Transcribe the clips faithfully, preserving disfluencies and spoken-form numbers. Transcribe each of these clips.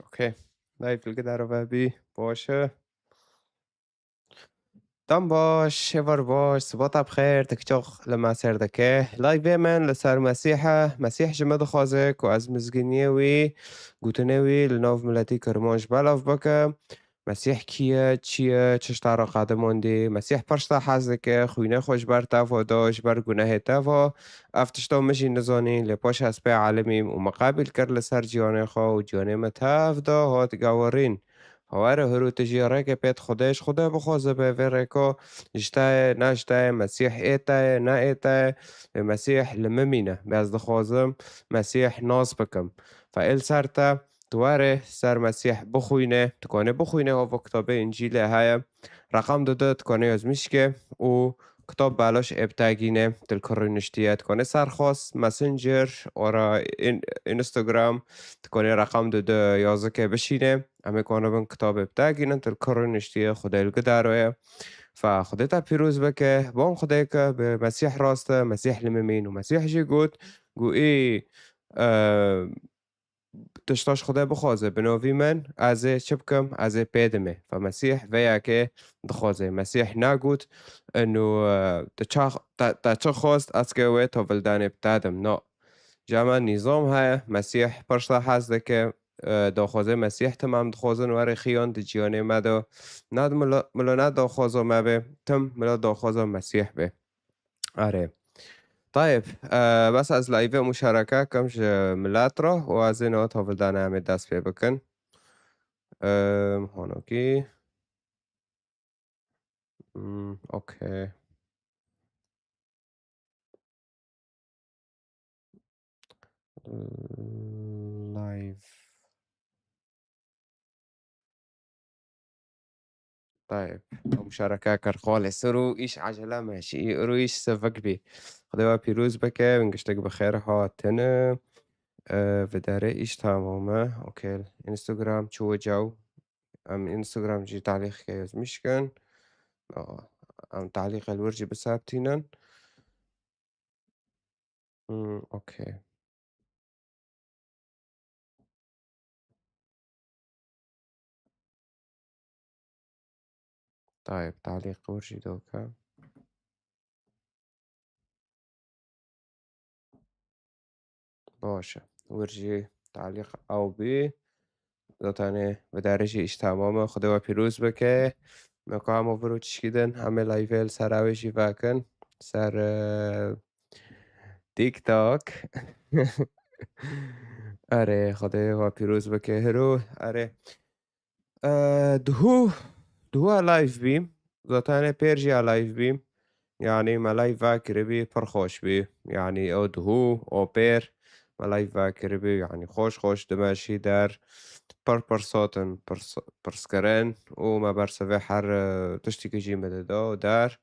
Okay. Live li gidaro vebî. Baş e. Dem baş, êvar baş, sibata bi xêr, tikçox li me ser dike. Live-ê min li ser Mesîh e. Mesîh ji min dixwaze ku ez mizgîniyê wî, gotinê wî li nav miletî Kirmanc belav bikim. Mesîh kî ye, çi ye, çi ji te re qedimandî? Mesîh pir ji te hez dike, xwînê xwe ji ber te ve da, ji ber gunehê te ve. Ev tişta min jî nizanî, lê paşê ez pê elimîm û min qebîl kir li ser ciyanê xwe û ciyanê min tev da hat gewirîn. Were hiro tu jî rêkê pê di Xwedê, ji Xwedê bixwaze be, vê rêka ji te ye, ne ji te ye, Mesîh ê te ye, ne ê te ye, lê Mesîh li min mîne. Bê ez dixwazim Mesîh nas bikim. Fe ê li ser te, tu were ser Mesîh bixwîne, tu kanê bixwîne, hava kitabê Încîlê heye. Reqem dide, tu kanê yazmîş ke û kitab belaş ê bi te gîne, tu li ku rûniştiye, tu kanê serxwest, Messenger, ora in-, Instagram, tu kanê reqem dide yazike bişîne. Em ê kanibin kitabê bi te gînin, tu li ku rûniştiye, Xwedê li gidaro ye. Fe Xwedê te pîroz bike, bom Xwedê ke bi Mesîh rast e, Mesîh li min mîn û Mesîh jî got, got, ê, e, tişta ji Xwedê bixwaze, bi novî min, ez ê çi bikim, ez ê pê dimê. Fe Mesîh vê yekê dixwaze. Mesîh negot, ino, e, te ça-, te, te çi xwest, ez kê wê tovildanê bi te dim. No. Ji me nîzam heye, Mesîh pir ji te hez dike, e, daxwazê Mesîh tim em dixwazin were xiyan di ciyanê me de. Ned milo, milo ne daxwaza me be, tim milo daxwaza Mesîh be. Erê. Tayeb, e, bes ez live muşareke kim ji milet re û ez ê niha tovildane em ê dest pê bikin. E, honokî. Hmm, okay. Live. Tayeb. Ew muşareke kir xalê sir û îş ecele me şî, îro îş sivik bî. Xwedê we pîroz bike, win giştek bi xêr hatine. E, vidarê îş tamam e. Okey. Instagram çû caw. Em Instagram jî talîqeke yazmîş kin. Aa, em talîqê li wir jî bisebtînin. Hmm, okey. Tayeb, talîq wir jî doke. Baş e. Wir jî talîq ew bî. Zaten vidarê jî îş tamam e. Xwedê we pîroz bike. Me ku hema vir û tişkî din, em ê live li ser ew ê jî vekin. Ser, e, TikTok. Erê, Xwedê we pîroz bike hiro. Erê. E, duhû, duhû a live bî. Zaten pêr jî a live bî. Yanî me live vekiribî, pir xweş bî. Yanî ew duhû, o pêr me live vekiribî. Yanî xweş xweş dimeşî der. Pir pir sotin, pir s-, pirskirin û me bersivê her, e, tiştekî jî me dida der.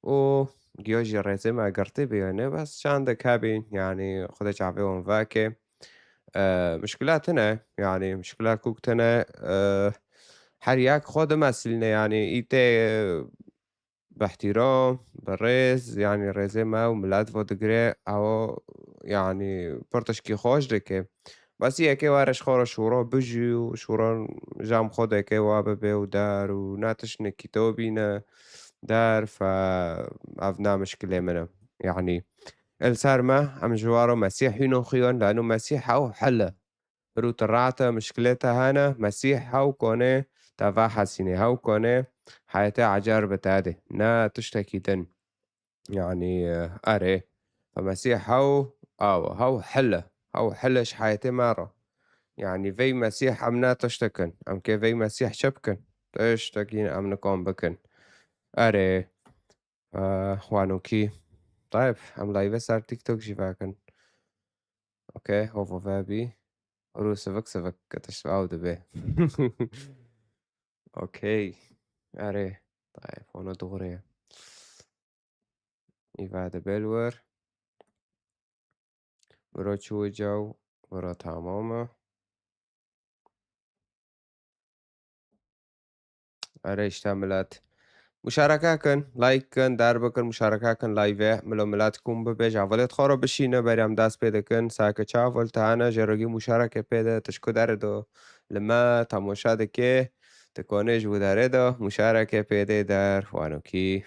Û giya jî rêzê me girtî bî, yanî bes çandek hebî, yanî Xwedê çavê wan veke. E, mişkila tune, yanî mişkila kûk tune, e, her yek xwe dimesilîne, yanî î tê, e, bi ihtiram, bi rêz, yanî rêzê me û milet ve digire, ew, yanî pir tişkî xweş dike. Bes yekê were ji xwe re şûro bijî û şûro jam xwe deke wa bibe û der û ne tişt ne kîtobî ne der, fe ev ne mişkilê min e. Yanî, li ser me, em ji waro Mesîh hîno xuyan, lano Mesîh ew hil e. Rû tu rate mişkilê te hene, Mesîh hew konê te vehesînê, hew konê heyetê ecer bi te dê. Ne tiştekî din. Yanî, e, erê. Mesîh hew, aw, hew hil e. Hew hil e ji heyetê me re. Yanî vey Mesîh em ne tiştek in. Em kê vey Mesîh çi bikin? Tiştekî em nikan bikin. Erê. E, xwanokî. Tayeb, em live ser TikTok jî vekin. Okey, hova vebî. Rû sivik sivik tişt ew dibe. Okey. Erê. Tayeb, ona doğru ye. Îva dibe li wir. Biro çû caw, biro tamam e. Erê işte millet. Muşareke kin, like kin, dar bikin, muşareke kin live. Milo milat kum bibe, javelê xwe re bişîne, berî em dest pê dikin. Sake çavel tane, jê re gî muşareke pê de, tişku dere do. Li me temaşe dike, dikonê ji wî derê de, muşareke pê de der, wanokî.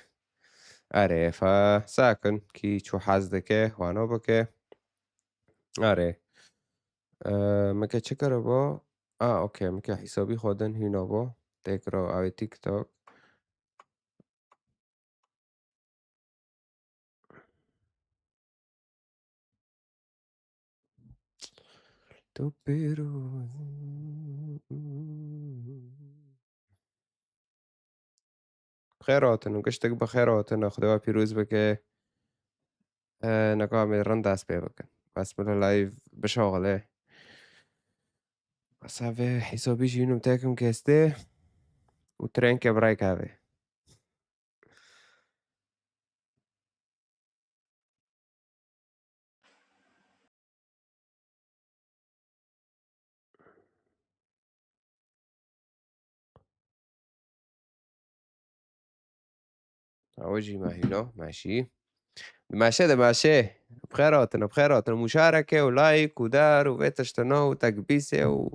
Erê, fa, sakin, kî çû hez dike, wano bike. Erê. Ee, mike çi kiribo? A, okey, mike hesabî xwe din hîna bo. Tekrar ew ê TikTok. Tu pêro. Bi xêr hatin û giştik bi xêr hatin. Xwedê we pîroz bike. E, neka em ê rind dest pê bikin. Bes min live bişaxile. Bes evê hesabî jî hînim tekim kestê û trênkê birayk evê. Ew jî me hîno, meşî. Dimeşe, dimeşe. Bi xêr hatine, bi xêr hatine. Muşareke û like û dar û vê tiştine û tekbîsê û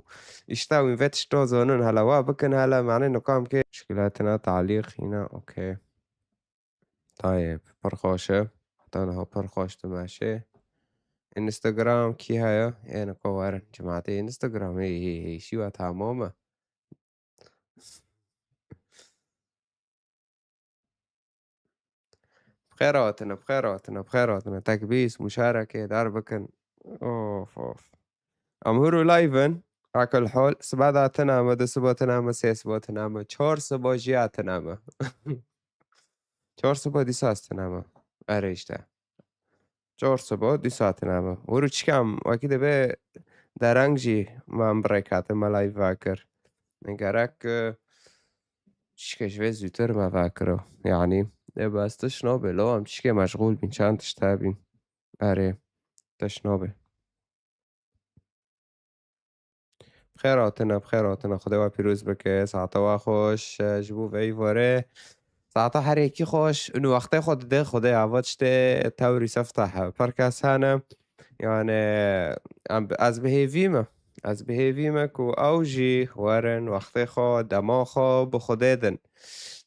îşte wî vê tişto zonin hele wa bikin hele, mane nikam kê. Muşkila tine talîq hîna, okey. Tayeb, pir xweş e. Heta niha pir xweş dimeşe. Instagram kî heye? Ê niko werin. Cemaetê Instagram, hey, hey, hey, şîwa tamam e. Bi xêr hatine, bi xêr hatine, bi xêr hatine. Tekbîs, muşareke, dar bikin. Of, of. Em hûr û live in. Akil hol. Siba da tine me, du siba tine me, sê siba tine me, çar siba jî ya tine me. Çar siba dîsa ez tine me. Erê işte. Çar siba dîsa tine me. Hûr û çikem, wekî dibe dereng jî me em bi rêk hatin, me live vekir. Gerek, e, çişkê ji vê zûtir me vekiro. Yanî, ê bes tiş nabe, lo em çişkê meşxûl bîn, çend tişt hebîn. Erê, tiş nabe. Bi xêr hatine, bi xêr hatine. Xwedê we pîroz bike, saeta we xweş, e, ji bo vê îvarê. Saeta her yekî xweş. Û wextê xwe dide, Xwedê ava tiştê tewrî sefta he. Pir kes hene. Yani, em, ez bi hêvî me. Ez bi hêvî me ku ew jî werin, wextê xwe, dema xwe bi Xwedê din.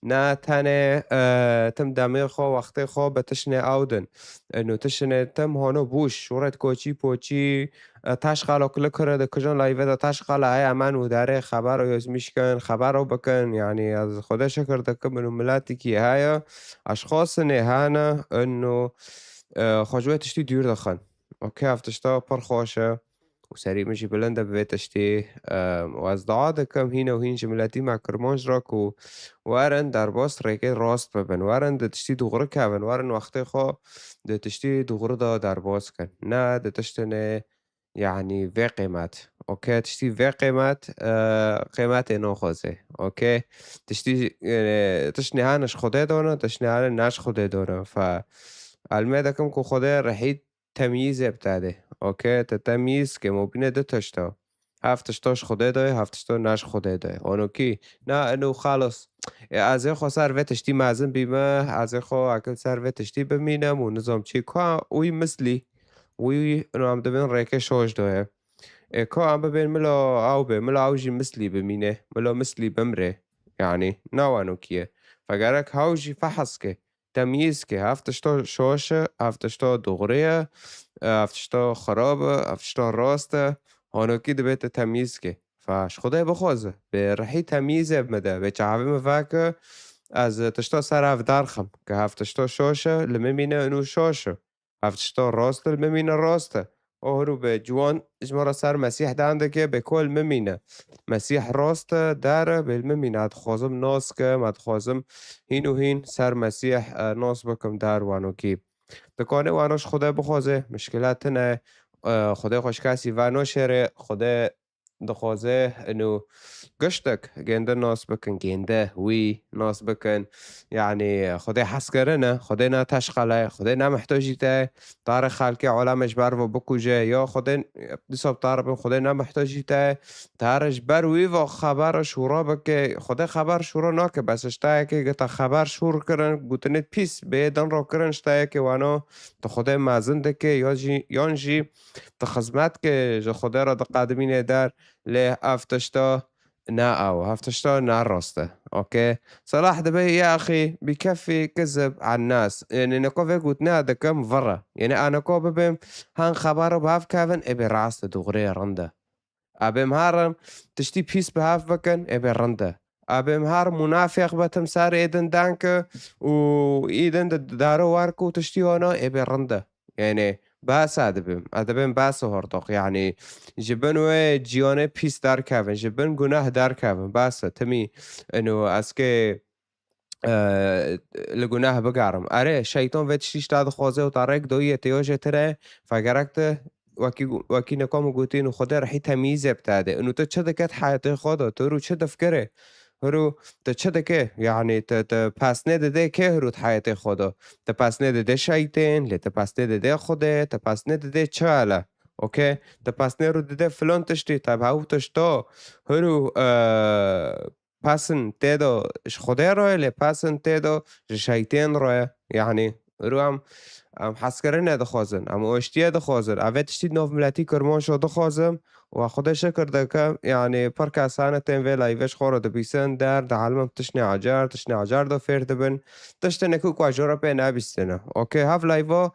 Ne tenê, e, tim demê xwe, wextê xwe bi tişnê ew din. Eno tişinê tim hano bûş. Şûret koçî poçî, e, taş xalo kili kire de kijan live de taş xala heye, emen û derê xebero yozmîş kin, xebero bikin. Yani, ez Xwedê şikir dikim, eno miletikî heye. Aşxasinê hene, eno, e, xwe ji wê tiştî dûr dixin. Okey, ev tişta pir xweş e. Û serî min jî bilind e bi vê tiştî. Em, û ez dua dikim hîn û hîn ji miletî me Kirmanc re ku werin derbas rêkê rast bibin. Werin di tiştî dûxuri kevin. Werin wextê xwe di tiştî dûxuri de derbas kin. Ne di tiştinê, yanî vê qîmet. Okey, tiştî vê qîmet, e, qîmetê naxwaze. Okey? Tiştî, e, tiştnê hene ji Xwedê done, tişnê hene ne ji Xwedê done. Fe, elmê dikim ku Xwedê rehî temyîzê bi te de. Okey, te temyîz ke mobîne du tişta. Hev tişta ji Xwedê de, hev tişta ne ji Xwedê de. Onokî, na, eno xalos. E, ez ê xwe ser vê tiştî mezin bîme, ez ê xwe akil ser vê tiştî bimînim û nizam çi. Ka wî mislî, wî, ino em dibin rêkê şoş de ye. E, ka em bibên milo ew be, milo ew jî mislî bimîne, milo mislî bimre. Yani, na wanokî ye. Fe gerek hew jî fehs ke. Temyîz ke, ev tişto şoş e, ev tişto dûxurê ye, ev tişto xirab e, ev tişto rast e, honokî dibê te temyîz ke. Fa ji Xwedê bixwaze, bi rihî temyîzê bi min de, bê çavê min veke, ez tişto ser ev derxim, ke ev tişto şoş e, li min mîne û şoş e. Ev tişto rast e, li min mîne rast e. Ohr û bi ciwan ji min re ser Mesîh dan dike, bê kol min mîne. Mesîh rast e, der e, bê li min mîne. Ez dixwazim nas kim, ez dixwazim hîn û hîn ser Mesîh, e, nas bikim der wanokî. Dikane wano ji Xwedê bixwaze, mişkile tine, e, Xwedê xwe ji kesî ve noşêre, Xwedê dixwaze inu giştek gênde nas bikin, gênde wî nas bikin. Yanî Xwedê hez kirine, Xwedê ne teşqele, Xwedê ne mihtacî te, tarê xelkê aleme ji ber ve bikuje, ya Xwedê dîsa bi tarê bin, Xwedê ne mihtacî te, tarê ji ber wî ve xeber şûra bike, Xwedê xeber şûra nake, bes ji te yekê gita xeber şûr kirin, gotinê pîs bê din ro kirin, ji te yekê wano tu Xwedê mezin dike, ya jî, yan jî tu xizmet ke ji Xwedê re diqedimîne der, lê ev tişta ne ew, ev tişta ne rast e. Okey? Selah dibe ya axî bi kefî kizib an nas. Yanî niko vê gotine dikim vire. Yanî a niko bibim han xebaro bi hev kevin, ê bê rast e, dûxurê rind e. A bêm harim tiştî pîs bi hev bikin, ê bê rind e. A bêm harim munafeq betim ser ê din danke û î din de daro wark û tiştî hona, ê bê rind e. Yanî basa dibim. A dibim basa hortoq. Yanî ji bin wê ciyane pîs derkevin, ji bin gunah derkevin. Basa timî ino ez kê, e, li gunah bigarim. Erê, şeytan vê tiştî ji te dixwaze û te rêk doye, te yo jê tire, fe gerek te wekî, wekî niko min gotî, û Xwedê rihî temîzê bi te de. Û tu çi dike di heyetê xwe de? Tu rû çi difikirê? Hûrû tu çi dike? Yanî tu, tu pesnê didê kê hûrû di heyetê xwe de? Tu pesnê didê şeytên, lê tu pesnê didê Xwedê, tu pesnê didê çi hele? Okey? Tu pesnê rû didê filan tiştî, te bi hew tişto hûrû, e, pesin tê de ji Xwedê re ye, lê pesin tê de ji şeytên re ye. Yanî, rû em, em hezkirinê dixwazin, em oştiyê dixwazin. Ev ê tiştî di nav miletî Kirmanc de dixwazim. Û Xwedê şikir dikim, yanî, pir kes hene tên vê layvê ji xwe re dibîsin, der, di elmim tiştê acar, tiştê acar de fêr dibin. Tiştê ku ku ji re pê nebîstine. Okey, hev layva,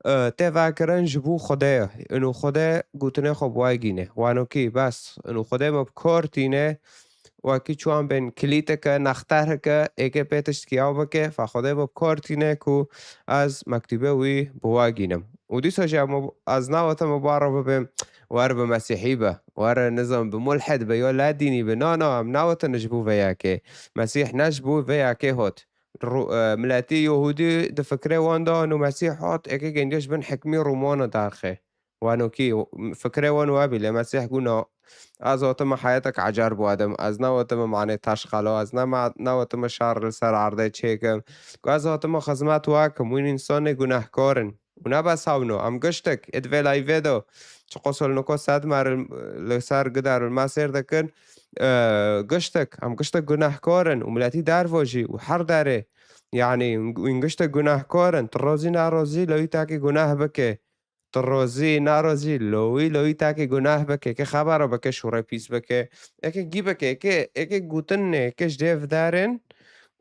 e, tê vekirin ji bo Xwedê ye. Û Xwedê gotinê xwe bi we gîne. Wano kî, bes. Û Xwedê me bi kor tîne, wekî çiwan bên kilîteke, nextereke, êkê pê tiştkî ew bike, fa Xwedê bi kor tîne ku ez mektûbê wî bi we gînim. Û dîsa jî em, ez nawetim bi we re bibim, were bi Mesîhî be, were nizam bi mulhid be, ya la dînî be. Na, na, em nawetin ji bo vê yekê. Mesîh ne ji bo vê yekê hot. Ru-, e, miletî Yehûdî di fikrê wan de û Mesîh hot, êkê gêndiya ji bin hikmî Roman derxê. Wano kî, fikrê wan wabî, lê Mesîh got, na, ez hatime heyetek ecar biwadim, ez nehatime manê teşqelo, ez nema-, nehatime şer li ser erdê çêkim. Got, ez hatime xizmet we kim, wîn însanê gunehkar in. Û ne bes hewno, em giştek, ê di vê layvê de, çiqas li niko sed mer li ser gidar li me sêr dikin, e, giştek, em giştek gunehkar in û miletî derve jî û her derê, yanî, wîn giştek gunehkar in, tu rozî nerozî, lewî tekî guneh bike. Tu rozî, nerozî, lowî, lowî tekî guneh bike, ke xebera bike, şûrê pîs bike, eke gî bike, eke, eke gotin ne, eke ji dê vidarin,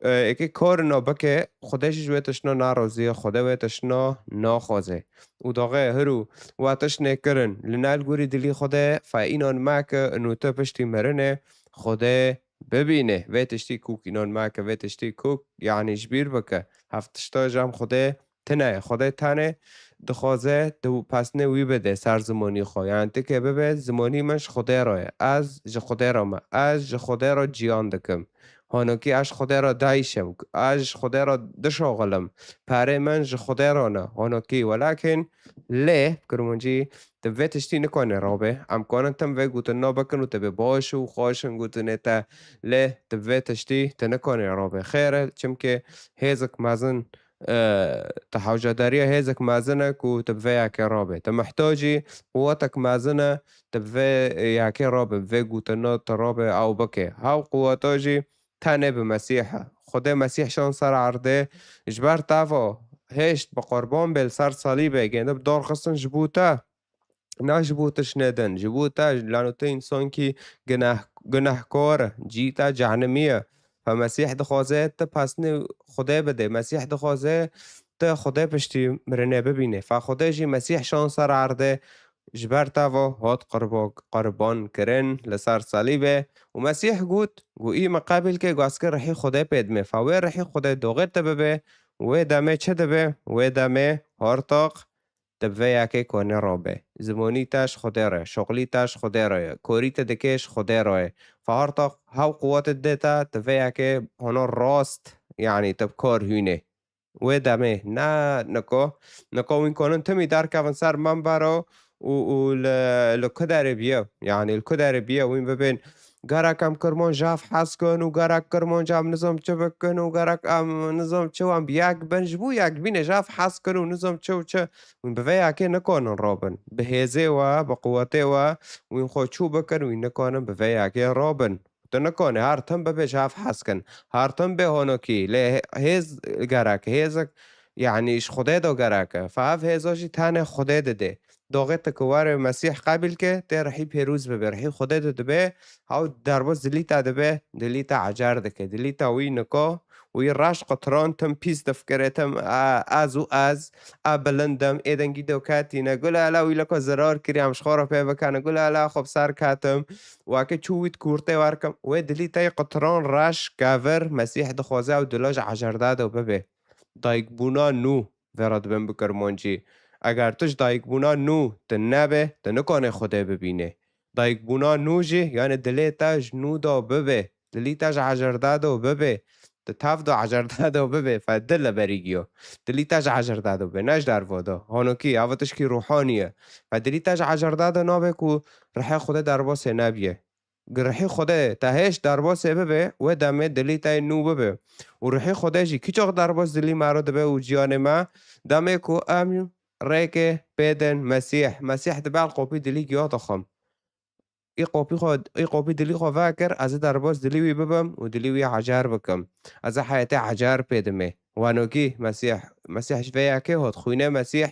e, eke korino bike, Xwedê jî ji wê tiştno nerozî, Xwedê wê tiştno naxwaze. Û daxê hirû wa tişt nêkirin, li nal gurî dilî Xwedê, fa înan meke, û tu piştî mirinê, Xwedê bibîne. Vê tiştî kûk înan meke, vê tiştî kûk, yanî ji bîr bike. Hev tişta ji em Xwedê tine ye. Xwedê tenê dixwaze tu pesnê wî bide ser zimanî xwe. Yanî tu kê bibe, zimanî min ji Xwedê re ye. Ez ji Xwedê re me. Ez ji Xwedê re ciyan dikim. Honokî ez ji Xwedê re dayişim. Ez ji Xwedê re dişoxilim. Perê min ji Xwedê re ne. Honokî welakin lê Kirmancî tu vê tiştî nikonê rabe. Em kanin tim vê gotin nabikin û tu bê baş û xweş in gotinê te. Lê tu vê tiştî tu nikonê rabe. Xêr e, çimkê hêzik mezin e, tu hewcedariya hêzek mezin e ku tu bi vê yekê rabe. Tu mihtacî quwetek mezin e, tu bi vê yekê rabe, bi vê gotina tu rabe ew bike. Hew quweta jî tenê bi Mesîh e. Xwedê Mesîh şan ser erdê, ji ber te ve hêşt bi qurban bê li ser salîbê, gênde bi dar xistin ji bo te. Na ji bo tiştê din, ji bo te, lano tu însankî guneh-, gunehkar e, cî te cehnimî ye. Fe Mesîh dixwaze tu pesnê Xwedê bidê. Mesîh dixwaze tu Xwedê piştî mirinê bibînê. Fe Xwedê jî Mesîh şan ser erdê ji ber te ve hat qurbo-, qurban kirin li ser salîbê. Û Mesîh got, got, î min qebîl ke, got, ez kir rihî Xwedê pê dimê. Fe wê rihî Xwedê doxê te bibe, wê demê çi dibe? Wê demê hartaq tu bi vê yekê konê rabe. Zimonî te ji Xwedê re, şoxlî te ji Xwedê re ye, korî te dike ji Xwedê re ye. Fe hartaq hew quwetê dide te, tu vê yekê hona rast, yanî tu bi kar hûnê. Wê demê, ne niko. Niko wîn konin timî derkevin ser membero û, û li, li ku derê biye, yanî li ku derê biye wîn bibên, gerek em Kirmanc ji hev hez kin û gerek Kirmanc em nizam çi bikin û gerek em nizam çi wan bi yek bin, ji bo yekbînê ji hev hez kin û nizam çi û çi. Wîn bi vê yekê nikanin rabin. Bi hêzê we, bi quwetê we, wîn xwe çû bikin, wîn nikanin bi vê yekê rabin. Tu nikanî her tim bibe ji hev hez kin. Her tim bê honokî. Lê hê-, hêz gerek, hêzik, yanî ji Xwedê de gerek e. Fe ev hêza jî tenê Xwedê didê. Doxê tu ku were Mesîh qebîl ke, tê rihî pêrûz bibe. Rihî Xwedê de dibe, hew derbas dilî te dibe, dilî te ecer dike. Dilî te wî nika, wî reş qutiran tim pîs difikire, tim, e, ez û ez, e, bilind im, ê dengî de ketîne. Gula ela wî leko zirar kirî, em ji xwe re pê bikene. Gula ela xwe bi ser ketim. Weke çû wî di kûrtê werkim. Wê dilî tey qutiran reş, kevir, Mesîh dixwaze ew dila ji ecerde de bibe. Dayikbûna nû, vê re dibin bi kirmancî. Eger tu ji dayikbûna nû tu nebe, tu nikanê Xwedê bibînê. Dayikbûna nû jî, yani dilê te ji nû de bibe, dilî te ji ecerde de bibe, tu tev de ecerde de bibe, fe dil li berî giyo. Dilî te ji ecerde de bibe, ne ji derva de. Honokî, ev tişkî ruhanî ye. Fe dilî te ji ecerde de nabe ku rihê Xwedê derbasê nebiye. Rihî Xwedê te hêj derbasê bibe, wê demê dilî te nû bibe. Û rihî Xwedê jî kîçok derbas dilî me re dibe û ciyanê me, demê ku em rêkê pêdin Mesîh. Mesîh dibe el qopî dilî giya dixwim. Î qopî xwe, î qopî dilî xwe vekir, ez ê derbas dilî wî bibim û dilî wî ecer bikim. Ez ê heyetê ecer pê dimê. Wanokî Mesîh, Mesîh ji vê yekê hot, xwînê Mesîh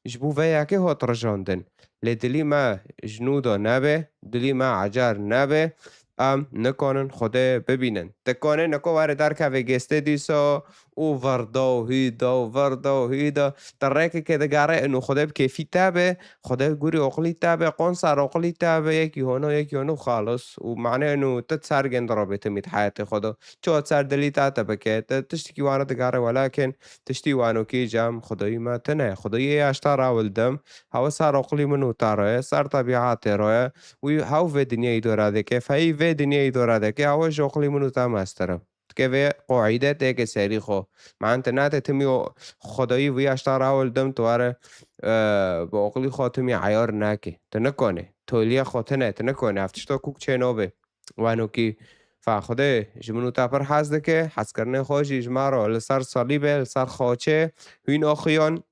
ji bo vê yekê hot rijandin. Lê dilî me ji nû de nebe, dilî me ecer nebe, em nikanin Xwedê bibînin. Ti kanê niko were derkeve gêstê dîsa û verda û hîda û verda û hîda. Ti rêkeke digere û Xwedê bi kêfî te be, Xwedê gurî oqilî te be, qon ser oqilî te be, yekî hono, yekî hono xalis. Û mane û ti ser gên dirabê timî di heyetê xwe de. Ço ser dilî te te bike, te tiştekî wana digere welakin tiştî wanokî cem Xwedayî me tine. Xwedayî ê eşta rawildim. Hewa ser oqilî min û te re ye, ser tebîatê re ye. Wî hew vê dinyayî dora dike, feyî vê dinyayî dora dike, hewa ji oqilî min û te mestir e. Dike vê qoîde têke serî xwe. Man te nate timî o Xwedayî vî eşta rawildim, tu were, e, bi oqilî xwe timî eyar nake. Tu nikone. Toliyê xwe tine, tu nikone. Ev tişta kûk çê nabe. Wanokî fa Xwedê ji min û te pir hez dike, hezkirinê xwe jî ji me re li ser salîbê, li ser xaçê hûn oxiyan.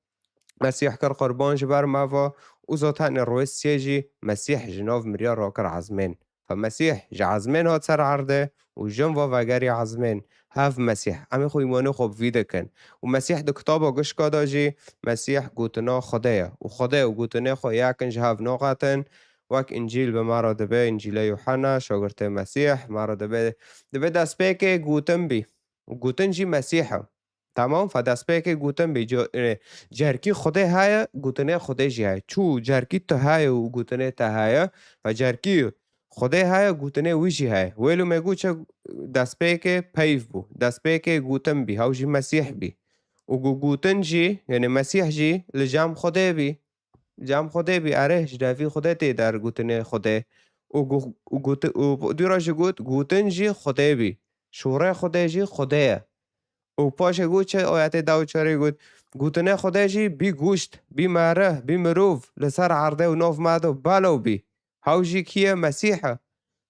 Mesîh kir qurban ji ber me ve û zaten rojê sê jî Mesîh ji nav miriya rakir ezmên. Fe Mesîh ji ezmên hat ser erdê û jin ve vegerî ezmên. Hev Mesîh. Em ê xwe îmanê xwe bi vî dikin. Û Mesîh di kitaba gişka de jî Mesîh gotina Xwedê ye. Û Xwedê û gotinê xwe yek in, ji hev naqetin. Wek Încîl bi me re dibe, Încîla Yuhanna, şagirtê Mesîh, me re dibe, dibe destpêkê gotin bî. Û gotin jî Mesîh e. Tamam, fe destpêkê gotin bî. Co-, e, cerkî Xwedê heye, gotinê Xwedê jî heye. Çû cerkî tu heye û gotinê te heye, fe cerkî Xwedê heye, gotinê wî jî heye. Wêlo me got çi destpêkê peyv bû. Destpêkê gotin bî, hew jî Mesîh bî. Û gu-, gotin jî, yani Mesîh jî li cem Xwedê bî. Cem Xwedê bî, erê, ji devî Xwedê tê der gotinê Xwedê. Û gu-, û got-, û dûra jî got, gotin jî Xwedê bî. Şûrê Xwedê jî Xwedê ye. Û paşê got çi ayetê da û çarê got, gotinê Xwedê jî bî goşt, bî merih, bî mirov, li ser erdê û nav me de belaw bî. Hew jî kî ye? Mesîh e.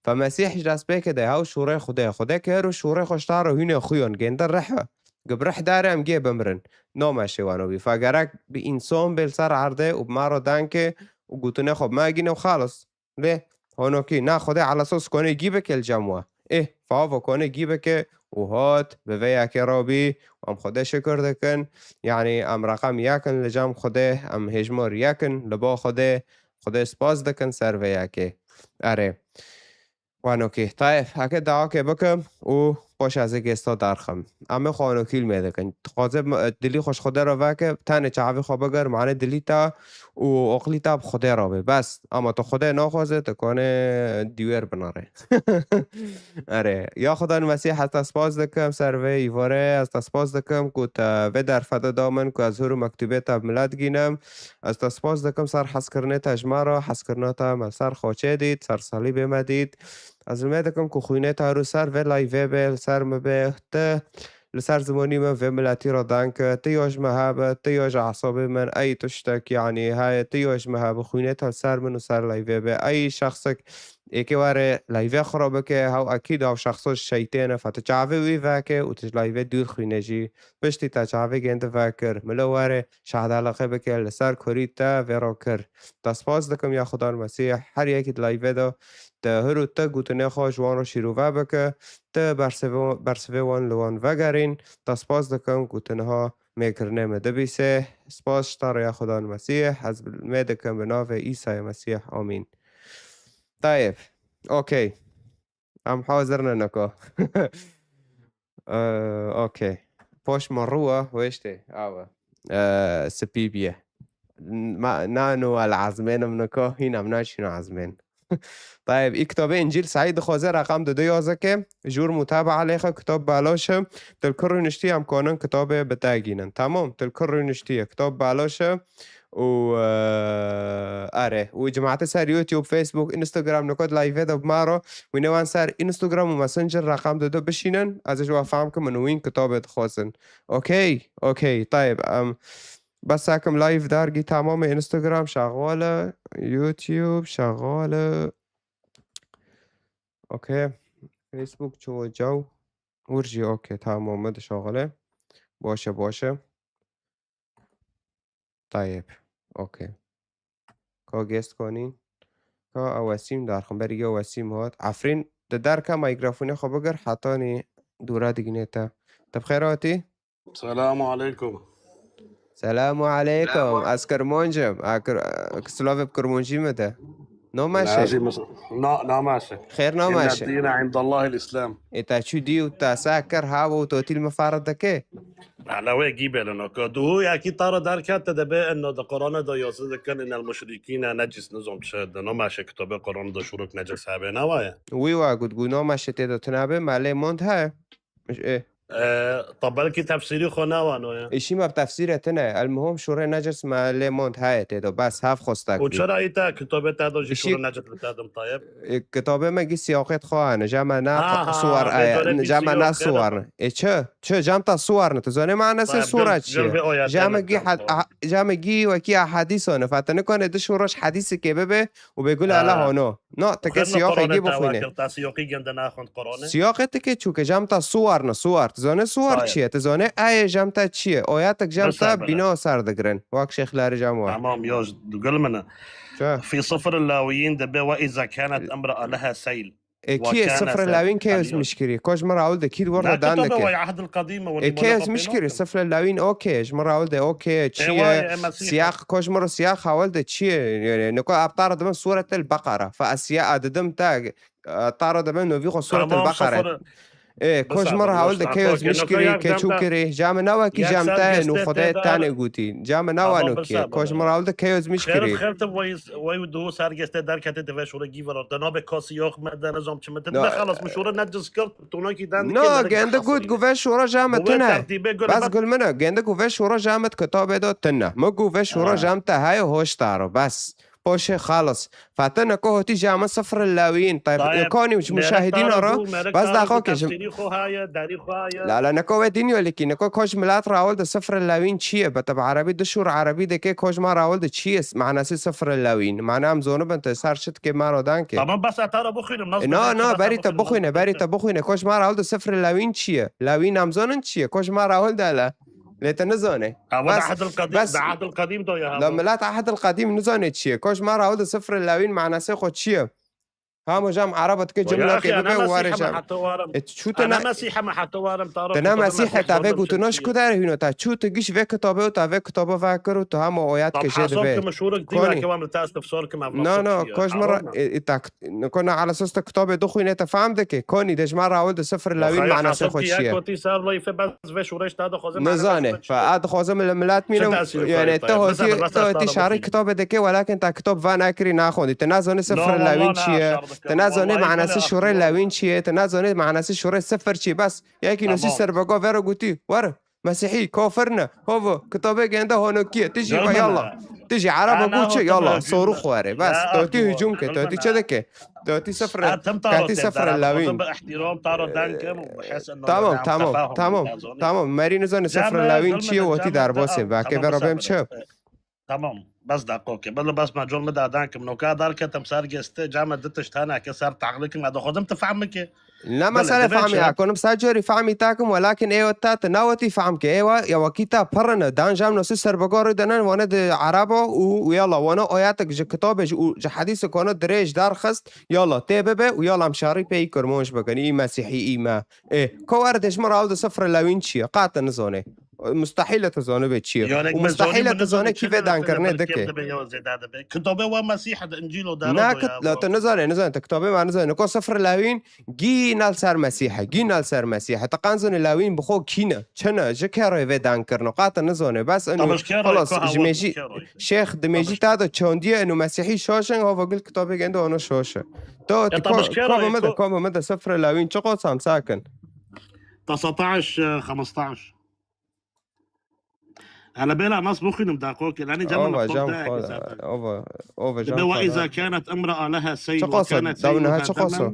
Fe Mesîh ji destpêkê de hew şûrê Xwedê ye. Xwedê ke her û şûrê xwe ji te re hûnê xuyan, gênde rih e. Gi bi rih dare em gê bimirin. Name şêwano bî. Fe gerek bi însan bê li ser erdê û bi me re deng ke û gotinê xwe bi me gîne û xalis. Lê honokî na Xwedê elesos konê gî bike li cem we. Ê, fava konê gî bike û hat bi vê yekê re bî û em Xwedê şikir dikin. Yanî em reqem yek in li cem Xwedê, em hêjmar yek in li ba Xwedê. Xwedê spas dikin ser vê yekê. Erê. Wanokî. Tayê, heke dawakê bikim û paş ez ê gêsta derxim. Em ê xwe wanokî li me dikin. Dixwaze me-, dilî xwe ji Xwedê re veke, tenê çavê xwe bigir, mane dilî te û oqlî te bi Xwedê re be. Bes, ama tu Xwedê naxwaze, tu kane dîwêr binare. Erê, ya Xweda Mesîh, ez te spas dikim ser vê îvarê, ez te spas dikim ku te vê derfete da min ku ez hûr û mektûbê te bi milet gînim. Ez te spas dikim ser hezkirinê te ji me re, hezkirina te me ser xaçê dît, ser salîbê me dît. Ez li me dikim ku xwînê te hûr û ser vê layvê be, li ser min be, te li ser zimanî min vê miletî re dan ke, tu ya ji me hebe, tu ya ji esabê min, ey tiştek, yanî, heye, tu ya ji me hebe, xwînê te li ser min û ser leyvê be. Ey şexsek êkê were leyvê xwe re bike, hew ekîd ew şexso ji şeytê ne, fe tu çavê wî veke û tu ji leyvê dûr xwînê jî. Piştî te çavê gêndi vekir, milo were şahdaliqê bike, li ser kurî te vê re kir. Te spas dikim ya Xudan Mesîh, her yekî di leyvê de te hir û te gotinê xwe ji wan re şîrove bike, te bersivê, bersivê wan li wan vegerîn. Te spas dikim ku tu niha mêkirine me dibîse. Spas ji te re ya Xudan Mesîh, ez bi-, me dikim bi navê Îsayê Mesîh. Amîn. Tayeb. Okey. Em hazir ne niko. Ee, okey. Poş me rû e, wêştê. Awe. Ee, spî biye. Ma, nano el azmênim niko, hîn em naşîn azmên. Tayeb, î kitabê Încîl Seîd dixwaze reqam dudu yazike, jûr mutabaa lêxe, kitab belaş e, til kur rûniştî em kanin kitabê bi te gînin. Tamam, til kur rûniştî ye, kitab belaş e. Û, eh, are, û cemaetê ser YouTube, Facebook, Instagram, niko di live de bi me re, wî nêwan ser Instagram û Messenger reqam dudu bişînin, ez ê ji we fehm kim min wîn kitabê dixwazin. Okey, okey, tayeb, em, bes sakim live dergî tamamê Instagram şaxwale, YouTube şaxwale. Okey, Facebook çoğu caw. Urji, okey, tamam, me dişaxile. Boşe, boşe. Tayeb. Okey. Ka guest konî. Ka ew Wesîm darxin. Berî ge Wesîm hat. Efrîn, di derke mîkrofonê xwe bigir, hetanî dûra digînê te. Te bi xêr hatî? Selamu aleykum. Selamu aleykum. Selamu. Ez Kirmancim. A, Kir-, Silavê bi Kirmancî me de. Namaşe. Lazim. Na, namaşe. Xêr namaşe. Inna dîne indallahil Îslam. Ê te çû dî û te sa kir hava û totîl min fare dike? Ala wê gî bêlin o. Ku duhû yekî tara derket te debe inna di Qur'anê de yazî dikin, innel muşrikîne necis nizam çi. Di namaşe kitabê Qur'anê de şûrok necis hebe, ne waye? Wî wa got, got namaşe tê de tune be, me lê mond he. Ê. Ee, ta belkî tefsîrî xwe newano ya. Îşî me bi tefsîre tine. El muhim şûrê necis me lê mond heye tê de. Bes hev xwestek. Û çira î te kitabê te de jî şûrê necis li te dim tayeb? Ê, kitabê me gî siyaqê xwe hene. Ja me ne suwar aya. Ja me ne suwar. Ê, çi? Çi? Jam ta suwar ne. Tu zanê manasê sura çi ye? Ja me gî had-, a-, ja me gî wekî ehadîs hene. Fete nikane di şûroj hedîsê kê bibe û bê gul ala hano. No, te ke siyaqê gî bixwîne. Siyaqê te ke çûke, jam ta suwar ne, suwar. Tu zane suwar çi ye? Tu zane ayê jam ta çi ye? Oyatek jam ta bîna ser digirin. Wak Şêx Larî jam wa. Tamam, ya, gul min e. Fi Sıfır Lawiyyin de be ve iza kanet emra leha seyl. E, kî ye Sıfır Lawiyyin kê yazmiş kiriye? Koç mir awil de kî di wor de dan dike. E, kê yazmiş kiriye? Sıfır Lawiyyin okey. Ji mir awil de okey. Çi ye? Siyaq, koç mir siyaq awil de çi ye? Yani, niko aptar de ben Suretel Bakara. Fa asiya adedim ta, aptar de ben novî xo Suretel Bakara. E, koç mir awil de kê yazmiş kiriye? Kê çû kiriye? Cam ne wekî cam te nu Xwedê tane gotî. Cam ne wano kê. Koç mir awil de kê yazmiş kiriye? Xêr, xêr te vay, vay du sergeste derkete de ve şore gî verar. Te nabe kasi yok me de nizam çi me de. Xelas, min şore ne cizkir, tonakî den. Na, gende got, got ve şora ja me tune. Bas gul mine, gende got ve şora ja me kitabê de tune. Me got ve şora ja me te heye hoş daro, bas. Poşê xelas. Fete niko hotî ja me Sıfır Lawiyyin. Tayeb, konî muşahidîn ara. Bas da xo ke jim. La, la, niko ve dînyo liki, niko koç milat rawil de Sıfır Lawiyyin çi ye? Bete bi erebî, di şûr erebî de ke koç ma rawil de çi ye? Manasê Sıfır Lawiyyin. Mana em zonu bin te ser şit ke ma rodan ke. Tamam, bas ata ra bixwînim. Na, na, berî te bixwîne, berî te bixwîne. Koç ma rawil de Sıfır Lawiyyin çi ye? Lawiyyin em zonin çi ye? Koç ma rawil de la. Lê te nizane. Bas, bas. La milat Ahd el Qedîm nizane çi ye? Koç ma rawil de Sıfır Lawiyyin manasê xo çi ye? Hamo jam Araba dike cumla ke bibe ware jam. E, çû te ne Mesîh e, me heta warim ta. Te ne Mesîh e, ta vê gotino ji ku derê hîno ta. Çû te giş vê kitabê û ta vê kitaba vekir û tu hamo oyat ke jê dibe. Konî. No, no, koç mir, e, e, ta, niko na ala sos te kitabê dixwîne te fam dike. Konî de ji me rawil de Sıfır Lawiyyin manasê xo çi ye? Nizane. Fa a dixwazim li milat mînim. Yani te hotî, te hotî şarî kitabê dike, welakin ta kitab va nekirî naxwendî. Te nazane Sıfır Lawiyyin çi ye? Te nazane manasê şûrê Lawiyyin çi ye? Te nazane manasê şûrê sıfır çi ye? Bas, yekî nusî serbego vero gotî. Were. Mesîhî, kafir ne. Hova, kitabê gende honokî ye. Tu jî yalla. Tu jî Ereba gû çi? Yalla, sorû xwere. Bes, tu tî hücum ke, tu tî çi dike? Tu tî sifre, tu tî sifre lewîn. Tamam, tamam, tamam, tamam. Merî nizane sifre lewîn çi ye, wekî ve Rabem çi? Tamam, bes deqo ke. Belo bes me col me dadan kim. Noka dar ketim ser geste, came di tişt hene ke ser taqlikim. Ado xozim tu fehm ke. Ne mesele fehmî akonim, ser corî fehmî takim, welakin ê weta tu nawetî fehm ke. Ê wa, ya wekî ta pirine. Dan cam nasî serbegorî denen, wane di Erebo û, û yalla, wane oyatek ji kitabê ji, û ji hedîsê kone dirêj dar xist, yalla, tê bibe û yalla em şarî pê î kurmonc bikin, î mesîhî, î me. Ê, ko were dê ji min re ew di sifre lewîn çi ye? Qate nizane. Mustehîl e tu zanibe çi ye. Û mustehîl e tu zane kî vê dankirine dike. Kitabê we Mesîh de, Încîl o de. Na, la tu nizane, nizane, tu kitabê me nizane. Ko sifre lewîn gî nal ser Mesîh e, gî nal ser Mesîh e. Tu qan zane lewîn bi xwe kî ne, çi ne, ji ke re vê dankirine. Qate nizane. Bes eno, xelas, ji mêjî, şêx di mêjî ta de çandiye eno Mesîhî şaş in, hova gil kitabê gende ono şaş e. To, tu ko, ko bi me de, ko bi me de sifre lewîn çi qosam sakin. تسعتاش، خمستاش. Hele bêla nas bixwînim daqokê. Lenê cem Ova, cem xwe, ova, ova, cem xwe. وإذا كانت امرأة لها سيل وكان سيلها دما،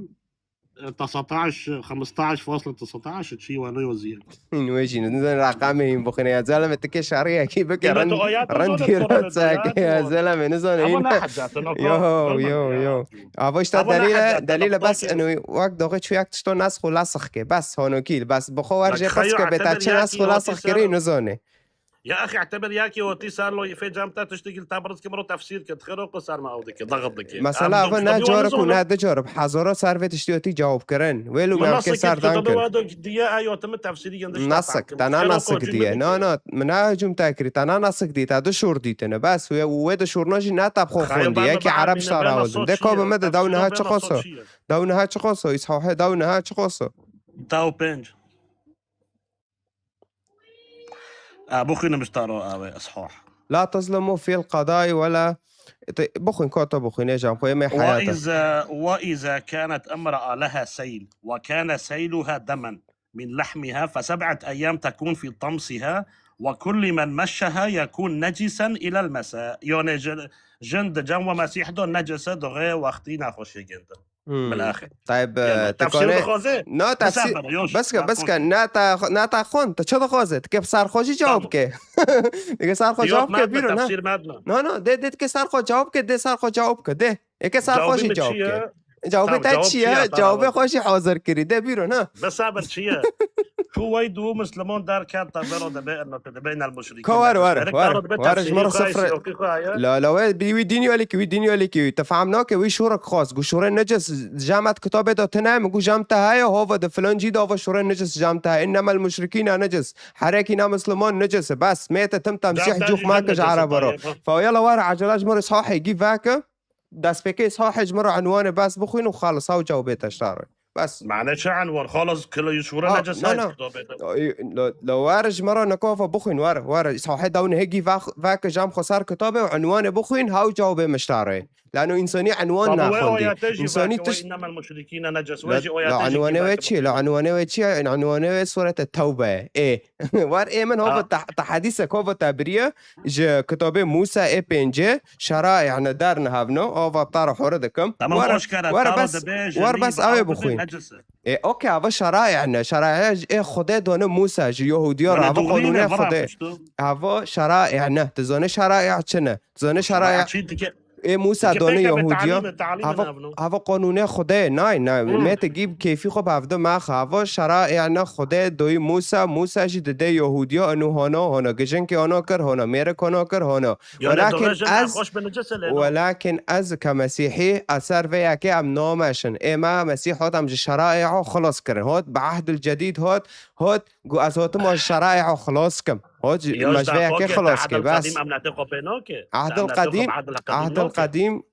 تسعتاش، خمستاش فاصلة تسعتاش، çi wano yoziye. Wê jî nizan raqamê hîn bixwîne ya zeleme, tikê şeriyekî bike, rind, rind hîretsek ya zeleme, nizan hîn. Yo, yo, yo. Ava işte delîle, delîle bes eno wek doxê çûyek tişto nas xwe lasix ke. Bes honokî, bes bi xwe wer jê qis ke bê ta çi nas xwe lasix kirî nizanê. Ya exî, eteber ya ki otî sar lo fê cam te tiştekî li te biriz ki miro tefsîr ke, dixêro ku ser me ew dike, daxil dike. Mesela ava ne car ku ne du car bi hezara ser vê tiştî otî cewab kirin. Wê lû me ke ser dan kir. Diye ay otimi tefsîrî gende. Nasik, te na nasik diye. Na, na, min ne hicûm te kirî, te na nasik diye, te du şûr dîtine. Bes wê, wê du şûrna jî ne te bi xwe xwendî. Yekî Ereb şara hildin. De ko bi me de daw niha çi qoso? Daw niha çi qoso? Îshohe daw niha çi qoso? Daw pênc. Aa, bixwînim ji te re ew ê, Ishah. لا تظلموا في القضاء ولا، bixwîn, ka to bixwînê, cam xwe yê me heyata. وإذا، وإذا كانت امرأة لها سيل وكان سيلها دما من لحمها فسبعة أيام تكون في طمسها وكل من مسها يكون نجسا إلى المساء. Yani jin, jin di cem we Mesîh de necis e, dixê wextî nexweşiyê gêndin. Hmm. Bilaxir. Tayb, yani, e, tefsîr dixwaze? Na, tefsîr. Bes ke, bes ke, na ta, na ta xwend, tu çi dixwaze? Tu ke ser xwe jî cewab ke. Tu ke ser xwe cewab ke, bîro, na? Tefsîr medna. Na, na, de, de, tu ke ser xwe cewab ke, de ser xwe cewab ke, de. Ê ke ser xwe jî cewab ke. Cewabê te çi ye? Cewabê xwe jî hazir kirî. De bîro, na? Be sabir çi ye? Tu wey du Misliman derket, te bero de be, eno te de beynel muşrikîn. Ka were, were, were, were, ji min re sifre. La, la, wê, wî dîn yolîkî, wî dîn yolîkî, tu fehm nake, wî şûrek xwest, gu şûrê necis, jamet kitabê de tune, min gu jam te heye, hova de filan cî de hova şûrê necis jam te heye. Innemel muşrikîne necis. Herekî ne Misliman necis. Bes, mête tim temsîh cûx make ji Ereba re. Fe yala were, ecele ji min re Ishahê gî veke. Destpêkê Ishahê ji min re enwanê bes bixwîn û xalis, ew cewabê te ji te re. Bes. Mane çi enwan? Xalis kilo yû şûre necis, na, na. Lo, lo were ji min re nikofa bixwîn, were, were. Ishahê daw nihê gî vak-, veke cam xwe ser kitabê û enwanê bixwîn, hew cewabê min ji te re. Lano însanî enwan naxwendî. Însanî tişt. La, la enwanê wê çi ye? La enwanê wê çi ye? Enwanê wê Surete Tewbe ye. Ê. War ê min hova te, te hedîsek hova te biriye ji kitabê Mûsa ê pêncê, şeraî ne der nihevno, hova te re hore dikim. Tamam, war, aşkara, war bes, war bes ew ê bixwîn. Ê, okey, ava şeraî ne, şeraî ê Xwedê done Mûsa ji Yahûdiya re, ava qanûnê Xwedê. Ava şeraî ne, tu zanî şeraî çi ne? Tu zanî şeraî. Ê Mûsa done Yahûdiya. Hava, hava qanûnê Xwedê ye. Nay, nay. Mête gî kêfî xwe bi hevde maxe. Hava şeraî ne Xwedê doyî Mûsa. Mûsa jî dide Yahûdiya. Eno hona, hona. Gijinkê hona kir, hona. Mêrik hona kir, hona. Welakin ez, welakin ez ke Mesîhî, ez ser vê yekê em nameşin. Ê me Mesîh hot em ji şeraî xwe xilas kirin. Hot bi ehdil cedîd hot, hot. Gu ez hotim ji şeraî xwe xilas kim. Hocî, me ji vê yekê xilas kir, bes. Ehdil qedîm, ehdil qedîm,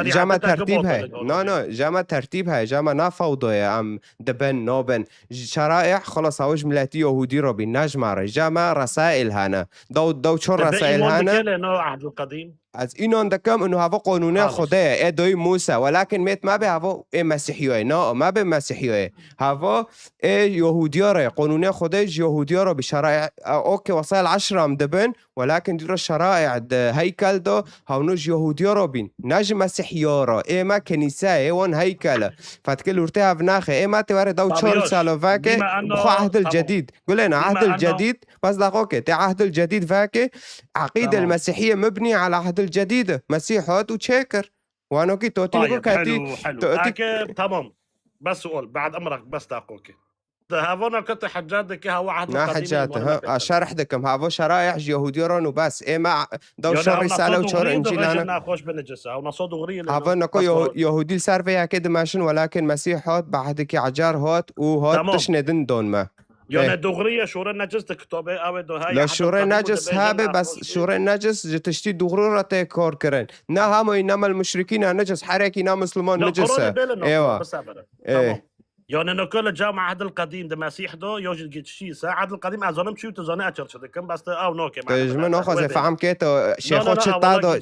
jama tertîb heye. Na, na, jama tertîb heye, jama na fewdo ye, em dibin, nabin. Şeraî xilas ew ji miletî Yahûdî re bî, ne ji me re. Jama resaîl hene. Dew, dew çor resaîl hene. Ehdil qedîm. Ez înan dikim, ino hava qonûnê Xalîs. Xwedê ye, ê doyî Mûsa. Welakin mêt me bê hava ê Mesîhiyo ye. Na, me bê Mesîhiyo ye. Hava ê Yehûdiya re, qonûnê Xwedê ji Yehûdiya re bî. Şeraî, e, okê, Wesayel Eşra em dibin, welakin dî re şeraî di heykel de, hewno ji Yehûdiya re bîn. Ne ji Mesîhiya re. Ê me kenîse ye, ê wan heykel e. Fetkil urtê hev naxe. Ê me tê were daw Tabii çar yok. Salo veke, Bima enno, bi xwe Ehdil tamam. Cedîd. Gulêne, Bima Ehdil enno. Cedîd, bes daxoke, tê Ehdil Cedîd veke, Eqîde Tamam. Mesîhiye mibnî ala Ehdil Cedîd. Mesîh hat û çêkir. Wanokî totî Tayeb, nigo ketî, helu, helu. Totî Ake, tamam. Bes ol, بعد emrak, bes daxoke. Di hevana ke tu hecca dike, hewa Ehdil Na Qedîm hecca e, te, muhalefet ha, e. Şerh dikim. Havo şeraîh ji Yehûdiya ran û bes. Ê me daw Yani şer hewna Rîsale û çar dogri, Încîl dogri hane. Naxweş bi necisa, hewna so dogri lê Havo na, neko bes Yehu-, o- Yehûdî li ser vê yekê dimeşin, welakin Mesîh hat, bi ehdekî ecar hat û hat Tamam. tiştê din don me. Yani Eh. dogri ye, şûre necis di kitabê, ew ê do heye, La heta şûre qedîm û necis dibe hebe, jin bes naxweş bê. Şûre necis ji tiştî dogri re tê kar kirin. Ne hemû înemel muşrikîn e necis, her yekî ne Misliman La necis Qur'anê e. Bêle Ewa. Nasıl, bisabere. Eh. Tamam. Yani noko li cam Ehdil Qedîm di Mesîh do, yo ji gitişî se, Ehdil Qedîm ez zanim çi û tu zanî ez çirçi dikim, bes tu ew noke, Te ji min naxwaze fehm ke, tu Şêxo çi ta do,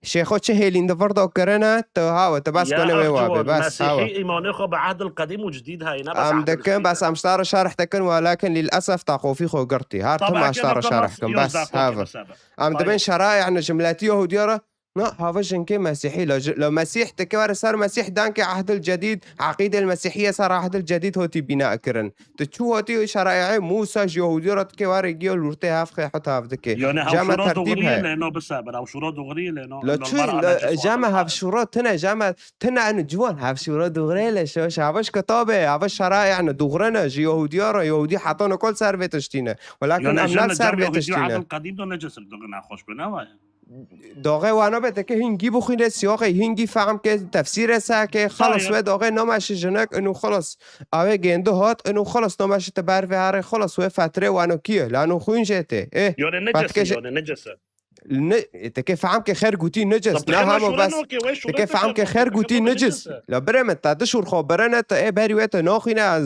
Şêxo çi hêlîn di vir do kirine, tu hawe, tu bes kone wê wabe, bes hawe. Mesîhî îmanê xwe bi Ehdil Qedîm û Cedîd heye, ne bes Em Ehdil dikin, Cedîd bes e. Em ji te re şerh dikin, welakin lîlesef taqofî xwe girtî. Her tim Tabii, ez ji te re şerh kim, bes hawe. Em dibin şeraî, yani ji miletî Yehûdiya re, Na, hava jinkê Mesîhî, la ji-, la Mesîh, ti ke were ser Mesîh dankê Ehdil Cedîd, Eqîdel Mesîhiye ser Ehdil Cedîd hotî bîna kirin. Tu çû hotî şeraîê Mûsa ji Yehûdî re ti ke were giyo lûrtê hev xê hot hev dike. Yani Cem hevşûra tertîb dogriye he. Lê no bisaber, hevşûra dogriye lê no. La çû, la, cem hevşûra tine, cem tine enu ciwan hevşûra dogriye lê şo, şo hava ji kitabê, hava şeraî yani dogrene ji Yehûdiya re, Yehûdî heta nikol ser vê tiştîne. Welakin Yani em jin ne li ser cem vê Yehûdî tiştîne. Ehdil Qedîm de necis dogre naxweş bin, ewa ye. Doxê wano be teke hingî bixwîne, siyoxê hingî fehm ke, tefsîre sake, xelas Tayyip. We doxê namaşi jinek inu xelas. Awê gêndi hot inu xelas namaşi te ber ve hare xelas we fetre wano kiye. Lano xwîn jê tê. Eh, Yone fatke necesi, je- yone necesi. Ne, teke fehm ke xer gutî necis. Tabii, Ne ama hamo şura bes. Noke, we şura Teke te fehm ke çarptı, xer teke gutî bana necis. Necesi. La bire me ta dişur xo berene te e beri we te noxine az.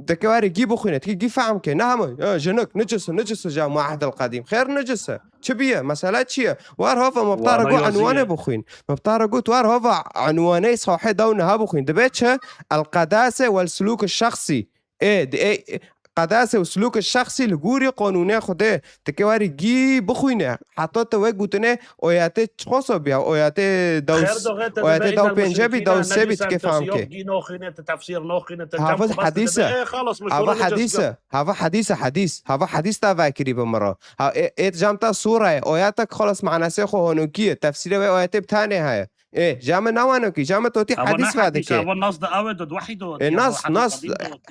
Teke wari gî bixwine, teke gî fehm ke. Ne hamo, ya, jinek necis, necis ja muahdel qadim. Xer necis. Çi biye? Mesele çi ye? War hava mebtara Wala got yazık anwane ya. Bixwîn. Mebtara got war hava anwane sahê daw neha bixwîn. Dibe çi? El qedase wel sulûk şexsî. Ê, di ê, qedase û sulûk şexsî li gorî qonûnê Xwedê. Ti ke warî gî bixwîne. Heta te wek gotine oyatê çiqoso biya, oyatê daw Xêr doxê te oyatê dibe daw îne pênce bî, muşrikîne daw sê bî, ti ke necîsen, te fam siyok ke. Gî noxîne, te tefsîr noxîne, te cem Hava xwe bes te hedîs e. Dibe, ê, xalas, min Hava şûre hedîs necis e. Hava hedîs e, hedîs. Hava hedîs te vekirî bi min re. Ha, ê, ê cam ta sûre ye. Oya te xalas manasê xwe honokî ye. Tefsîrê wê oyatê bi tanê heye. Ê, came nawanokî, came totî Ama hedîs ne hadîs, vadike. Ama nas da awe da wahî da Ê, nas, nas,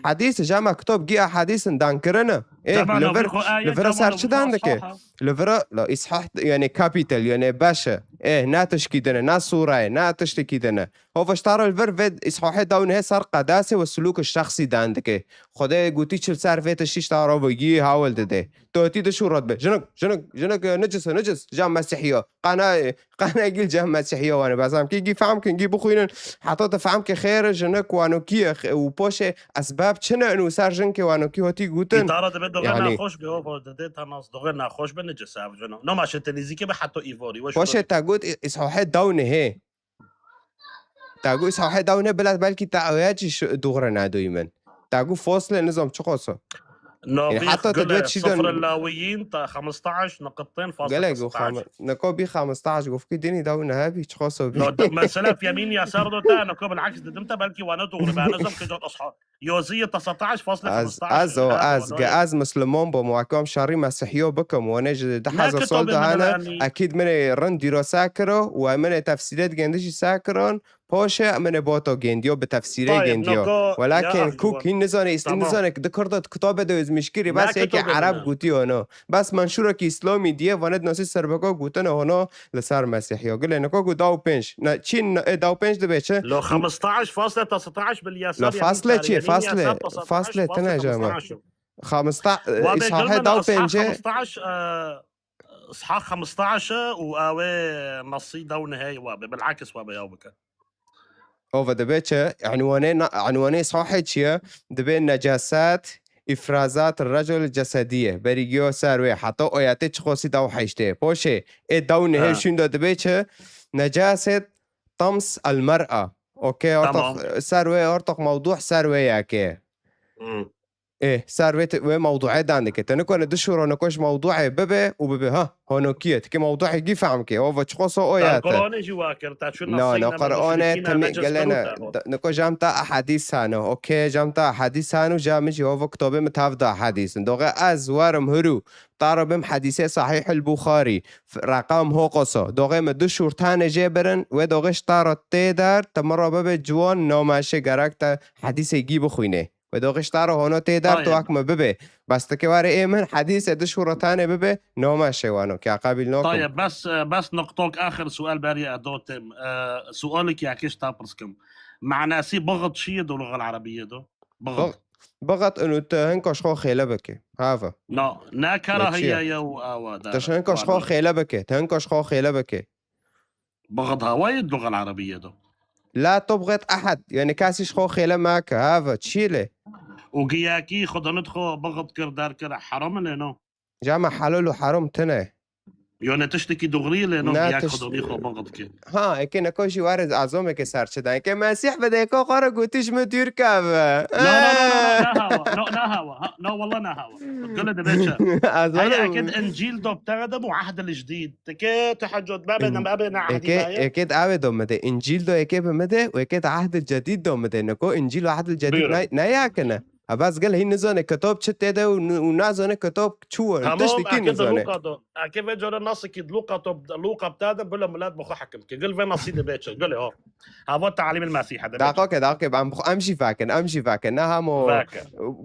hadîs, came kitap gî hadîsin dan kirine. Ê, Cama li vir, li vira ser çi dan dike? Li vira, la, îshah, yani kapitel, yani beşe. Ê, ne tişkî dine, ne sûrayê, ne tiştekî dine. Hova ji ta re li vir vê îshahê dawnê ser qedasê ve sulûk şexsî dan dike. Xwedê gotî çil ser vê tiştî ji ta re ve gî hawil dide. Totî de şûret be. Jinik, jinik, jinik, e, necis e, necis. Cam mesîhiyo. Qana Qanegîl cem mesîhiya wan e. Bes em kî gî fehm kin, gî bixwînin. Heta tu fehm ke xêr e, jinik wanokî ye, xe-, û poşê esbab çi ne û ser jinkê wanokî hotî gotin. Îtara dibe doxê Yani naxweş be, o dide ta nas doxê naxweş be, necis ev jino. Noma şe te nîzîkê be heta îvarî. We Poşê şûre te got, î-, îsahê dawnê hê. Te got, îsahê dawnê bila belkî te oya çi şi-, dûxre nedoyî min. Te got, fosle nizam çi qoso. Yani Navîx heta te Gule, dibê çi dön- Sifr Lawiyîn, ta xemstaş, niqitên, fasle Gelek go xemstaş. Xam-, neko bî xemstaş, go fikî dinî daw nehe bî, çi xoso bî. No, de-, mesela femîn yasar do te, neko bil'aks didim te, belkî wana doğru be, nizam ke cat ashab. Yoziye ta setaş, fasle Ez, xemstaş, ez o, ha, ez, wana ge-, ye. Ez Misliman bom, wa kom şerî Mesîhiyo bikim, wane ji Ne deh hezar sal kitabê de min hene, yani. Ekîd min ê rind dîro se kiro, û min ê tefsîrê digêndi jî se kirin, Poşe min ê boto gêndiyo, bi tefsîrê Tayeb, gêndiyo. Noko, Welakin ya kuk hîn nizane, îs-, Tamam. Nizane di kirdo di kitabe de êzmîşkirî, bes yekê Ereb gotiyo no. Bes menşûrekî îslamî diye, vane di nasî serbeko gotine hono li ser Mesîhiyo. Gilê niko got daw pênc. Ne, çîn, e, daw pênc dibe çi? Lo xemstaş fasle ta setaş bil yasar, Lo yani fasle çi? Fasle, fasle tine jama. Xemsta-, Wa be îsahê gilmene daw pênce. Xemstaş, e, Isha xemstaş e û ew ê nasî daw nihê wa be, bil'aks wa be yaw bike. Ova dibe çi? Enwanê na-, enwanê sahê çi ye? Dibe necaset, îfrazat recul cesediye. Berî giyo ser wê heta oyatê çiqosî dew heştê. Poşê, ê dew nehê Ha. şûn de dibê çi? Necaset tams el mer'a. Okey, ortak Tamam. ser wê, ortak mewduh ser wê yake. Hmm. Ê, ser wê te-, wê mewduê dan dike. Te nikone du şûro nikoş mewduê bibe û bibe, ha, honokiye. Tike mewduê gî fehm ke. O va çiqoso o ya te. Qur'anê jî wa kir, ta çû Na, nasî na, ne, Qur'anê müşrikî ne, temî necis gelene. Kir û te. Da-, niko jam ta ahadîs hano. Okey, jam ta ahadîs hano, jam jî o va kitobê mi tav da ahadîs. Doğe ez warim huru. Taro bim hadîsê Sahih el Buxarî. F-, Rakam ho qoso. Doğe mi du şûr tane jê birin. Wê doğe ji taro tê der. Te mi ro bibe ciwan namaşe gerek te hadîsê gî bixwîne. Wê doxîştara hono tê der tu Aynen. Wek mi bibe. Bes tu ke were ê min hedîse du şûretanê bibe, noma şêwano, ke qabil nokim. Tayyib, bes, bes nuqtok axir sual beriye edo têm. E, sualek ya kişta pirskim. Manasî bixit çi ye do lugal arabiye do? Bixit. Bixit inu tu hinko ji xo xêle bike. Hava. No, ne karahiye ye û awa da. Tu ji hinko ji xo xêle bike. Tu hinko ji xo xêle bike. Bixit hawa ye lugal arabiye do. La tubɣit ahad. Yani kesî ji xo xêle make. Hava, çi lê? Û giyakî xwe danit xwe bixit kir, der kir, heram e lê no? Cama helal û heram tune. Yani tiştekî doğrî lê no, giyak xwe danî xwe bixit kir. Ha, eke neko jî ware azomeke serçe da. Eke Mesîh bide, eko xwe re gotî ji min dûr keve. No, no, no, no, no, ne hawa. No, ne hawa. Ha, no, wallah ne hawa. Gule de beçe. Azom. Hey, ekid Încîl do btege de bu ahd el-jdîd. Tike teheccud mebine, mebine ahdi. Eke, eke de awe do mide. Încîl do eke bi mide, û eke de ahd el-cedîd do mide. Neko Încîl û ahd el-cedîd ne, ne yakine. Ha, bas gel hîn nizane kitap çi tê de û n-, û nazane kitap çi were. Tamam, tiştekî eke de nizane. Luqa do. Eke ve cara nasiki Luqa top, Luqa bta de bile milet bi xwe hekim ke. Gel ve nasî de beçe. Gel ha. Hava talîm el-Mesîh de beçe. Daqiqe, daqiqe. Em, em jî vekin, em jî vekin. Ne hamo. Vekin.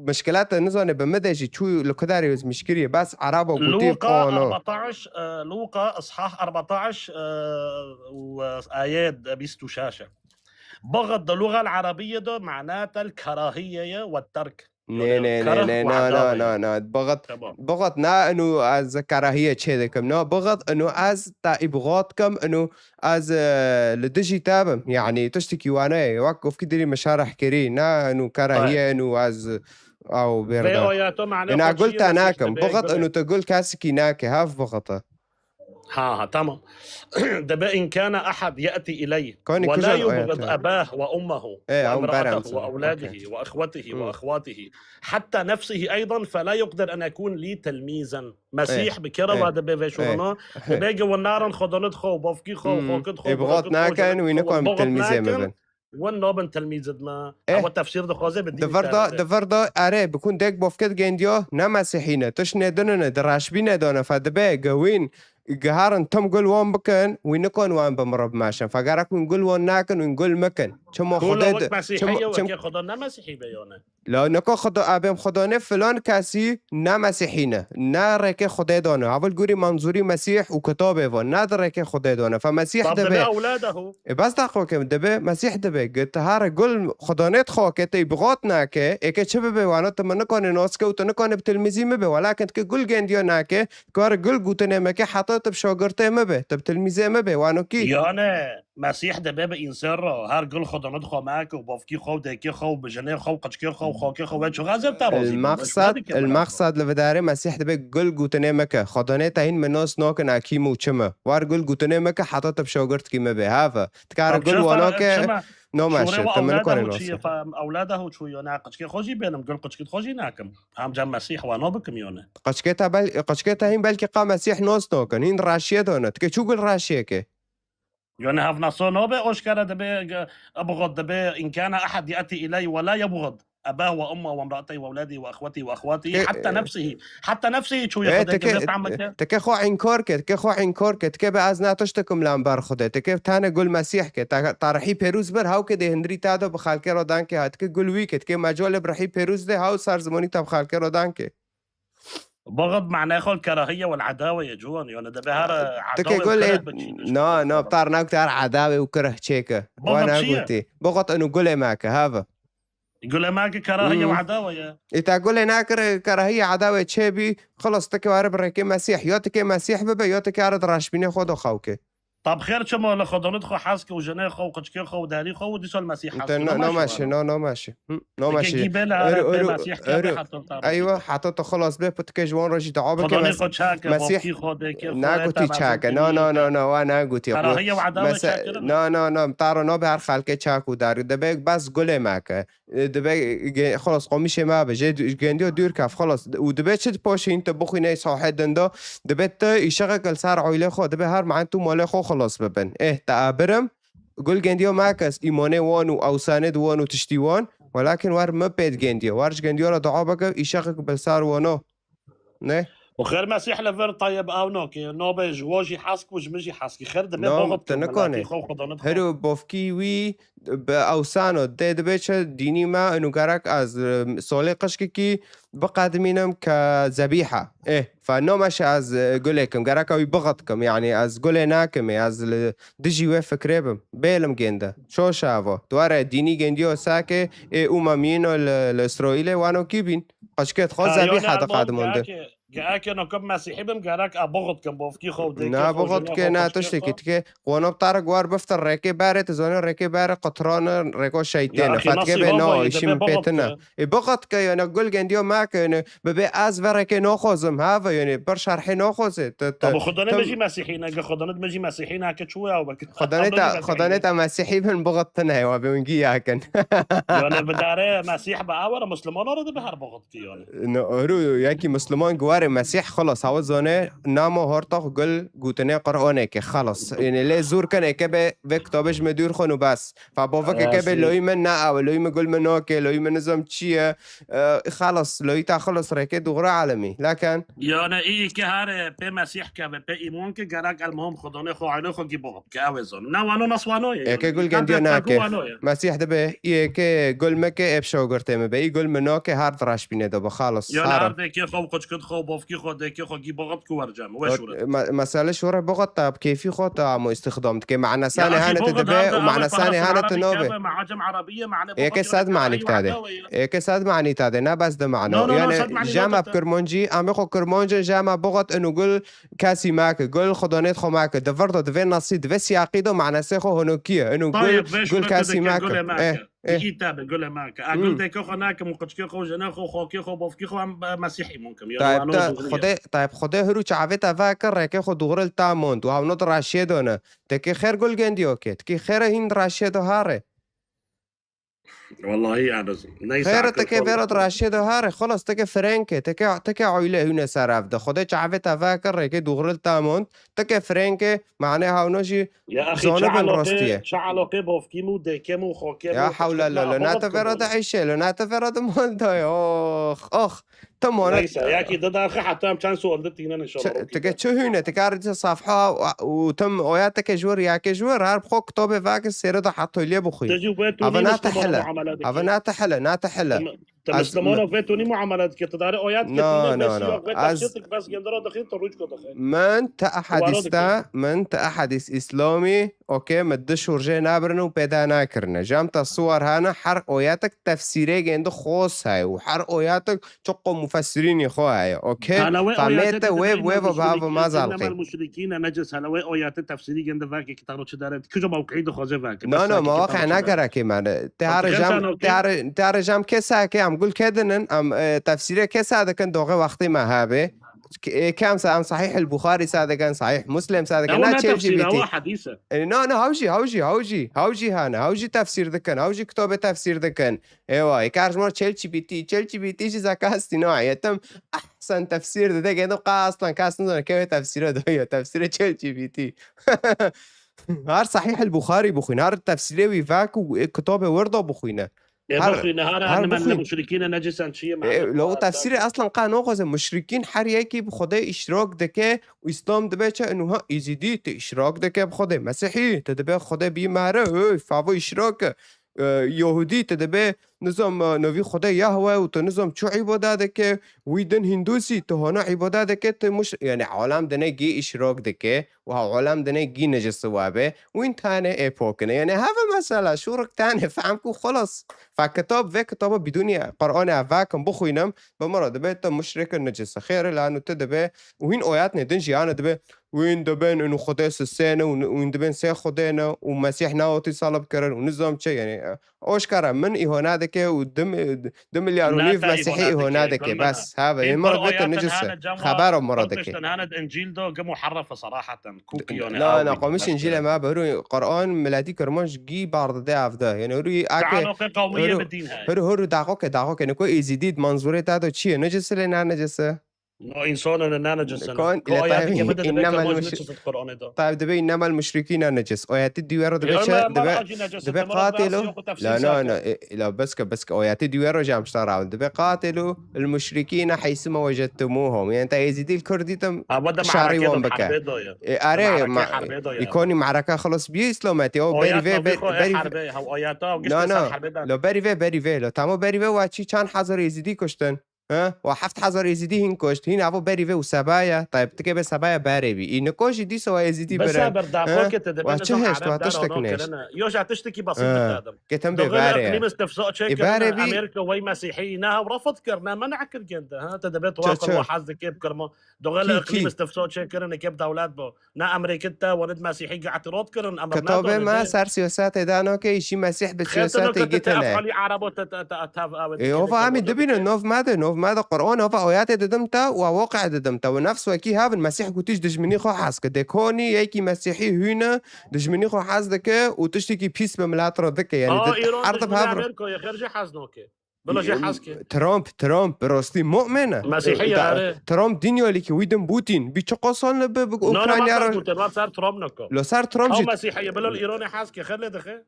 Mişkilat nizane bi mide jî çû li kudarê mişkirî. Bas Arabo gotî Luqa qano. Erbataş, e, Luqa ishah erbataş, e, û, e, ayet bîst û şeş. Bixit di lugal arabiye de manata el-karahiye ye ve terk. Nê, nê, nê, nê, na, na, na, na. Bixit, bixit na inu ez karahiye çê dikim. Na, bixit inu ez te îbxat kim, inu ez, e, li dijî te bim. Yani tiştekî wane ye. Wek gofkî dirî mişareh kirî. Na inu karahiye, inu ez aw bêrda. Ina gul te nakim. Bixit inu te gul kesikî nake. Hev bixite. Ha, ha, tamam. Debe in kana ahad ya'ti iley ve la yubğid abah ve ummehu ve imra'atahu ve awladihi ve ihwatihi ve akhwatihi hatta nefsihi aydan fe la yuqdir en ekun li telmizan. Mesîh bi kera va debe ve şuruna. Debe ge winaran xodonit xo, bofki xo, xokit xo, bofki xo, nakin, wî nikon bi telmizê me bin. Wan nabin telmîzid me. Eh. Ewa tefsîr dixwaze bi dîn. Di vir de, di vir de, erê, bikun dek bofket gendiyo, ne mesîhî ne. Tişt nêdinine, di raşbî nêdone, fe dibe, gewîn, giharin tim gul wan bikin, wî nikon wan bi mirov bimeşin. Fe gerek wîn gul wan nakin, wîn gul mikin. Çimo Xwedê wek mesîhî ye, wekê Xweda ne mesîhî be yone. La niko Xweda, abêm Xweda ne filan kesî ne mesîhî ne. Ne rêkê Xwedê dane. Havil gurî manzûrî mesîh û kitabê va. Ne di rêkê Xwedê dane. Fe mesîh dibe. Ewladehu. E, bes daqo ke dibe, Mesîh dibe. Gi te hare gul Xweda nêt xo ke te îbxat nake, ê ke çi bibe wana te min nikane nas ke û te nikane bi tilmîzî min be. Welakin ke gul gendiya nake, kar gul gutine me ke heta te bi şagirtê min be, te bi tilmîzê min be, wano kî? Yani, Mesîh dibe bi însan re, her gul Xweda nêt xo me ke û bavkî xo û dêkê xo û bi jinê xo û qiçkê xo û xokê xo ve çi xezir te razî be? El-meqsed, el-meqsed li vidarê Mesîh dibe gul gutine me ke. Xweda nê te hîn min nas nakin a kî me û çi me. War gul gutine me ke heta te bi şagirtkî min be. Hava. Dikare gul wana ke noma şe, te min nikare nas. Ewladehu çû yo ne qiçkê xwe jî bênim, gul qiçkît xwe jî nakim. Hem cem Mesîh wana bikim yo ne. Qiçkê te bel-, qiçkê te hîn belkî qa Mesîh nas nakin, hîn raşiyê dane. Dike çû gul raşiyê ke? Yani hevnaso nabe, oşkere dibe, ebğad dibe, in kana ahad ya'ti iley ve la yebğad. Ebah ve umma ve imra'atey ve evladi ve ihwati ve ahwati. Hatta nefsihi. Hatta nefsihi çû ye. Teke xo inkar ke, teke xo inkar ke, teke be ez ne tişt dikim lamber Xwedê. Teke tane gul Mesîh ke, ta-, ta rihî pêrûz bir, haw ke dê hindirî ta de bi xelkê re dan ke, ha teke gul wî ke, teke mecalê bi rihî pêrûz de, haw ser zimanî te bi xelkê re dan ke. Bixid manaya xwe kerahiye wal edawe ye ciwan. Yani debe her edawe û kireh biçîne. Na, na, bi tar nak tar edawe û kireh çêke. Wana gotî. Bixid inu gulê me ke, hava. Gulê me ke kerahiye û edawe ye. Îta gulê nakir kerahiye edawe çê bî, xilas tike ware bi rêkê Mesîh. Ya tike Mesîh bibe, ya tike are di raşbînê xwe de xew ke. Tab xêr çima li xwedanit xwe hez ke û jinê xwe û qiçkê xwe û derî xwe û dîsa li Mesîh hez Te ke. no Namaşe namaşe, wano. no namaşe. Hı, Dikê Namaşe. gî bê li her Ero, pê ero, Mesîh kevê ero. heta ta Eywa, rojê. heta te xelas bê, putikê ji wan re jî dua bike. Xwedanê Mes-, xwe çak e, Mesîh bofkî xwe, dêkê xwe, nagotî heta çak e. No, no, no, no, wa nagotî. Xwe-, Kerahiye wada me Mes-, çak kirine. No, no, no, ta re nabe her xelkê çak û dar. Debe bes gulê me ke. E, dibe ge-, xelas, qomîşê me be, jê du-, gendiyo dûr kev, xelas. Û dibe çi dipoşîn, tu bixwîne sahê dindo, dibe tu îşeqek li ser oylê xwe, dibe her mehan tu malê xwe xelas bibin. Eh, te abirim, gul gendiyo me kes, îmanê wan û ewsanê di wan û tiştî wan, welakin wer mi pê di gendiyo, wer ji gendiyo re dua bike, îşeqek bi ser wano. Ne? Û xêr Mesîh li vir tayeb ew nake, nabe ji wa jî hez ku ji min jî hez ki. Xêr dibe No, boxit te kim, nikane. Milletî xwe û xwedanit xwe. Hero bofkî wî bi ewsano dê dibe çi dînî me, û gerek ez, e, solê qişkikî biqedimînim ke zebîha. Eh, fa no meşe ez, e, gulê kim, gerek wî bixit kim, yani ez gulê nakim, ez li dijî wê fikrê bim. Bêlim gênde. Şoşa vo. Dware dînî gendiyo sake, ê ûma mîno li, li Îsraîlê wano kî bîn? Qişkêt xwe Ha, zebîha yani her mal diqedimon de. Gerek, gerek no kim Mesîhî bim, gerek a bixit kim, bofkî xwe û dêkê Na xwe û bixit jinê ke, xwe, na qiçkê xwe. Tiştekî dike. Qonop tarek war biftir rêkê berê, tu zanî rêkê berê qutran rêko Ya şeytêne. axî Fatikê nasî be baba no, yê işî dibe min pê bixit tine. ki. E, bixit ke, yani gul gendiyo me ke, yani bibê ez ve rêkê noxozim, ha ve, yani bir şerhê noxoze. Te, te, Tabû xudanê te me jî Mesîhî ne, ge xudanê me jî Mesîhî ne, ke çû ya bek. Xudanê Xudanê te, jî Mesîhî xudanê ne. te Mesîhî bin bixit tine, wa bê wingî yakin. Yani bi dare Mesîh be awara Musliman ara dibe her bixit ki yani. No, ero, yekî Musliman guwarê Mesîh, xelas, hawa zane, namo hortox gul gutine Qur'anê ke, xelas. Yani lê zûr kene ke be ve kitabê ji me dûr xwe û bes. Fa boveke ke be Mesîh. Loyî min na awe, loyî min gul min nake, loyî min nizam çi ye. E, xelas, loyî ta xelas rêkê dûgre alemî. Lakin Yani iyi ki her pê Mesîh ke ve pê îman ki gerek el muhim xudanê xwe, aîlê xwe gî bixit ki ew ê zan. Ne wano nas wano ye. Eke yani. Gul Îkan gendiyo de nake. Wano ye. Mesîh dibe, î eke gul meke ep şogirtê me be. Î gul min nake her diraşbîne de be, xelas. Yani Her her dêkê xwe û qiçkit xwe û bofkî xwe, dêkê xwe gî bixit ku wercem. Weş Got, were. me-, mesele şore bixit ta bi keyfî xwe ta amo îstixdam dike. Manasanê Ya axî hane te bixit dibe herde û abi, manasanê hane te nabe. Arabî keve, macem Arabî ye, mane Eke bixit sed yani, manî ayo tade. Eke sed manî tade, ne bes de mano. No, no, no, Yani sed manî jama nate. Bi kirmancî, amê xwe kirmancin jama bixit inu gul kesî make, gul xudanêt xwe make. Di vir de divê nasî, divê siyaqî de manasê xwe honokî ye. Inu gul, Tayeb, ve gul şûre kesî dike make. Gulê make. Eh, eh. Î tabe gulê make. A gul Hmm. deke xwe nakim û qiçkê xwe û jinê xwe, xokê xwe, bofkî xwe em, e, Mesîhî mumkim. Ya Tayeb wano te, dûgriye. Xwedê, Tayeb Xwedê hiru çavê te veke rêkê xwe dûgril ta mond. Û hewno di raşiyê de ne. Teke xêr gul gendiyo ke. Teke xêre hîn di raşiyê de hare. Wallahî yani. Neyse, Xêre akil teke xol vera yapın. Raşê de hare, xelas teke frênke, teke, teke oyle hüne ser ev de. Xwedê çavê te veke rêkê dûgril ta mond, teke frênke, mane hawno jî Ya axî, çi zanibin aloqe, rostiye. Çi aloqe bofkî mu, deke mu, xoke mu, Ya hawla la la, na te vera de eyşe, lo na te vera de mond da ya. Ox, ox. Te mane Neyse, ya ki dida xi hatta em çend sual de tînen inşallah. Çi, okey. Tike çi hüne, tike arıca safha û tim oya tike jwir ya ke jwir, her xo kitabê vake sêre de hatolye bixuy. Te jî wê tu Ava nî na te Müslümana hele. Muamele dike. Ava na te hele, na te hele. Te, te Müslümana wê tu nî muamele dike, te dare oya dike, No, tu ne no, bes no. yok, wê Az tefsir dike, bes gendera dixin, te ruçko dixin. Min te Waro ahadîs dike. Te, min te ahadîs İslami, okey, mi di şûrjê nabirin û pêda nakirine. Jam te suwar hane, her oyatek tefsîrê gendi xos hay û her oyatek Çiqo mufessirînî xwe heye, okey? Hela wê Famê oyatê te de wê, dibê wê inna ve bava muşrikîne, mazal innema qê. El-muşrikîne neces, hela wê oyatê tefsîrî gende vake kitabo çi dere, kîjo mewqî dixwaze vake, Kîjo mewqî dixwaze vake. No, no, mewqî ne gerek. Mane. Te hare jam, te hare, te hare jam kesa ke, em gul kedinin, em, e, tefsîre kesa dikin, doğe wextê me habe. Ke-, e, ke em sa-, em Sahih el-Buxarî sa dikin, Sahih Muslim sa dikin, na çel jî bitî. E, no, no, haw jî, haw jî, haw jî, haw jî hane, haw jî tefsîr dikin, haw jî kitabê tefsîr dikin. Ewa, ê kar ji me re çel çî bîtî, çel çî bîtî jî zeka sîno ayetim. Ahsen tefsîr dide, gendo qa aslan kas nizane kevê tefsîre de ye, tefsîre çel çî bîtî. Har Sahih el-Buxarî bixwîne, har tefsîrê wî vak û, e, kitabê wir de bixwîne. E, Har, bixwîne, har har annema bixwîne. El-muşrikîne necesen çi ye, E, mane lo xwe tefsîrê aslan qa noxoze, muşrikîn her yekî bi Xwedê îşrak dike û Îslam dibe çi, inu ha Îzîdî tu îşrak dike bi Xwedê, Mesîhî tu dibe Xwedê bî mare, hey, favo îşrak e. E, Yahudî tu dibe nizam, e, novî Xwedê Yahwe û tu nizam çu îbada dike, wî din Hindusî, tu hona îbada dike, tu muş-, yani alem dine gî îşrak dike û ha alem dine gî necisi wabe, wîn tane ê pokine. Yani heve mesela şûrik tane fehm ku xelas. Fa kitab, vê kitaba bidûnî Qur'anê ev vakim bixwînim, bi min re dibe tu muşrik û necis e. Xêr e, lano tu dibe, û hîn oyatnê din jî hane dibe, wîn dibin û Xwedê sisê ne û wîn dibin sê Xwedê ne û Mesîh nehatiye salib kirin û nizam çi, yani, e, oşkara min îhona dike û du mi-, du milyar û nîv Mesîhî îhona dike. Bes, have, ê min re gote necis e. Xebera min re dike. Tiştin hene di Încîl de gi muherref e seraheten. Kûkî yani. Na, na, qomişên Încîlê me berû Qur'an miletî Kirmanc gî bar dide ev de. Yani hûrû ake, hûrû, hûrû, hûrû daxoke, daxoke. Niko Êzîdî di manzûrê te de çi ye? Necis e lê ne necis e? No, însanên ne necis in. Kon, ile tabi, innamel muş-, tabi dibe innamel muşrikîne necis. Oyatê dî wê re dibe çi? Dibe qatilo. La, no, no, e, la, beske, beske. Oyatê dî wê re jî em şta rawin. Dibe qatilo el muşrikîne heysu ma wecedtumuhum. Yani te Êzîdî li kur dîtim, şarî wan bike. E, are, ma-, îkonî me'reke xelas bîye îslametî. O berî vê, be-, berî vê. No, no. Lo berî vê, berî vê. Lo tamo berî vê wa çî çand hezar Êzîdî kuştin. He? Wa heft hezar Êzîdî hîn kuşt, hîn avo berî vê û Sebaya, tayb, tikê bê Sebaya berê bî. Î niko jî dîsa wa Êzîdî bire. Besa ber daxo ke te dibê. Wa çi hêşt, wa tiştik nêşt. Yo, ja tiştekî basit bikir. Ketim bê berê. Îklîm istifsa çêkirin, Amerîka wey Mesîhî, ne hew refd kir, ne men'a kir gende, ha? Te dibê tu wa qir wa hez dikê bikir ma. Doxel îklîm istifsa çêkirin, ke bi dewlet bo. Ne Amerîka te, wan id Mesîhî ge îtiraf kirin, em. Kitabê me ser siyasetê de nake, îşî Mesîh bi siyasetê gitine. Ê, ova em ê dibînin, nov me de, nov me de Qur'an, ova ayetê didim te, wa waqi didim te, û nefs wekî hevin, Mesîh gotî ji dijminî xwe hez ke. Dekonî, yekî Mesîhî hûne, dijminî xwe hez dike û tiştekî pîs bi milet re dike. Yani, erd bi hev re. Bila jê hez nake. Trump, Trump, bi rastî mu'min e. Mesîhî ye, are. Trump dinya lîkî wî din Putin. Bî çi qosol li bi, bi Ukrayna re. Ser Trump nako. Lo ser Trump jî. Mesîhî ye, bila li Îranê hez ke, xêr lê dixe.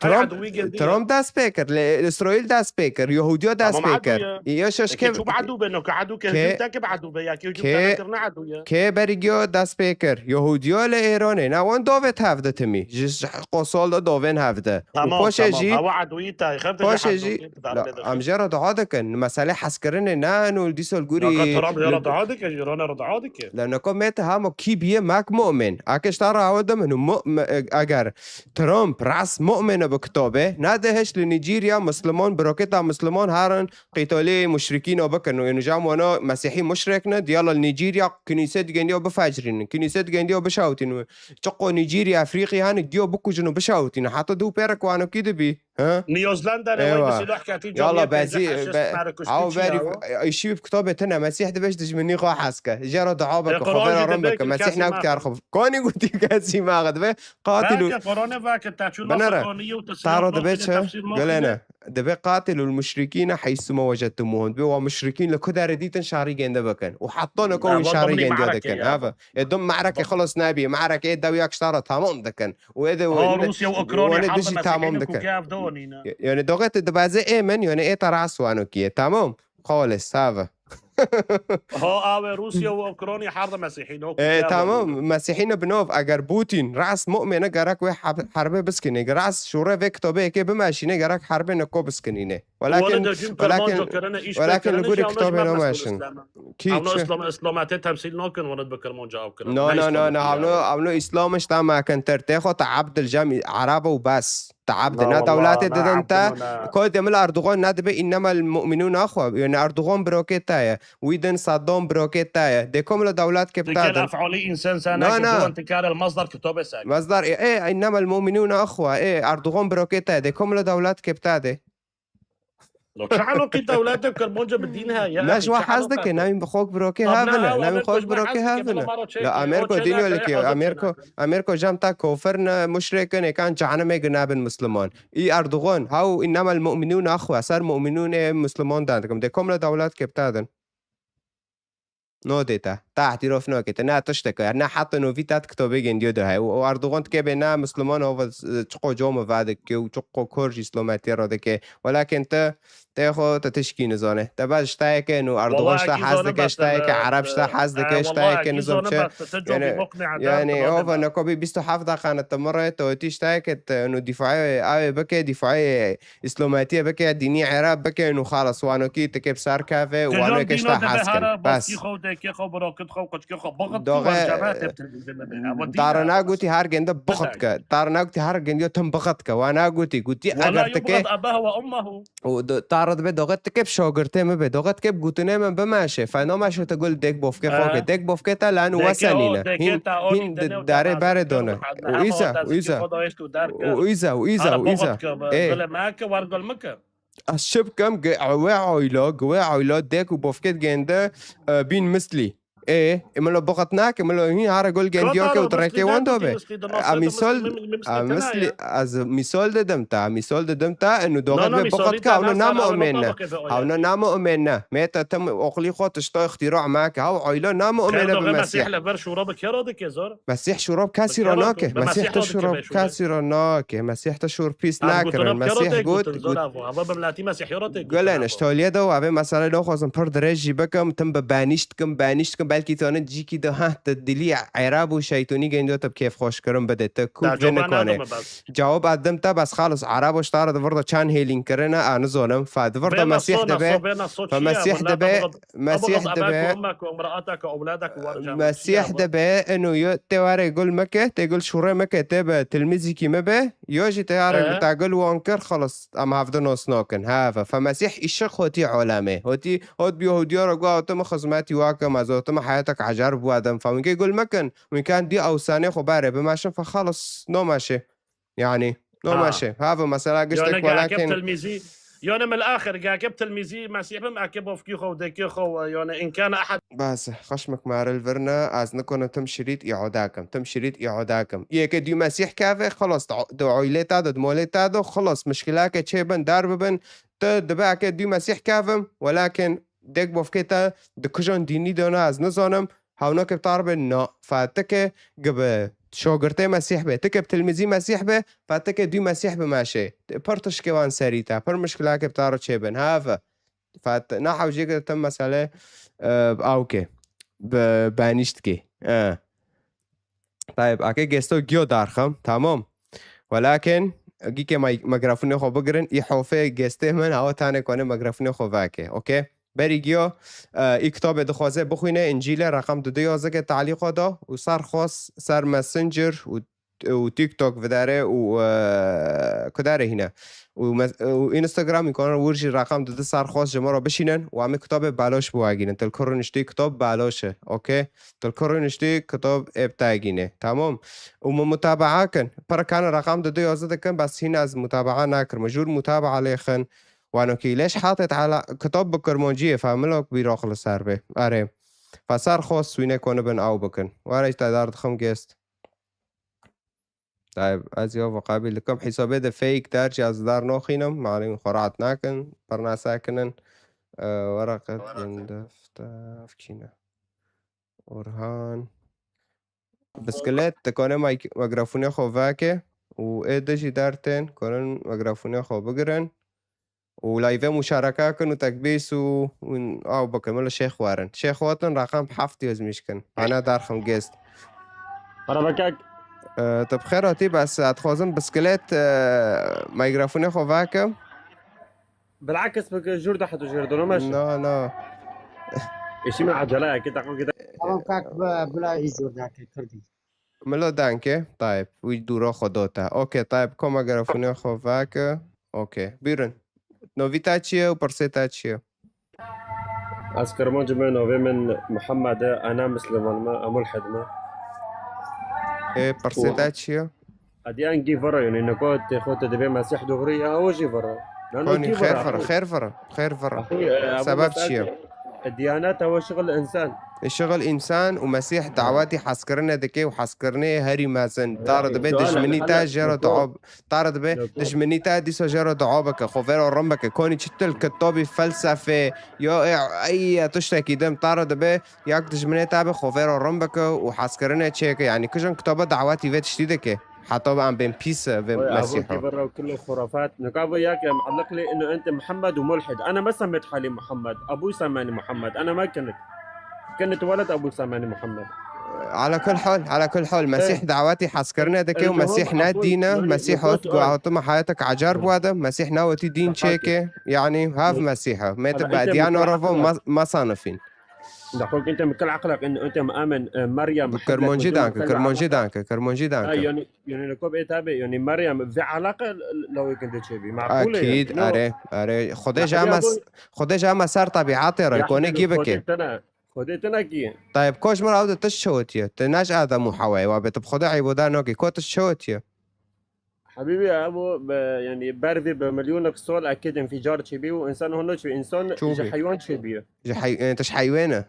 Trump, Trump dest pê kir, li Îsraîl dest pê kir, Yahûdiya dest pê kir. Tamam, edu ye. Yaşa şke. Çu bi edu be, nako edu ke hicum te ke bi edu be, ya ke hicum te kir ne edu ye. Kê berî giya dest pê kir? Yahûdiya li Îranê. Na wan dovê hev de timî. Ji, ji qosol de dovên hev de. Tamam, tamam. Hewa edûyî te, xem te jî hez dike, em jê re dua dikin. Meselê hezkirinê ne, û dîsa li gorî. Naka Trump jê re dua dike, ji Îranê re dua dike. La naka me te hema kî bîye mek mu'min. Ake ji te re ew dimin û mu-, me-, eger Trump res mu'min e bi kitabê, ne dihişt li Nîjerya Misliman, bi roketa Misliman herin qîtalê muşrikîna bikin. Û ênû jam wana Mesîhî muşrik ne, diyala li Nîjerya kinîse digendiya bifecrînin, kinîse digendiya bişewtînin. Çiqo Nîjerî, Efrîqî hene, giyo bikujin û bişewitînin. Heta dû pêrek wanokî dibî. Ha? Niyozlanda ne wey bi silah ketî. Yalla bezî, be-, ew berî, eşî bi kitabê tine, Mesîh dibêj dijminî xwe hez ke. Jê re dua bike, xwe vera rin bike. Mesîh ne kar xwe. Konî gotî kesî maxe dibe. Qatil û. Belke Qur'anê vake, te çû nasıl konî û te silah dibê çi? Gulene. Dibe qatil û muşrikîne heysu ma wecedtumuhum. Dibe wa muşrikîn li ku derê dîtin şerî gênde bikin. Û heta niko wî şerî gêndiya dikin. Eve. Ê dum me'reke xelas nebî, me'reke ê dewiya kişta re tamam dikin. Û ê de Rûsya û Ukrayna dijî tamam dikin. Yani doxê tu dibazê ê min, yani ê te ras wano kiye. Tamam. Xalis, save. Ha, awe Rûsya û Ukrayna her de Mesîhî ne. E, tamam, Mesîhî ne bi nov. Eger Putin ras mu'mine gerek wê heb-, herbê biskinê. Ras şûre vê kitabê yekê bimeşîne gerek herbê neko biskinîne. Welakin, welakin, welakin li gorî kitabê nameşin. Kî çi? Îslam, îslametê temsîl nakin, wan dibê Kirmanca ew kirin. No, no, no, no, hevno, hevno îslam işte me kin ter. Tê xwe te ebd li cem Ereb û bes. Te ebd ne dewletê didin te. Kotê min Erdogan ne dibe innemel mu'minûn axwe. Yani Erdogan birokê te ye. Wî din Saddam birokê te ye. Dê kom li dewlet ke bita din. Tikar ef'alî însan sana. Na, na. Tikar el masdar kitabê ser. Masdar, e, e, innemel mu'minûn axwe. E, Erdogan birokê te ye. Dê kom li dewlet ke bita de. Lo çi eloqî dewlete Kirmanca bi dîn heye? Ne ji wa hez dike, navîn bi xwe birokê hevine, navîn xwe birokê hevine. La Amerîka dînî wele ki, Amerîka, Amerîka cem ta kofir ne, muşrik ne, kan cehennemê ginabin Müslüman. Î Erdogan, haw innemel mu'minûn axwe, ser mu'minûn ê Müslüman dan dikim. De kom le dewlet ke bita din. No dê te. Te îhtîrof nake, te ne tişteke, ne heta novî te di kitobê gendiyo de heye. Û Erdogan dikê bê ne Misliman hova, e, çiqo coma va dike û çiqo kor ji Îslametiye re dike. Welakin te, te xwe te tişkî nizane. Te bes ji te yeke û Erdogan ji te hez dike, ji te yeke Ereb ji te hez dike, ji te yeke nizam çi. Yani, yani, hova neko bî bîst û heft deqane te mirê, te wetî ji te yeke te û dîfaê avê bike, dîfaê Îslametiye bike, dînî Ereb bike û xalas, wano kî tikê bi ser keve û wano yeke ji te hez kin. Bes. Doxe, Tara nagotî her gende bixit ke. Tara nagotî her gendiyo tim bixit ke. Wa nagotî, gotî eger tikê. Û do-, Tara dibe doxe tikê bi şagirtê min be. Doxe tikê bi gotinê min bimeşe. Fe nameşe te gul dek bofke xo ke. Dek bofke te lan û wese nîne. Hîn, hîn di darê berê done. Û îza, û îza. Û îza, û îza, û îza. Ê. Ez çi bikim, gi-, wê ayla, gi wê ayla dek û bofkê digende, e, bîn mislî. Ê, e, min lo bixit nake, min lo hîn hare gol gendiyo ke û direkê wan do be. A misal, a mislî, ez misal dedim ta, misal dedim ta, enu doxet be bixit ke, ewna name omên ne. Ewna name omên ne. Me te tim oqlî xo tişta îxtîra me ke, haw ayla name omên ne bi Mesîh. Mesîh şûro bi kesî re nake. Mesîh te şûro bi kesî re nake. Mesîh te şûr pîs nakirin. Mesîh got, got, Gulen, ji toliyê de û evê mesele naxwazim pir dirêj jî bikim. Tim bi benîşt dikim, benîşt dikim. Belkî tu ne cîkî de, heh, te dilî Ereb û şeytonî gendiyo te bi kêfxweşkirin bide. Te kûk vê nikane. Cewab ez dim te, bes xalis Erebo ji te re di vir de çend hêlîn kirine, a nizonim. Fe di vir de Mesîh dibe, fe Mesîh dibe, Mesîh dibe, Mesîh dibe, inu yo, tê were gul meke, tê gul şûrê meke, tê bi tilmîzîkî me be, yo jî tê were te gul wan kir, xalis, em hevdi nos nakin. Heve, fe Mesîh îşiq hotî alemê. Hotî, hot bi Yahûdiya re got, tu min xizmetî wa kim, ez tu min heyetek ecer bi we dim. Fe winkê gul mekin, winkan dî ewsanê xwe berê bimeşin, fe xalis, nomeşe. Yani, no meşe. Hava mesela giştek welakin. Tilmîzî, yani min li axir, gakeb tilmîzî Mesîh bim, eke bofkî xwe û dekê xwe, yani, inkana ehad. Bas, xeşmek maril virne, ez nikonim tim şirît îada kim, tim şirît îada kim. Yeke dû Mesîh keve, xelas, di, di oylê ta de, di molê ta de, xelas, mişkilake çê bin, dar bibin, tu dibe eke dû Mesîh kevim, welakin dek bofkê te di kujan dînî de ne, ez nizanim, Hewna ke bi te re be, na. Fe ti ke gi bi şogirtê Mesîh be, ti ke bi tilmîzî Mesîh be, fe ti ke dû Mesîh bimeşe. Pir tişkê wan serî te, pir mişkilake bi te re çêbin. Heve. Fe ti, na hewcê ke tim mesele, e, awke. Bi benîşt ke. E. Tayeb, ake gesto giyo darxim, tamam. Welakin, gîke may-, mikrafonê xwe bigirin, î hofê gestê min, hawa tane kone mikrafonê xwe veke. Okey? Berî giyo, e, î kitabê dixwaze bixwîne, Încîlê reqem du du yazike talîqa da û ser xwest ser Messenger û, û TikTok vidare û, e, kudare hîne. Û mes-, û Instagram îmkanan wir jî reqem du du ser xwest ji min re bişînin û em ê kitabê baloş biwagînin. Til kurê niştî kitab baloş e. Okey? Til kurê niştî kitab ê bitagîne. Tamam. Û min mutabaa kin. Pir kan reqem du du yazı dikin, bes hîn ez mutabaa nakirim. Jûr mutabaa lê xin. Wano ki leş hatet ala kitab bi Kurmanciyê, familok bîroq li ser bê. Erê. Fesar xo swîne konibin ew bikin. Were ji te dar dixim gest. Tayeb, ez ya ve qabîl dikim. Hesabê de fake der jî ez dar noxînim. Malê min xwe rahat nakin. Pir nasekinin. Ee, weraqet gundef te ev kî ne? Orhan. Bisiklet, dikane mik-, mikrafonê xwe veke û ê di jî dertên, kanin mikrafonê xwe bigirin û live muşareke kin û tekbîs û, û aw bikin, min li şêx werin. Şêx wetin, reqem heft yazmiş kin. Ana derxim gest. Para bekek. Ee, tu bi xêr hatî, bes ez dixwazim bisiklet, ee, mikrafonê xwe veke. Bilakis bike jûr de heta jûr de, no meşe. Na, na. Îşî min eceleyekê, deqîqekê. Tamam kak, bila î jûr de ke kirdî. Milo danke, tayeb, wî dûra xwe dota. Okey, tayeb, koma mikrafonê xwe veke. Okey, bîrin. Novî te çi ye û pirsê te çi ye? Ez Kirmanc me, navê min Mihemed e, ez ne Misliman me, ez mulhid me. Ê, pirsê te çi ye? Edî engî vira, yanî nika tê xwe tu dibê Mesîh dogirî ya, ew jî vira. Konî, xêr vira, xêr vira, xêr vira. Sebeb çi ye? Diyaneta we şixil însan. Şixil însan û Mesîh dawetî hezkirinê dike û hezkirinê herî mezin. Tara dibe dijminî te jê re dua, tara dibe dijminî te dîsa jê re dua bike, xwe vêro rin bike. Konî çitil kitabî felsefê ya ê, ey tiştekî din tara dibe yak dijminê te be xwe vêro rin bike û hezkirinê çêke. Yanî kijin kitaba dawetî vê tiştî dike. Heta em bên pîs vê Mesîha. Vê re kilo xurafat. Nika vê ya ke mualliq lê ino ente Muhammed û mulhid. Ana me semet halî Muhammed. Abu semani Muhammed. Ana me kinit. Kinit weled Abu semani Muhammed. Ala kul hal, ala kul hal. Mesîh dawetî hezkirinê dike û Mesîh ne dîn e. Mesîh hot got, hotuma hayatek acar bû adam. Mesîh ne wetî dîn çêke. Yanî hav Mesîh e. Mêtik be diyan oravo masanifîn. Daqok ente min kil aqlak in ente min amen Meryem. Kirmancî danke, Kirmancî danke, Kirmancî danke. Yani, yani kop e tabi, yani Meryem ve alaka lawê kinde çebi. Makul e. Akîd, are, are. Xwedê ji ema, Xwedê ji ema ser tabiatê re, konê gî bike. Xwedê tena ki. Tayyip, ko ji min re ew de tişt çewitiye? Te ne ji Adem û Hewayê wa be, tu bi Xwedê eyboda nokî. Ko tişt çewitiye? Habîbî, ew bi, yani, ber vê bi milyonek sal ekêd înfîcar çêbî û însan hûn çû, însan ji heywan çêbî. Ji hey-, yani, tu ji heywên e?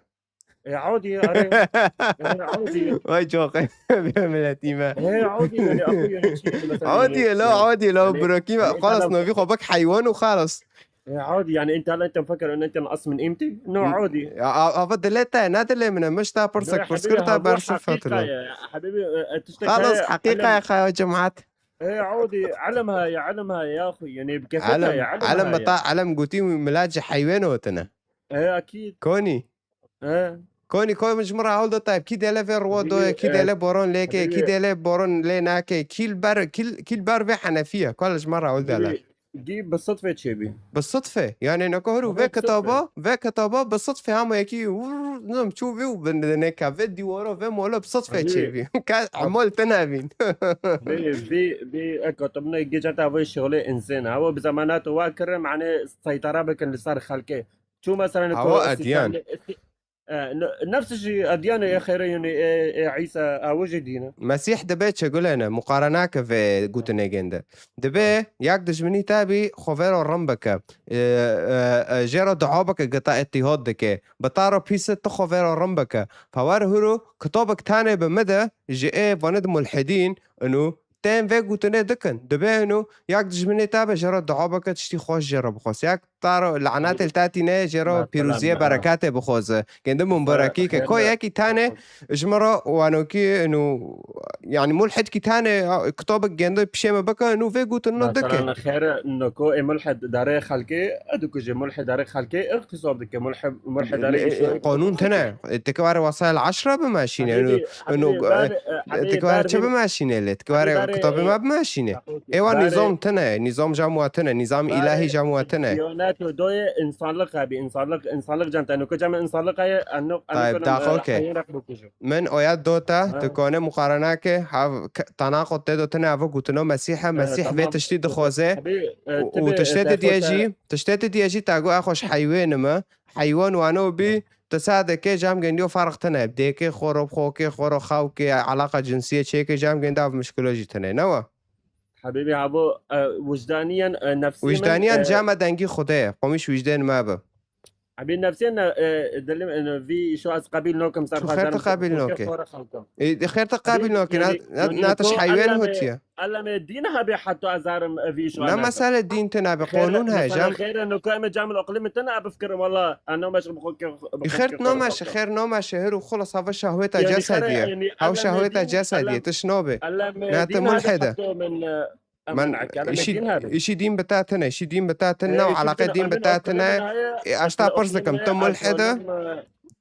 E, adî, are. E, adî. Vay coqe, miletî me. E, adî, yani, akû, yani, çi, mesela, adî, yani, la, yani, adî, la, yani, birakî me. Yani, xalas, novî xwe bik heywan û xalas. E, adî, yani, ente, ente mfeker, ente asmin îmtî? No, adî. Ya, a-, ava dilê te, ne dilê min e. Mişta pirsek, pirs kir ta bersiv hatilo. Habîbî, e, e, tiştek xalas, heqîqa ya xaya cemaat. E, adî, elm ha ya, elm ha ya, xu, yani, bi kefet ha ya, elm ha ya. Elm bita, elm gotî milat ji heywên hotine. E, akîd. Konî. E. Konî, ko min ji min re hewl da Tayyip. Kî dêle vê ruwa doye, kî dêle boron lêke, kî dêle boron lê nake, kî li ber, kî, kî li ber vê henefiye. Ko li ji min re hewl dêle. Gî bi sitfê çêbî. Bi sitfê. Yani neko hiru vê kitaba, vê kitaba bi sitfê hema yekî vur, nizam çû vê û bi neka vê dîwara vê mola bi sitfê çêbî. Ka emol tine bîn. Vê, vê, vê eka tu bine gê ceta vê şixulê insên. Ew bi zemana tu wa kirin, mane seytara bikin li ser xelkê. Çû mesela ko Ewa sîstem ediyan. E, ne-, nefs jî edyanê ê xêrê yûnê ê, ê Îsa, ew jî dîn e. Mesîh dibe çi gulene, muqarene ke vê gotinê gênde. Dibe yak dijminî te bî, xwe vê re rin bike. E, e, e, jê re dua bike, gita îtîhad dike. Bi ta re pîs e, tu xwe vê re rin bike. Pewer hûro, kitobek tane bi min de, ji ê vanê di mulhidîn, inu, tên vê gotinê dikin. Dibe inu, yak dijminê te be, jê re dua bike, tiştî xweş jê re bixwaz. Yak ta re lanetê li te tîne, jê re pîroziyê bereketê bixwaze. Gênde min berekî ke. Ko yekî tane ji min re wanokî inu, yani mulhidkî tane, ha, kitabek gênde pişê me bike, inu vê gotinê dike. Mesela xêr, ino ko ê mulhid darê xelkê, e dikuje mulhid darê xelkê, e qisab dike, mulhid, mulhid darê, e, qanûn tine. E, dike ware wasayel eşre bimeşîne, inu, inu, e, dike ware çi bimeşîne lê, dike ware kitabê me bimeşîne. Ê wa nîzam tine, nîzam cam wa tine, nîzam îlahî cam wa tine. Diyanet û doyê insanlık abi, insanlık, insanlık cam tane. Kocam insanlık aye, anno, Tayyip, daxo ke. Min oya dota, tu kone muqarene ke, hav, tanaqo te do tine, avo gutino Mesîhe, Mesîh vê tiştî dixwaze. Û tiştê te diye jî, tiştê te diye jî, ta go, e xweş heywên me, heywan wano bî, tu sade ke cam gendiyo farq tine. Dêkê xoro, xokê xoro, xawkê, alaqa cinsiyê çêkê cam genda av mişkilo jî tine. Ne wa? Habibî havo, e, wijdaniyen, e, nefsî min, wijdaniyen e, cama dengî Xwedê ye. Qomîş wijdên me bi. Habî nefsî ne, e, dilim, e, vî şo ez qebîl nokim ser xwe. Xêr te qebîl noke. E, xêr te qebîl noke. Na, na, na tiş heywen hotiye. Elem dîn hebê heta ez arim vî şo. Ne mesele dîn tine be, qonûn he, cam. Xêr no ka me cam oqlim tine abi fikir wala. Ana meşq bixo ke. Xêr no meşq, xêr no meşq, her û xulas hava şahweta cesediye. Hav şahweta cesediye, tiş nobe. Ne te mulhede. Men işi, işi dîn bi te tine, işi dîn bi te tine, e, û eleqe dîn bi te tine. E, ez ta pirs dikim, tu mulhede?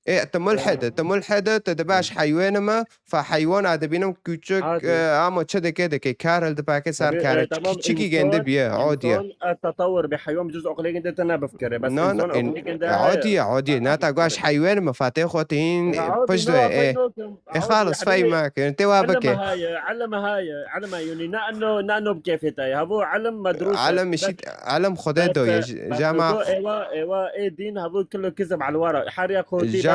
E, tu mulhede, tu mulhede, tu dibe ez heywen me, fa heywan a dibînim küçük, e, ama çi dike dike, kar hildi pake ser kare. Çikî gende biye, odiye. Insan, e, tetewur bi heywan bi cüz oqlê gende tine bifkere. Bes insan oqlê gende. Odiye, odiye. Na ta go ez heywen me, fa tê xwe tîn, pişt de, e. E, xalis, fey me ke, te wa bike. Elm haye, elm haye, elm haye, yani, ne eno, ne eno bi keyfê te ye. Havo elm medrûs e. Elm işî, elm Xwedê do ye. Jama. Ewa, ewa, ê dîn havo kilo kizim elwara. Her ya xwe dî. Jama,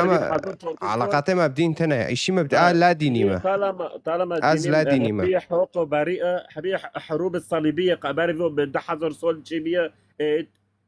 elaqatê me bi dîn tine. Îşî me bi, a, la dînî me. Talama, talama. Ez la dînî me. Hebî huquq bari'e, hebî hurûb salîbiye, qeber vo bi du hezar sol çêbiye. E,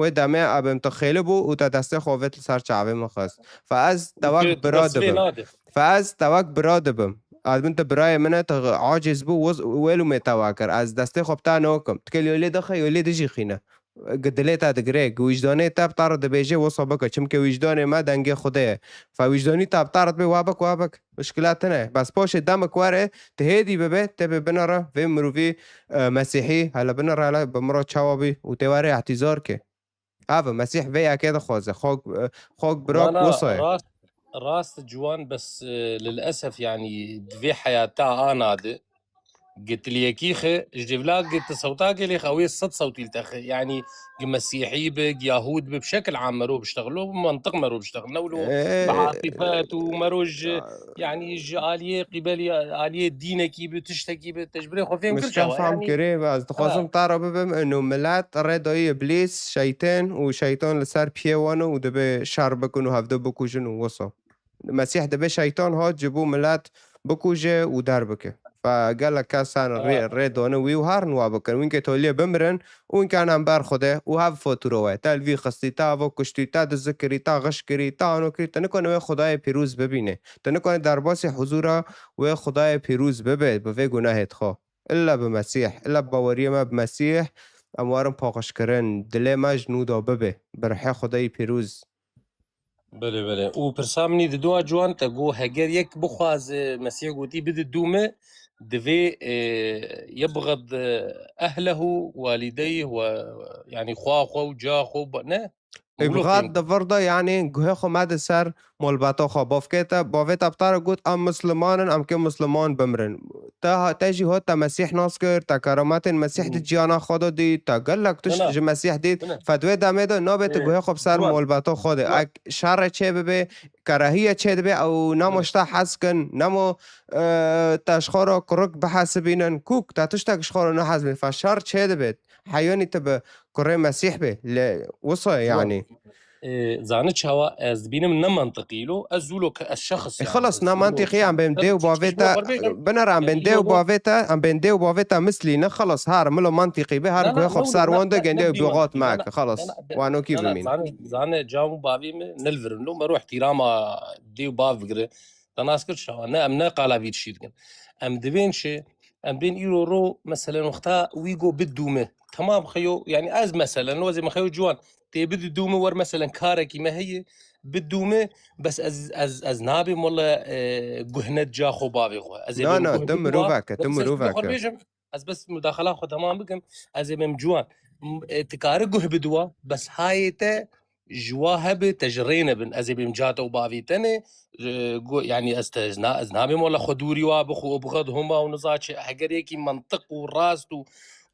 Wê demê abim tu xêli bû û te destê xwe vêt li ser çavê min xist. Fe ez te wek bira dibim. Fe ez te wek bira dibim. Admin tu birayê min e, tu aciz bû, wez-, wê lûmê te wa kir. Ez destê xwe bi te nokim. Tu kê yo lê dixe, yo lê dijî xîne. Gi dilê te digire, gi wîjdanê te bi te re dibêje, wisa bike. Çimke wîjdanê me dengê Xwedê ye. Fe wîjdanî te bi te re dibê, wa bik, wa bik. Muşkila tune. Bes paşê demik were, tu hêdî bibe, tê bê binere, vê mirovî, e, mesîhî, hele binere, hele bi min re çawa bî û tê were ehtîzar ke. Ava, Mesîh vê yekê dixwaze. Xok, e, xok bira Wala wisa ye. Rast, rast ciwan, bes, e, lilesef, yani, di vê heyata ana de, gi tiliyekî xi, ji devla gi ti sewta gelê xi, ew ê sed sewtî li te xi. Yani, gi mesîhî bi, gi yahûd bi, bi şekil am mero biştexilo, bi mantiq mero biştexil. Ne wilo bi Ee, atîfet û mero ji, ya- yani, ji aliyê qîbelî, aliyê dînekî bi, tiştekî bi, te ji birê xwe fêm kir Mistefam çawa, yani. Kirê, ez dixwazim Ha. te re bibim, ino milet rê dayî îblîs, şeytên û şeytan li ser piyê wan û dibe şer bikin û hevdu bikujin û wisa. Mesîh dibe şeytan hat ji bo milet bikuje û derbike. Fe gelek kes han rê, Ha. rê dane wî û herin wa bikin. Wînkê toliyê bimirin û wînkê han ber Xwedê û hev fatûro we. Te li vî xistî, te ava kuştî, te dizi kirî, te xiş kirî, te ano kirî. Te nikane wê Xwedayê pîroz bibîne. Te nikane derbasî huzûra wê Xwedayê pîroz bibe bi vê gunahê xwe. Illa bi Mesîh, illa bi baweriyê me bi Mesîh, em warin paqijkirin. Dilê me ji nû de bibe. Bi rihê Xwedayê pîroz. Belê, belê. Û pirsa min î di dua ciwan te got, heger yek bixwaze, Mesîh gotî, bide dû min, divê, e, yebxed, e, ehlehu, walideyh we, yani xwa xwe û ca xwe, ba-, ne? Wilo Îbxad fêm. Di vir de, yani, guhê xwe mede ser malbata xwe. Bavkê te, bavê te bi te re got, em misliman in, em kê misliman bimirin. Te ha-, te jî hot te Mesîh nas kir, te kerametên Mesîh di Hı. ciyana xwe de dît, te gelek tişt Bine. ji Mesîh dît. Bine. Fe di wê demê de nabê tu Ê, guhê xwe bi ser ciwan. malbata xwe de. Ciwan. Ek şerê çê bibe, kerahiye çê dibe, ew nemo Bine. ji te hez kin, nemo, e, te ji xwe re kurik bihesibînin. Kûk, te tiştek ji xwe re nehezibîn. Fe şer çê dibe. Heyanî tu bi kurê Mesîh be. Lê wisa ye, Ciwan. yani. Ê, zane çawa ez dibînim ne mantiqî lo, ez zûlo ke ez şexs E, yani, xelas, ez na zûlo mantiqî em bên ez dê û bavê te, biner em bên dê û bavê te, em bên dê û bavê te mislî ne, xelas, har milo mantiqî be, har guhê xwe bi ser wan de, gendê û bixat me ke, xelas, wan okî bimîn. Zane, zane cam û bavê min nilvirin lo, mero ihtirama dê û bav bigire. Te nas kir şawa, ne, em ne qala vî tiştî dikin. Em dibên şê, em bên îro ro, meselen, wexta wî go bidûme. Temam xeyo, yani ez meselen, wezê me xeyo ciwan, tê bidûme wer, meselen, karekî me heye, bidûme, bes ez, ez, ez nabêm wele, e, guhnet ca xwe bavê xwe. Ez ê Na, bêm na, guh tu bidûa, mirovek e, tu bes ez mirovek xwe e. bêjim, ez bes mudaxala xwe temam bikim, ez ê bêm ciwan. M-, e, tu kare guh bidûa, bes hayê te ji wa hebe te ji rê nebin. Ez ê bêm ca te û bavê te ne, e, go-, yani ez te, ez na-, ez nabêm wele xwe dûrî wa bixwe û bixwe di homa û niza çi. Heger yekî mantiq û rast û,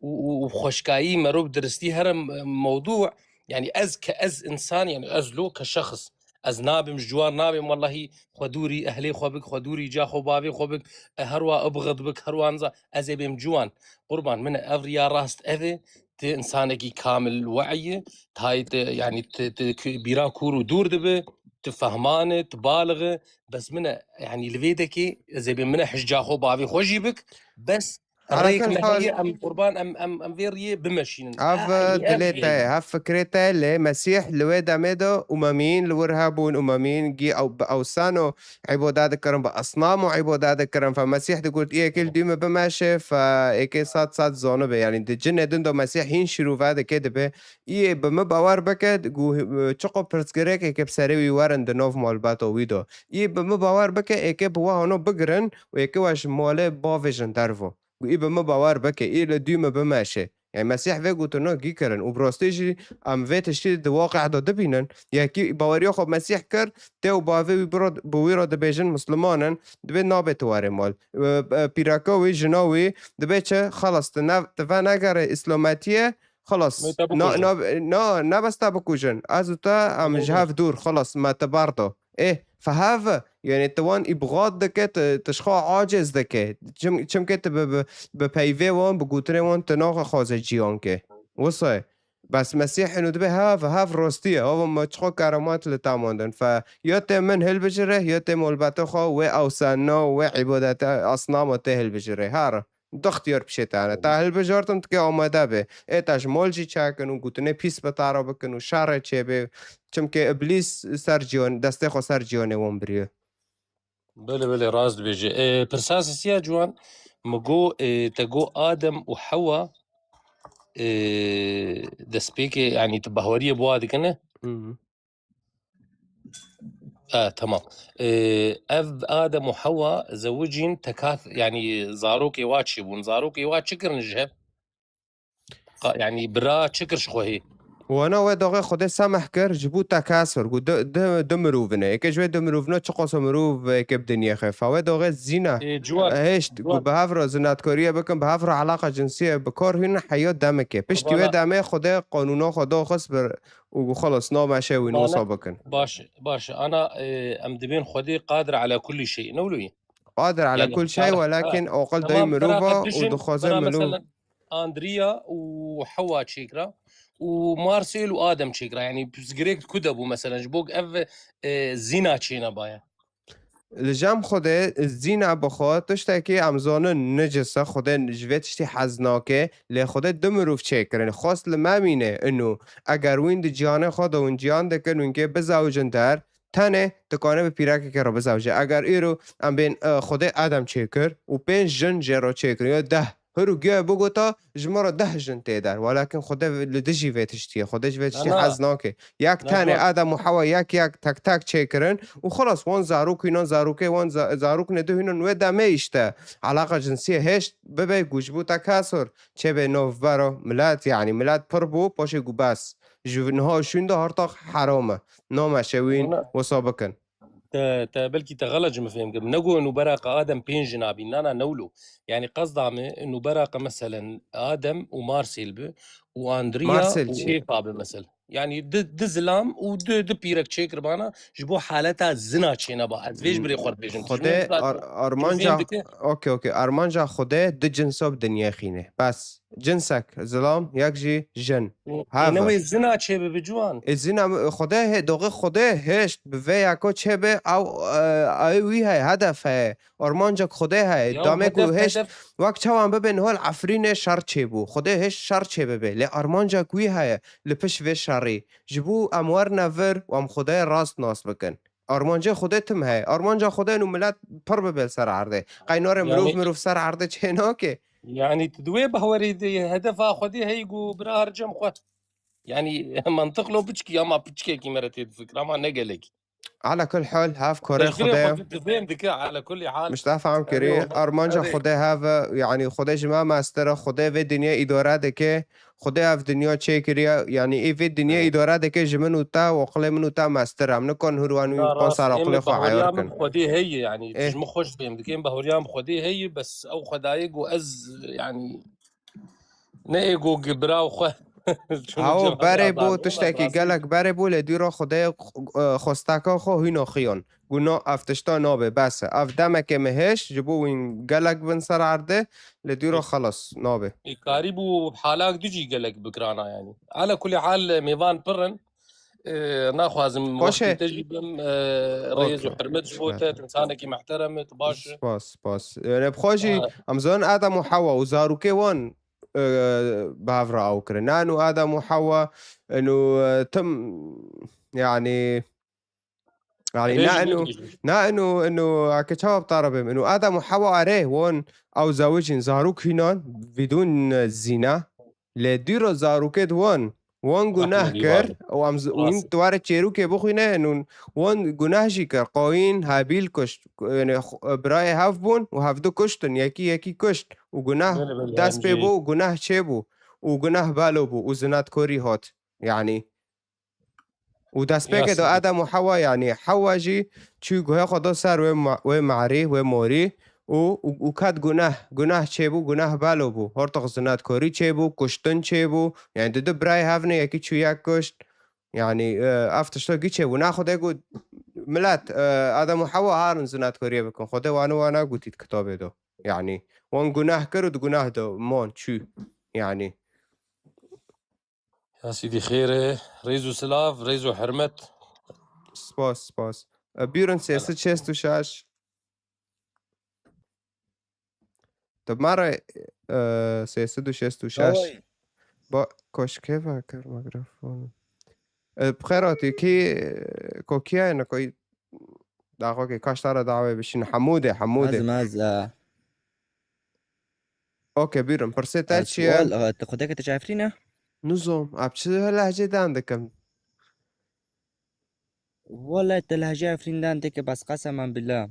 û, û, û xweşkayî merov diristî here m-, mewdû, yani ez ke ez insan, yani ez lo ke şexs, ez nabêm ji wan nabêm, wellahî xwe dûrî ehlê xwe bik, xwe dûrî ca xwe bavê xwe bik, e, herwa ibxid bik, herwa niza, ez ê bêm ciwan. Qurban min e, ev riya rast ev e, tu insanekî kamil we'yî, tayê tu, yani tu, tu kü-, bîra kûr û dûr dibi, tu fehman e, tu balix e, bes min e, yani li vê dekê ez ê bêm min e hij ca xwe bavê xwe jî bik, bes Ala rêk kul me hal. heye, em qurban, em, em, em vê riyê bimeşînin. Ev, e, dilê te ye, ev fikrê te ye, lê Mesîh li wê demê de umemiyîn li wir hebûn, umemiyîn gî ew, bi ewsan û îbade dikirin, bi esnam û îbade dikirin. Fe Mesîh digot, "Î yekê li dû min bimeşe, fe êkê sed sed zanibe." Yanî di cinê din de Mesîh hîn şîrove dike, dibe, "Î yê bi min bawer bike, gu-, çiqo pirsgirêkê ke bi serê wî werin di nav malbata wî de. Î yê bi min bawer bike, êkê bi we hano bigirin û êkê we ji malê bavêjin derve." Gu î bi min bawer bike, î li dû min bimeşe. Yani Mesîh vê gotina gî kirin û bi rastî jî em vê tiştî di waqî de dibînin. Yekî baweriya xwe bi Mesîh kir, tê û bavê wî bi re, bi wî re dibêjin Misliman in, dibê nabê tu were mal. E, e, pîreka wî, jina wî, dibê çi, xelas, tu ne, tu venegere Îslametiyê, xelas, Mê te na, bikujin. na, na, ne bes te bikujin. Ez û te em ji hev dûr, xelas, me te berda. Ê, fehev, yani tu wan îbxad dike, tu, tu ji xwe aciz dike. Çim-, çimkê tu bi, bi, bi peyvê wan, bi gotinê wan tu naxwaze ciyan ke. Wisa ye. Bes Mesîh ino dibe, ha, fehev rastî ye. Ava me çiqo keramat li te mandin. Fe ya tê min hilbijire, ya tê malbata xwe, wê ewsana, wê îbadete, asnama tê hilbijire. Her. Du xtiyar pişê te hene. Ta hilbijartin, tu kê amade be. Ê te ji mal jî çekin û gotinê pîs bi te re bikin û şerê çêbê. Çimkê Îblîs ser ciyan, destê xwe ser ciyanê wan biriye. Belê, belê, rast dibêje. Ê, pirsa sisiya ciwan, min got, ê, te got Adem û Hewa, ê, destpêkê, yanî tu bahweriyê bi wa dikine? Hı hı. E, tamam. Ê, ev Adem û Hewa zewicîn tekath, yanî zarokê wa çêbûn. Zarokê wa çi kirin ji hev? Qa-, yanî bira çi kir ji xwe hê? Wana wê doxê Xwedê semeh kir, ji bo tekasur, got du, du, du mirov in. Êkê ji wê du mirov ne, çiqas mirov êkê bi dinyê xefa. Wê doxê zîna Ê, ciwan, hêşt, ciwan. Got bi hev re zinatkariyê bikin, bi hev re alaqa cinsiyê bi kar hîn heya demekê. Piştî wê Bana demê Xwedê qanûna xwe daxist bir û got xelas nameşe wî Bana nosa bikin. Baş, baş. Ana, e, em dibên Xwedê qadir ala kulli şey. Ne wilo ye? Qadir ala Yanî, kul şey, qar-, welakin ha, aqil dayî tamam, mirova bira û bejin, dixwaze bira mirov. Meselen, Andriya û Hewa çêkira û Marsêl û Adem çêkira. Yanî pirsgirêk ku de bû, meselen, ji bo ev, e, zîna çênebaye. Li cem Xwedê zîna bi xwe tiştekî em zanin nicis e, Xwedê ji vê tiştî hez nake, lê Xwedê du mirov çêkirin. Xwest li me mîne ino. Eger wîn di ciyanê xwe de hûn ciyan dikin, hûn kê bizewicin der, tenê dikane bi pîrekekê re bizewije. Eger îro em bên, e, Xwedê Adem çêkir û pênc jin jê re çêkir, ya deh, hir û giya bigota, ji me re deh jin tê der. Welakin Xwedê li dijî vê tiştî ye. Xwedê ji vê tiştî Na, na. hez nake. Yek Na, tenê na. Adem û Hewa yek yek tek tek çêkirin û xelas wan zarok hînan, zarokê wan za-, zarok ne du hînan wê demê işte. Alaqa cinsiyê hêşt bibe, got ji bo tekasur çêbe navbera milet, yanî milet pir bû, paşê got bes. Ji niha şûn de hartaq heram e. Nameşe wîn Wana wisa bikin. Te, te belkî te xelet ji min fêm kir. Min negot nûbera qe Adem pênc jina bîn. Na, na, ne wilo. Yanî qesda min nûbera qe meselen Adem û Marsêl bi û Andriya Marsêl û çi? Êfa bi mesel. Yanî di, di zilam û di, di pîrek çêkiribana ji bo haleta zina çêneba. Ez vê ji birê xwe dibêjim. Tu ji Xwedê min ar-, armanca, fêm dike? Okey, okey. Armanca Xwedê du cinsa bi dinyê xîne. Bes. Cinsek, zilam, yek jî jin. Ê, Have. Êne wê zina çê bibe ciwan. Ê, zina, Xwedê hê, doxê Xwedê hêşt bi vê yako çê be, ew, e, ew wî heye, hedef heye. Armancek Xwedê heye. Ya Damê ku hedef, hêşt, hedef. Wek çawan bibe niha li Efrînê şer çêbû. Xwedê hêşt şer çê bibe. Lê armancek wî heye li pişt vê şerî. Ji bo em werne vir û em Xwedê rast nas bikin. Armancê Xwedê tim heye. Armanca Xwedê û milet pir bibe li ser erdê. Qey nare mirov, Yanî mirov ser erdê çê nake. Yanî tu di wê bahwerê de hedefa Xwedê heyî ku bira her cem xwe. Yanî mantiq lo piçkî ama piçkekî me re tê difikir ama ne gelekî. Ala kul hal, hev korê Tecrê Xwedê. Xwedê dizên dike, ala kulli hal. Mişta fam Erê kirî, o, armanca erê. Xwedê hev, yanî Xwedê ji me mestir e, Xwedê vê dinya îdare dike, Xwedê ev dinya çêkiriye, yanî ê vê dinya Evet. îdare dike ji min û te û aqilê min û te mestir e. Em nikon hurwan wî Ya rast, sar aqilê xwe heyar kin. Xwedê heye, yanî Eh. Ji min xweş fêm dikim, bahuriyan bi Xwedê heye, bes ew Xwedayê ku ez, yanî, ne ê ku bira xwe. Çûn Hawo, berê bû tiştekî gelek berê bû, lê dîro Xwedê, e, xwesteka xwe hîno xiyon. Got no, ev tişta nabe, bes e. Ev demekê me hêşt, ji bo wîn gelek bin ser erdê, lê dîro Ê. xelas, nabe. Ê, karî bû halak du jî gelek bikirana, yanî. Ala kulî hal, mêvan pir in. Ê, naxwazim Xweş e. wextê te jî bim, ê, rêz û Okey. hurmet ji bo te, Şikayet. tu insanekî mehterem e, tu baş e. Spas, spas. Yani, bi xwe jî, Ha. em zanin Adam û Hewa û zarokê wan, e, bi hev re ew kirin. Nano Adam û Hewa, ino, e, tim, yani, Yani, Erê ne jî eno, bêdî jî. ne eno, eno, eke çawa bi te re bêm? Eno Adam û Hewa erê, wan ew zewicîn, zarok hînan, bidûn, e, zîna. Lê dîro zarokê di wan, wan guneh Rahmetî kir, var. û em z-, û Rast. hîn tu were çêrokê bixwîne, eno wan guneh jî kir. Qayîn, Hebîl kuşt. Yani, xu-, birayê hev bûn û hevdu kuştin, yekî yekî kuşt. Û guneh Belê, belê, dest pê hemcî. bû, guneh çê bû. Û guneh belo bû, û zinetkorî hat. Yani, û destpêkê Ya de Sidî. Adem û Hewa, yanî Hewa jî çû guhê xwe da ser wê ma-, wê marî, wê morî û, û, û ket guneh, guneh çêbû, guneh belo bû. Hortiq zinetkorî çêbû, kuştin çêbû. Yanî di du birayê hev ne, yekî çû yek kuşt. Yanî, e, ev tişta gî çêbû. Na Xwedê got, milet, e, Adem û Hewa harin zinetkoriyê bikin. Xwedê wana wana gotî di kitabê de. Yanî, wan guneh kir û di guneh de man çû. Yanî. Ya Sîdî xêr e, rêz û silav, rêz û hurmet. Spas, spas. E, bîrin sê sed şêst û şeş. Tu bi me re, e, sê sed û şêst û şeş. Dawayî. Ba, koşkê vekir mikrofon. E, bi xêr hatî, kî, e, ko kî ye, ne ko daxo ke kaş tara dawê bişîn. Hemûdê, Hemûdê. Ez, ez, e, Okey, buyurun. Pirsê te ez çi ye? Sual, e, tu xwedeke tu çi Efrîn e? Nizom, ab çi lehçê dan dikim? Wele te lehçe Efrîn dan dike, bas qesem billah.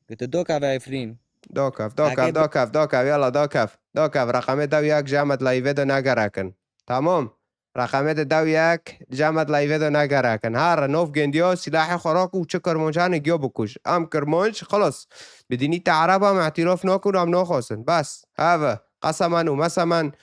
Ke tu dokav Efrîn. Dokav, dokav, Ake dokav, dokav, yala dokav. Dokav, reqemê dew yek ji Emed Layîvê de nagerekin. Tamam. Reqemê de dew yek ji Emed Layîvê de nagerekin. Her nov gendiyo, silahê xwe rak û çi Kirmancanê giyo bikuj. Em Kirmanc, xilas. Bi dînî te Ereb em îtîrof nakin û em naxwazin. Bes. Heve. Qesemen û mesemen.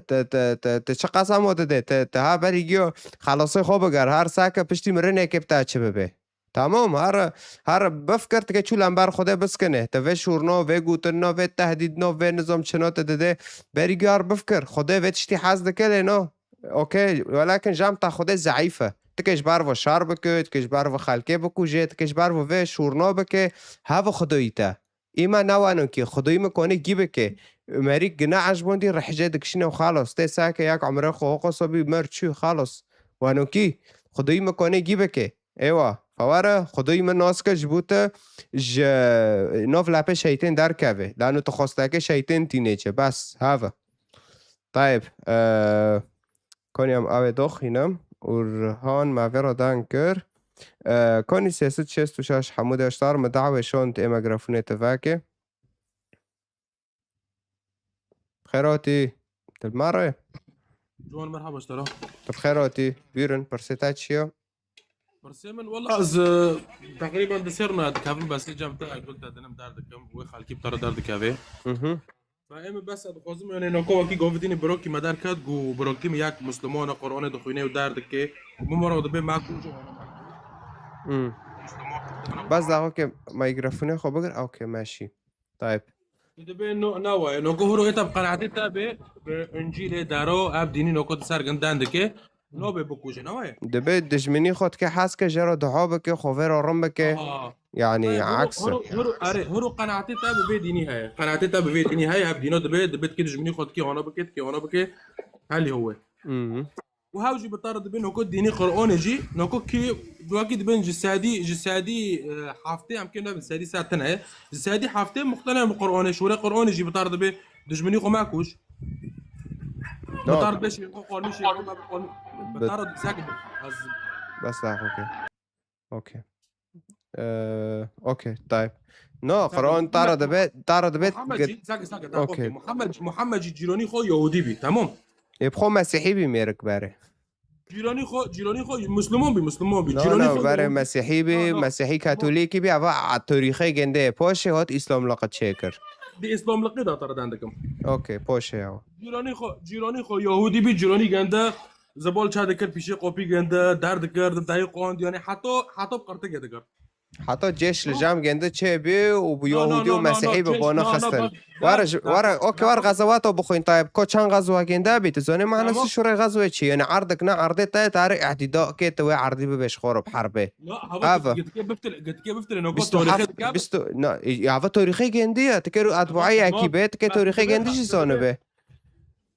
Te, te, te, te çi qesem o dide? Te, te ha berî giyo xelasê xwe biger. Her seke piştî mirinekê bi te çi bibe. Tamam, her, her bifikir tike çû lember Xwedê biskine. Te vê şûrno, vê gotinno, vê tehdîdno, vê nizam çino te dide. Berî giyar bifikir. Xwedê vê tiştî hez dike lê no. Okey, welakin jam ta Xwedê zeîf e. Tike ji ber ve şer bike, tike ji ber ve xelkê bikuje, tike ji ber ve vê şûrno bike. Heve Xwedayî te. Îma ne wanokî, Xwedayî min konê gî bike. Merîk gina ejbondî rihcê dikişîne û xalos. Tê seke yak umre xwe hoqoso bî mer çû xalos. Wanokî, Xwedayî min konê gî bike. Êwa, fawara, Xwedayî min nas ke ji bo te ji nav lepê şeytên derkeve. Lano tu xwesteke şeytên tîne çi. Bes, heve. Tayeb, e, konî em avê doxînim û rihan me vê re dan kir. E, konî sê sed şêst û şeş Hemûdê Ştar mi dawê şond ê mikrofûnê te veke. Xêr hatî. Te bi me re? Ciwan, merhaba ji te re. Te bi xêr hatî. Buyurun, pirsê te çi ye? Pirsê min, wela ez, e, teqrîben di sê rûna dikevim, bes cem te gul te dinim derdikim, wê xelkî bi te re derdikeve. Mhm. Ve ê min bes ez dixwazim, yanî noko wekî govî dînî birokî me derket, ku birokî min yek Musliman e, Qur'anê dixwîne û derdike, û min me re dibe me ku Hmm. Musliman. Bes daxo ke mikrofûnê xwe bigir, ew ke meşî. Tayeb. Dibe no, ne waye. Noko hûro êta bi qenaetê te be, bi Încîlê dero, ev dînî noko di ser gin den dike. No be bikuje, ne waye? Dibe dijminî xwe dike hes ke, jê re dua bike, xwe vê re rin bike. Aha. Yanî, eks e. Hûro, hûro, hûro, erê, hûro qenaetê te bi vê dînî heye. Qenaetê te bi vê dînî heye, ev dîno dibe, dibe dike dijminî xwe dike, ana bike, dike, ana bike. Helî ho we. Mhm. Û hew jî bi te re dibe noko dînî Qur'anê jî, noko kî wekî dibin ji sedî, ji sedî, e, heftê em kêm nebin, sedî ser tine ye. Ji sedî heftê muqtene bi Qur'anê, şûrê Qur'anê jî bi te re dibe dijminî xwe mekuj. Bi te re dibe şêxo, qolmî şêxo, me bi qolmî. Bi te re sek ez Bes daha okey. Okey. Ee, okey, tayeb. No, Qur'an te re dibe, te re dibe. Muhammed jî, sake, sake, daha okey. Muhammed, Muhammed jî cîronî xwe Yahudî bî, tamam. Ê bi xwe Mesîhî bî mêrik berê. Cîranî xwe, cîranî xwe Musliman bî, Musliman bî. No, cîranî no, xwe berê Mesîhî bî, no, no, Mesîhî Katolîkî bî, ava a, torîxê gende. Poşê hot Îslamlixî çêkir. Di Îslamlixî de te re den dikim. Okey, poşê ya. Cîranî xwe, cîranî xwe Yahudî bî, cîranî gende zebal çe dikir, pîşê qopî gende, der dikir, di dayî qand, yanî heta, heta bi qirtikê dikir. Heta cêş li cem gende çê bî û bi Yahudî û Mesîhî bi bona xistin. Were, were, okey, were xezewata bixwîn tayeb. Ko çend xezewa gende bî? Tu zanî manasî şûrê xezewê çi? Yanî erdik ne erdê te, tarî ehdîda ke tu wê erdî bibê ji xwe re bi herbê. Ev. Bîst û heft, bîst û, na, ya, ve torîxê gendî ye. Tu ker û etbaê yekî bê, tu ke torîxê gendî jî zanibe.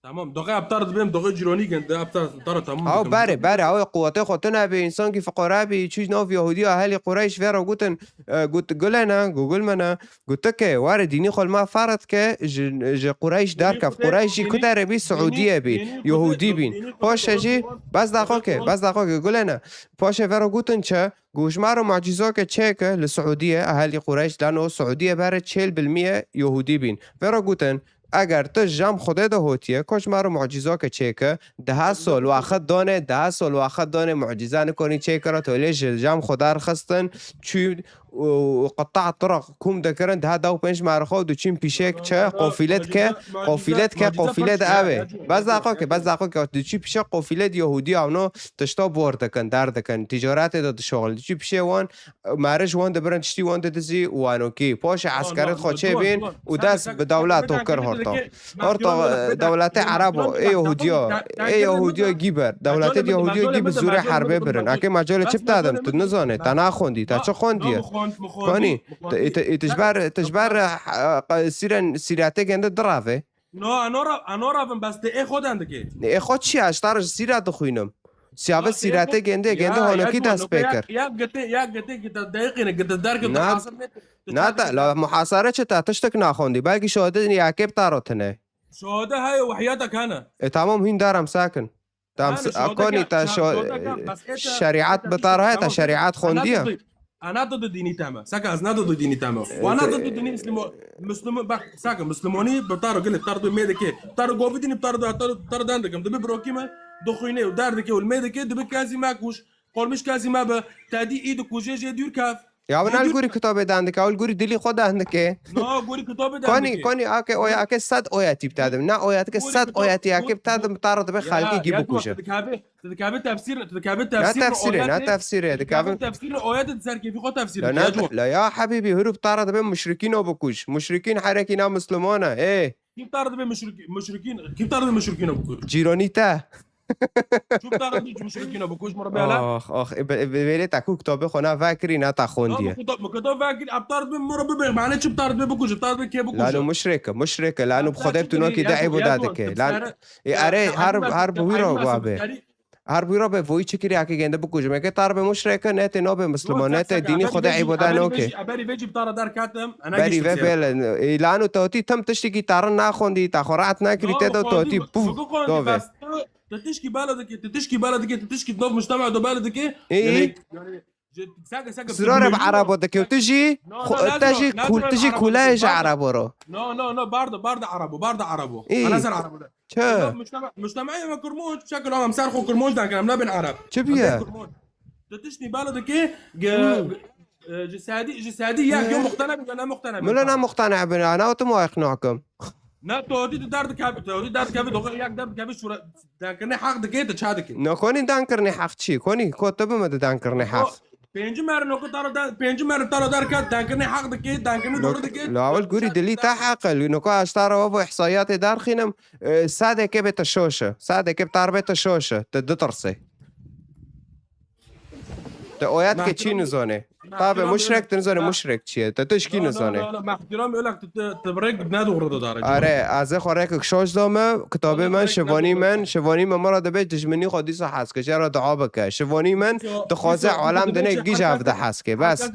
Tamam, doxê eb tar dibêm, doxê cîronî gende, eb tar, tar tamam. Aw, berê, berê, aw quwetê xwe tune bî, însankî fiqara bî, çû nav Yahûdiya, ehelî Qureyş vê re gotin, e, got, gule ne, gugul me ne, got ke, were dînî xwe li me ferz ke, ji, ji Qureyş derkev, Qureyş jî ku derê bî, Siûdiyê bî, Yahûdî bîn. Paşê jî, bes daxo ke, bes daxo ke, gule ne. Paşê vê re gotin çi, got ji me re mucîzoke çêke li Siûdiyê, ehelî Qureyş, lano Siûdiyê berê çêl bilmî ye, Yahûdî bîn. Vê re gotin, Eger tu ji cem Xwedê de hotiye, ko ji me re mucîzoke çêke, deha sol wexet dane, deha sol wexet dane, mucîze nikonî çêkira, tu lê ji cem Xwedê rixistin, çû û qita tireq kûm dikirin, deha dew pênc merixo diçîn pîşek çi, qofîlet ke, qofîlet ke, qofîlet ev e. Bes daxo ke, bes daxo ke, diçî pîşek qofîlet Yahûdî, ewno tişta bor dikin, der dikin, tîcaretê de dişoxil, diçî pîşê wan, Meric wan dibirin, tiştî wan didizî û wanokî. Paşê eskerên xwe çêbîn û dest bi dewleto kir horto. Horto, e, dewletê Erebo, ê Yahûdiya, ê Yahûdiya gî ber. Dewletê Yahûdiya gî bi zûrê herbê birin. Eke mecalê çi bitadim, tu nizanê, te naxwendî, te çi xwendiye? Konî, tu ji ber, tu ji ber, e, e, sîren, sîretê gende dirave. No, ano ra-, ano ravin, bes te ê xwe den dike. Ê xwe çi ya? Ji ta re ji sîra dixwînim. Siyave sîretê gende, gende honokî dest pê kir. Ya gete, ya gete, gete deqîne, gete derke. Na, ta, la muhasare çi ta tiştek naxondî. Belkî şohidê yakê bi ta re tine. Şohide heye, wehiyata kane. E, tamam, hîn daram sakin. Tam s-, konî ta şo-, şerîat bi ta re heye, ta şerîat xondiye. Ana tu dînî teme. Saka ez na tu dînî teme. Wana tu dînî Müslümo-, Müslümo-, bak, saka Müslümonî bi ta re gilê, bi ta re mêdike. Bi ta re govî dînî, bi ta re, bi ta re, bi ta re dendikim. Dibi birokî me, dixwîne û derdike û mêdike, dibi kezî me kuş. Qolmiş kezî me bi. Tedî î dikuje jê dûr kev. Ya wina li gorî kitabê dan dike, ew li gorî dilî xwe dan dike. No, gorî kitabê dan dike. Konî, konî, ake oya, ake sed oyetî bi te dim. Na oyetike sed oyetî yake bi te dim, bi ta re dibe xelkê gî bikuje. Tu dikevî, tu dikevî tefsîr, tu dikevî tefsîr. Na tefsîrê, na tefsîrê, dikevî. Tefsîr oyetê di ser kêfî xwe tefsîr. La ya hebîbî, hûrû bi ta re dibe muşrikîn o bikuj. Muşrikîn herekî na Müslüman e, ê. Kî bi ta re dibe muşrik-, muşrikîn, kî bi ta re dibe muşrikîn o bikuj. Cîronî te. Çi bi ta re dibe muşrikîn o bikuj, mura bela? Ax, ax, e, be-, be-, belê te ku kitabê xwe na vekirî, na ta xondiye. Kitab, kitab vekirî, bi ta re dibe mura bibe, mane çi bi ta re dibe bikuj, bi ta re dibe kê bikuj? Lano muşrik e, muşrik e, lano bi Xwedê bi tu nokî de îbada dike. Lan, e, are, her, her bi wî re wabe. Her bi wî re be, voyî çi kirî ake gende bikujim. Eke ta re be muşrik e, ne tê nabe Müslüman, ne tê dînî Xwedê îbada noke. Berî ve jî bi ta re derketim. Berî ve bele. E, lano totî tim tiştekî ta re naxondî, ta xwe rahat nakirî, tê de totî, puf, dove. Tu tişkî bela dike, tu tişkî bela dike, tu tişkî nov mujtema do bela dike. Ê, ê. Yanî, yanî, ji, seke, seke, sirore bi Erebo dike, tu jî, no, no, xu-, te jî kul-, tu jî kuleyê ji Erebo ro. No, no, no, barda, barda Erebo, barda Erebo. Ê. Ana ser Erebo de. Çi? Mujtema-, mujtemeyê me Kurmanc, bi şekil em ser xwe Kurmanc dan kirin, em nebin Ereb. Çi biye? Em bê Kurmanc. Tu tiştî bela dike, ge-, e, ji sedî, ji sedî yek yo muqtene bin, ya ne muqtene bin. Mila ne muqtene bin, ana tu ma iqna kim. Ne, tu dî tu derdikevî, tu dî derdikevî, doxil yek derdikevî, şura, derkirinê heq dike, tu ça dike? Ne, konî dankirinê heq çi? Konî, ko tu bi me de dankirinê heq? Pêncî merin oku taro da, pêncî merin taro derket, dankirinê heq dike, dankirinê doğru dike. La ewil gurî dilî te heq e, li noka ez ta re vo ihsayatê derxînim, e, sedeke bê te şoş e. Sedeke bi ta re bê te şoş e. Tu ditirsê. Te oyet ke çî nizone. Tabi muşrek tu nizone muşrek çi ye. Te tişkî nizone. No, no, no, mehtiram öyle tu, tu, tu rek ne doğru da dare. Are, ez ê xwe rek şoş dame, kitabê min, şivanî min, şivanî min mara dibe dijminî xwe dîsa hez ke, jê re dua bike. Şivanî min dixwaze alem dine gîj ev de hez ke. Bes.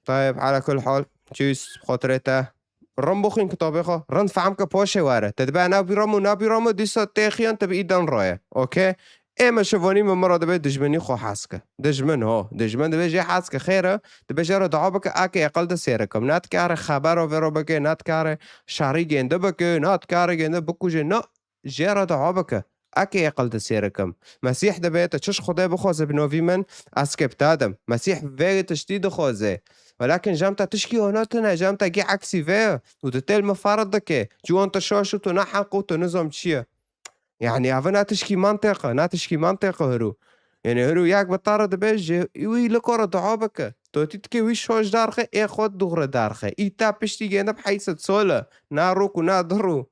Tayyib, ala kul hal, çîs, xotirê te. Rind bixwîn kitabê xwe, rind fehm ke paşê were. Te dibe nabî ram û nabî ram û dîsa têxiyan te bi îden raye. Okey? Ê me şivanî min mira dibe dijminî xwe hez ke. Dijmin ho. Dijmin dibe jê hez ke xêr e, dibe jê re dua bike ake eqil de sêre kim. Nadikare xebera vê re bike, nadikare şerî gênde bike, nadikare gênde bikuje. Na, jê re dua bike. Eke eqil de sêre kim. Mesîh dibe te çi ji Xwedê bixwaze bi novî min, ez kê bi te dim. Mesîh vê tiştî dixwaze. Welakin jem te tişkî hona tune, jem te gî eksî vê ye. Û tu têl min ferid dike. Ciwan tu şaş û tu neheq û tu nizam çi ye. Yani, ev na tişkî mantiq e, na tişkî mantiq e hiro. Yani, hiro yek bi te re dibe, ji wî li kor dua bike. Tu tî dike wî şoş derxe, ê xwe dûxre derxe. Î te piştî gênde bi heyset sol e. Na rok û na du ro.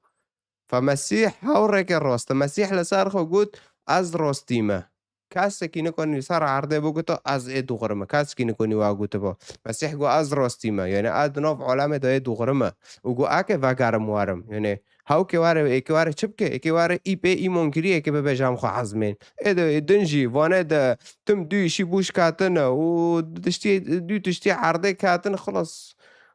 Fe Mesîh hew rêke rast e. Mesîh li ser xwe got, ez rastî me. Kesekî nikonî li ser erdê bigota, ez ê dûxirime. Kesekî nikonî wa gotiba. Mesîh got, ez rastî me. Yani, ez di nav alemê de ê dûxirime. Û got, eke vegerim werim. Yani, hewkê were, êkê were çi bike? Êkê were î pê îman kirî, êkê bibêje em xwe hezmên. Ê de, ê din jî, vanê de tim du îşî bûş ketine û tiştî, du tiştî erdê ketine, xilas.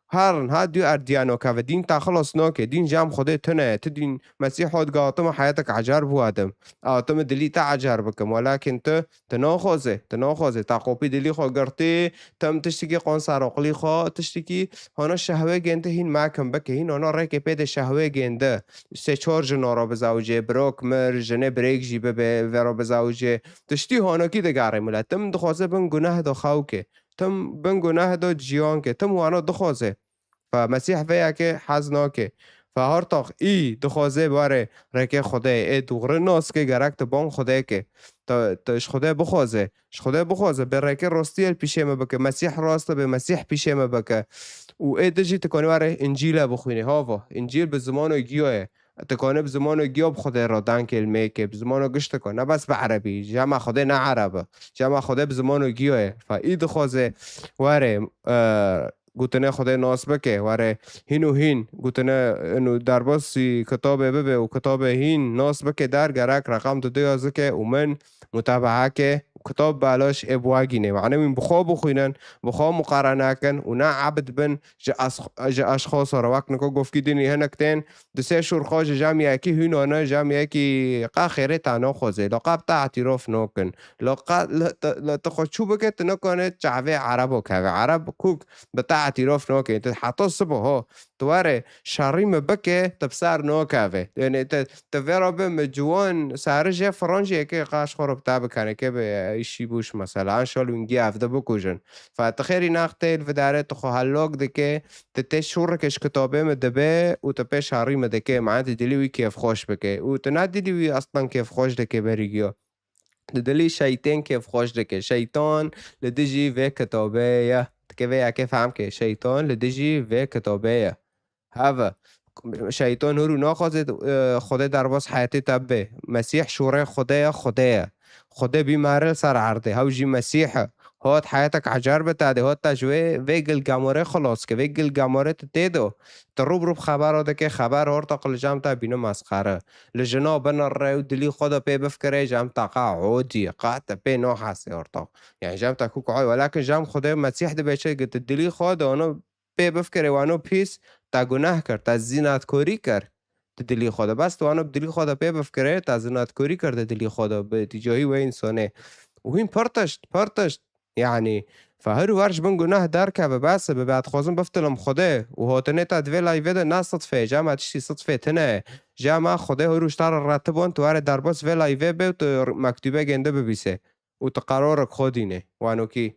Herin, ha du erdîya nokeve. Dîn te xilas nake. Dîn ji em Xwedê tune ye. Tu dîn Mesîh hat got, hatime heyetek ecar biwadim. Hatime dilî te ecar bikim. Welakin tu, tu naxwaze. Tu naxwaze. Te qopî dilî xwe girtî. Tim tiştekî qon ser aqilî xwe. Tiştekî hana şehwê gênde hîn mekim bike. Hîn hana rêkê pê de şehwê gênde. Sê çar jina re bizewicê. Birok mir, jinê birêk jî bibe, vê re bizewicê. Tiştî hanakî digerê milet. Tim dixwaze bin guneh de xew ke. Tim bin guneh de ciyan ke. Tim wana dixwaze. Fe Mesîh vê yekê hez nake. Fe her tax î dixwaze were rêkê Xwedê, ê dûxri nas ke, gerek tu bang Xwedê ke. Tu, tu ji Xwedê bixwaze. Ji Xwedê bixwaze. Bê rêkê rastiyê li pîşê me bike. Mesîh rast e, bê Mesîh pîşê me bike. Û ê din jî tu konî were Încîle bixwînî. Hava. Încîl bi zimano giya ye. Dikane bi zimano giyo bi Xwedê re dan kêlmeyekê, bi zimano giştiko, ne bes bi erebî. Cema Xwedê ne ereb e. Cema Xwedê bi zimano giyo ye. Fa î dixwaze were, e, gotine Xwedê nas bike, were hîn û hîn gotine inu derbasî kitabê bibe û kitabê hîn nas bike der gerek reqam duduya zike û min mutabaa ke û kitab belaş ê biwagîne. Mane wîn bi xwe bixwînin, bi xwe muqarene kin û ne ebd bin ji as-, ji eşxaso re. Wek nika govkî dinî hinek tên, di sê şûrxo ji cem yekî hûn ne, cem yekî qe xêrê te naxwazê. Lo qe bi te îtîrof nakin. Lo qe li, li, li tu xwe çû bike, tu nikane çavê erebo keve. Ereb kûk bi te îtîrof nake. Tu heta sibo ho, tu were şerî min bike, tu bi ser nakeve. Yani tu, tu vê re bi min ciwan serije Fransiyeke qaş xwe re bi te bikane, ke bi îşî bûş mesela. An şal wîngî evde bikujin. Fa tu xêrî naxtê li vidare tu xwe hellok dike, tu tê şûreke ji kitabê min dibe û tu pê şerî min dike. Mane tu dilî wî kêfxweş bike. Û tu ne dilî wî aslan kêfxweş dike berî giyo. Di dilî şeytên kêfxweş dike. Şeytan li dijî vê kitabê ye. Dike vê yekê fehm ke. Şeytan li dijî vê kitabê ye. Heve. Şeytan hûrû naxwaze, e, Xwedê derbas heyetê te bibe. Mesîh şûrê Xwedê ye, Xwedê ye. Xwedê bî mare li ser erdê. Hew jî Mesîh e. Hot heyetek ecer bi te de. Hot te ji wê, vê gilgemorê xilas ke. Vê gilgemorê tu tê de. Tu rû bi rû bi xebera dike, xeber ortaq li cem te bîne mesxere. Li jina binire û dilî xwe de pê bifkire, cem te qa odî, qa te pê nahesê ortaq. Yani cem te kûk oy, welakin cem Xwedê Mesîh dibe çi, tu dilî xwe de onu pê bifkire, wano pîs, te guneh kir, te zînatkorî kir di dilî xwe de. Bes tu wano bi dilî xwe de pê bifkire, te zînatkorî kir di dilî xwe de, bi tîcahî wê însanê. Û hîn pir tişt, pir tişt. Yani, fa her wer ji bin guneh derkeve, bes e, bi, bi, dixwazim biftilim Xwedê. Û hotinê te di vê layvê de ne sidfê, cema tiştî sidfê tine ye. Cema Xwedê hûrû ji te re retibon, tu were derbas vê layvê be û tu mektûbê gênde bibîse. Û tu qerarek xwe dîne, wanokî.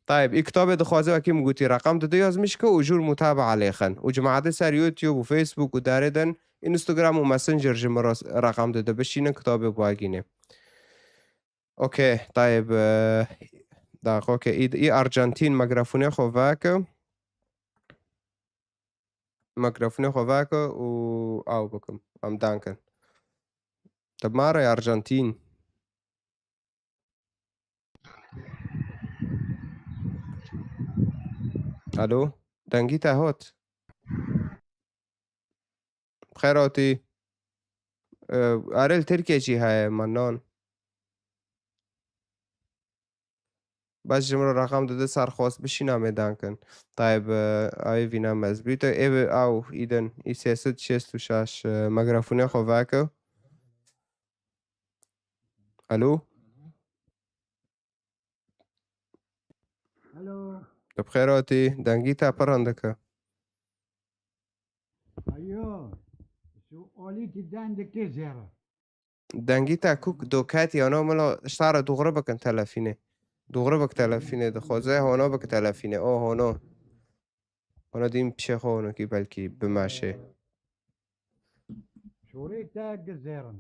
Tayeb, î kitabê dixwaze wekî min gotî, reqam dide yazmîş ke û jûr mutabaa lêxin. Û cemaetê ser YouTube û Facebook û darê din, Instagram û Messenger ji min re reqam dide, bişînin kitabê biwagîne. Okey, tayeb, e, daqiqo ke î, î Arjantin mikrofona xwe veke. Mikrofona xwe veke û aw bikim. Em dankin. Te mare Arjantin. Alo, dengî te hot. Bi xêr hatî. Ee, erê li Tirkiye jî heye, Mannan. Bes ji min re reqam dide, serxwest bişîna, me dankin. Tayeb, e, ayê vîna me ez bîte. Ê bi aw îdin, î sê sed şêst û şeş, e, mikrofona xwe veke. Alo? Alo. Tu bi xêr hatî, dengî te pir rindik e. Ayo, şu olî ki dendikê zêre. Dengî te kûk doketî, ano milo ji te re dûxre bikin telefînê. Dûxre bik telefînê, dixwaze hono bik telefînê. O hono. Hono dîm pişê xwe honokî belkî bimeşê. Şorê te gi zêrin.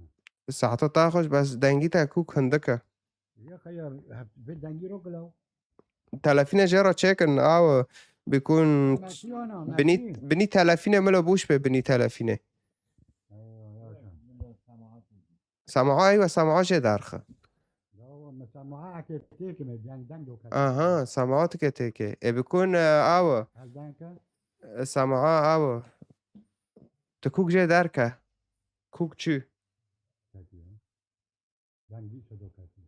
Saeta te xweş, bes dengî te kûk hindik e. Ya xeyal, hep vê dengî ro gilaw. Telefîne jê re çêkin, aw, bikun Mekî ana, binî, mekî. Binî telefîne milo bûş be binî telefîne. Eywa, ya şan. Semaha, eywa, semaha jê derxe. Ya, me semaha eke têkine, deng, deng do kete. Aha, semaha tike têke. E bikun, e, aw. Hel deng ke? E, semaha, aw. Tu kûk jê derke. Kûk çû. Peki ya. Dengî sedokatî.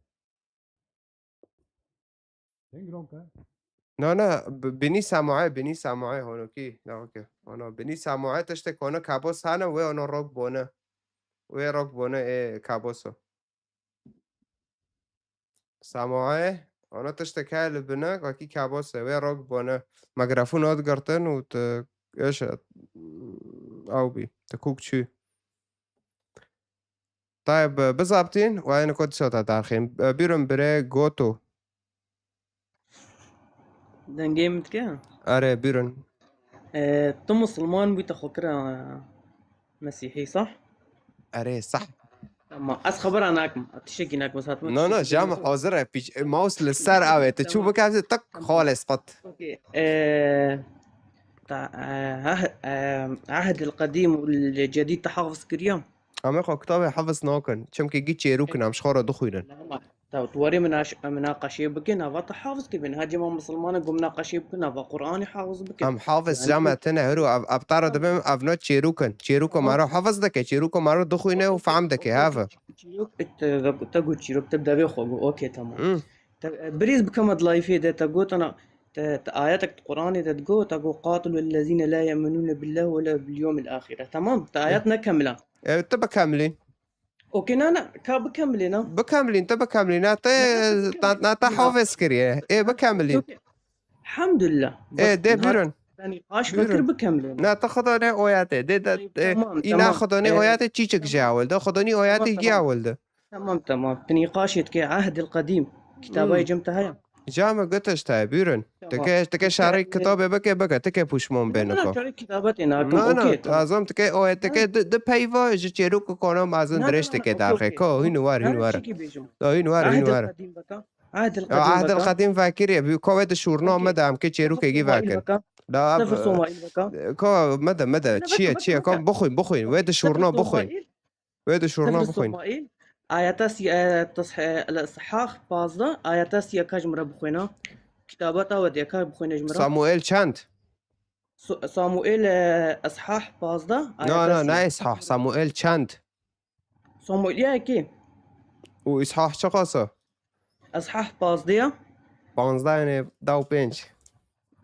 Deng ronke? Na, na, bi-, binî samoe, binî samoe honokî. Na, okey. Ono, binî samoe tiştek ono kabos hane, wê ono rok bone. Wê rok bone ê kaboso. Samoe, ono tiştek heye li bine, wekî kabos e, wê rok bone. Mikrofon ot girtin û tu, eş e, aw bî, tu kûk çû. Tayeb, bizabtîn, wayên kot dîsa te derxîn. Bîrin birê Goto. Dengê min dike? Erê, bîrin. E, tu musulman bû, te xwe kira, e, mesîhî, sah? Erê, sah. Ama ez xebera nakim. Tiştekî nakim, ez hatime No, no, tiştekî jam nakim. Hazir e, pîç-, mouse li ser avê, tu çû Tamam. Bikevzî, tak, Tamam. Xalê spat. Okey. E, Te, e, eh, e, Ehdil Qedîm û Cedîd te hafiz kiriye? Em ê xwe kitabê hafiz nakin. Çimkî gî çêrûk in, em ji xwe re dixwînin. Te tu warê minaş-, minaqeşê bikin, ava te hafiz kir. Niha cema misilmanin ku minaqeşê bikin, ava Qur'anê hafiz bikin. Em hafiz Yani cema tine hiro, ev, ev tara dibin, ev no çêrûk in. Çêrûko Tamam. mero hafiz dike, çêrûko mero dixwîne û fehm dike, heve. Çîrok, te, te got çîrok, te devê xwe got. Okey, tamam. Hmm. Te, e, birîz bikeme di layfê de, te got ana, te, te ayetek di Qur'anê de digot, te got, "Qatilu ellezîne la ye'minûne billahi ve la bil yevmil ahire." Tamam, te ayet nekemila. Evet, te bikemlî. Okey, na, na, ka bikemlî, na. Bikemlîn, te bikemlî, na, te, Na, na, te na, na, te na. hafiz kiriye. Ê, bikemlîn. Okey. Elhamdülillah. Ê, Bas, dê na, buyurun. Te nîqaş Buyurun. vekir bikemlîn. Na, te xwe danê oyatê. Dê, de, Tamam, e, tamam. îna xwe danê E, oyatê çîçik ji ewil de. Xwe danî oyatê Tamam, gî tamam. ewil de. Tamam, tamam. Tu nîqaşê dike Ehdil Qedîm. Kitaba Hmm. cem te heye? Ca me gutiş te, buyurun. Tamam. Tike, tike Dike, şarî e, kitabê bike, bike. Tike puşman Na, bêne na, ko. şarî kitabe tê na, Na, na, okey, tamam. azam tike, o, tike Na. di, di peyva ji çêrûk kona mazin Na, dirêj na, na, tike okey, darxê. okey. Ko, hîn war, hîn Tamam, war. çekî bêjim. Da hîn war, hîn Ehdil war. Qedîm bike. Ehdil Ya, Qedîm Ehdil bike. Qedîm vekirê, bi ko wê di şûrna Okey. me de em kê çêrûkê gî Somaîl vekin. bike. La, Sefir e, Somaîl bike. ko, me de, me de, Nefes çiye, nefes çiye, nefes. ko bixwîn, bixwîn, wê di Sefir şûrna bixwîn. Somaîl. Wê di şûrna Sefir bixwîn. Somaîl. Ayeta si-, e, tas-, e, el-Ishah pazdeh, ayeta siyeka ji min re bixwîne. Kitaba ta wediye ka bixwîne ji min re. Samuel çend? Su-, Samuel, e, Ishah pazdeh, Na, ayeta na, siyek. na Ishah, Samuel çend? Samuel ya kê? Û Ishah çiqas e? Ishah pazdeh ya. Panzdeh, yani deh û pênc.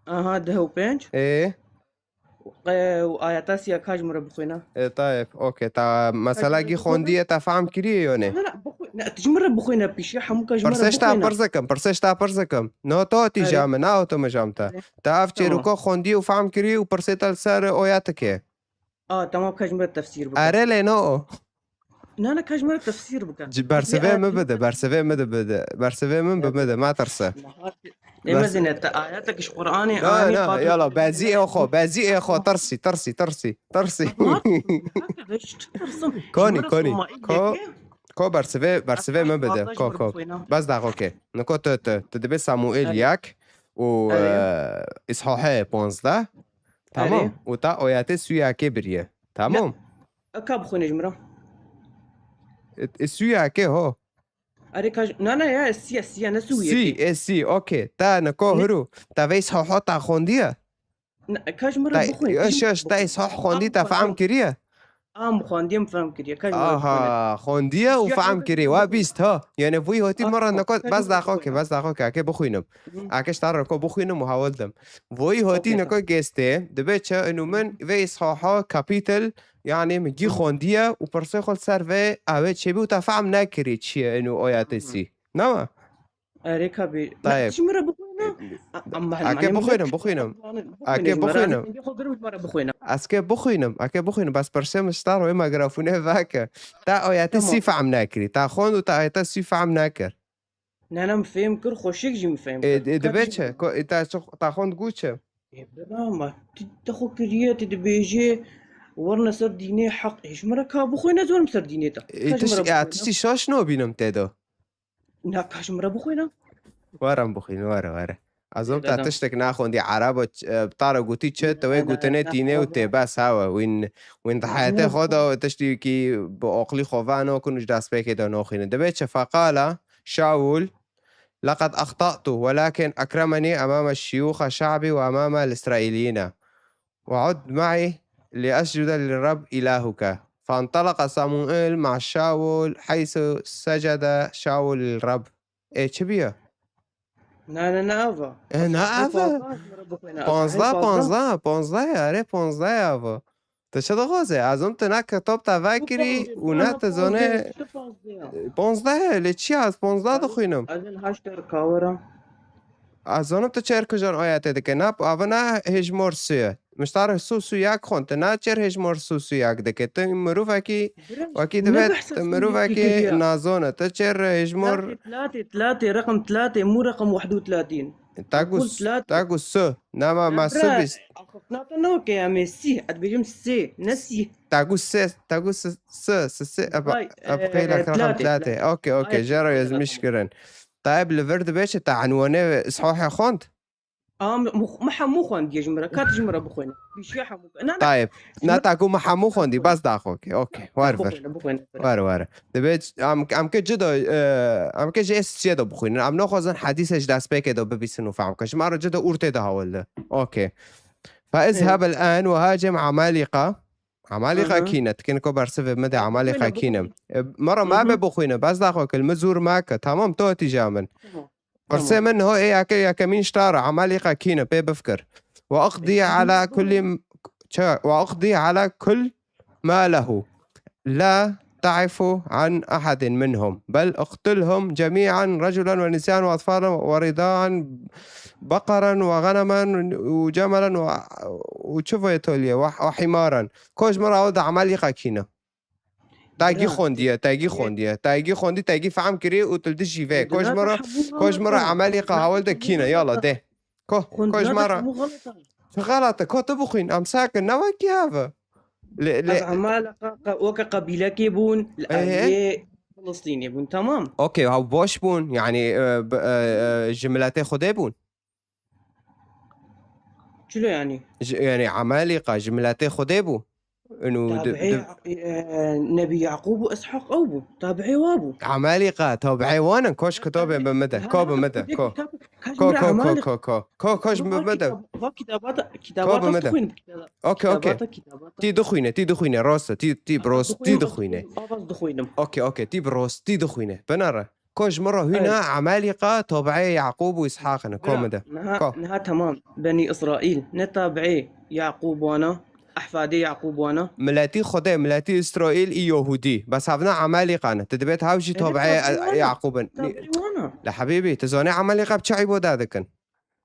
Aha, deh û pênc. Ê? E, û ayeta siyeka ji min re bixwîne. Ê, tayeb, okey. Ta mesela gî xwendiye, te fehm kiriye yo ne? Na, na, bixwî-, na, tu ji min re bixwîne pîşiya hemû ka ji min re Pirsê ji te bixwîne. pirs dikim, pirsê ji te pirs dikim. No to tî Erê. ja min, na o tu min jam te. Erê. Te ev Tamam. çêrûka xwendiye û fehm kiriye û pirsê te li ser oya tike. A, tamam, ka ji min re tefsîr bike. Erê lê no o. Na, na, ka ji min re tefsîr bike. Ji bersivê min bide, bersivê min de bide. Bersivê min bi min de, ma tirse. Niha Ê Bers- mezine, te ayetek ji Qur'anê Na, anî na, qat yala, bezî ê xwe, bezî ê xwe, tirsî, tirsî, tirsî, tirsî. Niha, niha, çi tirsim? Konî, Ji min re konî. Somaîl Ko, yekê? ko bersivê, bersivê Efa min bide. Ko, ko. Bes daxo ke. Niko tu, tu, tu dibê Samuel Erê. yek û, Erê. e, Îshahê panzdeh. Tamam. Erê. Û ta oyatê sûyakê biriye. Tamam. Ne? Eka bixwîne ji min re. E, e, sûyakê ho. Erê ka ji-, na, na, ya, siya, siya, ne sûyakê. Sî, e, sî, okey. Ta niko Ne? hiru. Ta vê Îshaha ta xwendiye? Ne, ka ji min re Ta, bixwîne. yoş, yoş, ta Îshaha xwendî, ta fehm kiriye? Am xwendî, em fehm kiriye. Ka ji min re bixwîne. Aha, xwendiye û Siya fehm ne kiriye. Wa bîst, ha. Yani vî hotî Ah, min re tamam. niko, Ka ji bes min re daxo ke, bixwîne. bes daxo ke, ake bixwînim. Hı. Ake ji te re niko bixwînim û hewil dim. Vî hotî Okey, niko tamam. gêstê, dibe çi, inu min vê Îshaha kapitel, yani min gî Hı. xwendiye û pirsê xwe li ser vê, ew ê çêbî û te fehm nekirî çi ye inu oyatê Hı. sî. Nama? Erê ka bê. Tayeb. Ji min re bixwîne. E, A-, ama ake hema bixwînim, hema bixwînim. Ake bixwînim. Bixwîne ji min re. Bixwînim. Ji xwe birim ji min re bixwîne. Ez ke bixwînim, eke bixwînim, bes pirsê min ji te re wê mikrofone veke. Te ayetê Tamam. sî fehm nekirî. Te xwend û te ayetê sî fehm nekir. Ne, ne, min fêm kir, xweşik jî min fêm E, kir. e, Ka dibe bê- çi? Ko, e, te çi, te xwend got çi? E, bira, ma tu te xwe kiriye, tu dibêjê, werine ser dînê heq. E, ji min re ka bixwîne, ez werim ser dînê te. E, Ka ji min tişt-, re ya, bixwîne. tiştî şaş nabînim tê de. Na, ka ji min re bixwîne. Were em bixwînin, were, were. Ez ê Ê, te dada. tiştek naxwendî, Ereba ç-, e, bi te re gotî çi, Ne, te wê ne, gotinê ne, tînê û ne, tê ne. bes hewe. Wîn, wîn di Ne, heyetê ne, xwe de ne. tiştekî bi aqilî xwe ve nakin û ji destpêkê de naxwînin. Dibê çi? فقال شاول: لقد أخطأت، ولكن أكرمني أمام شيوخ شعبي وأمام الإسرائيليين. وعد معي لأسجد للرب إلهك. فانطلق صموئيل مع شاول حيث سجد شاول للرب. Ê, çi bûye? Na, na, na, ava. E, na, Ê, ava. panzdeh ji min re bixwîne. Panzdeh, Ê, panzdeh. panzdeh, panzdeh, erê, panzdeh ava. Tu çi dixwazî? Ez û tu ne kitap te vekirî û ne tu zanê. Çi panzdeh ya? Panzdeh e, lê çi ya? Ez panzdeh dixwînim. Ez ê niha ji te re kawira. Ez zanim tu çer kijan ayetê dike. Ne, ava ne hêjmar sê ye. Min ji te re sê û yek xwend. Tu ne çer hêjmar sê û yek dike. Tu mirovekî, Bira, wekî ne dibe, behsa tu sê û yekê mirovekî kiriye. nazan e. Tu çer hêjmar Tlatê, tlatê, tlatê, reqem tlatê, mû reqem wehd û tlatîn. Te got, Qul tlatê. te got sê. Ne, ma, Na, ma bira, sê bîst. axiftina te ne weke em ê sî, ez dibêjim sê, ne sî. Te got sê, te got sê, sê, sê, sê, eb-, Vay, eb-, e, qeyla e, reqem tlatê, tlatê. tlatê. Okey, okey, Ay, jê re tlatê, ezmiş tamam. kirin. Tayeb, li vir dibe çi, te enwanê Îsahê xwend? Am, mux-, me hemû xwendiye ji min re. Kat ji min re bixwîne. Bîşiya hemû. Na, na. Tayeb. Ji Na min re taku me hemû xwendî. Bas daxo ke. Okey. War vir. Bixwîne, bixwîne. War war. Dibê em, em ke cida, e, em ke ji êsçiye de bixwînin. Em naxwazin hedîse ji destpêkê de bibîsin û fehm ke. Ji me re cida ûrtê de hawil de. Okey. فاذهب Evet. الآن وهاجم عمالقة. Amaliqa Aha. kîne, tikin ko bersivê min de Bixwîne, Amaliqa kîne. bixwîne. E, Mara Hı me hı. be bixwîne, bas daxo ke, li min zûr make, tamam, to tî ja min. Tamam. Pirsê Tamam. Min ho ê yeke, yekemîn ji te re, Amaliqa kîne, pê bifikir. وأقضي على كل م-، çi? وأقضي على كل ما له. لا تعف عن أحد منهم، بل اقتلهم جميعا، رجلا ونساء وأطفالا ورضاعا، بقرا وغنما وجملا و-، û çi voyê toliyê, وح-، وحمارا. Ko ji min re hawil de Amaliqa kîne. Tegî Bira, xwendiye, tegî te-, xwendiye. Tegî xwendî, tegî fehm kiriye û tu li dijî vê. Ko ji min re, Xwendina te hemû ko ji min re xelata. Amaliqa hawil de kîne, yala de. Ko, ko ji Xwendina te min re. Hemû xelata. Çi xelata? Ko tu bixwîn, em sakin, ne wekî heve. Lê, lê. Ev Amaliqa, qa-, weke qebîlekê bûn, li Ehe. Aliyê Filistînê bûn, tamam. Okey, ha boş bûn, yani, e, b-, e, e, ji miletê Xwedê bûn. Çilo yani? Ji, yani Amaliqa ji miletê Xwedê bû. Inu di, Tabi'ê, di, e, Nebî Yaqûb û Ishaq ew bû. Tabi'ê wa bû. Amaliqa, tabi'ê wan in, koş kitabê bi min de, ko bi min de, ko. Ko, ko, ko, ko, ko, ko, koş bi min de. Ko bi min de. Okey, okey. Tî dixwîne, tî dixwîne, rost e, tî, tî bi rost, tî dixwîne. Okey, okey, tî bi rost, tî dixwîne. Binere. Ko ji min re hûna Emalîqa tabi'ê Yaqûb û Îshaq in. Ko min de. Niha, niha temam. Benî Îsraîl ne tabi'ê Yaqûb wana, ehfadê Yaqûb wana. Miletî Xwedê, miletî Îsraîl î Yahûdî. Bes hevna Emalîqa ne. Tu dibêt hev jî tabi'ê Yaqûb in. Tabi'ê wana. La hebîbî, tu zanî Emalîqa bi çi îbade dikin?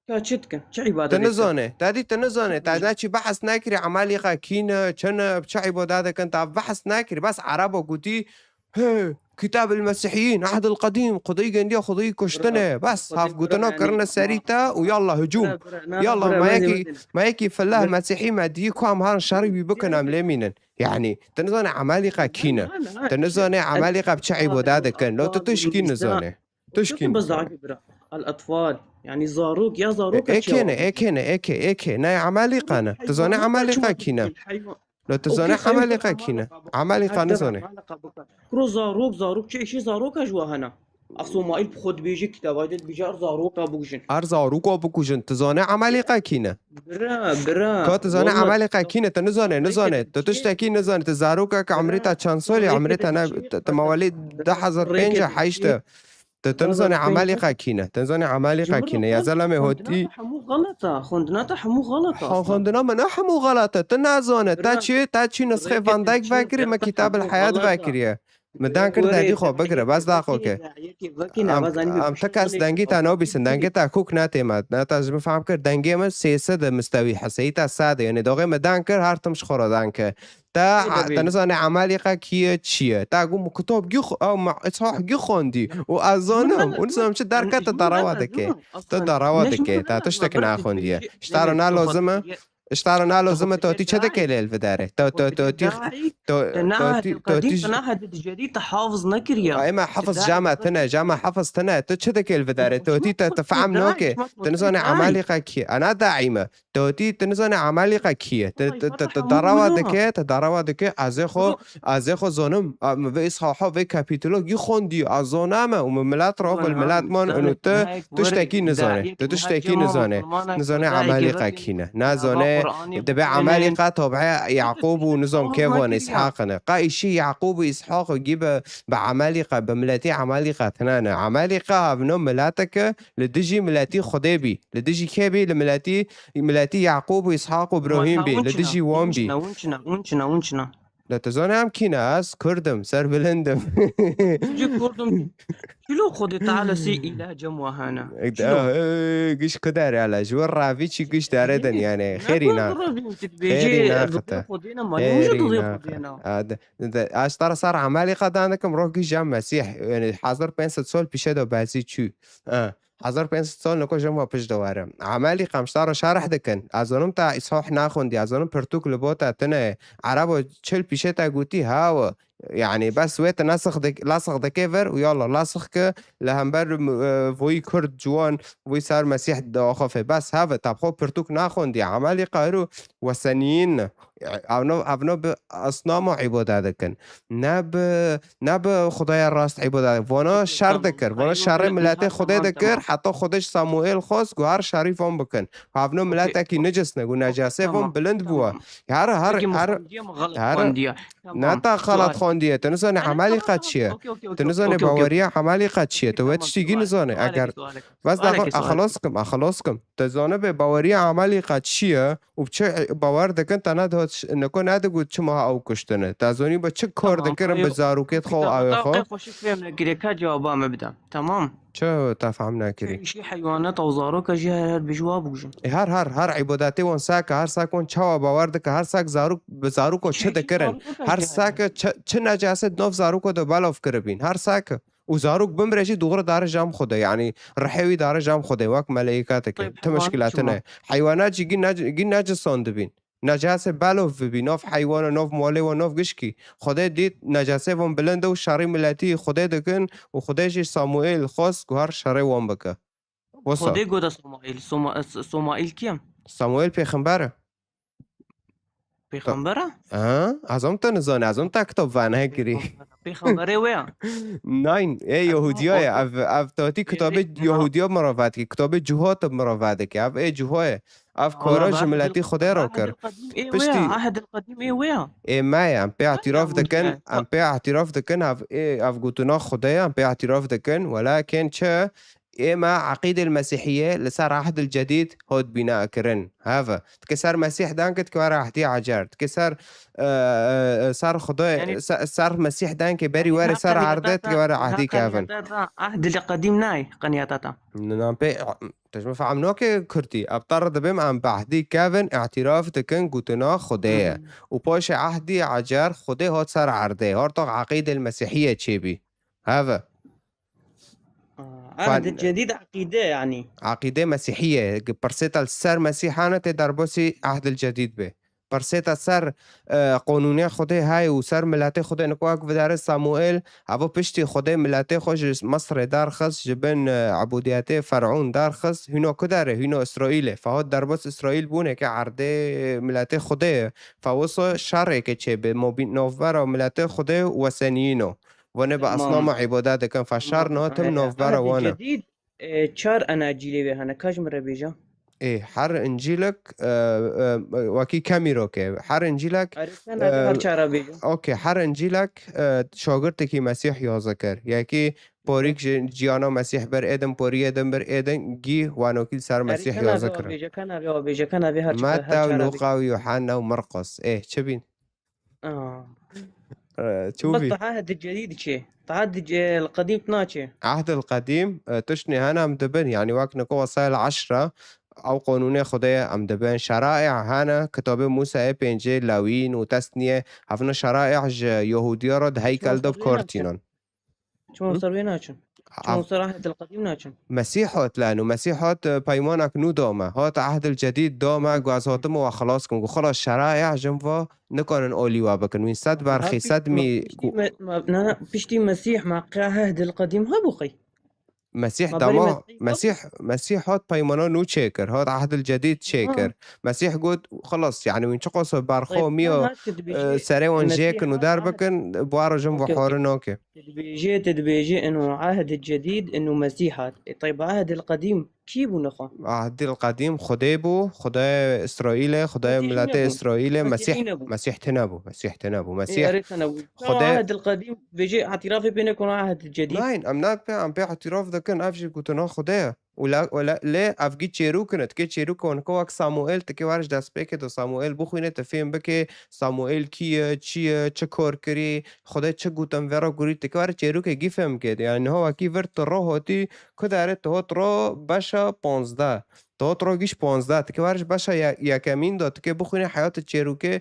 Ya çi dikin? Çi îbade dikin? Tu nizanê. Te dî tu nizanê. Te neçî behs nekirî Emalîqa kî ne, çi ne, bi çi îbade dikin, te behs nekirî. Bes Ereba gotî, He, kitab el-Mesîhîn, Ehd el-Qedîm, Xwedayî gendiya Xwedayî kuştine. Bes, hevgotina kirine serî te û yallah hicûm. Yallah, me yekî, me yekî fillah Mesîhî me dî ku em harin şerî wî bikin, em lê mînin. Yani, tu nizanê Emalîqa kî ne. Tu nizanê Emalîqa bi çi îbade dikin. Lo tu tişkî nizanê. Tişkî nizanê. Bes dakî bira. El-etfal. Yani zarok ya zarok. Êkê ne, êkê ne, êkê, êkê. Ne Emalîqa ne. Tu zanê Emalîqa kî ne. Lo tu zanî Emalîqa kî ne? Emalîqa nizanî. Kuro zarok, zarok çi îşî zaroka ji we hene? Ev Somaîl bi xwe dibêje, kitaba de dibêje, ar zaroka bikujin. Ar zaroka bikujin. Tu zanî Emalîqa kî ne? Bira, bira. Ka tu zanî Emalîqa kî ne? Tu nizanî, nizanî. Tu tiştekî nizanî. Tu zarokek umrê te çend solî? Umrê te ne, tu mewelî du hezar pênc e, heşt e. Tu, tu nizanî Emalîqa kî ne? Tu nizanî Emalîqa kî ne? Ya zelamê hotî. Hemû xelat e. Xwendina te hemû xelat e. Ha, xwendina min ne hemû xelat e. Tu nazane. Te çi, te çi nisxê Van Dijk vekirî, me Kitab el Hayat vekiriye. Me dan kir devî xwe bigire. Bes daxo ke. Em, em ti kes dengî te nabîsin. Dengê te kûk ne tê me. Ne te ji min fehm kir. Dengê min sê sed e mistewî heseyî te sed e. Yani doxê me dan kir, her tim ji xwe re dan kir. Te, te nizanî Emalîqa kî ye, çi ye? Te got, min kitab gî xwe-, ew me, Îshaq gî xwendî. Û ez zanim, û nizam çi derke te darawa dike. Te darawa dike, te tiştek naxwendiye. Ji te re ne lozim e, ji te re ne lozim e, tu tî çi dike lê li vê derê? Tu, tu, tu tî, tu, tu tî, tu tî. Te ne hedi, te ne hedi dicerî, te hafiz nekiriye. Ema hafiz jama tine, jama hafiz tine, tu çi dike li vê derê? Tu tî te, te fehm nake. Tu nizanî Emalîqa kî ye. Ana daîme. Tu tî, tu nizanî Emalîqa kî ye. Tu, tu, tu, tu darawa dike, tu darawa dike, ez ê xwe, ez ê xwe zonim. A, min vê Îshaha, vê kapîtilo gî xwendî, ez zoname û min milet re, xwe li milet man, û tu tiştekî nizanî. Tu tiştekî nizanî. Nizanî Emalîqa kî ne. Nazanî, dibê Emalîqa tabi'ê Yaqûb û nizam kê van Îshaq ne. Qa îşî Yaqûb û Îshaq û gî bi, bi Emalîqa, bi miletî Emalîqa tine ne. Emalîqa hevno mileteke li dijî miletî Xwedê bî. Li dijî kê bî? Li miletî, miletî Yaqûb û Îshaq û Îbrahîm bî. Li dijî wan bî. Hûn çi ne, hûn çi ne, hûn çi ne? De tu zanî em kî ne? Ez Kurd im, serbilind im. Ji Kurd im. Çilo Xwedê Teala sê îlah cem we hene? Çilo? Giş ku derê hele. Ji wir ravî çi giş derê din yani. Xêrî naxite. Xêrî naxite. Xêrî naxite. Ez te re ser Emalîqa dan dikim, roh giş cem Mesîh. Yani hezar pênc sed sol pîşe de bezî çû. Ha. Hezar pênc sed sal niko jin va pişt de were. Emalîqa em ji te re şerh dikin. Ez zanim te Îshaq naxwendî, ez zanim pirtûk li bo te tune. Erebo çil pîşe te gotî, hawa. Yani bes wê te nesix dik-, lasix dike ver û yalla lasix ke li hember, e, voyî Kurd ciwan, voyî ser Mesîh diaxifê. Bes heve, te bi xwe pirtûk naxwendiye. Emelîqa hero weseniyîn ne. Evno, evno bi asnama îbade dikin. Ne bi, ne bi Xwedaya rast îbade dikin. Vana şer dikir. Vana şerê miletê Xwedê dikir. Heta Xwedê ji Samuel xwest ku her şerî van bikin. Evno miletekî nicis ne, ku necasê van bilind bûwa. Her, her, her, her, ne te xelat xwendiye. Tu nizanî emelîqa çi ye. Tu nizanî baweriya emelîqa çi ye. Tu wê tiştî gî nizanî. Eger, bes daxil, exelos kim, exelos kim. Tu zanibe baweriya emelîqa çi ye û bi çi bawer dikin, te nedihat, niko nedigot çima ew kuştine. Te zanî bi çi kar dikirin bi zarokêt xwe û awê xwe. Xweşik fêm nekiriye, ka cewaba me bide. Tamam. Çi te fehm nekirî? Çi îşî heywanat û zaroka jî her, her bijwa bûjin. E, her, her, her îbadetê wan seke, her sek wan çawa bawer dike, her sek zarok, bi zaroko çi dikirin? Her seke çi, çi necasê di nav zaroko de belav kiribîn? Her seke. Û zarok bimre jî dûgre dare cem Xwedê, yanî rihê wî dare cem Xwedê, wek meleîketekê. Ti muşkilate ne. Heywanat jî gî nec-, gî necisandibîn. Necasê belav bibî, nav heywana, nav malê wan, nav gişkî. Xwedê dît necasê wan bilind e û şerî miletî Xwedê dikin û Xwedê jî Samuel xwest ku her şerê wan bike. Wisa. Xwedê gote Somaîl. Soma-, S-, Somaîl kî ye? Samuel pêxember e. Pêxember e? Ha, ez em te nizane, ez em te kitab vane kirî. Pêxemberê wê ye? Nein, ê Yehudiya ye. Ev, ev tatî kitabê Yehudiya mirovadikê, kitabê Cuha te mirovadikê. Ev ê Cuha ye. Ev kora ji miletî Xwedê re kir. Piştî Ehdil Qedîm ê wê ye. Ê me ye, em pê îtiraf dikin, em pê îtiraf dikin, ev ê, ev gotina Xwedê ye, em pê îtiraf dikin, welakin çi, ê me eqîdê Mesîhiyê li ser Ehdil Cedîd hat bîna kirin. Heve, dike ser Mesîh danke, dike were Ehdî Ecer, dike ser, e, e, ser Xwedê, se-, ser Mesîh danke berî were ser erdê, dike were Ehdî Kevin. Ehdil Qedîm nayê qeniyata te. Nan pê, tu ji min fehm nake Kurdî. Ev te re dibêm em bi Ehdî Kevin îtiraf dikin gotina Xwedê ye. Û paşê Ehdî Ecer Xwedê hat ser erdê. Hartaq eqîdê Mesîhiyê çêbî. Heve. Ehdil Cedîd eqîde yanî. Eqîdê Mesîhiyê. Pirsê te li ser Mesîh hene tê derbasî Ehdil Cedîd bê. Pirsê te ser, e, qonûnê Xwedê hay û ser miletê Xwedê niko wek vidare Samuel, evo piştî Xwedê miletê xwe ji Misrê derxist, ji bin, e, ebûdiyetê Fer'ûn derxist, hîno ku dere, hîno Îsraîlê. Fe hat derbas Îsraîl bûnê ke erdê miletê Xwedê ye. Fe wisa şerêke çêbe, mobîn navbera miletê Xwedê û weseniyîno. Vane bi esnama îbade dikin. Fe şer niha tim navbera wan e. E, çar enacîlê wê hene, ka ji min re bêje? Ê, her încîlek, e, e, wekî kemî roke. Her încîlek, Erê, sen e, her çara bêje. Okey, her încîlek, e, şagirtekî Mesîh yazikir. Yekî porîk ji ciyana Mesîh bir êdin, poriyê din bir êdin, gî wanokî li ser Mesîh yazikir. Erê, kena vê bêje, kena vê bêje, kena vê her çara, her çara bêje. Meta û Luqa û Yuhanna û Mirqos. Ê, çi bîn? Aa. E, çû bî. Bes Ehd Cedîd çi? Ehd Ce-, el Qedîm naçe? Ehd el Qedîm, e, tiştnê hene em dibin, yanî wek niko Wesayel Eşre, ew qonûnê Xwedê ye em dibin. Şeraî hene, kitabê Mûsa ê pêncê, Lewîn û Tesnîye, hevno şeraî ji Yehûdiya re di heykel de bi kar tînin. Çima ser wê naçin? Çima ser Ehdil Qedîm naçin? Mesîh hat leno, Mesîh hat, e, peymanek nû dame, hat Ehdil Cedîd dame, ku ez hatime we xilas kim, ku xilas şeraî jin va nikarin olî we bikin. Wîn sed berxî, sed mî, piştî me-, me-, na, na, piştî Mesîh me qe Ehdil Qedîm hebû qey? Mesîh dama, Mesîh, Mesîh hat peymana nû çêkir, hat Ehdil Cedîd çêkir. Mesîh got, xilas, yani wîn çiqas berxwe miyo, e, serê wan jêkin û derbikin, bi we re jin ve xwarin nake. Tu dibêjê, tu dibêjê ino Ehdil Cedîd, ino Mesîh hat. E, teyb Ehdil Qedîm kî bû nixwe? Ehdil Qedîm Xwedê bû, Xwedê Îsraîlê, Xwedê miletê Îsraîlê, Mesîh, Mesîh tine bû, Mesîh tine bû, Mesîh. Ê, erê tine bû. Xwedê Ehdil Qedîm, bêjê îtirafê pê nekin Ehdil Cedîd. Nein, em ne pê, em pê îtiraf dikin, ev jî gotina Xwedê ye. Û la, û la, lê ev gî çêrûk in, tikê çêrûk in, ku wek Samuel, tikê were ji destpêkê de Samuel bixwîne, tu fêm bike, Samuel kî ye, çi ye, çi kar kirî, Xwedê çi gotin vê re gurî, tikê were çêrûkê gî fêm bike. Yani niha wekî vir tu ro hotî, ku dere tu hot ro beşa panzdeh. Tu hot ro gîş panzdeh. Tikê were ji beşa ye-, yekemîn de, tikê bixwîne heyata çêrûkê,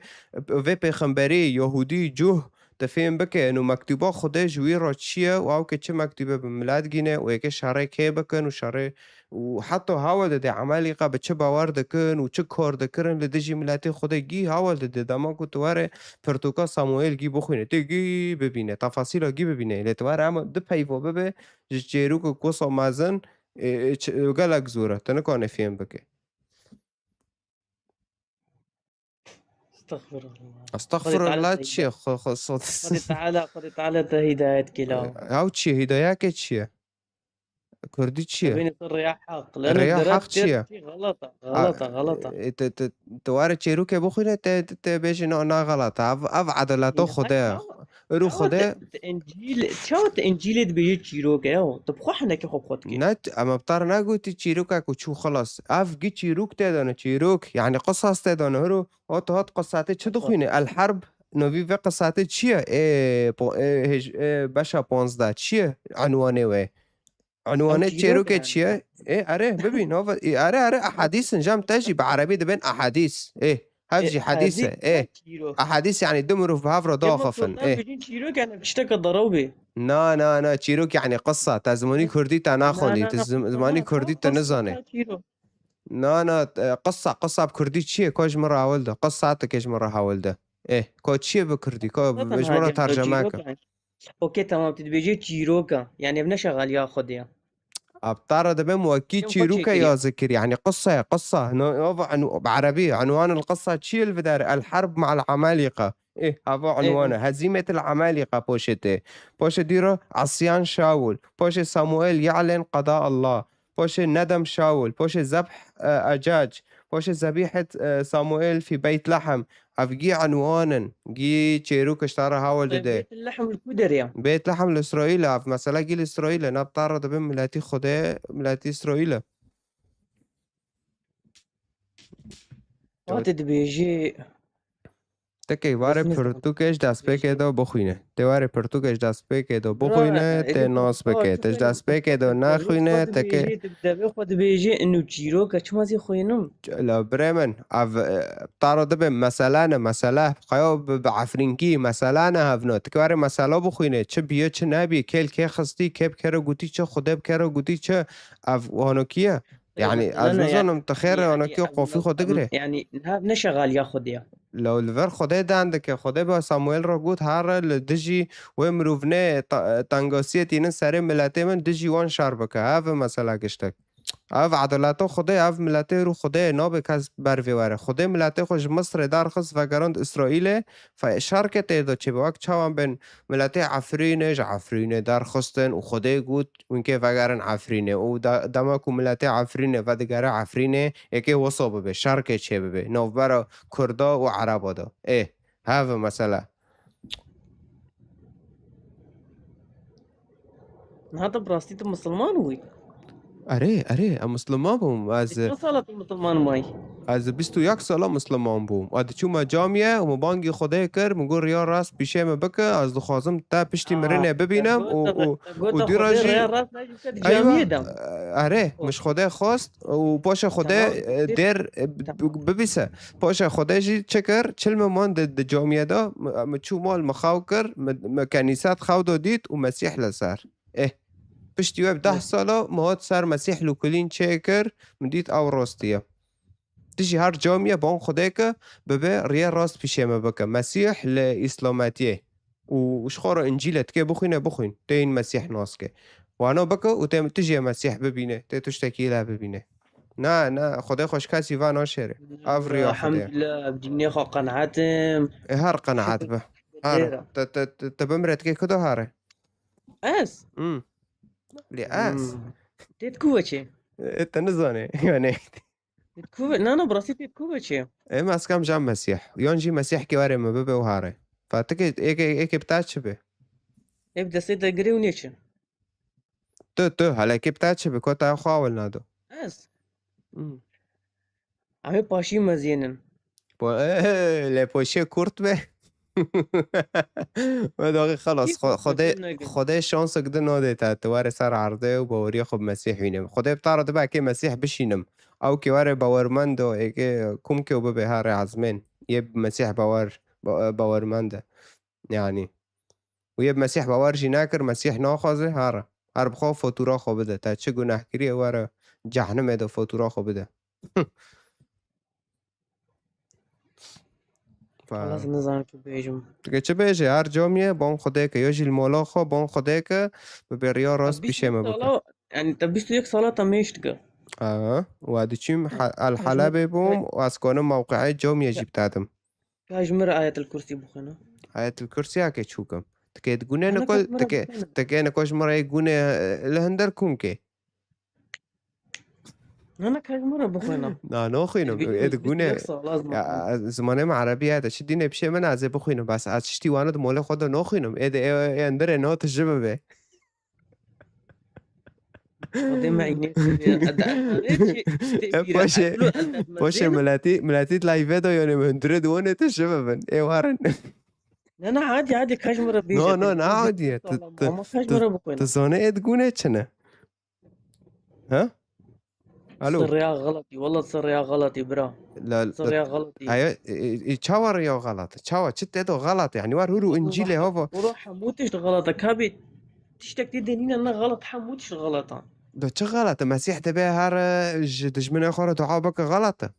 vê pêxemberî, Yehûdî, Cuh, Te fêm bike, eno mektûba Xwedê ji wî re çi ye û ew ke çi mektûbe bi milet gîne û êkê şerê kê bikin û şerê û heta hawil dide Emelîqa bi çi bawer dikin û çi kar dikirin li dijî miletê Xwedê gî hawil dide. Dema ku tu were pirtûka Samuêl gî bixwîne, tê gî bibîne, tefasîla gî bibîne. Lê tu were ema du peyva bibe ji çêrokek wisa mezin, ê, ê, çi, gelek zor e. Tu nikane fêm bike. Estexfirullah. Estexfirullah çi ye? Xwe, xwe, xwe. Xwedê Teala, Xwedê Teala te hidayet kî law. Ew çi ye? Hidayeke çi ye? Kurdî çi ye? Bînî tu rêya heq. Lene Rêya dere heq çi ye? Çi xelata, xelata, xelata. E, te, te, te were çêrokê bixwîne, te, te, te bêjî na, na xelata. Ev, ev edaleta Xwedê ye. Ero Xwedê. Te, te Încîl, çawa te Încîlê dibêje çîrok e, yaw? Tu bi xwe henekê xwe bi xwe dikî. Ne, t-, em bi te re negotî çîrokek û çû xilas. Ev gî çîrok tê de ne, çîrok. Yanî qisas tê de ne, hiro. O tu hat qisatê çi dixwîne? El Herb, novî vê qisatê çi ye? Ê, po-, ê, hej-, ê, beşa panzdeh çi ye? Enwanê wê. Enwanê çîrokê çi ye? Ê, erê, bibîn, hova, ê, erê, erê, ehadîs in, cem te jî bi erebî dibên ehadîs. Ê, hev jî hedîs e. Ê, ehadîs yanî du mirov bi hev re diaxifin. Ê. Bêjin çîrok yanî tişteke derew bê. Na, na, na, çîrok yanî qisa. Te zimanî kurdî te naxwendî. Tu zim-, zimanî kurdî te nizanê. Na, na, e, qisa, qisa bi kurdî çi ye? Ka ji min re hewil de. Qisa tu kê ji min re hewil de. Ê, ka çi ye bi kurdî? Ka ji min re terceme ke. Okey, tamam, tu dibêjî çîroka. Yanî ev ne şexaliya Xwedê ye. Ab te re dibêm wekî çîroka ya zikir. Yanî qisa ye, qisa. No, ev enu-, bi erebî, enwan el qisa çi ye li vê derê? El Herb ma'al Amalîqa. Ê, hava enwan e. Hezîmet el Amalîqa poşê tê. Poşê dî re Asyan Şawul. Poşê Samuel ya'len qada Allah. Poşê Nedem Şawul, poşê Zebh, e, Ecac, poşê Zebîhet, e, Samuel fî Beyt Lehem. Ev gî enwan in, gî çêrok ji te re hewil dide. Beyt Lehem li ku derê ye? Beyt Lehem li Îsraîl e, ev mesela gî li Îsraîl e. Nab te re dibin miletî Xwedê, miletî Îsraîl e. Wa tu dibêjî. Tekê ware pirtûkê ji destpêkê de bixwîne. Tê ware pirtûkê ji destpêkê de bixwîne, tê nas bike. Tê ji destpêkê de nexwîne, tekê. Devê xwe dibêjê, inu çîroka çima zî xwînim? La birê min, ev, e, taro dibe mesele ne, mesele. Xeyo bi, bi efrînkî mesele ne hevno. Tekê ware mesele bixwîne, çi biye, çi nebiye, kê li kê xistî, kê bi kê re gotî çi, Xwedê bi kê re gotî çi, ev wano kî ye? Yanî, ez nizanim, tu xêr e, wano kî qofî xwe digire. Yanî, niha ne şexaliya Xwedê ye. Law li vir Xwedê dendike, Xwedê bi Samuel re got, here li dijî wê mirovnê ta-, tengasiyê tînin serê miletê min, dijî wan şer bike. Ev e mesela giştek. Ev edaleta Xwedê, ev miletê rû Xwedê nabe kes ber vê were. Xwedê miletê xwe ji Misrê derxist vegerand Îsraîlê, fe-, şer ke tê de çêbe. Wek çawan bên miletê Efrînê ji Efrînê derxistin û Xwedê got, hûn kê vegerin Efrînê. Û de-, dema ku miletê Efrînê vedigere Efrînê, êkê wisa bibe, şer kê çêbibe. Navbera Kurda û Ereba de. Ê, hev e mesele. Niha tu bi rastî tu misilman bûyî? Erê, erê, ez misilman bûm. Ez çend sala tu misilman mayî? Ez bîst û yek sala misilman bûm. Ez diçûme camiyê û min bangî Xwedê kir, min got, "Riya rast pîşê min bike, ez dixwazim te piştî mirinê bibînim û, û, û dî re jî." Eywa, erê, min ji Xwedê xwest û paşê Xwedê, e, dêr, e, bi-, bibîse. Paşê Xwedê jî çi kir? Çil min man di, di camiyê de, mi, mi çû mal, mi xew kir, mi, mi kenîset xew do dît û Mesîh li ser. Eh, piştî wê bi deh sala min hat ser Mesîh lûkulîn çêkir, min dît ew rastî ye. Tu jî her camiyê ban Xwedê ke bibe riyê rast pîşê me bike. Mesîh li Îslametiyê û ji xwe re Încîlê dike bixwîne, bixwîn. Tê hîn Mesîh nas ke. Wana bike û tê, tu jî Mesîh bibîne, tê tiştekî le bibîne. Na, na, Xwedê xwe ji kesî ve naşêre. Ev riya Xwedê ye. Elhamdulillah, bi dînê xwe qenaet im. E, her qenaet be. Her. Te, te, te, te bimre dike ku da here? Ez? Hmm. Lê ez? Hmm. Tê di ku veçê? E, te nizane, yani. Tê di ku ve-, na, na, bi rastî tê di ku veçê? Em ez kam jam Mesîh. Yan jî Mesîh ki were me bibe û hare. Fa tu ki, ê ki, ê ki bi te çi be? Ê bi destê te girê û nêçin. Tu, tu, hele ki bi te çi be? Ko te xwe awil nado. Ez? Hmm. Em ê paşî mezînin. Po-, lê poşê kurt be. Ve daxî xelas, Kî xwe-, xwe Xwedê, dê neke. Xwedê şansek din nade te. Tu were ser erdê û baweriya xwe bi Mesîh wîne. Xwedê bi te re dibe ke Mesîh bişînim. Ew ke were bawermend o, ê ke kum ke bibe ha rê ezmên. Yê bi Mesîh bawer, ba-, bawermend e. Yani. Û yê bi Mesîh bawer jî nekir, Mesîh naxwaze, here. Her bi xwe fotûra xwe bide. Te çi guneh kiriye, were cehnimê de fotûra xwe bide. Xelas, nizanim çi bêjim. Tu ke çi bêjî, her camiyê bon Xwedê ke, yo jî li mola xwe bon Xwedê ke, bi bêriya rast pîşê me bike. Yani te bîst û yek sala te mêş dike. Aha, wa diçîm, ha, El Helebê bûm, wa ez konim mewqeê camiyê jî bitadim. Ka ji min re Ayetel Kursî bixwîne. Ayetel Kursî ya ke çûkim. Tikê digune niko, tikê, tikê niko ji min re gune, e, li hinder kum ke. Na, na, ka ji min re bixwîne. Na, naxwînim. Ê di gune. Ya, zimanê me erebî ye, de çi dînê pişê min ez ê bixwînim. Bes ez tiştî wane di molê xwe de naxwînim. Ê de ê, ê endirê no tu ji bibe. Xwedê me îne. Poşê, poşê miletî, miletî live de yone min dire di wone tu ji bibin. Ê warin. Na, na, hadi, hadi, ka ji min re bêje. No, no, na hadi ye. Tu, tu, tu, tu zanê ê di gune çi ne? Ha? Alo. Sirrê ya xeletî, wela sirrê ya xeletî, bira. La, sirrê ya xeletî. Aya, e, e, çawa rê ya xelet? Çawa? Çi te do xelet? Yani war huru Încîlê hava. Ora hemû tişt xelet e. Kabî tiştek tê de nîne ne xelet, hemû tişt xelet e. Da çi xelet e? Mesîh dibe her, e, ji dijminê xwe re dua bike xelet e.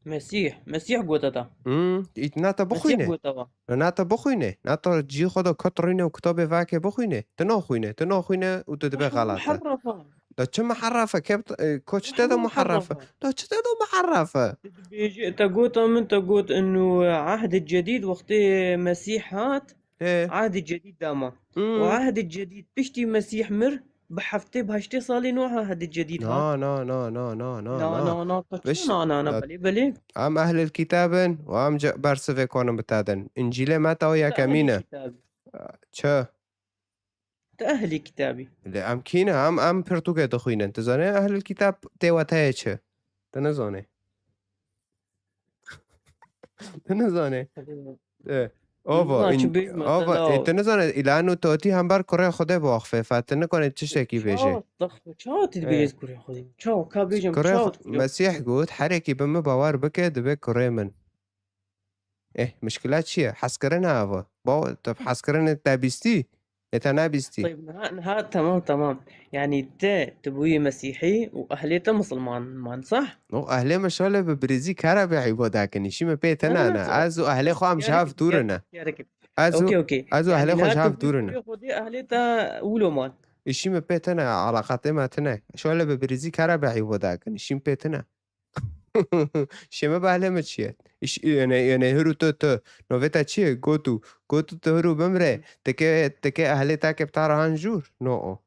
Mesîh, Mesîh gote te. Hmm, ît na te bixwîne. Mesîh gote wa. Na te bixwîne. Na te cî xwe de ket rîne û kitabê vake bixwîne. Tu naxwîne, tu naxwîne û tu dibe xelat e. Muharrefa. Da çi muharrefe? Kep, e, ko çi te de muharrefe? Da çi te de muharrefe? Dibêje, te gota min, te got inu Ehdê Cedîd wextê Mesîh hat. He. Ehdê Cedîd dama. Hmm. Û Ehdê Cedîd piştî Mesîh mir, bi heftê, bi heştê salî no ha Ehdê Cedîd ha. Na, na, na, na, na, na, na. Na, na, na, na, na, na, belê, belê. Em ehlil kitab in û em ci bersivê konin bi te din. Încîlê me te o yekemîn e. Çi? Te ehlî kitabî. Lê em kî ne? Em, em pirtûkê dixwînin. Tu zanî ehlil kitab tê we teyê çi? Tu nizanî. Tu nizanî. E, ova, ova, e, tu nizanî, îlan û totî hember kurê Xwedê biaxife, fa tu nikonê tiştekî bêjê. Çawa, çawa tu dibêjî kurê Xwedê? Çawa, ka bêjim, çawa tu Mesîh got, herekî bi min bawer bike, dibe kurê min. Eh, mişkila çi ye? Hezkirin e ava. Baw-, tu hezkirinê te bîstî? Lê te nebîstî. Teyb, niha, niha, temam, temam. Yani te, tu bûyî Mesîhî û ehlê te misilman man, sah? O ehlê min şole bi birîzî kere bê îbada kin. Îşî min pê tine ne. Ez û ehlê xwe em ji hev dûr ne. Ez û, ez û ehlê xwe ji hev dûr ne. Xwedê ehlê te wilo man. Îşî min pê tine, alaqatê me tine. Şole bi birîzî kere bê îbada kin. Îşî min pê tine. Şême bahle me çi ye? Îş-, yani, yani hiru tu, tu. Noveta çi ye? Gotu. Gotu tu hiru bimre. Teke, teke ehlê ta ke bi ta re han jûr? No o.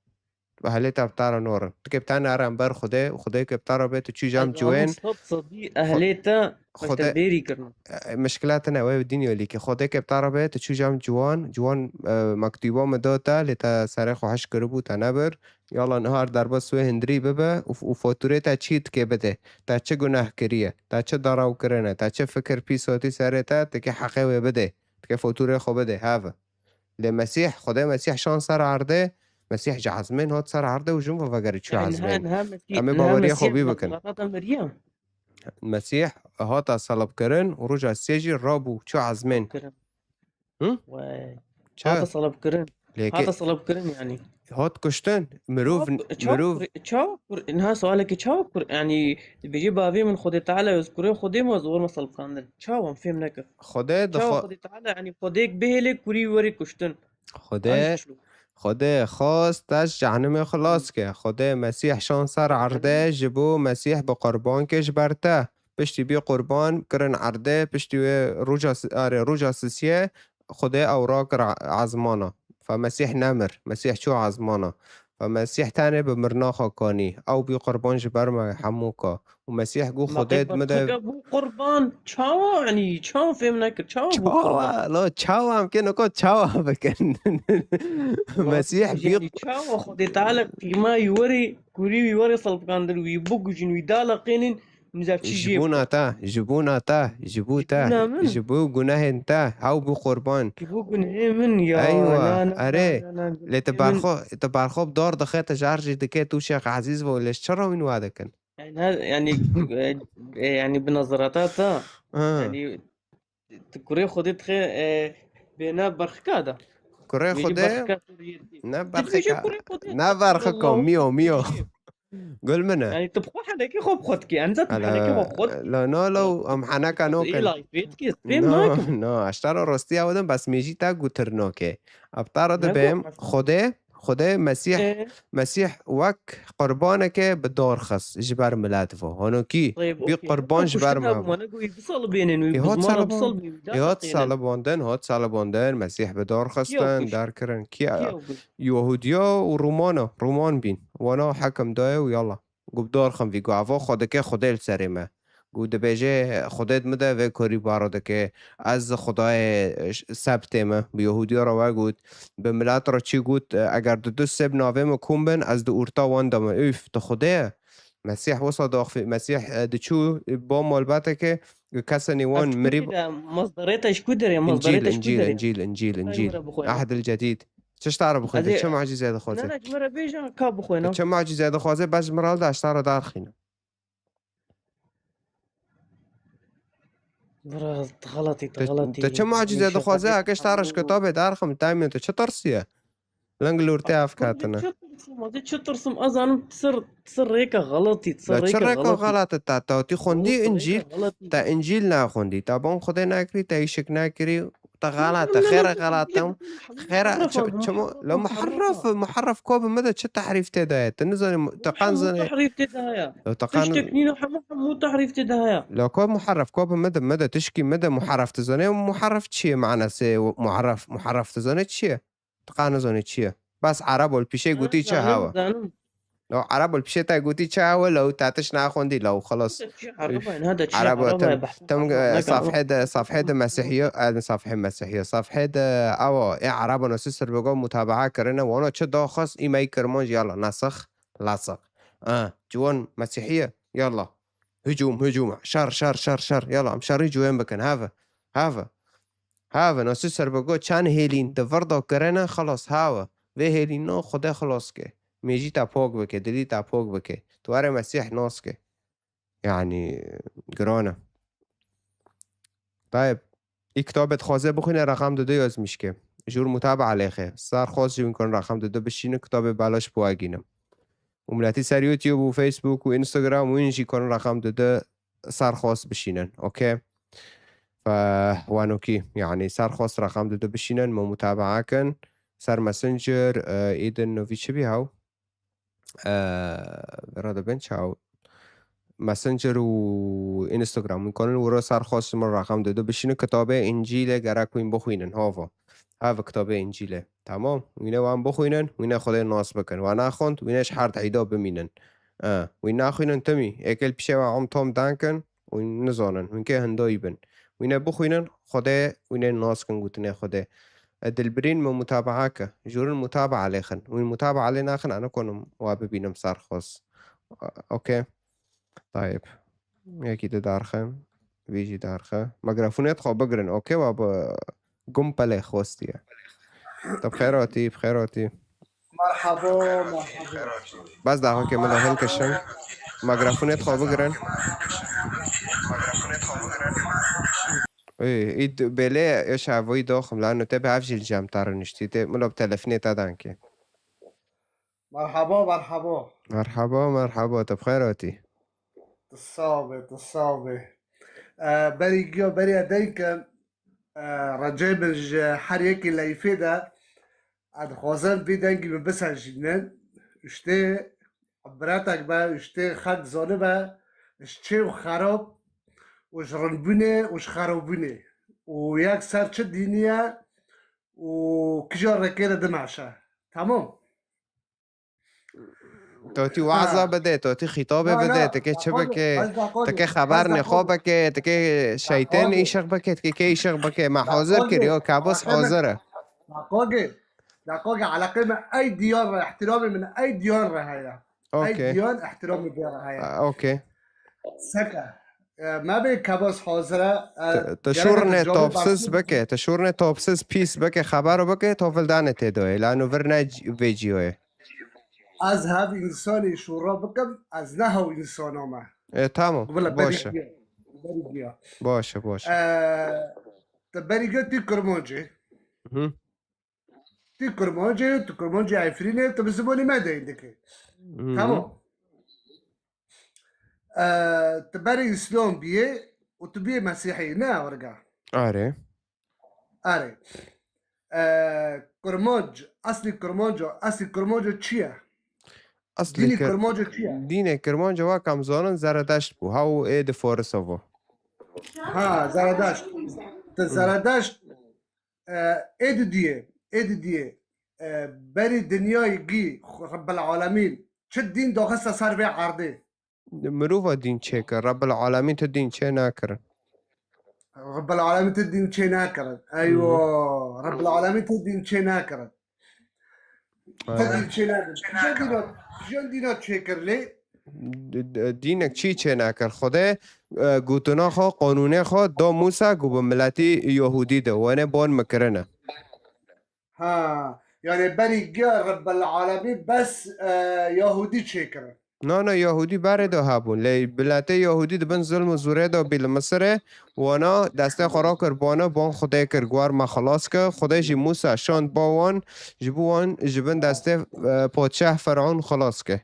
Ehlê ta bi ta re norin. Tu ke bi ta naran ber Xwedê, Xwedê ke bi ta re be tu çû cam ciwên. Sed sedî ehlê te Xwedê bêrî kirine. E, mişkila tine wê dînyo lî ke Xwedê ke bi ta re be tu çû cam ciwan, ciwan, e, mektûba min da te, lê te serê xwe heş kiribû, te nebir. Yala niha derbas wê hindirî bibe û, û fotûrê te çî dike bide. Te çi guneh kiriye? Te çi daraw kirine? Te çi fikir pîs hotî serê te? Dike heqê wê bide. Dike fotûrê xwe bide. Have. Lê Mesîh, Xwedê Mesîh şan ser erdê, Mesîh ji ezmên hat ser erdê û jin ve vegerî çû ezmên. Em ê baweriya xwe bî bikin. Mesîh hata selebkirin û roja sê jî rabû çû ezmên. Hı? Wey. Çi? Hate selebkirin. Lê hate selebkirin yani. Hat kuştin. Mirov, çawa mirov kur-, çawa kur-, niha sualekî çawa kur-, yani, dibêjî bavê min Xwedê Teala ez kurê Xwedê me, ez wer me selebkandin. Çawa em fêm nekir? Xwedê çawa dixwa- Xwedê Teala, yani, Xwedêk bihêlê kurî werî kuştin. Xwedê, Xwedê xwest te ji cehnimê xilas ke. Xwedê Mesîh şan ser erdê ji bo Mesîh bi qurban ke ji ber te. Piştî bî qurban kirin erdê, piştî wê roja si-, arê, roja sisiyê Xwedê ew rakir a-, ezmana. Fe Mesîh nemir, Mesîh çû ezmana. Fe Mesîh tenê bi mirina xwe kanî. Ew bî qurban ji ber me hemû ka. Û Mesîh got, Xwedê di min de bû qurban. Çawa, yanî, çawa fêm nekir? Çawa bû qurban? Çawa? Lo, çawa em kê niko çawa bikin? Mesîh bî, yanî, çawa Xwedê Teala qîma wî werê, kurî wî werê selibkandin, wî bikujin, wî daleqênin, Ji bona te, ji bona te, ji bo te, ji bo gunehên te, hew bû qurban. Ji bo gunehê min ya. Eywa, erê. Lê tu berxwe, tu berxwe bi dar dixê, tu jar jî dikê, tu Şêx Ezîz ve, lê ji çi re wîn wa dikin? Yani, her, yani, e, e, yani bi nezerata te, yani, tu kurê Xwedê dixê, e, bêne berxika de. Kurê Xwedê. Ne berxika. Ne berxika, miyo, miyo. Gul min e. Yani tu bi xwe henekê xwe bi xwe dikî. Em zat bi henekê xwe bi xwe dikî. La no, la em heneka nokin. No, no, ez te ra rostiya wedim, bes mêjî te gutir noke. Ebtara dibêm, Xwedê, Xwedê Mesîh, Mesîh wek qurbaneke bi dar xist ji ber milet ve. Honokî, bî qurban ji ber me. Ê, hot salibandin, hot salibandin, Mesîh bi dar xistin, dar kirin. Kî? Yehudiya û Romana, Roman bîn. Wana hekim daye û yala. Got, "Bi dar xin vî." Got, "Eva xwe dike Xwedê li serê me." Got, dibêje, "Xwedê di min de vê korî baro dike. Ez Xwedayê, e, ş-, sebtê me." Bi Yehudiya re we got, bi milet re çi got, "Eger di du sê bi navê me kom bin, ez di orta wan de me." Üf, tu Xwedê ye. Mesîh wisa daxivî, Mesîh, e, diçû, e, ba malbateke, kesenî wan mirî. Masdarê te ji ku derê? Masdarê te ji ku derê? Încîl, Încîl, Încîl, Încîl. Ehd el Cedîd. Çi ji te re bixwîne? Çi mucîze dixwaze? Ne, ne, ji min re bêje, ka bixwîne. Çi mucîze dixwaze, bes ji min re hilde, ez ji te re darxînim. Bira, tu xeletî, tu xeletî. Te çi mucîze dixwaze, heke ji te re ji kitabê darxim, demê tu çi tirsiye? Ling li ortê ev ketine. Çi tirsim, ez çi tirsim, ez zanim sir, sir rêka xeletî, sir rêka xeletî. Çi rêka xeletî te, te tî xwendî Încîl, te Încîl nexwendî, te ban Xwedê nekirî, te îşik nekirî, Te xelat e, xêre xelat e. Xêre, çi, çi mu-, la muharref, muharref ko bi min de çi tehrîf tê de ye? Tu nizanî, tu qan zanî. Tehrîf tê de heye. Tiştek nîne, hemû, hemû tehrîf tê de heye. La ko muharref, ko bi min de, min de tişkî min de muharref tu zanî. Muharref çi ye manasê muharref? Muharref tu zanî çi ye? Tu qan nizanî çi ye? Bes Erebo li pîşê gotî çi hewe? O Erebo li pişê te gotî çi hewe, lew te tişt nexwendî, lew xelas. Erebo, tem, e, safhê de, safhê de Mesîhiyo, e, safhê Mesîhiyo, safhê de ewa, ê Erebo nasî sirbigo mutabaa kirine, wano çi daxwaz, îmey kirmanc, yala, nasix, lasix. E, ciwan Mesîhiye, yala. Hücum, hücum, şer, şer, şer, şer, yala, em şerî ciwan bikin, heve, heve. Heve, nasî sirbigo çend hêlîn di vir de kirine, xelas, heve. Vê hêlîno Xwedê xilas ke. Mêjî te pok bike, dilî te pok bike. Tu were Mesîh nas ke. Yanî, giran e. Tayeb, î kitabê dixwaze bixwîne, reqam dide yazmîş ke. Jûr mutabaa lêxe. Sar xwaz jî wîn kon reqam dide bişîne, kitabê belaş bi we gînim. Û miletî ser YouTube û Facebook û Instagram û wîn jî kon reqam dide sar xwaz bişînin. Okey? Fe wanokî, yanî sar xwaz reqam dide bişînin, me mutabaa kin. Ser Messenger, e, îdin novî çi bî haw? E, vera dibin çaw. Messenger û Instagram. Wî konin wiro ser xwe ji min raqam dide bişînin. Kitabê Încîlê gerek wîn bixwînin. Hava. Hava kitabê Încîlê. Tamam. Wîne wan bixwînin. Wîne Xwedê nas bikin. Wan naxwend. Wîne ji her teyda bimînin. E, wî naxwînin timî. Êkel pişê wan em tom dankin. Wî nizanin. Hûn kê hindayî bin. Wîne bixwînin. Xwedê wîne nas kin gotinê Xwedê. E, dilbirîn min mutabaa ke. Jûrin mutabaa lê xin. Wîn mutabaa lê naxin, ana konim wa bibînim sarxoz. Okey. Tayeb. Yekî di darxe. Vî jî darxe. Mikrafonê xwe bigirin. Okey, wa bi gumpelê xostiye. Te bi xêr hatî, bi xêr hatî. Merhaba, merhaba. Bas daxikê min de hilkişin. Mikrafonê xwe bigirin. Ê, îd belê, êşa voyî doxim, la no te bi ev jî li cem te rûniştî, te min bi telefonê te dankê. Merhaba, merhaba. Merhaba, merhaba, te bi xêr hatî. Tu sax be, tu sax be. E, berî giya, berî ez deng kem, e, recê min ji her yekî leyfê de, ez dixwazim vî dengî min bisencînin. Îştê ibretek be, îştê xelk zanibe, ji çê û xerab û ji rinbûnê û ji xerabûnê. Û yek ser çi dînî ye û kija rêkê de dimeşe. Tamam. Totî waza bide, totî xîtabê bide, tike çi bike, tike xeber nêxwe bike, tike şeytên îşiq bike, tike kê îşiq bike, me hazir kiriyo, kabus hazir e. Daqogê, daqogê, eleqê me ey diyar re, ihtiramê min ey diyar re heye. Ey diyar ihtiramê diyar re heye. Okey. Seke, e, me bê kabus hazir e, e, te şûrnê topsiz bike, te şûrnê topsiz pîs bike, xebero bike, to vildanê tê doyê, lano vir ne vê cîyoyê. Ez hev însanê şûra bikim, ez ne hew însana me. E, tamam, boş e. Boş e, boş e. E, te berî giya tu Kurmancî. Hı. Tî Kurmancê, tu Kurmancê Efrînê, tu bi zimanê me deyî dikî. Hı hı. Tamam. E, tu berî Îslam biyê û tu biyê Mesîhî, ne werga? Are. Are. E, Kurmanc, eslî Kurmanco, eslî Kurmanco çi ye? Eslî Dînî Kir-, Kurmanco çi ye? Dînê Kirmanco wek em zanin Zeredeşt bû. Hew ê di Farisa bû. Ha, Zeredeşt. Ti Hı. Zeredeşt, e, ê di diyê, ê di diyê, e, berî dinyayê gî, Rebbil Alemîn, çi dîn daxiste ser vê erdê? Mirova dîn çêkir. Rebbil Alemîn tu dîn çê nekirin. Rebbil Alemîn tu dîn çê nekirin. Eywa. Hı. Rebbil Alemîn tu dîn çê nekirin. Tu Aynen. Dîn çê nekirin. Kîjan dîna, kîjan dîna çêkir lê? D-, d-, dînek çî çê nekir. Xwedê, e, gotina xwe, qanûnê xwe da Mûsa ku bi miletî Yahûdî de. Wenê ban min kirine. Ha, yani berî giya Rebbil Alemîn bes, e, Yahûdî çêkirin. Na, na, Yahûdî berê de hebûn. Lê miletê Yahûdî di bin zilm û zûrê de bî li Misirê, wana destê xwe rakir bana, ban Xwedê kir, gwar me xilas ke. Xwedê jî Mûsa şand ba wan, ji bo wan ji bin destê, e, padşah Fer'ûn xilas ke.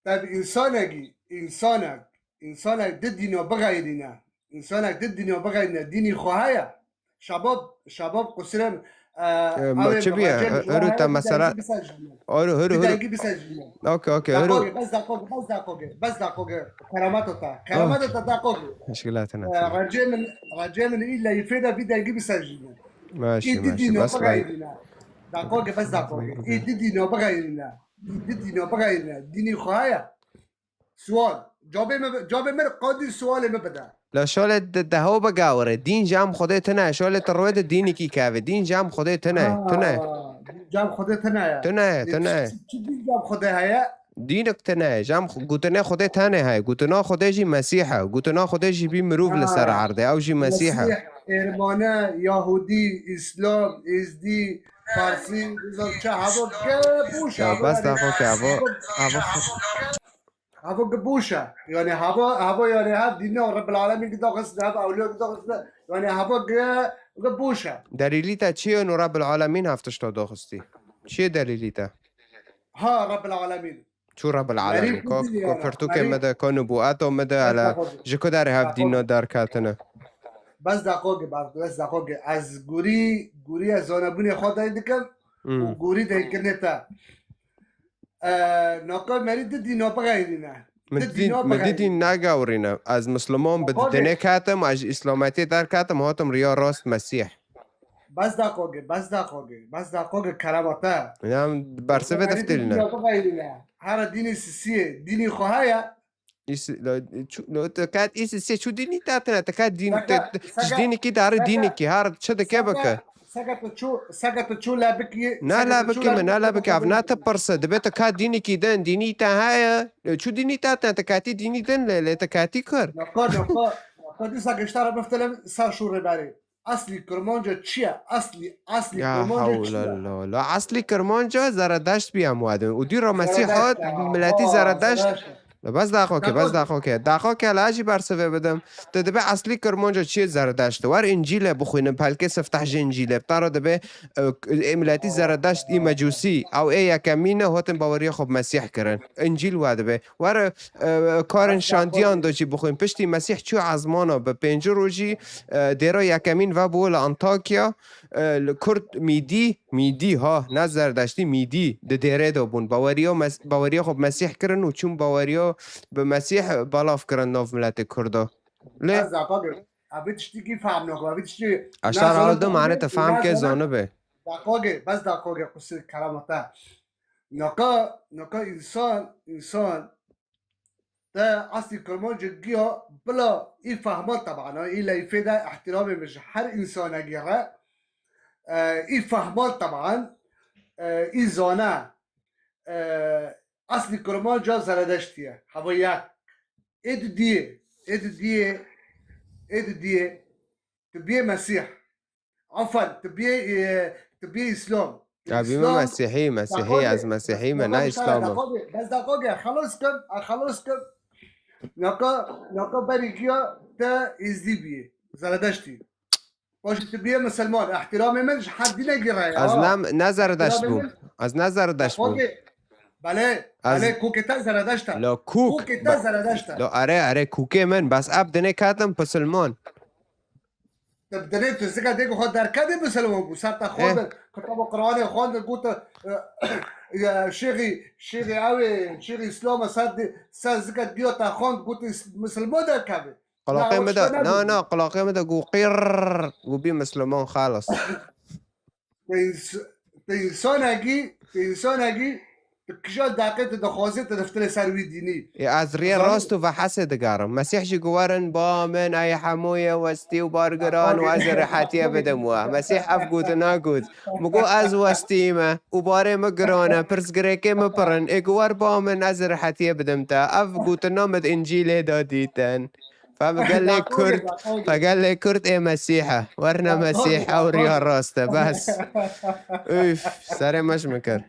Te bi însanekî, însanek, însanek di dîna bixeyrîne. Însanek di dîna bixeyrîne. Dînî xwe heye. Şebab, şebab qusirem, e, Em, ew ê çi bîye? Hero te mesela, hero, hero, hero. Dengî bisejîne. Okey, okey, hero. Daqogê, bes daqogê, bes daqogê, bes daqogê. Kerameta te, kerameta te daqogê. Şikila te E, ne. Recê min, recê min î leyfê de vî dengî bisejîne. Maşî, Î di maşî, dîna bes bixeyrîne. Daqogê, bes daqogê. Î di dîna bixeyrîne. Di dîna bixeyne. Dînî xwe heye. Sual. Cevabê me, cevabê me qadî sualê me bide. La şolê de, de ho bigawire. Dîn ji em Xwedê tune. Şolê tu rûyê de dînekî keve. Dîn ji em Xwedê tune. Ha, Tune. Dîn ji em Xwedê tune ye. Tune, Dîn tune. Çi, çi dîn ji em Xwedê heye? Dînek tune. Ji em xu-, gotinê Xwedê tenê heye. Gotina Xwedê jî Mesîh e. Gotina Xwedê jî bî mirov li ser Ha. Erdê. Ew jî Mesîh e. Mesîh, Ermane, Yahudî, Îslam, Êzdî, Farsî, nizam çi, havo ge boş e, Ya, havo bes yani, da xo ke, havo, havo, havo ge boş e. Yani havo, havo yani hev dîna Rebbil Alemîn ge daxistine, hev ewliya ge daxistine. Yani havo ge, ge boş e. Delîlî te çi ye no Rebbil Alemîn hev tişta daxistî? Çi ye delîlî te? Ha, Rebbil Alemîn. Çû Rebbil Alemîn, Merî ko, kurdî ko yani, pirtûkê merî me de, ko nubûeta me de, Bes hele, da xo ge. Ji ku derê hev Bes da xo ge. Dîna derketine? Bes da xo ge, bes, bes da xo ge. Ez gurî, gurî ez zanebûnê xwe dey dikim Hmm. û gurî deykirinê te. E, naka merî di dîna bixeyrîne. Min Di dîn, dîna min di bixeyrîne. Dîn negewrîne. Ez Misliman bi Xo ge. Dinê ketim, ez ji Îslametê derketim, hatim riya rast Mesîh. Bes da xo ge, bes da xo ge, bes da xo ge, kerema te. Ya, bersivê Merî di diftilîne. Dîna bixeyrîne. Hera dînê sisiyê, dînî xwe heye. Îs-, lo, çu-, lo, te kat î sisiyê, çu dînî te tine, te kat dîn, Seke, te, te, seke, ji dînekî dari seke, dînekî, har çi dike seke, bike. Seke tu çu, seke tu çu lebikî, Na seke tu çu lebikî min, na lebikî, lebikî, ev na te pirse, dibe te kat dînekî din, dînî te heye, çu dînî te tine, te katî dînî din lê, lê te katî kir. Naka, naka, naka dîsa giştara biftilim ser şûrê berê. Eslî Kurmanca çi ye? Eslî, eslî Ya Kurmanca çi ye? Hewlala. La eslî Kurmanca Zeredeşt bî em wadin. Û dî ra Mesîh Zeredeşt hat, ya. Miletî Aa, Zeredeşt. Zeredeşt. Bes daxo ke, bes Daxo. Daxo ke. Daxo ke la jî bersivê bidim. Tu dibe eslî Kurmanca çi ye Zeredeşt? Wer Încîle bixwînin, pelkê sifteh ji Încîlê. Bi te re dibe, e, ê miletî Zeredeşt, î mecûsî. Ew ê yekemîn e, hatin baweriya xwe bi Mesîh kirin. Încîl we dibe. Wer, e, karên Bes daxo. Şandiyan de jî bixwîn. Piştî Mesîh çû ezmana bi pêncî rojî, e, dêra yekemîn vebû li Antakya, e, li Kurd Mîdî, Mîdî ha, ne Zerdeştî, Mîdî di dêrê de bûn. Baweriya Mes-, baweriya xwe bi Mesîh kirin û çûn baweriya bi Mesîh belav kirin nav miletê Kurda. Lê Ez daxo ge, ev tiştî kî fehm nako, ev tiştî Aşar nazanim hal de mane te fehm ke nazanim. Zanibe. Daxo ge, bes daxo ge qusir kerama te. Naka, naka însan, însan te eslî Kurmancî giya bila î fehman teban, î leyfê de îhtîramê min ji her însanekî re, e, î fehman teban, e, î zane, e, eslî Kurmanca Zeredeştî ye. Heva yek. Ê di diyê, ê di diyê, ê di diyê, tu biyê Mesîh. Afan, tu biyê, e, tu biyê Îslam. Ya, bî me Îslam, Mesîhî, Mesîhî, daxo ez ge, Mesîhî me, bes ne daxo ge, Îslam im. Daxo ge, bes daxo ge, xelas kim, a xelas kim. Naka, naka berî giya te Êzdî biyê, Zeredeştî. Paşê tu bîye misilman. Îhtiramê min ji her dînekî re ye. Ez ne, ne zeredeşt bûm. Ez ne zeredeşt bûm. Belê, belê, kûkê te zeredeşt e. La kûk. Kûkê te zeredeşt e. La erê, erê, kûkê min. Bes ev dinê ketin misilman. Di dinê tu zika dê ku xwe derketê misilman bû. Ser te xwendin, kitaba Qur'anê xwendin, gotin, e, e, şêxî, şêxî ew ê, şêxî Îslam e, ser dê, ser zika diya te xwend, gotin misilman derkevê. Qulaqê min de, na, na, qulaqê min de got qîrr, got bî misilman xelas. Te însanekî, te însanekî, tu kija deqê tu dixwazê tu diftirê ser wî dînî. Ê, ez riyê rast û vehesê digerim. Mesîh jî got werin ba min, ey hemû yê westî û bargiran û ez ê rehetiyê bidim we. Mesîh ev gotina got. Min got ez westî me û barê min giran e, pirsgirêkê min pir in. Ê got wer ba min, ez ê rehetiyê bidim te. Ev gotina min di Încîlê de dîtin. Fe gelê Kurd, fe gelê Kurd ê Mesîh e. Werna Mesîh ew riya rast e, bes. Üf, serê me ji min kir.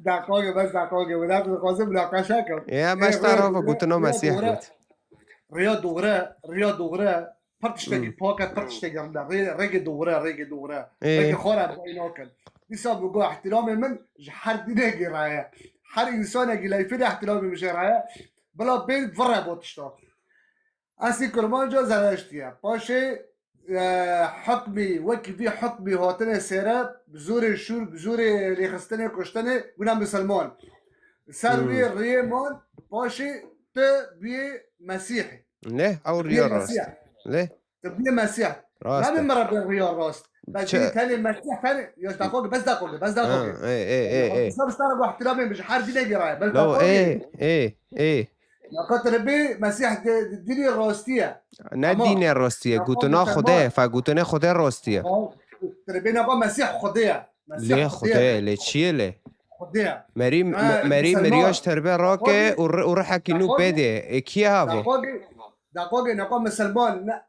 Deqoge, bes deqoge. Wina tu dixwazim münaqeşe kim. Ya, beş tarafı gotino Mesîh got. Riya doğru, riya doğru. Pir tiştekî pak e, pir tiştekî rind e. Rê-, rêgê doğru, rêgê doğru. Rêgê xwe re bayî nakin. Dîsa bi go ihtiramê min ji her dînekî re ye. Her însanekî leyfê de ihtiramê min jê re ye. Bila bên vir e bo tişta. Eslî kurmanca Zereştî ye. Paşê, e, hukmî, wekî vî hukmî hatine sêre, bi zorê şûr, bi zorê lêxistinê, kuştinê, bûne misilman. Ser wî riyê man, paşê tu biyê Mesîhî. Ne, ew riya rast. Lê? Tu biyê Mesîh. Rast. Nabê min re bê riya rast. Bes jî tenê Mesîh, tenê, ya ji daqoge, bes daqoge, bes daqoge. Ê, ê, ê, ê. Dîsa bi stara ku ihtiramê min ji her dînekî re ye. Bes daqoge. Ê, ê, ê. Naka tu dibê Mesîh di, di dînê rastî ye. Ne dînê rastî ye, gotina Xwedê ye, fa gotinê Xwedê rastî ye. Tu dibê naka Mesîh Xwedê ye. Lê Xwedê ye, lê çi ye lê? Xwedê ye. Merî, merî miriya ji terbê rake û ri-, û rihekî nû pê dê. Ê kî ye havo? Daqoge, daqoge naka misilman ne,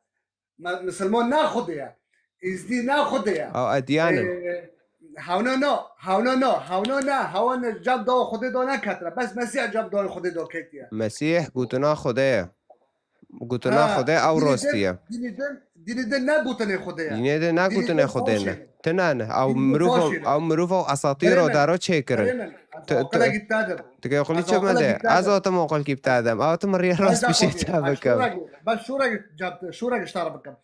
misilman ne Xwedê ye. Îzdî ne Xwedê ye. Ew edyan in. Hewna na, hewna na, hewna na, hewan cem dawa Xwedê da neketine. Bes Mesîh cem dawa Xwedê da ketiye. Mesîh gotina Xwedê ye. Gotina Xwedê ew rastî ye. Dînî din, dînî din ne gotinê Xwedê ye. Dînê din ne gotinê Xwedê ne. Tine ne. Ew mirov, ew mirov ew esatîr û daro çêkirin. Tu, tu, tu kê xulî çi min de? Ez otim oqilkî bitadim. Ew tim riya rast bişê te bikim. Bes şûrek, şûrek ji te re bikim.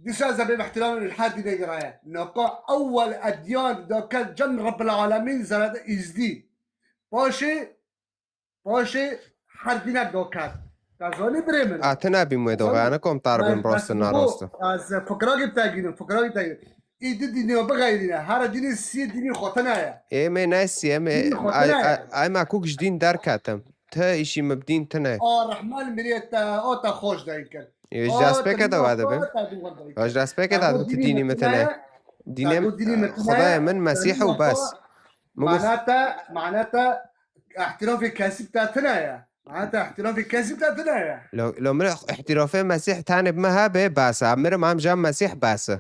Dîsa ez ê bê ihtiramê min ji her dînekî re ye. Naka ewwel edyan da ket cem Rabbil Alemîn zerede îzdî. Paşê Paşê her dînek do ket. Te zanî birê min. A, tu nebî wê doxê, ne kom tar bin rast û narast. Ez fikra gî te gînim, fikra gî te gînim. Î di dînê bixeyrîne, her dînê sî dînî xwe tine ye. Ê me ne sî, em ê, ay, ay, ay me kuk ji dîn derketim. Tu îşî min bi dîn tine. A rehman mirê te, o te xweş dayî kir. Ê, ji destpêkê de we dibe. Ji destpêkê de tu dînî min tine. Dînê Xwedayê min Mesîh û bes. Mana te, mana te ihtirafê kesî te tine ye. Mana te ihtirafê kesî te tine ye. Lo, lo min ihtirafê Mesîh tenê bi me hebe bes e. Mirim em cem Mesîh bes e.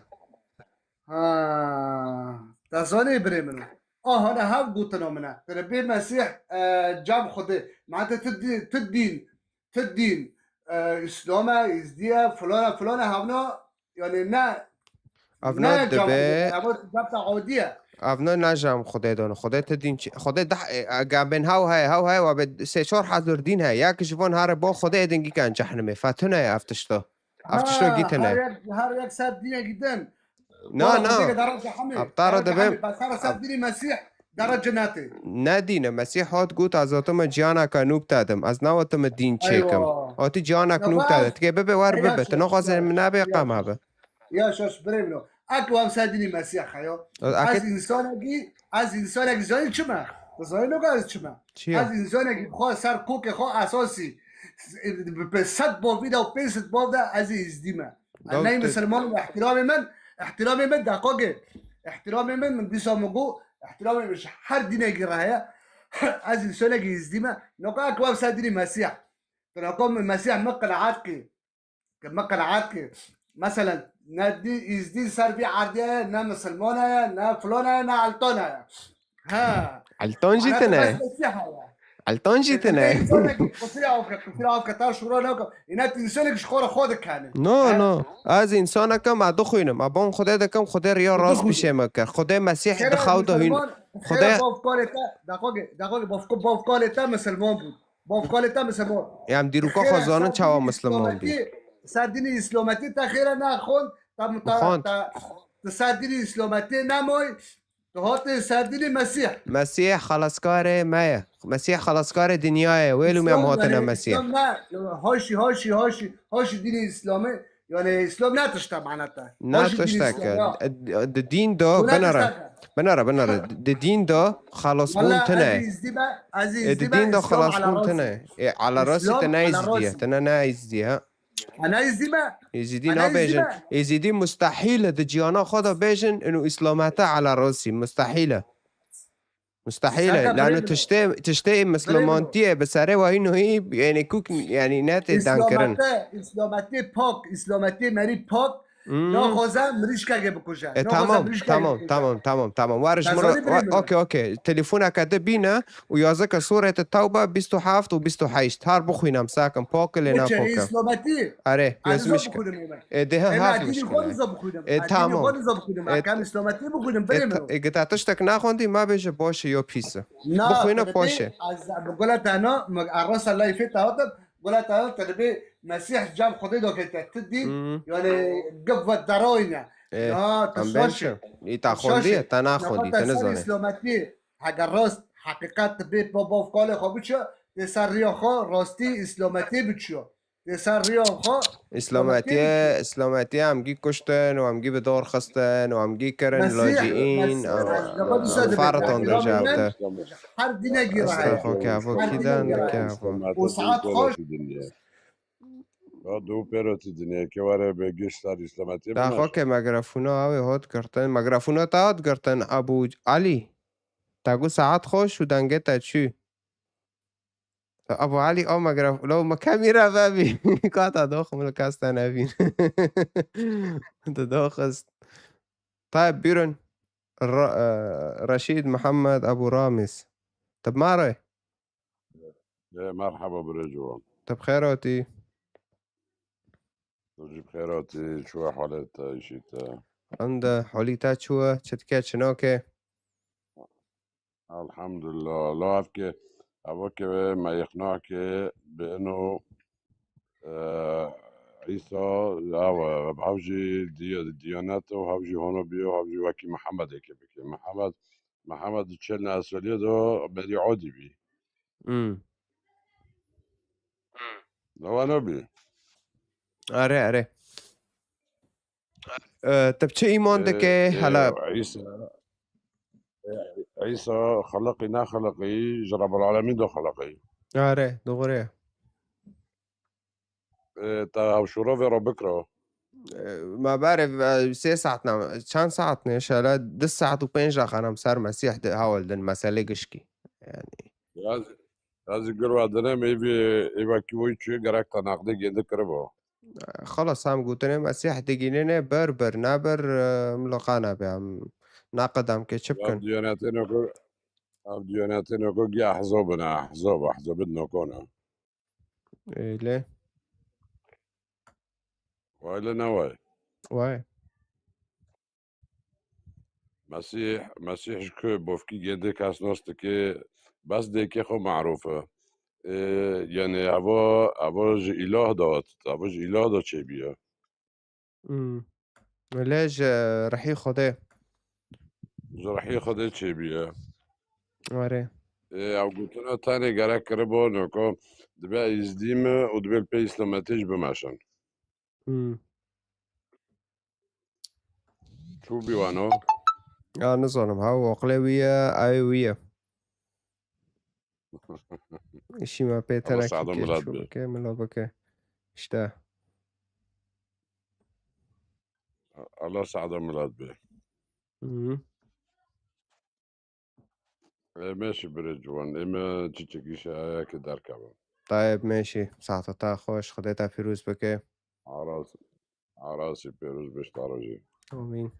Ha, te zanê birê min. Aha, ne hev gotina min e. Tere bê Mesîh, e, cem Xwedê. Mana te tu dî-, tu dîn, tu dîn, e, Îslam e, Îzdî ye, filan e, filan e, hevna, yani ne, Ev ne ne cem dibe. Xwedê, ev cem te odî ye. Ev ne, ne cem Xwedê don. Xwedê tu dîn çi? Xwedê deh, e, e, gabên hew heye, hew heye, we be sê çar hezar dîn heye. Yek ji van here bo Xwedê êdin gîkan cehnimê. Fe tune ye ev tişto. Ev tişto gî tune. Her yek, her yek ser dînekî din. Na, na. Ev tara dibe. Bes ser dînî Mesîh dere cenetê. Ne dîne. Mesîh hat got, ez hatime ciyaneke nû bitedim. Ez nehatime dîn çêkim. Hati ciyanek nû bitedim. Tikê bibe wer bibe. Tu naxwazê min nebe qema be. Ya şaş birê min o. Ek wan ser dînî Mesîh heyo. Ez însanekî, ez însanekî zanî çi me? Tu zanî noka ez çi me? Çi ye? Ez însanekî xwe ser kokê xwe esasî. Bi sed bavî de û pênc sed bav de ez ê îzdî me. Ney misilman û ihtiramê min, ihtiramê min deqakê. İhtiramê min, min dîsa min got, ihtiramê min ji her dînekî re heye. Ez însanekî îzdî me. Noka ek web ser dînî Mesîh. Noka min Mesîh min qenaet kir. Ke min qenaet kir. Meselen, ne dî îzdî ser vî erdê ye, ne misilman ye, ne filan ye, ne eltan ye. Ha. Eltan jî tune ye. Bes Mesîh heye. Eltan jî tune ye. Qusîra avke, qusîra avke, ta şûra nake. Îna tu însanekî ji xwe re xwe dikene. No, no. Ez însanekim, ez dixwînim. Ez ban Xwedê dikim, Xwedê riya rast bi şê me kir. Xwedê Mesîh di xew de hîn. Xwedê bav kalê te, daqoge, daqoge, bav kalê te misilman bû. Bav kalê te misilman. Em dîroka xwe zanin çawa misilman bî. Ser dînî îslametî te xêre nexwend, te, te, te ser dînî îslametî nemayî. Tu hatî ser dînî Mesîh. Mesîh xelaskarê me ye. Mesîh xelaskarê dinyayê ye. Wê lû em hatine Mesîh. Îslam ne, haşî, haşî, haşî, haşî dînî Îslamê. Yani Îslam ne tişt e manete. Ne tiştek e. Di dîn de binere. Binere, binere. Di dîn de xelasbûn tune ye. Di dîn de xelasbûn tune ye. E, ala rasî te ne Îzîdî ye. Te ne, ne Îzîdî ye. Ana Îzîdî me. Êzîdî nabêjin. Êzîdî mustehîl e di ciyana xwe de bêjin, ino îslamete ala rasî. Mustehîl e. Mustehîl e. Lano tiştê, tiştê mislimantiyê bi serê wahî nohî, yani kuk, yani ne tê dankirin. Îslametê, Îslametê pak, Îslametê merî pak, naxwaze mirîşkeke bikuje. E, tamam, tamam, tamam, tamam, tamam. Wariş min re, okey, okey. Telefoneke de bîne, û yazika sûrete Tewbe bîst û heft û bîst û heşt. Her bixwînem sakin, pak e lê ne pak e. Îslametî. Erê, yazmiş ke. E, de ha haf mişkile. E, tamam. E, ta-, e, gita tiştek naxwendî, ma bêje baş e yo pîs e. Bixwîne paşê. Ez bi gula te na, arasa layfê te hatim, gula te na te dibê Mesîh cem Xwedê dokê te ti dî, yani gif ve derayne. E, em bên çi? Î ta xwendî, te naxwendî, te nizane. Îslametî. Heger rast heqîqet bê, pa bav kalê xwe biçe, tê ser riya xwe rastî îslametê biçiya. Tê ser riya xwe îslametiyê, îslametiyê em gî kuştin û em gî bi dor xistin û em gî kirin lacîîn, em ferriton rêje ew te. Her dînekî re heye. Her dînekî re heye. Û saet xwe. Ya du pêro tu dinyayê ke were be giş ser îslametiyê. Ta xwe ke megrafûna ew ê hot girtin. Megrafûna te hot girtin, Ebû Elî. Te got saet xweş û dengê te çû. Ebû Elî, o megraf-, lo me kemî re vebî. Kata doxim li kes te nevîn. Tu doxist. Tayyip, buyurun. Ra-, e, Reşîd Mihemed Ebû Ramiz. Tu bi me re? Ê, merheba birê ciwan. Tu bi xêr hatî. Tu jî bi xêr hatî, çi we halê te, îşî te? Ende holî te çi we, çi dike, çi nake? Elhamdulillah. La ev ke, ev ke me yeknake bi ino, e, Îsa, ew, ev jî diy-, diyanet û hev jî hono biyo, hev jî wekî Mihemedê ke bike. Mihemed, Mihemed di çel nesoliyê de berî odî bî. Hmm. Lawa nabî. Are, are. E, te bi çi îman dike? E, e, hala Îsa, e, Îsa xeleqî, ne xeleqî, ji Rabbul Alemîn de xeleqî. Are, doğru ye. E, te hevşûrovê re bikira. E, me berê, e, sê saet ne, çend saet ne? Şele du saet û pênc daxanam ser Mesîh de hewldin, meselê gişkî. Yani. Ya, ez gir ve dinem, êvî, êvekî wî çû gerek te naqdê gêndi kiribo. E, xelas, em gotinê Mesîh digînêne ber ber, ne ber, e, mloqa nebe, em naqid em ke çi bikin? Ev diyanetê noko, ev diyanetê noko gi ehzob in, ehzob, ehzobid nokon e. Öyle. Wayla ne way. Way. Mesîh, Mesîh ji ku bofkî gêndê kes nas dike, bes dêkê xwe marûf e. Ê, yani eva, eva ji îlah de hat, eva ji îlah de çêbîye. Hmm. Lê ji rihî Xwedê. Ji rihî Xwedê çêbûye. Erê. Ê, ew gotine tenê gerek kiribo, noko dibe Êzdî me û dibe li pê Îslametê jî bimeşin. Hmm. Çû bî wano? Ya nizanim, ha, aqilê wî ye, ew wî ye. Îşî me pê Allah tenekî sağda kê milat çû be. Bike, mila bike. İşte. Allah sağda milat be. Hı. Ê meşî birê ciwan, ê me çiçekî şayeke derkeve. Tayeb meşî, saeta te xweş, Xwedê te pîroz bike. Aras, arasî pêroz be ji te re jî. Amîn.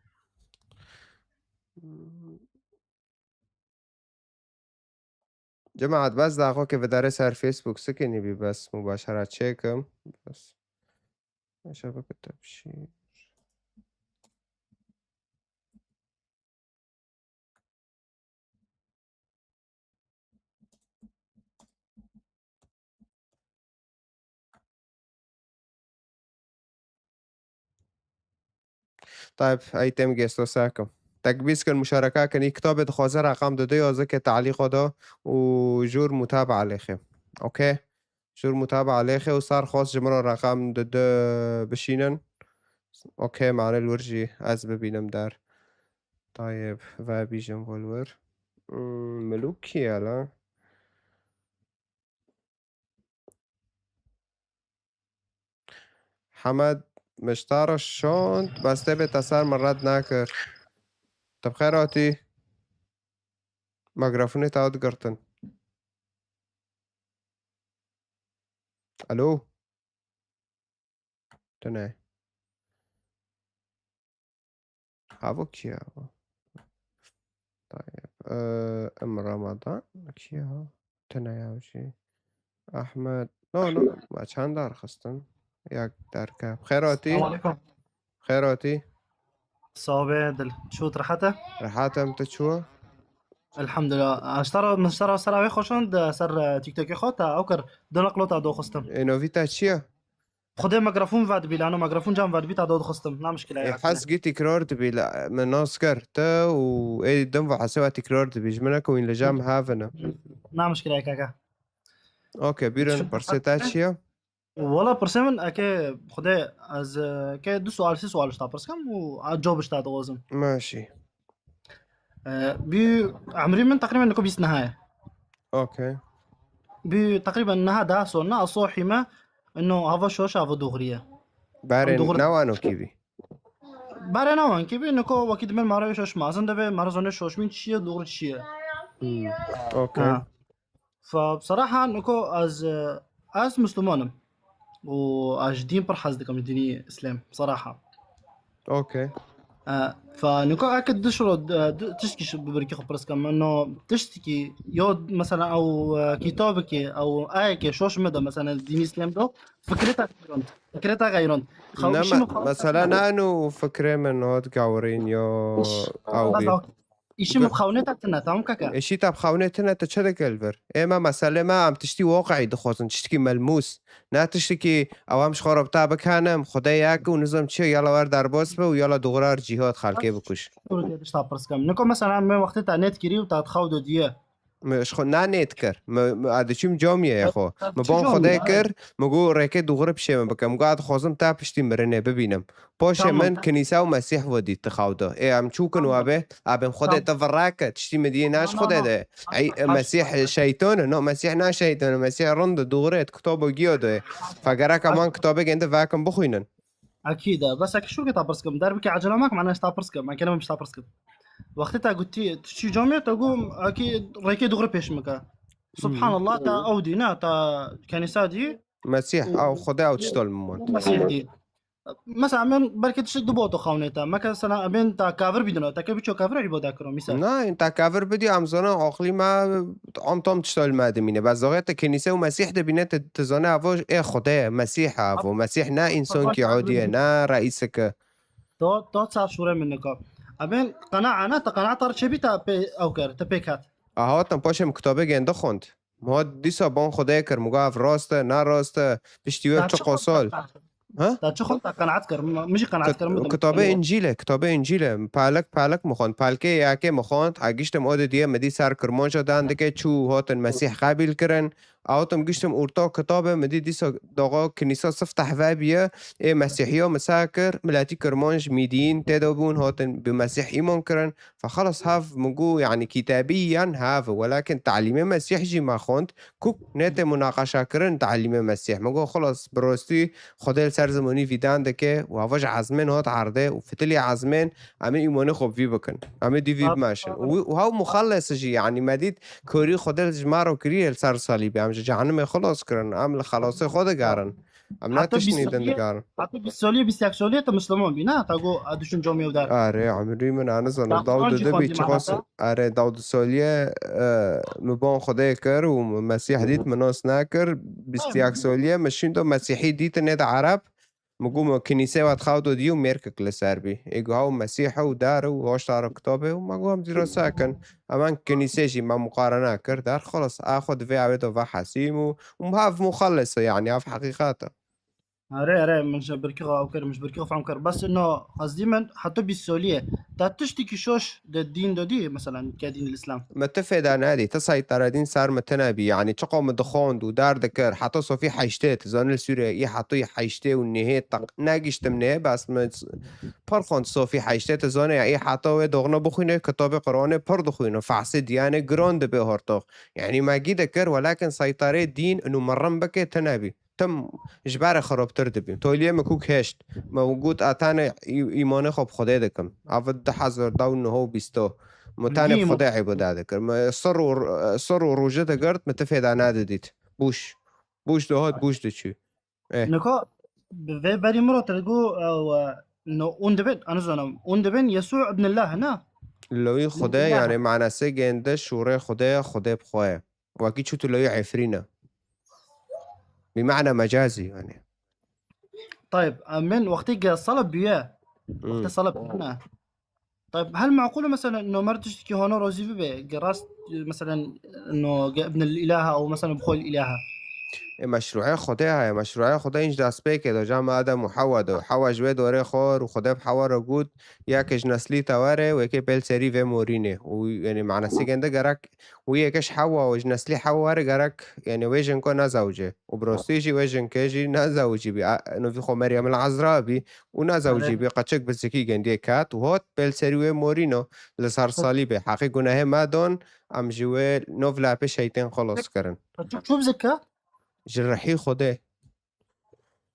Cemaat, bes daxo ke vidarê ser Facebook sikinî bî, bes mubaşera çêkim. Bes. Şebeke tebşîr. Tayb, ey tem gesto sakim. Tekbîz kin, muşareka kin. Î kitabê dixwaze reqam dide ya zike talîqa da û jûr mutabaa lêxe. Okey? Jûr mutabaa lêxe û sar xwest ji min re reqam dide bişînin. Okey, mane li wir jî ez bibînim der. Tayb, vebîjim bo li wir. Hmm, Milûk kî ye la? Hemed miştara şand, bes tê bê te ser min red nakir. Tu bi xêr hatî. Mikrafonê te hat girtin. Alo? Tu ne? Havo kî ye? Tayyip. Ee, em Ramadan kî ye? Tune ya jî. Ahmed. No, no. Ma çend dar xistin? Yak derke. Xêr hatî. Selamun aleyküm. Xêr hatî. Sabe dil. Çût rehet e? Rehet em, tu çû? Elhamdülillah. Eştara, min ştara ser avê xweşand, ser, e, TikTokê xwe ta ew kir. Du naqlo ta doxistim. Ê, novî te çi ye? Xwedê mikrofon vedibî, lano mikrofon cam vedibî ta do dixistim. Na mişkile Ê, ya. Hez gî tîkrar dibî, la, min nas kir. Te û ê din ve hesê we tîkrar dibî. Ji min ku wîn li cam havine. Na mişkile ya kaka. Okey, bîrin Şu- pirsê te çi ye? Wala pirsê min eke Xwedê ez, e, ke du sual, sê sual ji ta pirs kim û a cewab ji ta dixwazim. Maşî. E, bî emrî min teqrîben niko bîst neha ye. Okey. Bî teqrîben neha daha sonra ez sohî me ino hava şoş hava doğru ye. Barê Doğru. Ne wano kî bî? Barê ne wan kî bî, niko wekî dimen mara şoş mazin debe, mara zonê şoş min çi ye, doğru çi ye. Hmm. Okey. Ha. Fa bseraha niko ez, e, ez Müslümanım. Û ez ji dîn pir hez dikim, ji dînî Îslam, bseraha. Okey. E, fa niko eke dişro, e, di-, tiştkî ji bi birkî xwe pirs kim, no tiştkî yo mesela ew, e, kitabekê, ew ayekê şoş me de mesela dînî Îslam do, fikreta xeyron, fikreta xeyron. Xew Ne, işim me-, xew- mesela ne eno fikrê min hat gawrîn yo Iş, ew bas bî. ew- Îşî min Gu- xewnê te tine, tamam kaka? Îşî te bi xewnê tine, te çi dike li vir? Ê me meselê me, em tiştî waqi'î dixwazin, tiştikî melmûs. Ne tiştikî ew em ji xwe re bi te bikanim, Xwedê yek û nizam çi, yala wer derbas be û yala dûrar cîhat xelkê bikuş. Doğru diye tişta pirs kim. Niko mesela me wextê te net kirî û te xew do diye. Min ji xwe ne net kir. Min, min, ez diçûm camiyê xwe. Min bon Xwedê kir, min got rêkê dûgri pişê min bike. Min got ez dixwazim te piştî mirinê bibînim. Paşê Tamam. min kinîse û Mesîh ve dît di xew de. Ê em çûkin Tamam. we bê? Abê Xwedê Tamam. te virake. Tiştî min diyê naş No, no, Xwedê no. de. Ey, Aş- Mesîh şeytan e. No, Mesîh na şeytan e. Mesîh rind e, dûgri ye. Kitabo giya de. Fe gerek Aş- eman kitabê gende vekin bixwînin. Akîd e. Bes ek şûke ta pirs kim. Derbikê ecela mak, mane ta pirs kim. Em kelime ta pirs kim. Wextê ta gotî, tu çî camê, ta got, akî rêkê dûgri pêş min ke. Subhanallah, ta ew dî, ne, ta kenîsa dî. Mesîh, ew Xwedê ew çi dol min wan. Mesîh dî. Mesela, em belkî tiştek du boto xewnê te. Meke sena em ta kavir bîdino. Te ke biço kavir îbade kiro, misal. Na, ta kavir bidî, em zana aqlî me, tam tam tişta li me dimîne. Bes zaxê te kenîse û Mesîh dibîne, te, te zane evo ê Xwedê ye, Mesîh e evo. Mesîh ne însankî adî ye, ne reîseke. To, to ça şûre min nika. Em qenaa ne, te qenaa tar çêbî te pê ew kir, te pê ket. A hatin paşê min kitabê gêndî xwend. Ma dîsa ban Xwedê kir, min got ev rast e, ne rast e, piştî we çi qosol. Ha? Ta çi xwend, ta qenaet kir, min jî qenaet kir, min Kitabê Încîl e, kitabê Încîl e. Palek, palek min xwend. Palkê yekê min xwend, ha giştim odê diye min dî ser Kirmanca dan dike, çû hatin Mesîh qebîl kirin. Hatim giştim orta kitabê min dî dîsa daxa kinîsa sifteh vebiye, ê Mesîhiya min se kir, miletî Kirmanc, Mîdîn tê de bûn, hatin bi Mesîh îman kirin. Fe xelas hev min got, yanî kîtabiyen hev, welakin talîmê Mesîh jî me xwend, ku nêtê munaqeşekirin talîmê Mesîh. Min got, xelas, bi rastî Xwedê li ser zimanî vî dan dike û heva ji ezmên hat erdê û fitilî ezmên, em ê îmanê xwe bi vî bikin. Em ê dî vî bimeşin. Û, û hew muxelles jî, yanî me dît korî Xwedê ji me re kiriye li ser salîbê. Em ji cehenimê xelas kirin, em li xelasê xwe digerin. Em ne tişt nîdin dikarin. Heta bîst soliyê, bîst yek soliyê te Misliman bî, ne? Ta go a düşün comê dar. Are, emrî min a nizana. Daw de bî çi xas. Are, daw de soliyê, e, mi bon Xwedê kir û mi Mesîh dît, mi nas nekir. Bîst yek soliyê mi şîn do Mesîhî dîtin ê de Ereb. Mi got, mi kinîsê we dixawdo dî û mêrkek li ser bî. Ê got, haw Mesîh e û dar e û hoşdar e kitabê û me got, em dîrosa kin. Eman kinîsê jî me muqarene kir. Der xelas, a xwe divê ew ê do ve hesîm û, û hev muxellis e, yanî hev heqîqet e. Erê, erê, min ji birkî xwe ew kir, min ji birkî xwe fehm kir. Bes ino xezdî min heta bîst soliyê. Te tiştekî şoş di dîn de dî, meselen, ke dîn Îslam. Me ti fêda nedî, ti seytara dîn ser me tine bî. Yanî çiqo me dixwend û dar dikir, heta sofî heştê, tu zanî li Sûriye î heta heştê û nehê teq negiştim nehê, bes me s-, pir xwend sofî heştê, tu zanî ya î heta wê doxne bixwîne, kitabê Qur'anê pir dixwîne, fehsê diyanê giran dibe hortox. Yanî me gî dikir, welakin seytarê dîn û me rin bike tine bî. Tim ji ber xirabtir dibîm. Toliyê min kûk hêşt. Me got, a tenê î-, îmanê xwe bi Xwedê dikim. Ev du hezar da û neh û bîst. Me tenê bi Xwedê îbade dikir. Me sir û r-, sir û rojê digirt, me ti fêda nedidît. Bûş. Bûş dihat, bûş diçû. Eh. Nika, bi vê berî min re te digot, ew, e, no, hûn dibin, ez nizanim, hûn dibin Yesû ibnillah, ne? Lewî Xwedê, yanî manasê gênde şûrê Xwedê ye, Xwedê bi xwe ye. Wekî çû tu lewî Efrîn e. Bi mana mecazî, yanî. Tayib, em bên wextê ge salib bûye. Hmm. Wextê salib bûye ne. Tayib, hel meqûl e, mesela, no mer tiştekî hona rozî bibe. Ge rast, mesela, no ge ibn el ilaha ew, mesela, bi xwe el ilaha. Ê, meşrûê Xwedê heye, meşrûê Xwedê înc destpêkê de, cem Adem û Hewa de. Hewa ji wê dorê xor û Xwedê bi Hewa re got, yek ji neslî te were, wekê pêl serî vê morînê. Û, yanî, manasê gênde gerek Wî yeke ji Hewa û ji neslî Hewa were gerek, yanî wê jinko nezewicê. Û bi rastî jî wê jinkê jî nezewicî bî. A, novî xwe Meryem el Ezra bî û nezewicî bî. Qeçik bi zikî gêndiyê ket û hot pêl serî wê morîno li ser salîbê. Heqî gunehê me don, em ji wê nov lepê şeytên xelas kirin. Qeçik çû bi zikî? Ji rihî Xwedê.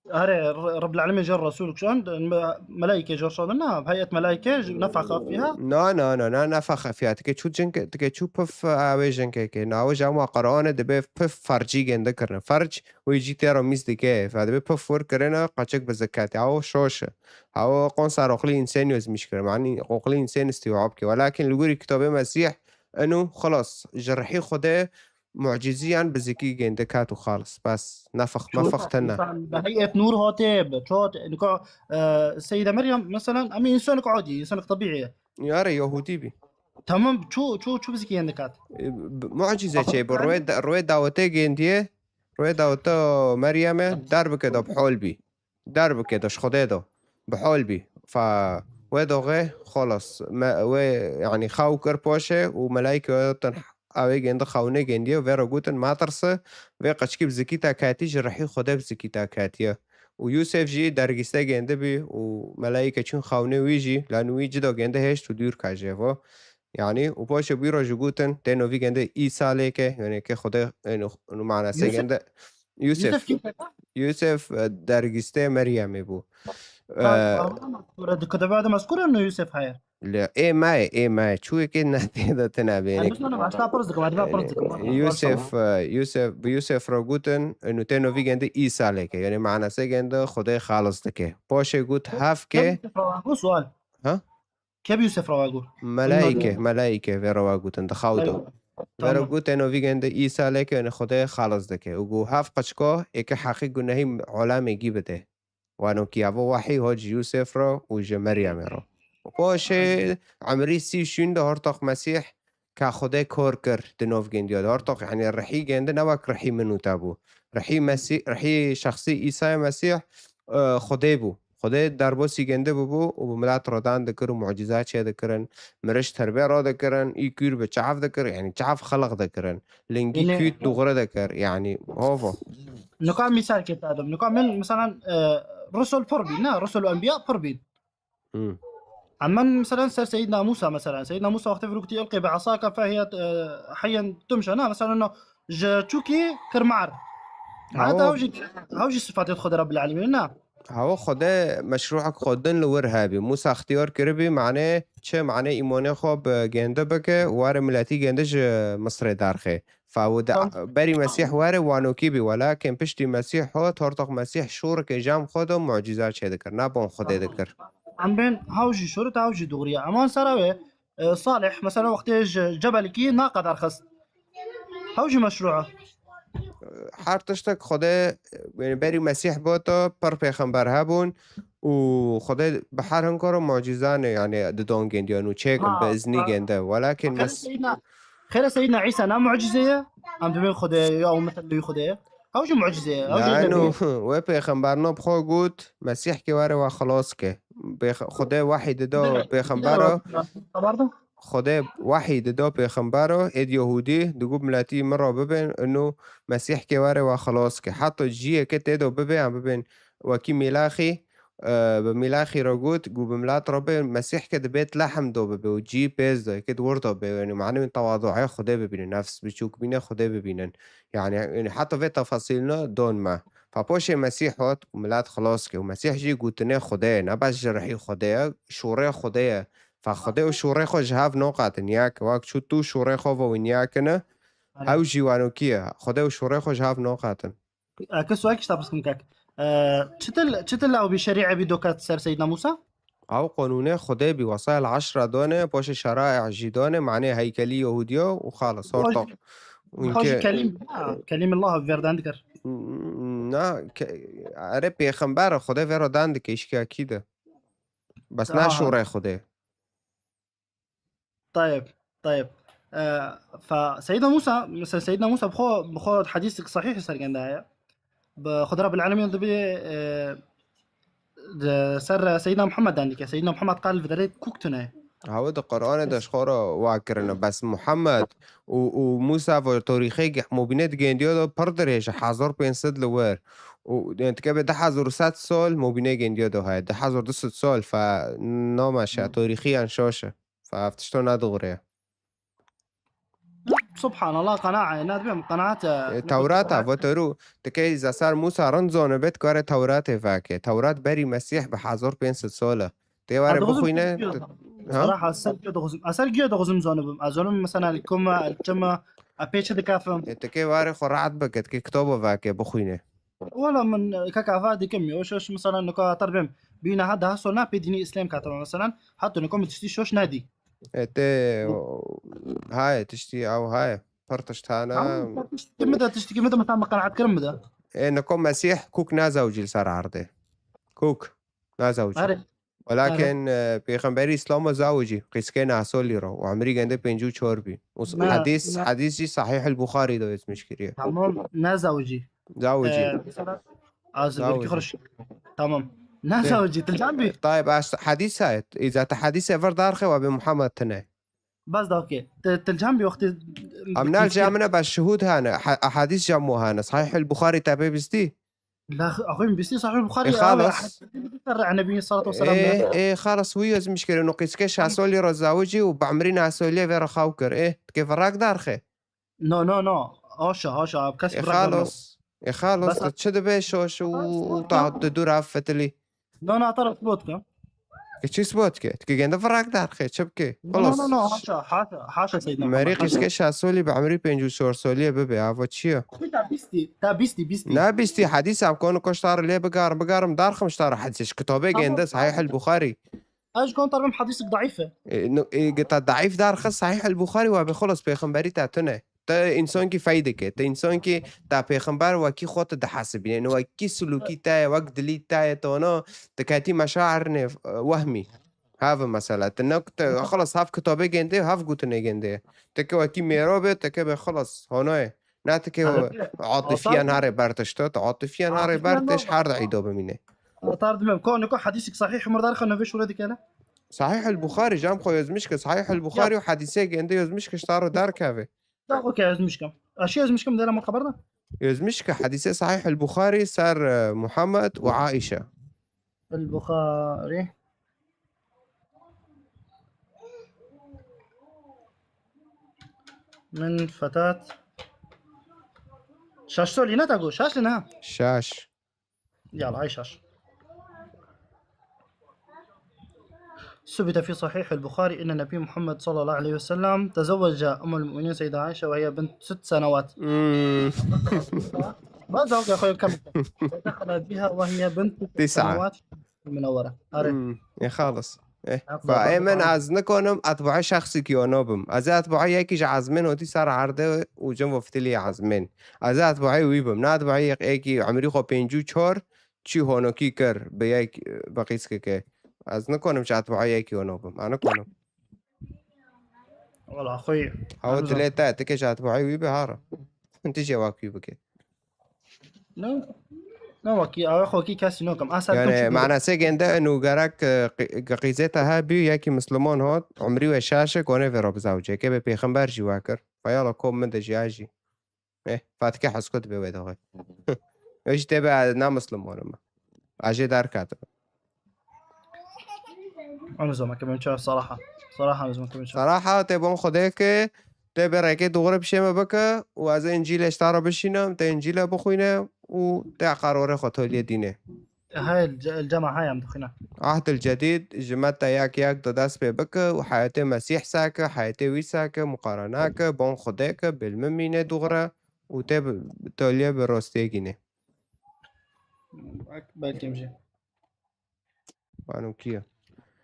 Erê, R-, Rabbil Alemîn jê re Resûl kişand, me-, melaîke jê re şandin, na, bi heyet melaîke, ji-, nefexe fîha? Na, na, na, na, nefexe fîha. Tike çû cink, tike çû pif, e, wê jinkekê. Na, wê ji hema Qur'anê dibe pif fercî gênde kirine. Ferc, wê jî tê re mîz dike. Fe dibe pif wir kirine, qeçik bi zikatê. Ew şoş e. Ew qon ser oxlî însenî ezmîş kirine. Manî oxlî însenî istîwa bike. Welakin li gorî kitabê Mesîh, eno, xelas, ji rihî Xwedê, mucîziyan bi zikî gênde ket û xalis. Bes, nefix, mefix tene. Bi heyet nûr hatê, bi çot, nika, e, Seyda Meryem, meselen, em ê însanek adî, însanek tebîî ye. Yare, Yahudî bî. Tamam, çû, çû, çû bi zikî gênde ket? E, b-, mucîze çê bi, rûyê da-, rûyê dawetê gêndiye, rûyê daweta Meryemê, derbike de bi hol bî. Derbike de ji Xwedê de bi hol bî. Fa wê doxê xolos me, wê, yanî, xew kir poşê û melaîke wê tin, ew ê gêndi xewnê gêndiye û vê re gotin, metirse, vê qeçkî bi zikî te ketî, ji rihî Xwedê bi zikî te ketiye. Û Yûsef jî dergîste gêndi bî û melaîke çûn xewnê wî jî, lan wî cida gêndi hêşt û dûr ka jê ve. Yanî, û poşê bîro jî gotin, tê novî gêndi Îsa lêke, yanî ke Xwedê, yanî, manasê gêndi Yûsef. Yûsef kî? Yûsef, e, dergîstê Meryemê bû. Ha, e, Qur'an mezkûr e, di kitaba de mezkûr e no Yûsef heye? Lê ê me ye, ê me ye. Çûyekê ne tê de tine bêrek. Ez nizanim, ez te pirs dikim, ez te pirs dikim. Yûsef, e, Yûsef, bi Yûsef re gotin, û tê novî gêndi Îsa lêke. Yanî manasê gêndi Xwedê xalis dike. Poşê got, hevke. Yûsef re got sual. Ha? Kê bi Yûsef re wa got? Melaîke, melaîke vê re wa gotin, di xew de. Eywa. Vê re got, eno vî gênde Îsa lêke, yanî Xwedê xalis dike. Û got, hev qeçko, ê ke heqî gunehî olemê gî bide. Wano kî evo wehî hot ji Yûsef re û ji Meryemê re. Û poşê emrî sî û şûn de hortoq Mesîh ka Xwedê kor kir di nov gendiya de. Hortoq, yanî rihî gende ne wek rihî min û te bû. Rihî Mesî-, rihî şexsî Îsayê Mesîh, e, Xwedê bû. Xwedê derbosî gende bûbû û bi milet re dan dikir û mucîza çê dikirin. Mirişt terbê re dikirin, î kûr bi çav dikir, yanî çav xelq dikirin. Lingî kût dûxre dikir, yanî hova. Nika mîsalkê te dim. Nika min, meselen, e, rusul pir bîn, ne? Rusul û enbiya pir bîn. Hmm. Em men, meselen, ser Seyyidina Musa, meselen. Seyyidina Musa wextê vî rû kutî, "Ilqi bi asaka fehiye, e, heyyen tumşe", ne? Meselen, no, ji çûkî kir mar. Heta hew jî, hew jî sifatê Xwedê Rabbil Alemîn, ne? Hewa Xwedê meşrûek xwe din li wir hebî. Musa ixtiyar kiribî, manê çi, manê îmanê xwe bi gênde bike, ware miletî gênde ji Misrê derxê. Fa û de berî Mesîh were wanokî bî, welakin piştî Mesîh hot, hortoq Mesîh şûrikê cem xwe de mucîza çê dikir, ne bon Xwedê dikir. Em bên haw jî şûrit, haw jî dûriye. Eman sera wê, e, Salih, mesela wextê ji Cebelkî naqe derxist. Haw jî meşrû e. Her tiştek Xwedê, yani berî Mesîh boto, pir pêxember hebûn û Xwedê bi her hin karo mucîzanê, yani didon gendiyan û çêkin bi iznî gende. Welakin Xêre Seydna, Xêre Seydna Îsa ne mucîze ye? Em dibên Xwedê ye ya û metelî Xwedê ye? Ew jî mucîze ye. Ew jî Yani nebî. Wê pêxemberno bi xwe got, Mesîh ke were we xilas ke. Pêx-, Xwedê wehî dido pêxembero. Xeber de? Xwedê wehî dido pêxembero, êd Yehûdî, digot miletî min re bibên, ino Mesîh ke were we xilas ke. Heta ciyê ke tê de bibe, em bibên wekî mîlaxî, e, bi mîlaxî re got, got bi milet re bê, Mesîh ke di Bêt Lehem do bibe û cî pêz de, ke di wir de be, yani, mane wî tewaduê Xwedê bibîne, nefs biçûk bîne, Xwedê bibînin. Yani, yani, heta vê tefasîlina don me. Fa poşê Mesîh hot û milet xilas ke. Û Mesîh jî gotinê Xwedê ye, ne bes ji rihî Xwedê ye, şûrê Xwedê ye. Fa Xwedê û şûrê xwe ji hev noqatin. Ya ke wek çû tu şûrê xwe ve wî niyakine, ew jî wanokî ye. Xwedê û şûrê xwe ji hev noqatin. Kes wek işte pirskim kek. Çitil, çitil ew bî şerî'e bî doket ser Seydna Musa? Ew qonûnê Xwedê bî, wesayel eşra done, poşê şeraî jî done, manê heykelî Yehûdiya û xalis, hortoq. Xwe jî kelîm, ha, kelîm Allah verdan dikir. Na, ke-, erê pêxember Xwedê vê re dan dike, îşkî akî de. Bes na şûrê Xwedê. Tayeb, tayeb. E, fa Seydna Musa, mesela Seydna Musa bi xwe, bi xwe hedîsek sahîh ser gende heye. Bi Xwedê Rabbil Alemîn dibê, e, di ser Seydna Muhammed dan dike. Seydna Muhammed qal viderê kuk tune. Hawe di Qur'anê de ji xwe re wa kirine. Bes Muhammed û, û Musa ve torîxê ge-, mobîne di gendiyo de pir dirêj e, hezar pênc sed li wer. Û, yani, dike be du hezar û sed sol mobîne gendiyo de heye. Du hezar du sed sol fe name şe, torîxiyan şoş e. Fa ev tişto ne doğru ye. Subhanallah, qenae, ne dibêm qenaet e. E, Tewrata, voteru, tikey zeser Musa rind zone bet kare Tewratê veke. Tewrat berî Mesîh bi hezar pênc sed sol e. Tê were bixwîne. Saraha, ser giyo dixwazim. Ez ser giyo dixwazim zonibim. Ez zonim mesela el kuma, el çima, e pê çi dikafim. E, tikey were xwe rahat bike, tikey kitobo veke, bixwîne. Wala min, e, kaka va dikim yo, şoş mesela nika hatar bim. Bîna ha daha sonra pê dînî Îslam katama mesela. Hatta nika min tiştî şoş nedî. E, tê, o, haye, tiştî ew haye. Pir tişt hene. Tamam, tiştî min de, tiştî min de mesela min qenaet kirin min de. E, nika Mesîh kuk nazewcî li ser erdê. Kuk nazewcî. Erê. Welakin, e, pêxemberî Îslam e zawicî. Qîskê neh solî re. Û emrî gende pêncî û çar bî. Û s-, hedîs, hedîs jî Sahîh el Buxarî de yazmiş kiriye. Tamam, ne zawicî. Zawicî. E, mesela, az Zawicî. Belki xiriş. Tamam. Ne zawicî, tilcan bî. Tayeb, ez hedîs e. Îza te hedîsê vir darxe we bê Muhammed tine. Bas da okey. Te-, tilcan bî wextê. Em nal camine bes şuhud hane. Ha-, hadîs cam hane. Sahîh el Buxarî te pê bistî? La, axwî bistî Sahîh el Buxarî. E, xalas. Enebi salatu ve selam. E, e, xalas, wî yazmiş kirin. O qîske şah solî re zawicî û bi emrî neh solî vê re xaw kir. E, dikê virak darxe. No, no, no. Haşa, haşa. Kes E, virak darxe. Xalas. E, xalas, tu çi dibe şoş û ta tu dûr av fetilî? No, no, tara spot ke. E, çi spot ke? Tu ke gende virak darxe, çi bike? No, no, no, haşa, haşa, haşa Seydna Muhammed. Merî qîske şah solî bi emrî pêncî û çar solî bibe, ava çi ye? Xwî ta bîstî, ta bîstî, bîstî. Na bîstî, hedîs ev konu koştar lê bigarim, bigarim darxim ştar hedîs. Kitabê gende, Sahîh el Buxarî. Ez ji kontar bim hedîsek daîf e. E, no, e, gita daîf darxe Sahîh el Buxarî wa be xolos pêxemberî ta tune. Te însankî fey dike. Te însankî te pêxember wekî xwe tu dihesibîne. Wekî silûkî te ye, wek dilî te ye, te ona diketî meşairine, e, wehmî. Have mesela. Te ne, te, xelas, have kitabê gende, have gotine gende. Te ke wekî mêro be, te ke be xelas, hona ye. Ne te ke atifiyen harê ber tişt, te atifiyen harê ber tişt her de îdo bimîne. Atar dimem. Ko, niko hedîsik sahîh murdar xwe nivê şûre dikene? Sahîh el Buxarî, cam xwe yazmiş ke. Sahîh el Buxarî û hedîsê gende yazmiş ke ştar derkeve. Da, okey, ez mişkim. Aşî ez mişkim, dera min xeber da. Ez mişke hedîsê Sahîh el Buxarî ser, e, Muhammed û Aîşe. El Buxarî. Min fetat. Şaş solî ne ta go? Şaş ne? Şaş. Yala, ay şaş. ثبت في صحيح البخاري أن النبي محمد صلى الله عليه وسلم تزوج أم المؤمنين سيدة عائشة وهي بنت ست سنوات. مم. ما زال يا أخوي، كم؟ دخلت بها وهي بنت ست تسعة. سنوات المنورة. عارف؟ مم. يا خالص. إيه. عفوا، فأيمن عفوا. أزنكونم أتباعي شخصي كيونوبم. أزي أتباعي يكي جعزمين وتي سر عرضه وجم وفتلي عزمين. أزي أتباعي ويبم. نا أتباعي يك إيكي عمري خو بينجو چهار چی هونوکی کر به یک بقیس که که. از نکنم چه اتباعی یکی هونو بم. أنا نکنم. والله أخوي. هاو أنا تلي تا تكي چه اتباعی وی به هارا. انت جواکی بکه. لا، لا، وكي، أو أخوكي كاسي نوكم. أسأل یعنی معنی سه گنده انو گرک قیزه تا ها بیو یکی مسلمان هات عمری و شاشه کنه و رب زوجه که به پیغمبر جوا کر. فیالا کم من ده جیاجی. اه، فاتکه حسکت به وی داغی. ایش ته به نه مسلمانم. اجه در کاتم. أنا زمان كمان شاف صراحة. صراحة أنا زمان كمان شاف. صراحة ته بون خوده که ته به رکه دوغره بشیمه بکه و از انجیل اشتارا بشینم، ته انجیل بخوینه و ته قراره خو تولیه دینه. هاي الج-، الجامعة هاي عم دخلنا. عهد الجديد جمعتا یاک یاک دا دست پێ بکە و حیاتê Mesîh sake, حیاتê wî sake, muqarana ke, bon Xwedê ke, bêlmimîne dûxre û tê bi, tolye bi rostiyê gînê. بلكي مشي. Wano kî ye?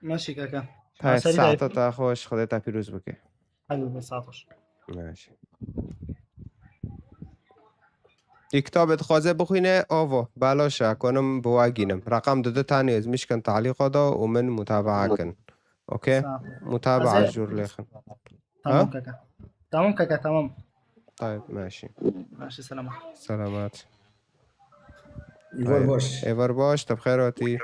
ماشي كاكا. Tayê سريع. Saeta te xweş, Xwedê te pîroz bike. حبيبي ساعة خوش. Mاشî. Î kitabê dixwaze bixwîne, avo, belaş e, konim bi wa gînim. Reqam dide tanê ez mişkin talîqa da û min mutabaa kin. Okey? ساعة. Mutabaa Ez ê- jûr lêxin. تمام كاكا. تمام كاكا، تمام. Tayyip, mاشî. ماشي، سلامة. Selamat. Îvar baş. Êvar baş, te bi xêr hatî.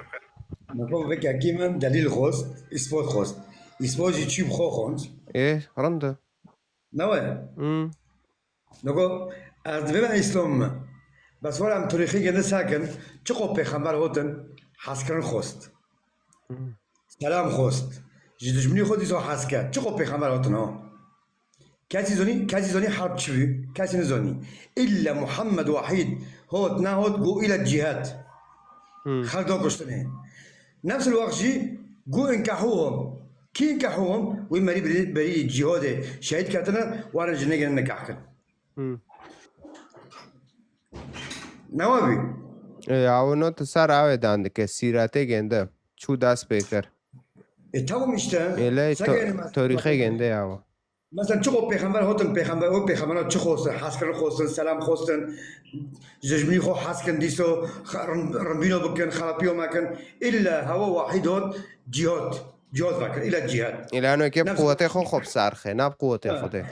Nako vekekî min delîl xwest, îspat xwest. Îspat jî çî bi xwe xwend. Ê, rind e. Ne we? Hmm. Nako ez dibême Îslam me. Bes were em tarîxê gene sakin, çiqo pêxember hotin, hezkirin xwest. Hmm. Selam xwest. Ji dijminî xwe dîsa hez ke. Çiqo pêxember hotin ha? Kesî zonî, kesî zonî herb çi bû? Kesî nizonî. Îlle Muhammed wahîd hot nehot got île cîhad. Hmm. Xelk da kuştinê. Nefs el wext jî got inkehûhum. Kî inkehûhum? Wî merî berî, berî cîhadê şehîd ketine, warin jinê gene nikah kin. Hmm. Ne we bî? E, ya, o not ser avê dan dike, sîretê gende. Çû dest pê kir. E tamam işte. Êlê Sen to-, yani mes- tarîxê gende ya. Mesela çiqo pêxember hotin pêxember, o pêxembera çi xostin, hezkirin xostin, selam xostin, ji jinî xwe hezkin dîso, xa-, rim-, rimbîno bikin, xerapiyo mekin. Îlle hewa wahîd hot, cîhad. Cîhad vekin, îlle cîhad. Îlano ke Nefs- quwetê xwe xwe bi ser xe, ne bi quwetê Ha. Xwedê.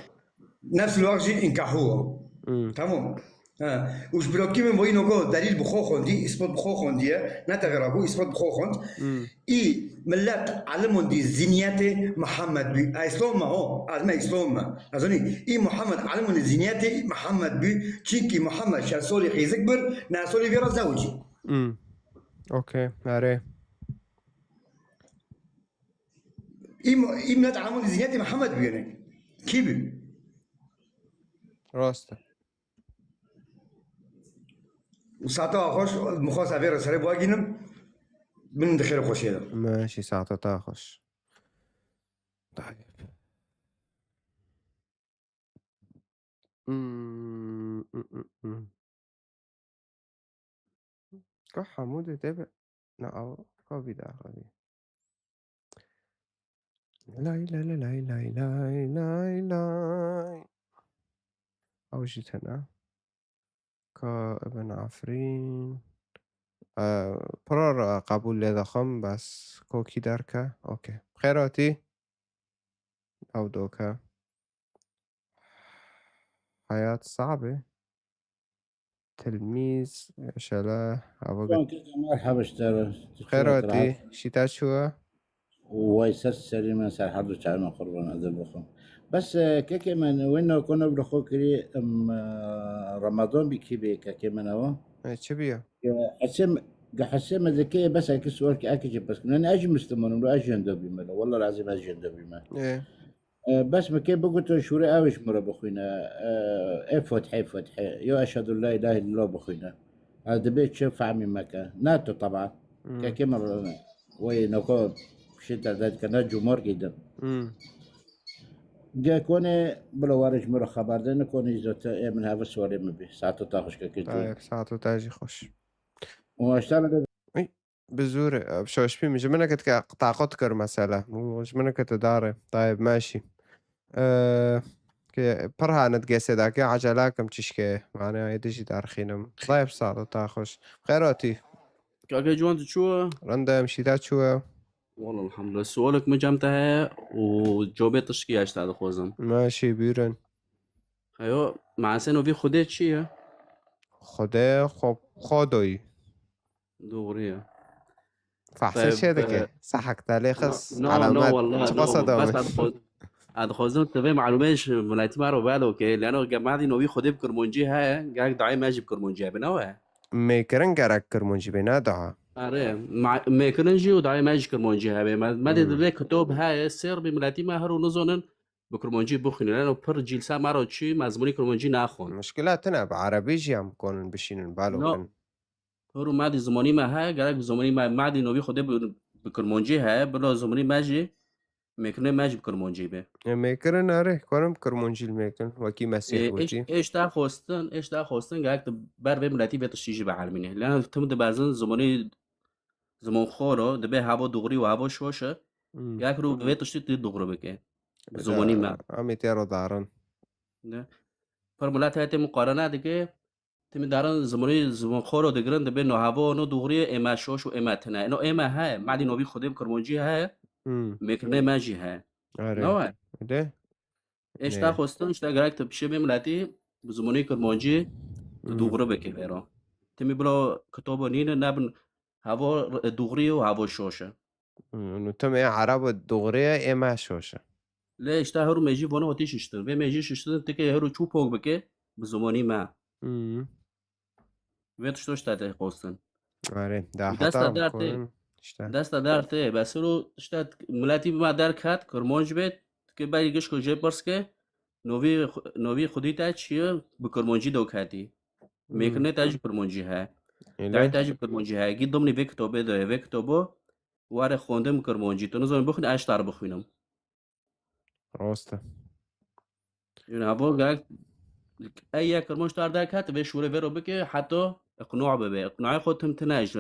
Nefs el wext jî inkehû. Hmm. Tamam. Ha. Û ji birokî min weyî noko delîl bi xwe xwendî, îspat bi xwe xwendiye, ne tevera bû, îspat bi xwe xwend. Hmm. Î millet elimon dî zîniyetê Muhammed bî. Ez Îslam me ho, ez me Îslam me. Ez onî, î Muhammed elimon dî zîniyetê Muhammed bî. Çinkî Muhammed şeş solî qîzik bir, ne solî vêra zewicî. Hmm. Okey, erê. Î, î millet elimon dî zîniyetê Muhammed bî yani. Kî bî? Rast e. Û saeta xweş, min xwest evê re serê bigînim, min di xêr û xweşiyê de. Meşî saeta te xweş. Tayyip. Hmm, hmm, hmm, hmm. Ka hemû de debe. Na, ew ka vî daxilî. Lay, lay, lay, lay, lay, lay, lay, lay. Ew jî tune. Ka Ibn Afrîn. E, pira re qebûl lê dixwim, bes kokî derke. Okey. Xêr hatî. Ew doke. Hayat sabe. Tilmîz, şele, ava Şan keke merheba ji te re. Tu Xêr çûye hatî. rahat. Şîta çûye? Way ser serî me, ser her du çavên me qurban, ez ê bixwim. Bes, e, kekê me, wê nokona bi xwe kirî, em, e, Ramadan bî kî bê kekê me newa? E, çi bîye? Hesê me, ge hesê me dike, bes eke sual ki eke jî pers kirin. Ez jî Müslümanım, ez jî hendo bîme. Walla lazim ez jî hendo bîme. E, E, bes mi kê bigoto şûrê ew ji min re bixwîne. E, ê Fatihê, Fatihê. Yo eşhedü la ilahe illallah bixwîne. Ez dibê çi fehmî me ke. Ne tu teba. Hmm. Kekê min re. Wey noko Şî te derdikene cumar gîdim. Hmm. Ge konê bila were ji min re xeber de, ne konê îzo te ê min heve sualê min bî. Saeto te xweş ke kê tu. Tayyip, saeto te jî xweş. Û işte min de Ey, bi zû re, e, şaşpî min ji min ke dike taqat kir mesela. Min ji min ke te dare. Tayyip, meşî. E, ke pir hane dike sedake, acele kim çişke. Mane ê dijî derxînim. Tayyip, saeto te xweş. Xêr hatî. Kake ciwan tu çû? Rindem, şî te çû? Wala elhamdulillah. Sualek min cem te heye û cobê tişkî ya ji te dixwazim. Meşî, bîrin. Heyo, manasê novî Xwedê çi ye? Xwedê, xwe, xwe doyî. Doğru ye. Fahse Tayyip, şey dike. E, sahak te lê no, xis, no, no, alamet, wallah, çiqasa no. Bes dawî. Ad xwaz-, ad xwazim tu vê malûmê ji miletî me re belo ke, leno ge madî novî Xwedê bi kirmancî heye, gek dayê me jî bi kirmancî hebe, ne we? Mêkirin gerek kirmancî bê, ne daha. Are, ma-, mêkirin jî û dayê me jî kirmancî hebe. Me, me dê Hmm. divê kitob heye, sêr bî miletî me her û nizonin bi kirmancî bixwînin. Leno pir cîlsa me re çî, me zimanî kirmancî naxwin. Mişkila tine, bi erebî jî em konin bişînin, balo No. kin. Her û madî zimanî me heye, gerek bi zimanî me, madî novî Xwedê bi, bi kirmancî heye, bila zimanî me jî, mêkirinê me jî bi kirmancî be. E, mêkirin erê, karim kirmancî li mêkin, wekî Mesîh E, êş-, gotî. Êşta xwestin, êşta xwestin, gerek tu ber vê miletî vê tiştî jî bielmînî. Leno tim dibezin zimanî, ziman xoro, dibe havo dûxrî û havo şoş e. Hmm. Gerek rû vê tiştî tu dûxrî bike. Bi Eda, zimanî me. Em ê tê re darin. Ne? Pir milet heye tê muqarene dike, Timî darin zimanî ziman xoro digirin, dibê no havo, no dûxrî ye, ê me şoş û ê me tine. Eno ê me heye, madî novî Xwedê bi kirmancî heye, Hmm. mêkirinê me jî heye. Are. Ne we? De? Êşta Nê? Xwestin, işte gerek tu pişê vê miletî bi zimanî kirmancî tu Hmm. dûxrî bike vêro. Timî bila kitobo nîne, nebin havo r-, dûxrî ye û havo şoş e. Hmm, û tim ê ereb dûxrî ye, ê me şoş e. Lê işte her û mêjî vana hatî şiştin. Vê mêjî şiştin, tikê her û çû pok bike, bi zimanî me. Hmm. Vê tişto işte tê xwestin. Erê, da Û desta heta der tê. konin, işte. Desta der tê. Bes her û işte miletî me derket, kirmanc bê, tikê berî gişko jê pirs ke, novî xu-, novî xwedî te çi ye, bi kirmancî do ketî. Hmm. Mêkirinê te jî kirmancî he. Öyle. Dayê te jî bi kirmancî he. Gî dimnî vê kitobê de ye. Vê kitobo were xwendin bi kirmancî. Tu nizanî bixwînî, ez ji te re bixwînim. Rast e. Yani havo gerek ey ya kirmanc te re derket, vê şûrê vê re bike, heta iqna bibe. Iqnayê xwe tim tine ji,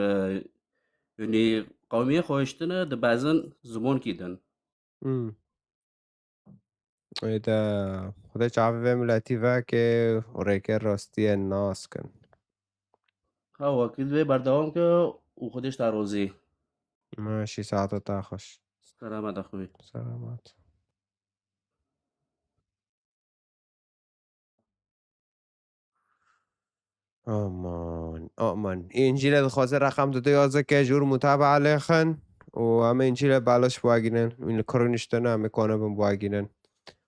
yani qewmiyê xwe hiştine, dibezin zimankî din. Hmm. Êde, Xwedê çavê vê miletî veke û rêkê rastiyê nas kin. Ha, wekî divê berdewam ke û Xwedê ji te rozî. Meşî, saeta te xweş. Selamet xwe. Selamet. Aman, aman. Încîle dixwaze reqem dude yazike, jûr mutabaa lêxin û em ê Încîle baloş biwagînin. Wîn li kurî niştene, em ê kone bin biwagînin.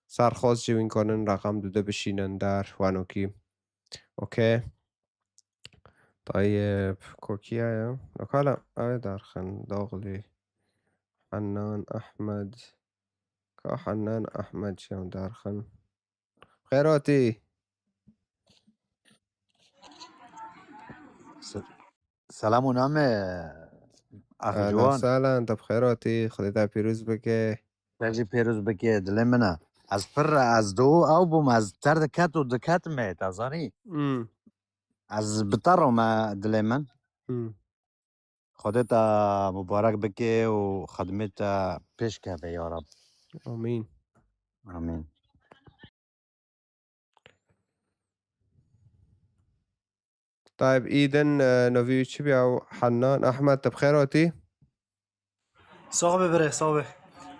Serxoz jî wîn konin reqem dude bişînin der, wanokî. Okey. Tayyip, kokiya ya. Lokala, ew ê derxin, Doxlî. Hennan Ehmed. Ka Hennan Ehmed jî em derxin. Xêr hatî. Se-, selam û name, ax Ehlen ciwan. Sehlen, te bi xêr hatî, Xwedê te pîroz bike. Te jî pêroz bike, dilê min e. Ez pir, ez do ew bûm, ez ter diket û diket me, te zanî. Hmm. Ez bi te re me, dilê min. Hmm. Xwedê te mubarek bike û xedmê te pêş keve ya Rab. Amîn. Amîn. Tayyip, îdin, e, novî çi bî ew Hennan Ehmed, te bi xêr hatî? Sax be birê, sax be.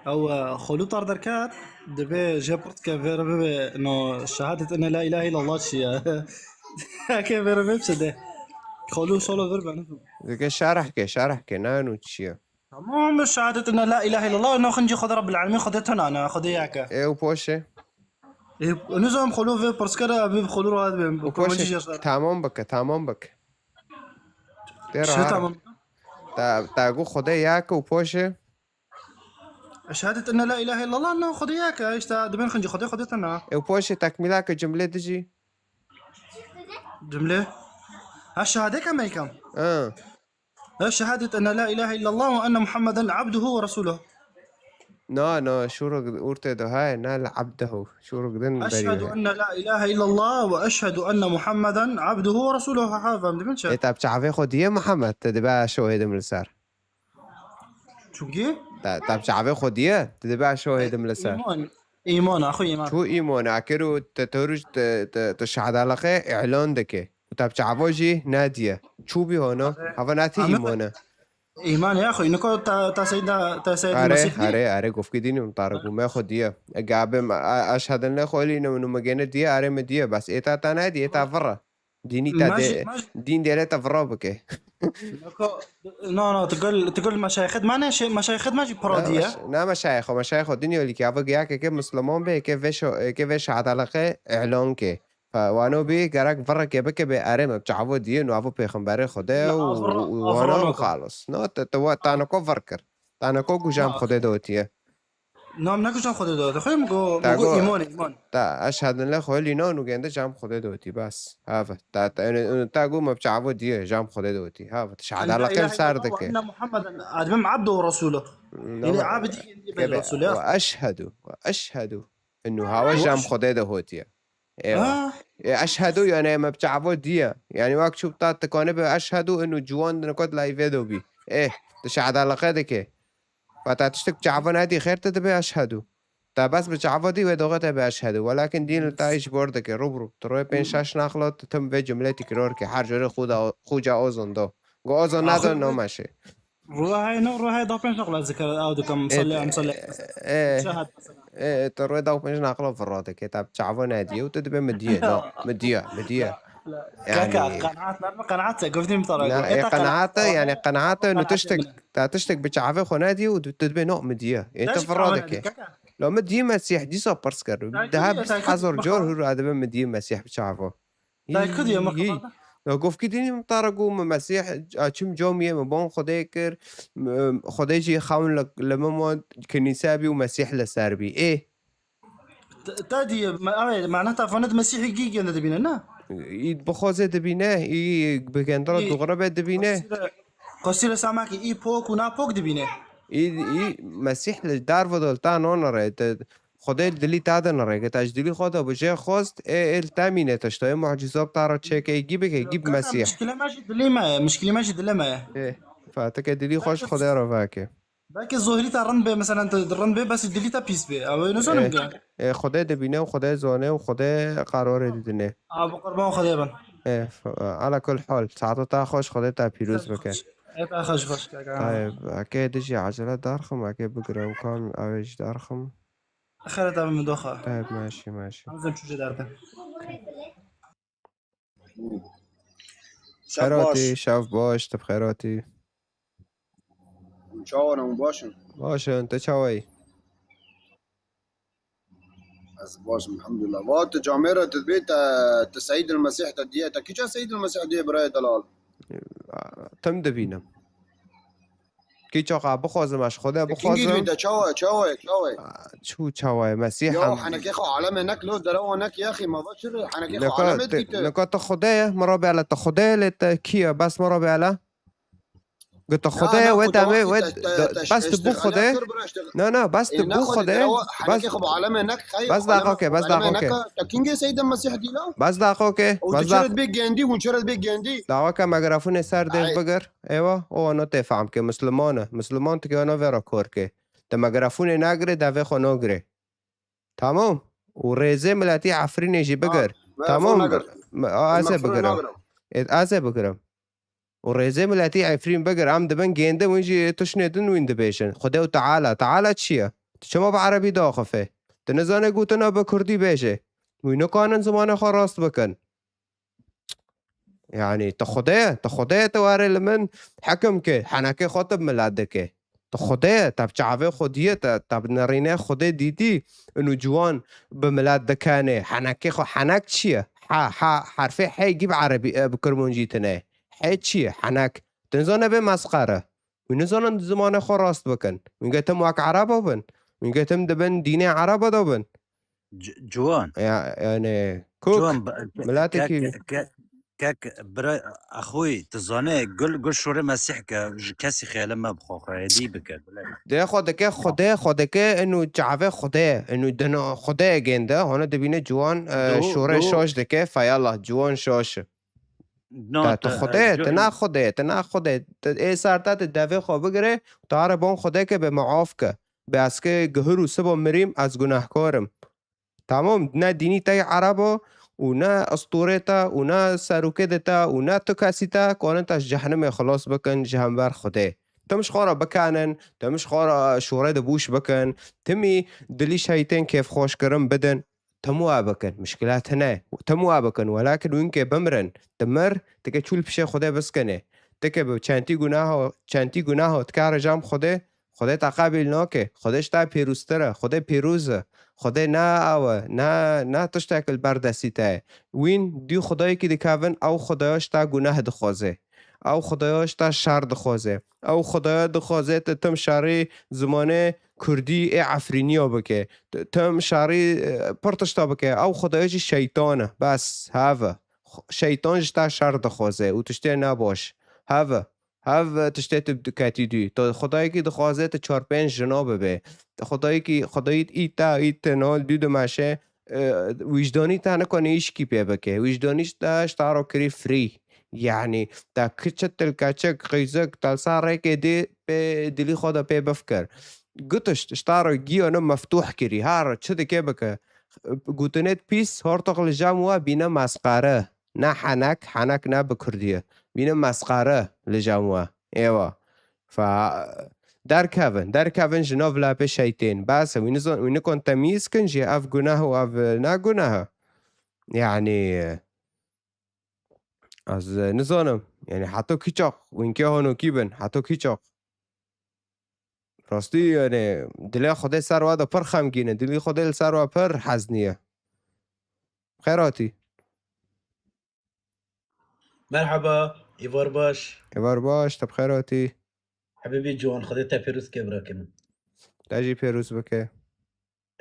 Ew, e, xolû tar derket, divê jê pirs ke vê re bibe, no şehadet inne la ilahe illallah çi ye? Heke vê re bibe çi de. Xolû solo vir be, ne? Dike şerh ke, şerh ke, ne no çi ye? Tamam, şehadet inne la ilahe illallah, no xincî Xwedê Rabbil Alemin, Xwedê tena ne, Xwedê yek e. Ê û poşê? Ê, nizam xolû vê pirs kere, vê xolû rahat be. Û poşê, tamam bike, tamam bike. Tê rahat. Tamam? Te, te got Xwedê yek û poşê? Şehadet inne la ilahe illallah, no Xwedê yek e, işte, dibên xincî Xwedê, Xwedê tena. Ê û poşê tekmîla ke cimlê dijî? Cimlê? Ha, şehadê ke meykem? Ha. Ha, şehadet inne la ilahe illallah ve enne Muhammeden abduhu ve resuluh. Na, na, şûrok ortê de heye, na li abdehu. Şûrok din beriyo Eşhedü he. enne la ilahe illallah ve eşhedü enne Muhammeden abduhu ve resuluhu. Ha, fehmdin çi? E, te bi çavê xwe diye Muhammed, te dibe şohêdim li ser. Çünkü Te, te bi çavê xwe diye, te dibe şohêdim li ser. iman, iman, axu iman. Çû îmona kir û te toruj te, te, te şehadalaqê îlan dike. Û te bi çavo jî nediye. Çû bî hona, hava netî Ama- îmona. İman ya axu, niko ta, ta seyda, ta seyda Are, Mesih değil. Are, are, gofkî dînî min tarî bû, me xwe diye. Ege abê me, a, eşhedin lê xwe lî ne, min û me gene diye, are me diye, bes ê ta ta nediye, ê ta vira. Dînî ta Maj-, de, maj- dîn dêre te vira bike. Niko, no, no, tu gul, tu gul meşayixet mane, şey, meşayixet maj pira Ne, diye. meş-, ne meşayixo, meşayixo, dinya lî ki, ava giya ke, ke Musliman be, ke ve şo-, ke ve şehadalaqê îlan ke. Fe, wano bî, gerek vireke bike bê, erê me çavo diye, no avo pêxemberê Xwedê Na, û, avro-, û wano avro û xalos. No, te, te, wa, ta neko vir kir. Ta neko ku jam Na. Xwedê de otiye. Nam ne ku jam Xwedê de otiye. Xwedê mi go, Ta mi go go- iman, iman. Ta eşhedin lê xwe lî no, nû gende jam Xwedê de otî, bas. Hava. Ta, ta, yani, ta go me çavo diye, jam Xwedê de otî. Hava. Şehadalaqê li ser dike. Enne Muhammeden admem abdu ve resulu. No, Yani me- abdi kendi Kebe, Resul ya. Ve eşhedû, ve eşhedû. Ennu hava jam Xwedê de hotiye. Ewa. Ha? E, eşhedû yani me bi çavo diye. Yani wek çû ta tikane be eşhedû ennu ciwan di nikot live de bî. E, di şehadalaqê dike. Fata tiştik çavo nedî xêr te dibe eşhedû. Ta bes bi çavo dî wê doxe te be eşhedû. Welakin dîn li ta îş bor dike. Rû bi rû. Tu rê pênc şeş naqlo tu tim vê cumlê tikrar ke. Her jore xuda, xuca o zondo. Go o zon Axir nado no meşe. Ruhayê no, ruhayê da pênc naqla zikir ew dikim. Salli em salli. E, Şahad mesela. e, tu rê da pênc naqlo vira dike. Ta çavo nediye û tu dibe mi diye. No, mi diye, mi diye. Kaka, Yani- qenaat nerme qenaat e. Guftim tara. Na, e, qenaat e, yani qenaat e, no tiştek, ta tiştek bi çavê xwe nediye û tu dibe no mi diye. E, tu vira dike. Lo mi diye Mesîh dîsa pirs kir. Daha bîst hezar car hûr adibe mi diye Mesîh bi çavo. Dayku diye mi Hî. qenaat? Ya gofkî dînî min tara go me Mesîh, a, çim camiyê me ban Xwedê kir, m-, Xwedê jî xewn li, li min wan kinîse bî û Mesîh li ser bî. Ê. Te- Te diye, me- ew, mana ta fanet Mesîhî gî gende dibîne, ne? Î bixwaze dibîne, î bi gendira Î- dûxre be dibîne. Qasîre, qasîre samaki î pok û na pok dibîne. Î, î Mesîh li dar ve dol ta non re, te Xwedê li dilî ta de nere, ke ta ji dilî xwe de bi jê xwest, ê, ê li te mîne te ji te, ê mucîza bi ta re çêke, gî bike, gî bi Mesîh. Mişkile me jî dilê me ye, mişkilê me jî dilê me ye. Ê, fatike dilî xwe ji Xwedê re veke. Belkî zohirî te rind be, mesela te rind be, bes dilî te pîs be. Ew ê nizanim Ê, ke. Ê, Xwedê dibîne û Xwedê zane û Xwedê qerarê didine. A bi qurban Xwedê bin. Ê, f-, ala kul hal, saeta te xweş, Xwedê te pîroz bike. Ê te xweş baş kaka. Tayeb, eke dijî acele darxim, eke bigire û kam ew ê jî darxim. Xêret abi min doxa. Tayeb, meşî, meşî. Em zim çûje derbe. Şev baş. Xêratî, şev baş, tu bi xêratî. Çawa ne, hûn baş in? Baş in, tu çawa yî? Ez baş im, elhamdulillah. Va tu camêra tu dibê te, tu Seyyid el Mesîh te diye, te kîça Seyyid el Mesîh diye birayê delal? Tim dibînim. Kî çoqa bixwazim, ez Xwedê Te kîngî dibî bixwazim. Te çawa, çawa ye, çawa ye? Çû çawa ye? Mesîh Ya em. Henekê xwe aleme nek lo, derewa nek ya xî, ma va çi re? Henekê xwe Neka aleme te, dikî te. neka te Xwedê ye, min re bêle te Xwedê ye, lê te kî ye? Bes min re bêle. Got te Ya, Xwedê ye, na, wê ku te demê, wextî wê te, te, de-, te, bes tu bû iştixaliyat Xwedê. kir bira, iştix-, Na, na, bes e, tu ne bû Xwedê, Xwedê. derewa, Bes, Henekê xwe aleme nek xey, bes daxo ke, bes daxo ke. Te kîngê Seyyid el Mesîh dîla? Bes daxo ke, Û bes tu dax- çi re dibê gendî, hûn çi re dibê gendî? Dawa ke mikrofon ê ser dêv Ay. Bigir. Ewa, o ano tê fehm ke Musliman e. Musliman tu ke ano vê re kor ke. Te mikrofon ê nagirê, devê xwe nagirê. Tamam. Û rêzê miletî Efrînê jî bigir. Me Tamam. fon nagir. Me, a, ez ê Me fon bigirim. nagir. E, ez ê bigirim. Û rêzê miletî Efrîn bigir. Em dibin gêndin, wî jî tiştê din wîn dibêjin. Xwedê û Teala. Teala çi ye? Tu çima bi erebî daxifê? Tu nizane gotina bi kurdî bêje. Wî nikanin zimanê xwe rast bikin. Yani, tu Xwedê ye, tu Xwedê ye, tu were li min hekim ke, henekê xwe tu bi milet dike. Tu Xwedê ye, te bi çavê xwe diye, te, te bi nerînê Xwedê dîtî, inu ciwan bi milet dikenê. Henekê xwe, henek çi ye? Ha, ha, herfê hê gî bi erebî, e, bi kirmancî tine. Hê çi ye? Henek. Tu nizane bê mesqere. Wî nizanin zimanê xwe rast bikin. Wî getim wek ereba bin. Wî getim dibin dînê ereba de bin. C- Ciwan. Ya, yani, kok, Ciwan, ba- ke- miletê ke- kî? ke- ke- kek bira, axoyî, tu zane, gul, gul şorê Mesîh ke, ji kesî xeyale me bixwe, xwe hêdî bike, bilê. Dê xwe dike, Xwedê, xwe dike, inu çavê Xwedê, inu dina Xwedê gênde, hona dibîne ciwan, e, Do, şorê do. şaş dike, feyallah, ciwan şaş. Na, Ta tu te, Xwedê, e, tu na Xwedê, tu na Xwedê. Tu ê sar te tu devê xwe bigire, tu are bon Xwedê ke be muaf ke. Be ez ke gihir û sibo mirîm, ez gunahkar im. Tamam, ne dînî te yê Erebo û ne estûrê te û ne serokê de te û ne tu kesî te kanin te ji cehnimê xilas bikin ji hember Xwedê. Tim ji xwe re bikanin, tim ji xwe re şûrê de bûş bikin, timî dilî şeytên kêfxweşkirin bidin. Tim wa bikin, mişkilat hene. Tim wa bikin, welakin wînkê bimirin. Ti mir, ti ke çûl pişê Xwedê biskinê. Ti ke bi çentî gunaho, çentî gunaho ti kare cam Xwedê, Xwedê te qebîl nake. Xwedê ji te pêrûztir e. Xwedê pêrûz e. Xwedê ne ew e. Ne, ne tiştek li ber destî te ye. Wîn dû Xwedayekî dikevin, ew Xwedaya ji te guneh dixwaze. Ew Xwedaya ji te şer dixwaze. Ew Xwedaya dixwaze tu tim şerî zimanê kurdî ê Efrîniya bike. Tu tim şerî, e, pir tişta bike. Ew Xwedaya jî şeytan e. Bes, hev e. Xw-, şeytan ji te şer dixwaze û tiştê nebaş. Hev e. Hev tiştê tu diketî dû. Tu Xwedayekî dixwaze tu çar pênc jina bibe. Tu Xwedayekî, Xwedayî î te, î te nal dû dimeşe, e, wîjdanî te nikanî îşkî pê bike. Wîjdanî ji te, ji te re kirî frî. Yanî, te kiçi til keçik, qîzik, te li ser rêkê dê pê dilî xwe de pê bifkir. Gutiş, ji te re giyana meftûh kirî. Her çi dike bike. Gotinêt pîs, hortoq li cem we bîne mesqere. Ne henek, henek ne bi kurdî ye. Bîne mesqere li cem we. Êwa. Fa, derkevin, derkevin ji nav lapê şeytên. Bes e, wî nizan, wî nikon temyîz kin jî ev guneh û ev ne guneh e. Yanî, ez nizanim. Yanî, heto kî çax, wînkê honokî bin, heto kî çax. Rastî, yanî, dilê Xwedê ser we de pir xemgîn e, dilî Xwedê li ser we pir heznî ye. Xêr hatî. Merhaba, êvar baş. Êvar baş, te bi xêr hatî. Hebîbî ciwan, Xwedê te pêrûz ke, birakê min. Te jî pêrûz bike.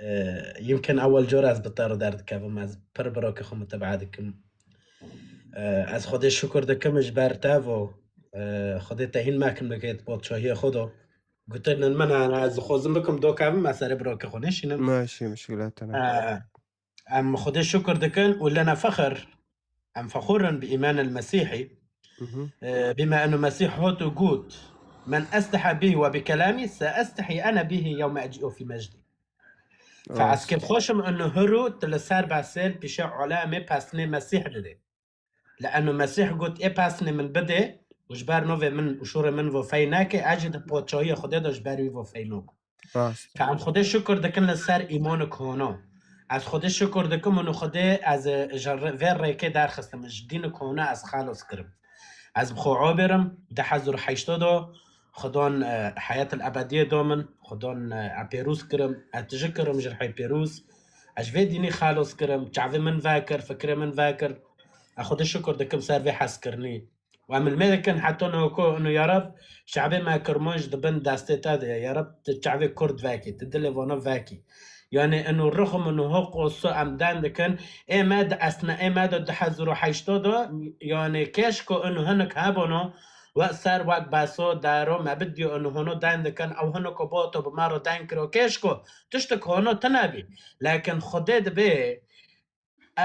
Ee, yimkin ewel car ez bi te re derdikevim, ez pir birakê xwe mutebaa dikim. Ee, ez Xwedê şukur dikim ji ber te ve. Ee, Xwedê te hîn mekin bike di padşahiyê xwe de. Gotinin min hene, ez dixwazim bikim dokevim, ez serê birakê xwe nêşînim. Meşî, mişkilet tene. Ee, em Xwedê şukur dikin û lena fexir. Em fexûr in bi îman el Mesîhî. Mhm. Ee, bima enu Mesîh hot û got, "Men esteha bihî we bi kelamî, se estehî ene bihî yewme ecî'u fî mecdî." Fe ez Rast. kêfxweş im inu hiru tu li ser behsê li pîşê olemê pesnê Mesîh didê. Li enu Mesîh got, "Ê pesnê min bidê û ji ber novê min û şûrê min vo fey nake, ez jî di poçayê Xwedê de ji ber wî vo fey nokim." Rast. Ka em Xwedê şukir dikin li ser îmonik hona. Ez Xwedê şukir dikim û Xwedê ez, e, ji re-, vê rêkê derxistim, ji dînik hona ez xelos kirim. Ez bi xwe obêrim, di hezar û heştê de Xwedon, e, heyet el ebediyê do min, Xwedon, e, e pêrûz kirim, e tiji kirim ji rihê pêrûz. Ez ji vê dînî xelos kirim, çavê min vekir, fikrê min vekir. Ez Xwedê şukir dikim ser vê hezkirinî. Û em ilmê dikin heta noko inu ya Reb, şe'bê me Kirmanc di bin destê te de ye. Ya Reb, tu çavê Kurd vekî, tu dilê vana vekî. Yanê inu ruxum inu hoq û su em den dikin, ê me di esne, ê me de du hezar û heştê de, yanê keşko inu hinik hebûno, wek ser, wek beso, dero, me bidiyo inu hono den dikin, ew hiniko bo to bi me re den kiro. Keşko, tiştik hono tine bî. Lakin Xwedê dibê,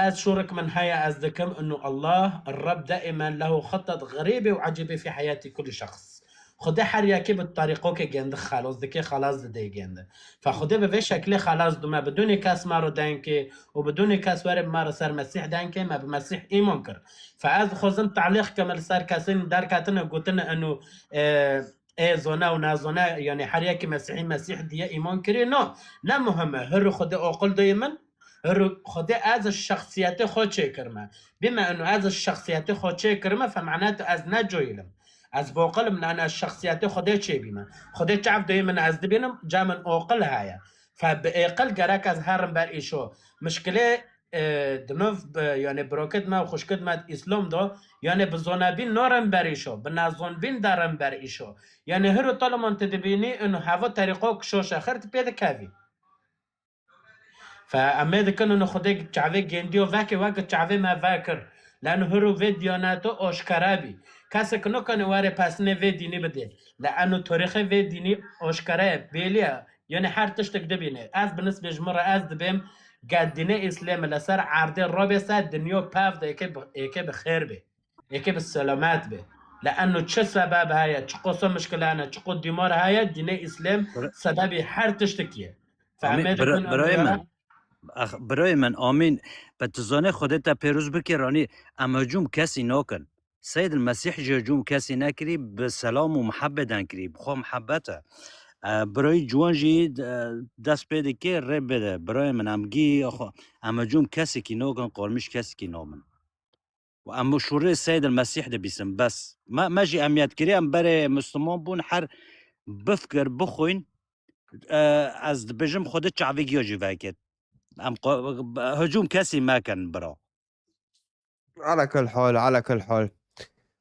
Ez şûrik min heye, ez dikim inu Allah, Reb daimen lehu xittet xerîbê û ecîbê fî heyatî kulî şexs. Xwedê her yekê bi terîqokê gêndi xelos dike, xelas dide gêndi. Fe Xwedê bi vê şeklê xelas dime, bidûnê kes me ro denkê û bidûnê kes were bi me re ser Mesîh denkê, me bi Mesîh îmon kir. Fe ez dixwazim telîq kim li ser kesên derketine gotine inu, e, ê zone û nazone, yanî her yekî Mesîhî Mesîh diye îmon kirî, no, ne muhim e. Hiru Xwedê oqil doyê min, Ru-, Xwedê ez ji şexsiyetê xwe çêkirime. Bîme inu ez ji şexsiyetê xwe çêkirime, fe mane tu ez ne coyîl im. Ez boqil im, nane ez şexsiyetê Xwedê çêbîme. Xwedê çav doyê min ez dibînim, ca min oqil heye. Fe bi êqil gerek ez herim ber îşo. Mişkilê, e, di nov bi, yanê birokit me û xwişkit me di Îslam de, yanê bi zonebîn norin ber îşo, bi nezonbîn derin ber îşo. Yanê hiru taliman tu dibînî, inu heva terîqo kişo şexir tu pê dikevî. Fe em ê dikin û Xwedê çavê gêndiyo vekê weke çavê me vekir. Lano hiro vê diyaneto aşkere bî. Kesek nikane were pesnê vê dînî bidê. Lano tarîxê vê dînî aşkere ye, bêlî ye. Yanî her tiştek dibîne. Ez bi nisbê ji min re ez dibêm, ge dînê Îslamê li ser erdê rabê se dinya pev de êkê bi, êkê bi xêr bê. Êkê bi selamet bê. Lano çi sebeb heye, çi qoso mişkilane, çi qo dîmar heye, dînê Îslam sebebê her tiştekî ye. Amîn. Fehmê Bira-, dikin birayê min. Ax, birayê min, amîn. Be tu zanê Xwedê te pêroz bike, ranî em hicûm kesî nakin. Seyyid el Mesîh jî hicûm kesî nekirî, bi selam û muhebbê den kirî, bi xwe muhebbet e. E, birayî ciwan jî, e, dest pê dike, rê bide. Birayê min, em gî, axwe, em hicûm kesekî nakin, qarmîş kesekî nabin. Û em şûrê Seyyid el Mesîh dibîsin, bes. Me, me jî emiyet kirî, em berê Misliman bûn, her bifikir, bixwîn, e, ez dibêjim Xwedê çavîgiya jî veket. Em qo-, hicûm kesî mekin, bira. Ala kul hal, ala kul hal.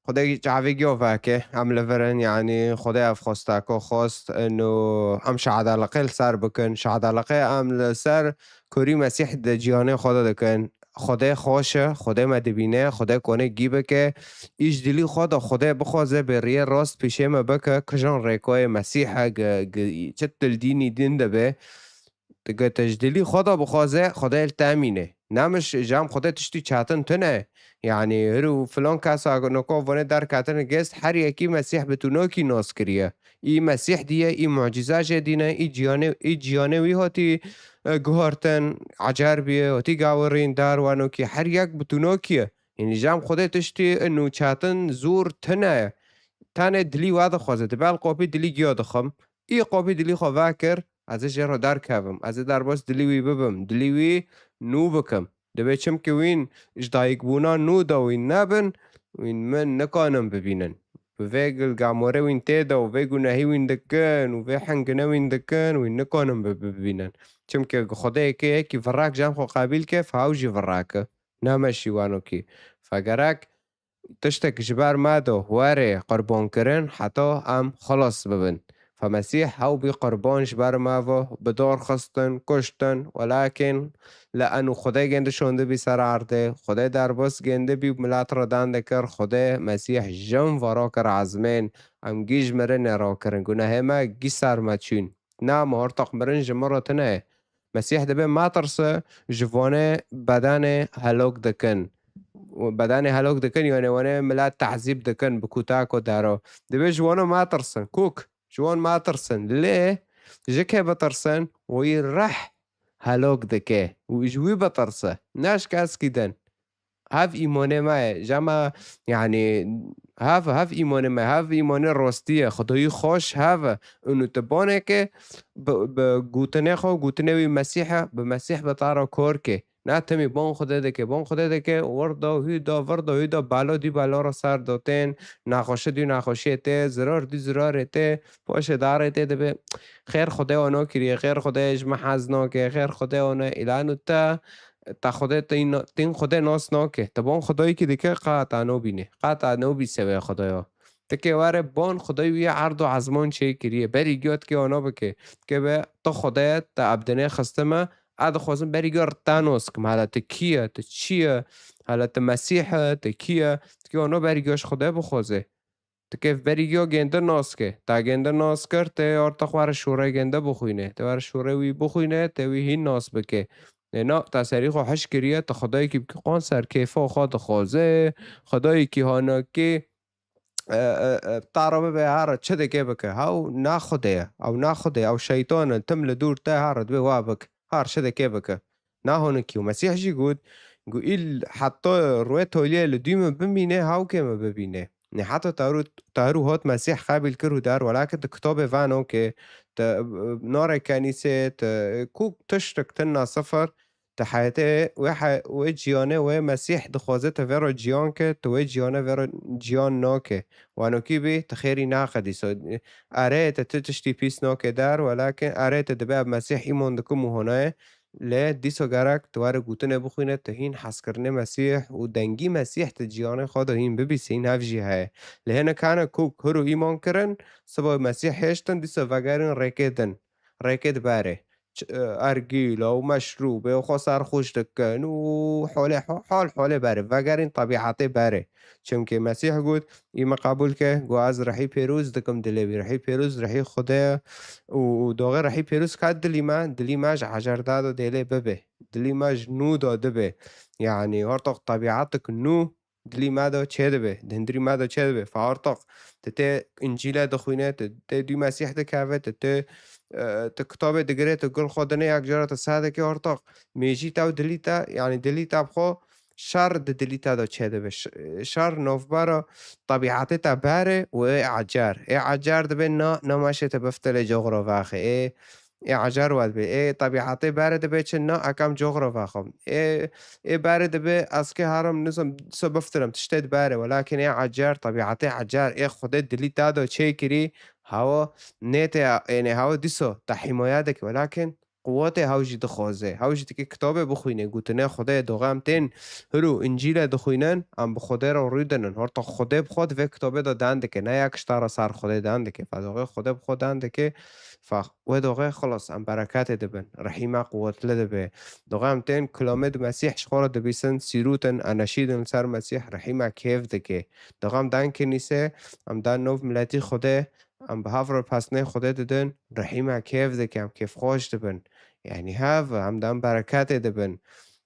Xwedê çavîgiya veke, em li vir in, yanî Xwedê ev xwesteko xwest, ino em şehadeleqê li ser bikin. Şehadeleqê em li ser kurî Mesîh di ciyanê xwe de dikin. Xwedê xweş e, Xwedê me dibîne, Xwedê konê gî bike. Î ji dilî xwe de Xwedê bixwaze bê riyê rast pîşê me bike, kijan rêkoyê Mesîh e, gi-, gi-, çi til dînî din de be. Dike te ji dilî xwe de bixwaze, Xwedê li te emîne. Namiş jam Xwedê tiştî çetin tune. Yanî hir û filan kesa noko vonê derketine gest, her yekî Mesîh bi tunokî nas kiriye. Î Mesîh diye, î mucîza jê dîne, î ciyanê, î ciyanê wî hatî, e, guhartin, ecer biye, hatî gawirîn, dar wanokî, her yek bi tunokî ye. Yanî jam Xwedê tiştî inu çetin, zûr tune ye. Tenê dilî we dixwaze. Dibe el qopî dilî giya dixwim. Î qopî dilî xwe vekir, ez ê jê re derkevim. Ez ê derbas dilî wî bibim. Dilî wî nû bikim. Dibê çimkî wîn ji dayikbûna nû de wîn nebin, wîn min nikanin bibînin. Bi vê gilgamorê wîn tê de û vê gunehî wîn dikin û vê hingine wîn dikin, wîn nikanin bi-, bibînin. Çimkî Xwedê yekê yekî virek cem xwe qebîl ke, few jî virek e. Nemeşî wanokî. Fegerek tiştek ji ber me do were qurbankirin, heta em xilas bibin. Fe Mesîh hew bî qurban ji ber me ve, bi dor xistin, kuştin, welakin li enu Xwedê gêndi şondibî ser erdê, Xwedê derbas gêndibî milet re dan dikir, Xwedê Mesîh jin ve rakir ezmên, em gî ji mirinê rakirin, gunehê me gî ser me çûn. Na, me hortaq mirin ji min re tune ye. Mesîh dibê metirse, ji vanê bedanê helok dikin. Bedanê helok dikin, yanê wanê milet tehzîb dikin bi kutako dero. Dibê ji wano metirsin, kuk, ji wan metirsin. Lê ji kê bitirsin? Wî reh helok dike. Û ji wî bitirse. Ne ji keskî din. Hev îmonê me ye. Jema, yanî, hev, hev îmonê me, hev îmonê rostî ye. Xwedayî xweş hev e. Û tu boneke bi, bi gotinê xwe, gotinê wî Mesîh e, bi Mesîh bi te re kor ke. Na timî bon Xwedê dike, bon Xwedê dike, wir da, hû da, vir da, hû da, balo dî balo re ser do tên, naxweşi dî naxweşiyê tê, zirar dî zirarê tê, poşê darê tê dibe. Xêr Xwedê ono kiriye, xêr Xwedê ji me hez nake, xêr Xwedê ono îlan û te, te Xwedê tîn, tîn Xwedê nas nake. Te bon Xwedayî kî dike, qata nobîne. Qata nobîse wê Xwedaya. Dike were bon Xwedayî wî erd û ezman çê kiriye. Berî giya dike ono bike. Dike be, tu Xwedê ye, te ebdinê xistime, ez dixwazim berî giya te nas kim. Hala tu kî ye, tu çi ye? Hala tu Mesîh e, tu kî ye? Dike ono berî giya ji Xwedê bixwaze. Tu kê berî giya gêndir nas ke. Ta gêndir nas kir, tê orta xwe re şûrê gêndir bixwîne. Tê were şûrê wî bixwîne, tê wî hîn nas bike. Lê na, ta serî xwe hiş kiriye, ta Xwedayekî bike qan ser kêfa xwe dixwaze. Xwedayekî hanakê, e, e, e, ta re bibe, ha re çi dike bike. Hew na Xwedê ye, ew na Xwedê ye, ew şeytan e, tim li dûr te, ha re dibê wa bik. Ha re çi dike bike. Na honekî û Mesîh jî got, got, îl heta rûyê toliyê li dû min bimîne, hawkê min bibîne. Nê heta Tahir û, Tahir û hot Mesîh qebîl kir û der, welakin tu kitabê vano ke tu, e, nare kenîsê, tu, e, ku tiştek tinna sifir, tu heyetê wê he-, wê ciyanê wê Mesîh dixwaze tu vê re ciyan ke, tu wê ciyane vê re ciyan nake. Wanokî bî, tu xêrî naqe dîsa. Erê, tu tu tiştî pîs nake der, welakin erê, tu dibe ev Mesîh îmon dikim û honayê, Lê dîsa gerek tu were gotinê bixwîne, tu hîn hezkirinê Mesîh û dengî Mesîh tu ciyanê xwe de hîn bibîsî, hîn hev jî heye. Lê hinek hene ku hir û îman kirin, siba Mesîh hêştin, dîsa vegerin rêkê din, rêkê di berê. ç-, e, ergîla û meşrûbê û xwe serxweş dikin û holê, ho-, hol holê berê, vegerîn tebîetê berê. Çimkî Mesîh got, Î min qebûl ke, got, "Ez rihî pêroz dikim dilê wî." Rihî pêroz, rihî Xwedê ye û, û doxê rihî pêroz ka dilî me, dilî me ji ecer da do dê lê bibe. Dilî me ji nû da dibe. Yanî, hortoq tebîetik nû dilî me de çêdibe, di hundirî me de çêdibe. Fa hortoq, tu tê Încîle dixwîne, tu tê dû Mesîh dikeve, tu tê, e, tu kitabê digire, tu gul xwe dine, yek cara tu seh dike hortoq. Mêjî te û dilî te, yanî dilî te bi xwe şer di dilî te de çêdibe. Ş-, şer navbera tebîetê te berê û ê ecer. Ê ecer dibe na, na meşê te biftile coxro vexê. Ê, ê ecer we dibe. Ê tebîetê berê dibe çi na, ekam coxro vexwe. Ê, ê berê dibe ez kê herim nizam, so biftilim, tiştê diberê. Welakin ê ecer, tebîetê ecer, ê Xwedê dilî te de çêkirî, hawa nê te, ênê hawa dîso te hîmaya dike. Welakin quwetê hew jî dixwaze. Hew jî dike kitabê bixwîne, gotinê Xwedê doxe em tên hiro Încîle dixwînin, em bi Xwedê re rû dinin. Horta Xwedê bi xwe di vê kitabê de dan dike. Ne yek ji te re ser Xwedê dan dike. Fa doxê Xwedê bi xwe dan dike. Fa wê doxê xilas em bereketê dibin. Rehî me quwetli dibe. Doxe em tên kilamê di Mesîh ji xwe re dibîsin, sîrûtin, eneşîdin li ser Mesîh, rehî me kêf dike. Doxe em dan kinîsê, em dan nov miletî Xwedê, em bi hev re pesnê Xwedê didin, rehî me kêf dike, em kêfxweş dibin. Yanî hev, em dan bereketê dibin.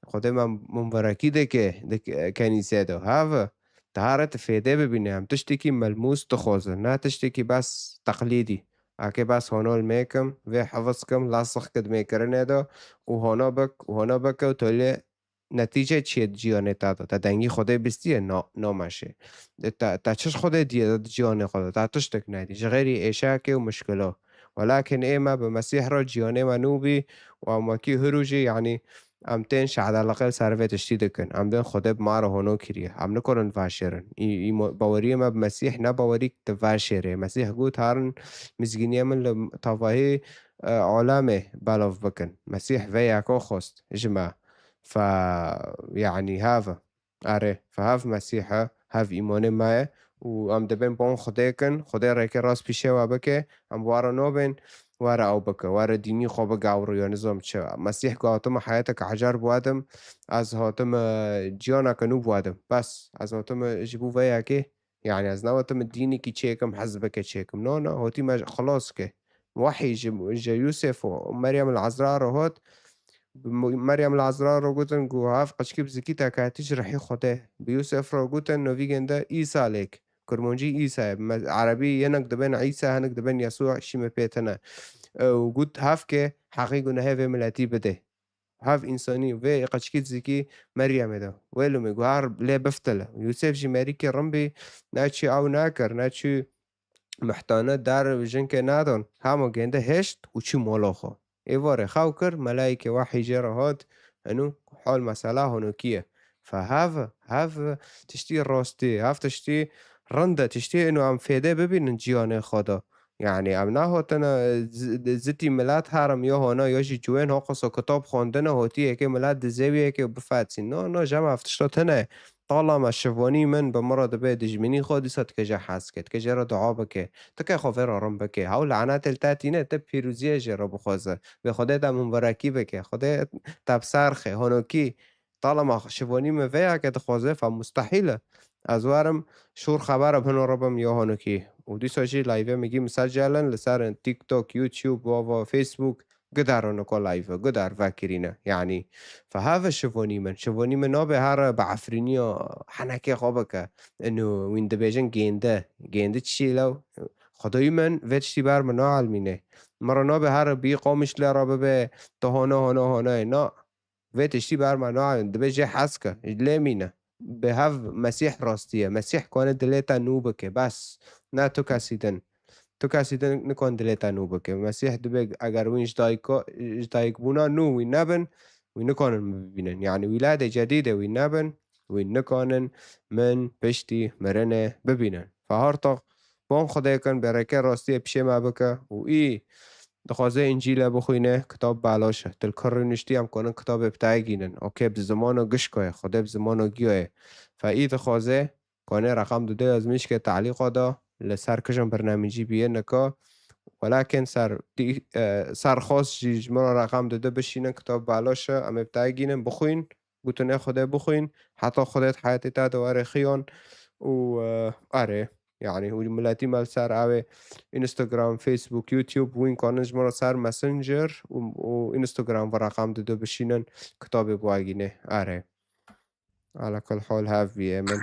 Xwedê me mumberekî dike, di kenîsê de. Hev, dihare tu fêdê bibîne, em tiştekî melmûs dixwazin, ne tiştekî bes teqlîdî. Ake bes hono li mêkim, vê hevis kim, lasix ki di mêkirinê de û hono bik, û hono bike û tolê netîce çi ye di ciyanê te de? Te dengî Xwedê bîstiye? Na, nameşê. Te, te çi ji Xwedê diye de di ciyanê xwe de? Te tiştek nedî. Ji xêrî êşekê û mişkilo. Welakin ê me bi Mesîh re ciyanê me nû bî û em wekî hirû jî, yanî em tên şehdelaqê li ser vê tiştî dikin. Em dên Xwedê bi me re hono kiriye. Em nikonin veşêrin. Î, î mo-, baweriyê me bi Mesîh ne bawerî di veşêrê. Mesîh got, herin mizgîniyê min li tavahî, e, alemê belav bikin. Mesîh vê yeko xwest ji me. Fe, yanî hev e. Erê, fe hev Mesîh e, hev îmanê me ye û em dibên bon Xwedê kin, Xwedê rêkê rast pîşê we bike, em were nobên, were ew bike, were dînî xwe bigewriyo, nizam çi. Mesîh got, hatime heyetek ecer biwedim, ez hatime ciyaneke nû biwedim. Bes, ez hatime ji bo vê yekê, yanî ez nehatime dînekî çêkim, hez bike çêkim. No, no, hatime xilas ke. Wehî ji, ji Yûsef û Meryem li Ezra re hat, bi Mu-, Meryem li Ezra re gotin ku hev qeçkî bi zikî te ketî ji rihî Xwedê. Bi Yûsef re gotin, no vî gênde Îsa lêk. Kurmancî Îsa ye. Me-, Erebî hinek dibên Îsa, hinek dibên Yesû, şî me pê tine. Û got, hev ke heqî gunehê vê miletî bide. Hev însanî, vê qeçkî zikî Meryemê de. Wê lumê guhar lê biftile. Yûsef jî merîkê rin bî, ne çi ew nakir, ne çi mihtane dar jinkê nadon. Hema gênde hêşt û çû mola xwe. Êvarê xew kir, melayekê wehî jê re hat, eno hal mesela honokî ye. Fe hev, hev tiştî rastî, hev tiştî rind e, tiştî eno em fêdê bibînin ciyanê xwe de. Yanî em nehotine zi-, zitî milet herim ya hona ya jî ciwên hoqisa kitab xwendine hotî yekê milet dizê wî yekê bifetsî. No, no, jem ev tişta tine. Tala me şivanî min bi min re dibe dijminî xwe dîsa dike jê hez ke, dike jê re dua bike, dike xwe vê re rin bike. Hew lanetê li te tîne, te pîroziyê jê re bixwaze. Vê Xwedê te mumberekî bike, Xwedê te bi ser xe, honokî. Tala me şivanî min vê yekê dixwaze, fa mustehîl e. Ez werim şûr xebera bi hino re bim ya honokî. Û dîsa jî live-ê min gî misecelen li ser TikTok, YouTube, wa, wa, Facebook, gudar roniko live, gudar vekirîne. Yanî, fe hev e şivanî min. Şivanî min nabe here bi efrîniya henekê xwe bike. Ino, wîn dibêjin gênde. Gênde çi lew? Xwedayî min vê tiştî ber min naelmîne. Min re nabe here bî Qamişlê re bibe, tu hona, hona, hona ye. Na. Vê tiştî ber me nayên, dibe jê hez ke, lê mîne. Bi hev Mesîh rastî ye. Mesîh kane dilê te nû bike, bes. Ne tu kesî din. Tu kesî din nikon dilê te nû bike. Mesîh dibe eger wîn ji dayika, ji dayikbûna nû wî nebin, wî nikanin min bibînin. Yanî wîladê cedîdê wî nebin, wî nikanin min piştî mirinê bibînin. Fehartox Bon Xwedê kin, bereke rastiyê pişê me bike û î dixwaze Încîle bixwîne, kitab belaş e. Til kur rûniştî em konin kitabê bi te gînin. Okê, bi zimano gişko ye, Xwedê bi zimano giyo ye. Fe î dixwaze, konê reqam dide yazmîşke talîqa da, li ser kijin birnamîcî bîye nika, Welakin ser tî-, e, ser xwest jî ji min re reqam dide bişînin, kitab baloş e, em ê bi te gînin, bixwîn, gotinê Xwedê bixwîn, heta Xwedê di heyatê te de were xiyan û, e, erê, yanî û miletî me li ser ew ê Instagram, Facebook, YouTube, wîn kanin ji min re ser Messenger û, û Instagram ve reqam dide bişînin, kitabê bi we gînê. Erê. Ala kul hal hev bîye min.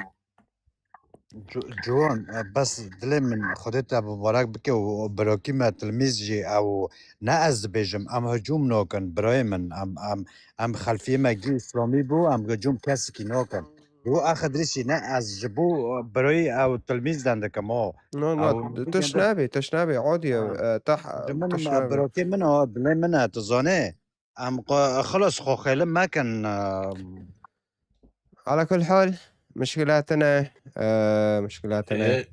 Ci-, ciwan, e, bes dilê min Xwedê te mibarek bike û, û birokî me tilmîz jî ew ne ez dibêjim, em hicûm nakin, birayê min, em, em, em xelfiyê me gî îslamî bû, em hicûm kesikî nakin. Û axir dirîsî ne ez ji bo birayî ew tilmîz dendikim, o. No, no, ew tu tişt nabê, tişt nabê, odî ye, ha, e, tah, ji min, tişt e, nabê. Birokê min o, dilê min e, tu zanê. Em xwe, xilas xwe xêlim mekin, e. Ala kul hal, mişkila tine, e, mişkila tine. E,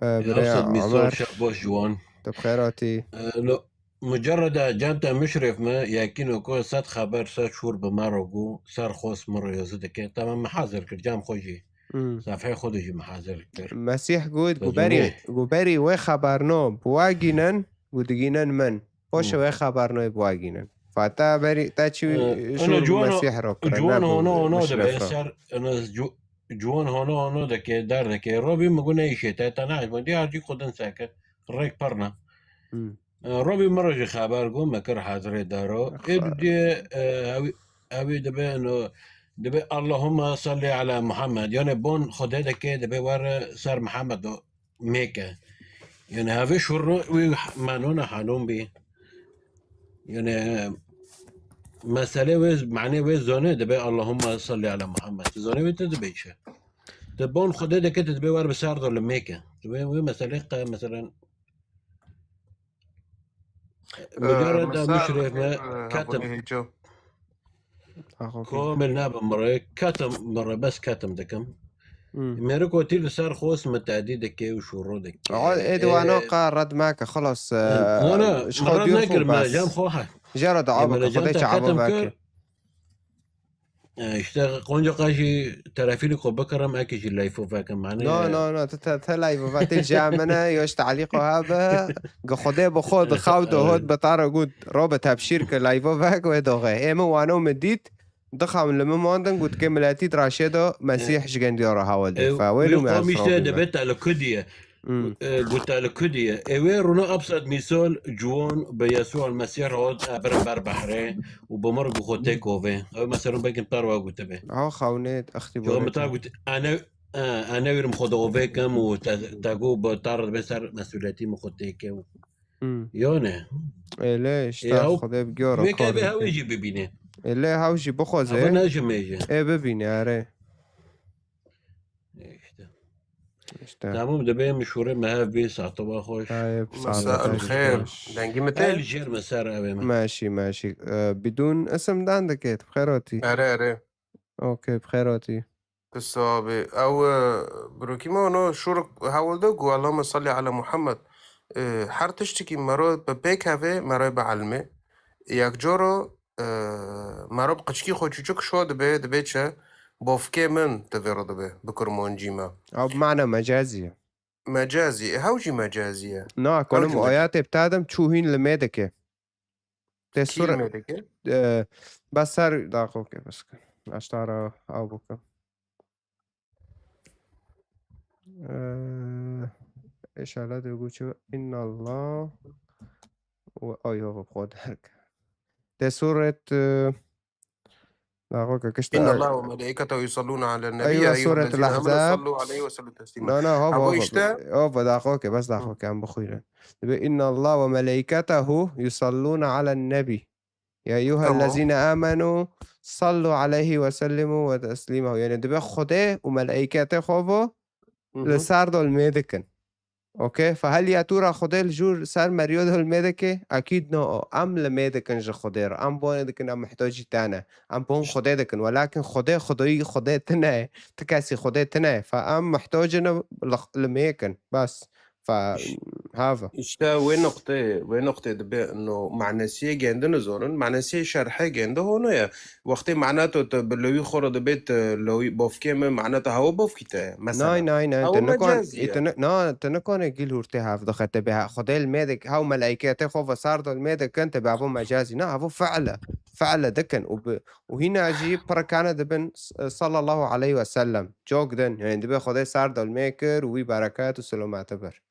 e, biraya Hewsat Mîsal, Omer. Şev baş ciwan. Tu bi xêr hatî. E, lo, mucerreda cem te muşrif me, yekîno ku sed xeber, sed şûr bi me re got, ser xwest min re yazî dike. Tamam, min hazir kir, cem xwe jî. Hmm. Sefhê xwe de jî min hazir kir. Mesîh got, Te gu berî, jî gu berî wê xeberno bi we gînin, gu digînin min. Paşê Hmm. wê xebernoyê bi we gînin. Fa te berî, te çi Ee, şûr bi Mesîh re kire, ciwan ne bi hona hona muşrif dibe re. Ser, ena cu-, ciwan hona hona dike, derdike. Robî min got ne îşê te, te ne, diyar cî xwe din seke. Rêk pir ne. Hmm. Ee, Robî min re jî xeber got, me kir hazirê daro. Ê Xa- dudiyê, e, ew, ew ê dibe, eno, dibe Allahumma salli ala Muhammed. Yani bon Xwedê dike, dibe were ser Muhammed o. Mêke. Yani hevê şûr wî menona halon bî. Yani mesele wê, manê wê zone dibe Allahumma salli ala Muhammed. Zone wê te dibe çi? Te bon Xwedê dike, te dibe wer bi ser do li mêke. Wê, wê mesele qe, meselen, Ee, mucerreda misal, muşrif me, e, ketim. Abone hêco. Axa, okey. Komil nabim mire, ketim mire, bes ketim dikim. Hmm. Mêrik otî li ser xwest min tedî dike û şûro dike. Aa, ê di wana Ee, qa red meke, xelas, e, e, wana, ji xwe red dûr xwe nekir, bes. Melecem xwe he. Jera da Ê, abo ke, melecem Xwedê te çi abo ketim veke. Kir. E, işte, qonca qajî telefîlî xwe bikirim, eke jî leyfo vekim, mane. No, no, no, te, te, te leyfo ve, te ca min e, yo ji talîqo habe, gi Xwedê bi xwe, di xew de hot, bi tara got, Robe tebşîr ke leyfo vek wê doxe. Ê min wano min dît, Dixam li min mandin, got ke miletî di raşê de Mesîh ji gendiya re hewil dê. Ew, Fe wê wê lûme qom ez işte rewî me. Debe te li ku diye. Hmm. E, got te li ku diye. Ew ê rûna ebsed mîsal ciwan bi Yesû el Mesîh re hot, e, birin ber behrê û bi mir bi xwe tê kovê. Ew mesela bekin per wa gotibe. Ha, xewnê extî Ciwan bi ta got, ene, e, ene wîrim xwe de ovê kim û te, te got bi tar dibe ser mesûliyetî min xwe tê ke. Hmm. Yone. Ê lê işte Ê, ew Xwedê bi gora wê kar kevê hewê dike. Jî bibîne. Ê lê hew jî bixwaze. Ew ne ji me jî. Ê bibîne, erê. Ê işte. İşte. Tamam, dibê min şûrê me hev bê, saete we xweş. Ay, Mesa saate el xêr. Dengî min tê? El jêr me ser evê me. Meşî, meşî. Ee, bidûn isim dan dike, bi xêr hatî. Erê, erê. Okey, bi xêr hatî. Qisa be. Ew, e, birokî me ono şûr hewlde ku Allahümme salli ala Muhammed. E, her tiştekî mero bi pêk heve, mero bi elmê. Yek coro, e, mero bi qiçkî xwe çûçik şo dibe, dibe çi? Bofkê min divê re dibe, bi kurmancî me. Ew bi mana mecazî ye. Mecazî, e, hew jî mecazî ye. Na, Hew konim jî mecazî. Ayatê bi tadim çû hîn li mêdeke. Te Kî sure-, mêdeke? E, bas ser daxo ke bas ke. Aştara aw boke. E, inşallah de guçu innallah ve ayho xo derk. Te suret, e, Daxo ke kişt إن الله وملائكته يصلون على النبي، أيوة، يا أيها سورة الذين آمنوا الأحزاب. صلوا عليه وسلموا تسليما. No, no, hop, Abo hop, işte. Hop, daxo ke, bas daxo ke, em bixwînin. Dibe, إن الله وملائكته يصلون على النبي. يا أيها Tamam. الذين آمنوا صلوا عليه وسلموا وتسليما. Yani dibe Xwedê û meleyketê xwe vo Hı hı. li ser de li mêdikin. Okey? Fe hel ya tu ra Xwedê li jûr ser meriyo de li mêdike? Ekîd no. Em li mêdikin ji Xwedê re. Em bonê dikin, em muhtacî te ne. Em bon Xwedê dikin. Welakin Xwedê, Xwedayî Xwedê tine ye. Ti kesî Xwedê tine ye. Fe em muhtacin li, li mêkin. Bes. Fa hava. Îşte wê noqtê, wê noqtê dibe ino manesiye gende nizonin, manesiye şerhe gende hono ye. Wextê mana to te bi lewî xwe re dibê te lewî bofkê min, mana te hewa bofkî te ye. Mesela. Nay, nay, nay, Hewa te nikon, mecazî e, te ye. ne, na, te nikone gîl hûr tê hev dixe, te bê ha-, Xwedê li mêdik, hew melaîketê xwe ve sar do li mêdikin, te bê hevo mecazî. Na, hevo fi'le. Fi'le dikin û bi, û hîna jî pirikane dibin s-, sallallahu aleyhi ve sellem. Cok din, yani dibê Xwedê sar do li mê kir û wî bereket û selamete bir.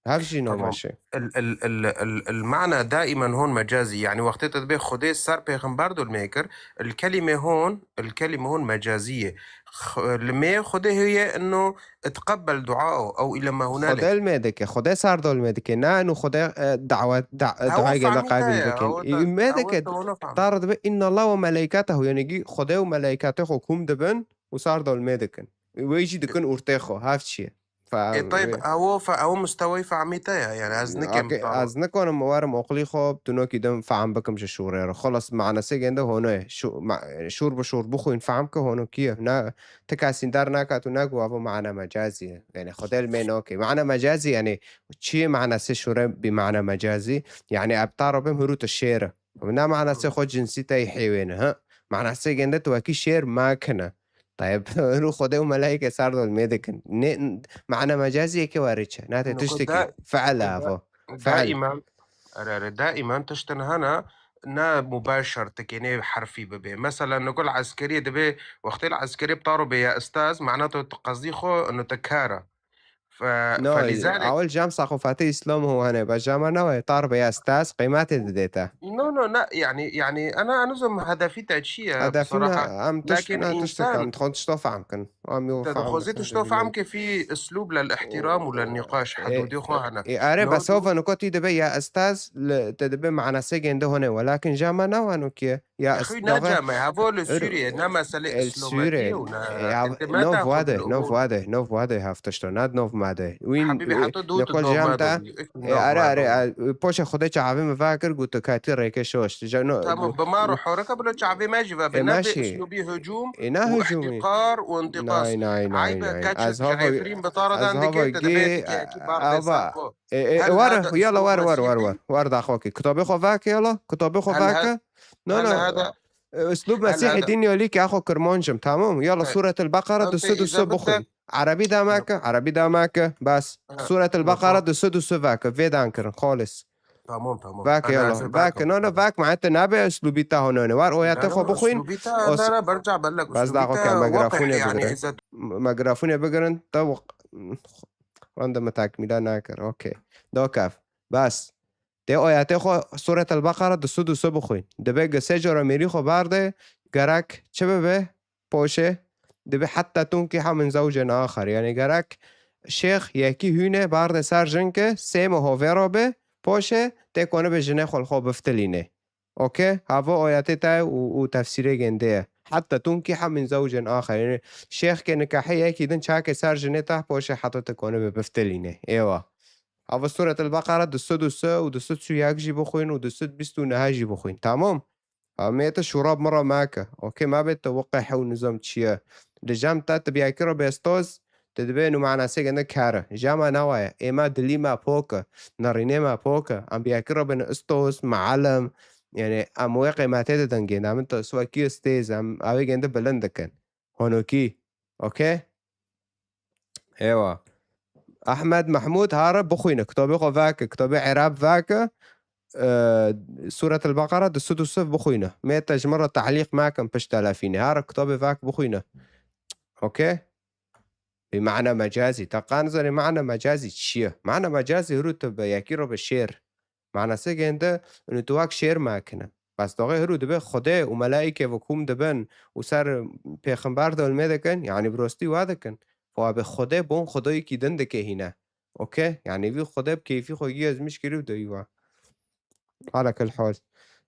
Hev jî Tamam. Nomeşe. El, el, el, el, el mana daimen hon mecazi. Yani wextê te dibê Xwedê ser pêxember do li mê kir, el kelîme hon, el kelîme hon mecazî ye. X-, li mê Xwedê heye ino itqebbel duao ew île ma hunalik. Xwedê li mê dike, Xwedê sar do li mê dike. Na inu Xwedê, e, dawet, da, Hewa duayê gende fehmî te qabil ye, dikin. hewa Ê, te, mê hewa dike, te ona fehmî. Tar dibe inna Allah ve melaîketahu, yani gî Xwedê û melaîketê xwe kum dibin û sar do li mê dikin. Wê jî dikin ûrtê xwe, hev çi ye. Fa, E, tayb, e, ew fe, ew mustewey fehmî te ye, yani ez nikim Ake, fehma. ez nikonim werim oqlî xwe, tu nokî dim fehm bikim ji şûrê re. Xelas, manasê gende hono ye. Şû-, ma-, şûr bi şûr bixwîn, fehm ke hono kî ye. Na, ti kesî der naka, tu nagu avo mana mecazî ye. Yani Xwedê li mê nokê. Mana mecazî, yani çi ye manasê şûre bi mana mecazî? Yani ebtaro bim hiru tu şêr e. Na manasê xwe cinsî te hêwêne, ha? Manasê gende tu wekî şêr makine. Tayeb, ru Xwedê û melaîke sar do li mê dikin. Ne, mana mecazî yekê were çi? Na te Niko tiştekî. da, Fe'le da, avo. Fe'l. daimen, erê, erê, daimen tiştin hene ne mubaşer tikê, ne herfî bibe. Mesela niko li eskeriyê dibe, wextê li eskeriyê bi taro bê ya ustaz, mana tu, tu qezdî xwe, ino te kar e. Fe-, No, felîzalik. Awil cam saxofatê Îslam ho hene. Ba cama nawe, tar be ya ustaz, qîmetê didê te. No, no, ne, yani, yani, ana, ana zom hedefî te çi ye, Hedefî bsaraha. na, em tişt, Lakin na tiştek, însan em dixwin tişto fehm kin. Em yo Te fehm dixwazî bikin, tişto bilmem. fehm ke fî uslûb lel îhtîram û lel nîqaş, E, hedûdê xwe hene. e, are, No, bes hova niko tî dibe ya ustaz, li, te dibe manasê gende hone. Welakin cama nawe no ki. Ya Exî dawe, ne came, hevo li er, Sûriyê, ne meselê el îslometî Sûriyê. ye û ne, E, ya, ente me nov daxwe wade, bil nov umur. wade, nov wade hafta işte, nad nov made. Wîn, Habîbî, wî, heta dû tu nikol nov jam made ta, bû, e, are, are, a, poşa xwedê çavê min vakir, got tu katî rêke şoş. Ja, no, Tamam, got, bi ma re horeke bilo çavê me jî ve, e, ne vê meşî. uslûbî hicûm E, ne û hicûmî. îhtîqar û intîqas. Nay, nay, nay, Eybe, nay. keçik Ez ji hava, Efrîn bi tara ez dan hava dike, te dibê gê, dike, ekî bar ava. desa xwe. E, e, Hel war, hada yala uslûb war, war, war, mesîhî. War, war daxo ki. Kitabê xwe vake yala, kitabê xwe Hel hada, vake. No, hel no. hada, E, uslûb hel Mesîhê hada. Din yolî ki axo Kirmancim, tamam. Yala He. Suretul Baqara Em du te sed û sê îze bike. bixwîn. Erebî da make, Erebî da make. Bas. He. Suretul No, Baqara tamam. du sed û sê vake. Vê dan kirin. Xolis. Tamam, tamam. Vake Ana yala. ez ê Vake. bakim. No, no, vak ma te nabe uslûbî ta honone. War oya te No, xwe no, bixwîn. uslûbî ta, Os-, na, na, berca belek, bas uslûbî daxo ta ke waqih, mikrofone yani, bigirin. îze. M-, mikrofone bigirin. Te w-, rende me takmîla nakir. Okey. Do kef. Bas. Tê oyatê xwe Suretel Beqara du sed û sê bixwîn. Dibe gi sê cara mêrî xwe berde, gerek çi bibe? Poşê. Dibe hetta tunkiha min zewcen axer. Yani gerek şêx yekî hûne barde ser jinke, sê meho vê re be, poşê tê konibe jinê xwe li xwe biftilîne. Okey? Hava oyatê te û, û tefsîrê gende ye. Hetta tunkiha min zewcen axer. Yani şêx ke nikahê yekî din çake ser jinê te, poşê heta te konibe biftilîne. Êwa. Hava Suretel Beqara du sed û sê û du sed û yek jî bixwîn û du sed bîst û neh jî bixwîn. Tamam? Amê te şûra bi min re make. Okey, me bê te weqehe û nizam çi ye. Li cem te tu bi yekî re bê stoz, tu dibê nu manasê gende kare. Jama nawaye. Ê me dilî me pok e. Nerînê me pok e. Em bi yekî re bêne stoz, muallim. Yani em wê qîmetê de dengê. Na min tu wekî stêz, em avê gende bilind dikin. Honokî. Okey? Êwa. Ahmed Mahmud hare bixwîne. Kitabê xwe vake. Kitabê Erab vake. E, Suretel Beqara du sed û sê bixwîne. Mê te ji min re tehlîq mekin pişt telefînê. Hare kitabê vak bixwîne. Okey? Bi mana mecazî. Te qan zanî mana mecazî çi ye? Mana mecazî hiru tu bi yekî re bi şêr. Manasê gende, û tu wek şêr makine. Bes doxê hiru dibe Xwedê û melaîke ve kum dibin û ser pêxember de ulmê dikin, yani bi rostî wa dikin. Wa bi Xwedê bon Xwedayekî din dike hîne. Okey? Yani vî Xwedê bi keyfî xwe gî ezmîş kiriw de wa. Ala kul hal.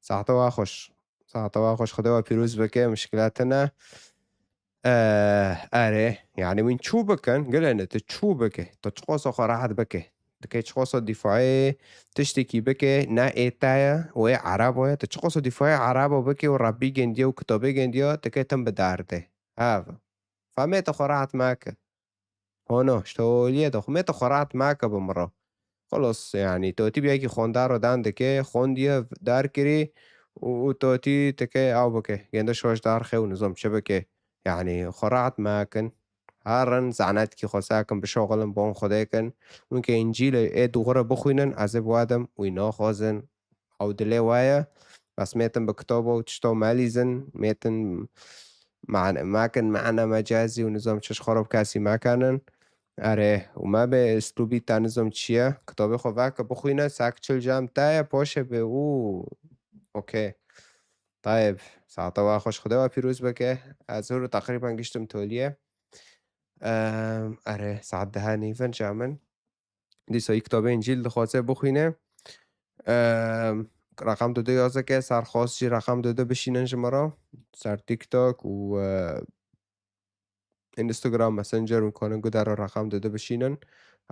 Saete wa xweş. Saete wa xweş. Xwedê wa pîroz bike, mişkila tine. Eh, erê, yani wîn çû bikin, gilene tu çû bike, tu çiqosa xwe rehet bike. Dike çiqosa dîfaê tiştekî bike, ne ê te ye, û ê Erebo ye, tu çiqosa dîfaê Erebo bike û Rebbî gendiye û kitabê gendiye, dike tim bi derdê. Hev. Famê te xwe rehet make. Hono, işte o liye de xwe, mê te xwe rehet make bi min re. Xelas, yanî, totî bi yekî xwendar re dan dike, xwendiye, dar kirî û, û totî tike ew bike. Gende şoş dar xe û nizam çi bike. Yanî, xwe rahat mekin. Herin, zanetkî xwe sekin, bişoxilin, bon Xwedê kin. Wînkê Încîlê ê dûxi re bixwînin, ez ê bi we dim, wî naxwazin. Ew dilê we ye. Bes mêtin bi kitabo û tişto melîzin, mêtin man-, mekin mane mecazî û nizam çi ji xwe re bi kesî mekenin. Erê, û me bê îslûbî te nizam çi ye. Kitabê xwe veke bixwîne, sek çil cem te ye, poşê bê û okey. Tayeb, saeta we xweş, Xwedê we pîroz bike. Ez hûr teqrîben giştim toliyê. Em, erê, saet deha nîvin ca min. Dîsa yî kitabê Încîl dixwaze bixwîne. Em, reqem dudu yazike, serxwest jî reqem dudu bişînin ji min re. Ser TikTok û, e, Instagram, Messenger û kanin gude re reqem dudu bişînin.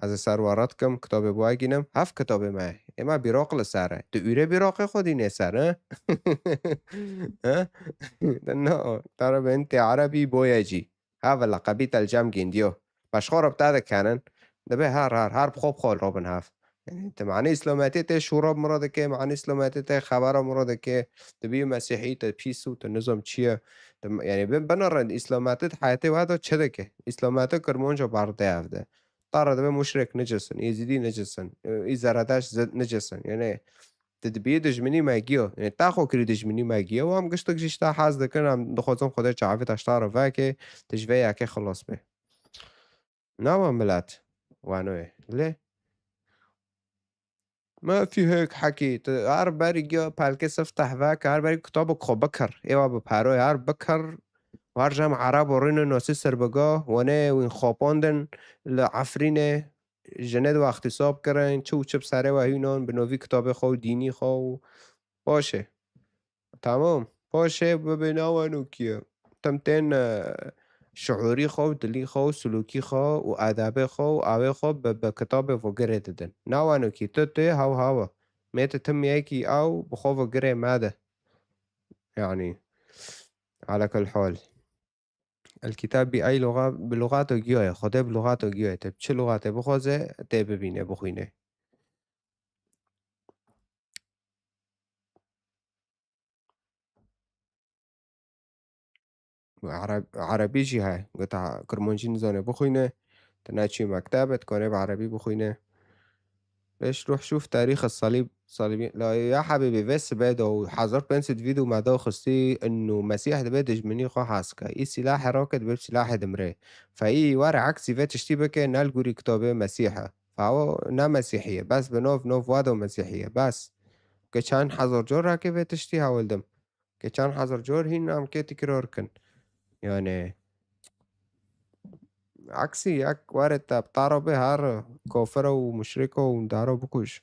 Ez ê ser we red kim, kitabê bi we gînim. Hev kitabê me ye. Ê me bîraq li ser e. Tu ûrê bîraqê xwe dînê ser, he? He? De na, te re bên tê erebî boye cî. Heve leqebî te li cem gîndiyo. Beşxwe re bi te dikenin. Dibê her, her, her bi xwe bi xwe robin hev. Yani, tu manê îslametê tê şûra bi min re dike, manê îslametê tê xebera min re dike. Tu bî mesîhî, tu pîs û tu nizam çi ye. Tu, yani, bi-, binere îslametê di heyetê we de çi dike? Îslametê kirmanca berdê ev de. Te re dibê muşrik nicisin, êzîdî nicisin, î zeredeş zi-, nicisin. Yani, tu dibî dijminî me giyo. Yani, te xwe kirî dijminî me giyo. Û em giştik jî ji te hez dikin, em dixwazin Xwedê çavê te ji te re veke, tu ji vê yekê xilas bê. Nawa milet wano ye. Lê ma fî hêk hekî, tu her berî giya pelkê sifteh veke, her berî kitabek xwe bikir. Êwa bi peroyê her bikir. Her cem Erebo rînin nasî sirbiga, wenê wîn xapandin li Efrînê, jinê di wextî sab kirin, çi û çi bi serê we hînan, bi novî kitabê xwe û dînî xwe û paşê. Tamam. Paşê bibê nawenokî ye. Tim tên, e, şiûrî xwe û dilî xwe û silûkî xwe û edebê xwe û awê xwe bi, bi kitabê vegirê didin. Nawenokî tu tê hew hew e. Mê tu tim yekî ew bi xwe vegirê mede. Yani, ala kul hal. El kitab bi ey luga, bi lugato giyo ye. Xwedê bi lugato giyo ye. Te bi çi lugatê bixwaze, tê bibîne, bixwîne. Ereb-, erebî jî heye. Gota kirmancî nizane bixwîne. Tu neçî mektebe, tu kare bi erebî bixwîne. Lêş ruh şûf tarîx salîb, salîbî. La ya hebîbî, vê sibê de û hezar pênc sed vîdyo me daxistî, inu Mesîh dibe dijminî xwe hez ke. Î sîlahê rake dibe sîlahê dimrê. Fe î were eksî vê tiştî bike, ne li gorî kitabê Mesîh e. Fe ew ne Mesîhî ye. Bes bi nov, nov wado Mesîhî ye. Bes. Ke çend hezar car rake vê tiştî hewildim. Ke çend hezar car hîn em kê tikrar kin. Yani, eksî yek were te bi taro bê her kafira û muşrika û daro bikuj.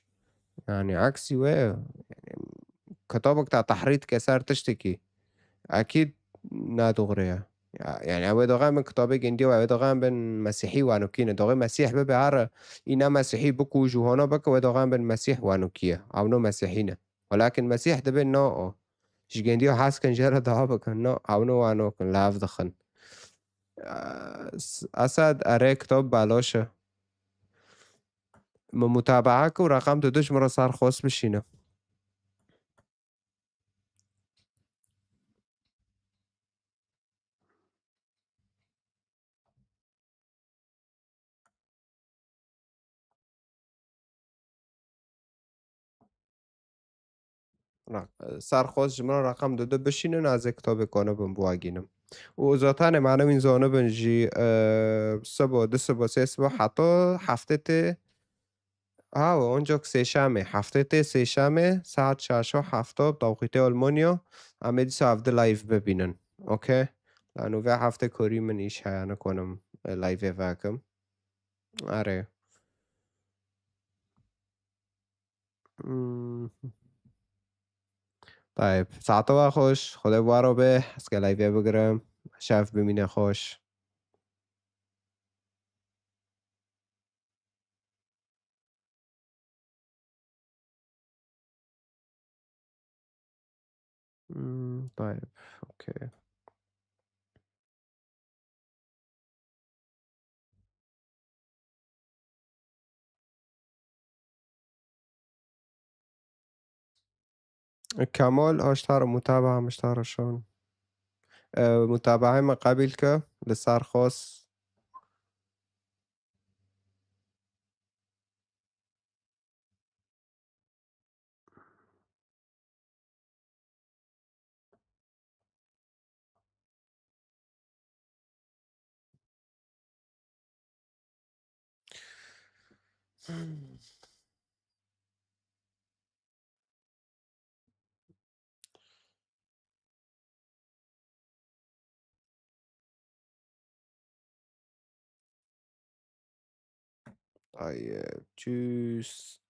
Yani, eksî wê, yani, kitabek te tehrît ke ser tiştekî. Ekîd ne doğru ye. Ya, yani, ew ê daxeyan bin kitabê gindiye û ew ê daxeyan bin Mesîhî wanokî ne. Daxê Mesîh bibe her î ne Mesîhî bikuj û hona bike, wê daxeyan bin Mesîh wanokî ye. Ew no Mesîhî ne. Welakin Mesîh dibe na o. Ji gendiya hez kin jê re dua bikin. Na, ew no wano kin, lav dixin. Es-, Esed, erê kitab baloş e. Min mutabaa kir û reqem tu du ji min re ser xwest bişîne. Ra-, serxwest ji min re reqem dide bişînin, ez ê kitabê konibim biwagînim. Û zaten em anewîn zonibin jî, e, sibo, du sibo, sê sibo, heta heftê tê, ha, ancak sêşemê, heftê tê sêşemê, saet şeş û hefta bi tewqîtê Almanya, em ê dîsa evde live bibînin. Okey? Lano vê heftê korî min îş heye, nikonim, e, live-ê vekim. Erê. Hmm. Tayeb. Saeta we xweş. Xwedê bi we re be. Ez ke live-ê bigirim. Şev bimîne xweş. Hmm, tayeb. Okey. Kemal, hoştar, mutaba, hoştar şon. E, mutabaê me qebîl ke, li ser xwest. Ay, e, tschüss.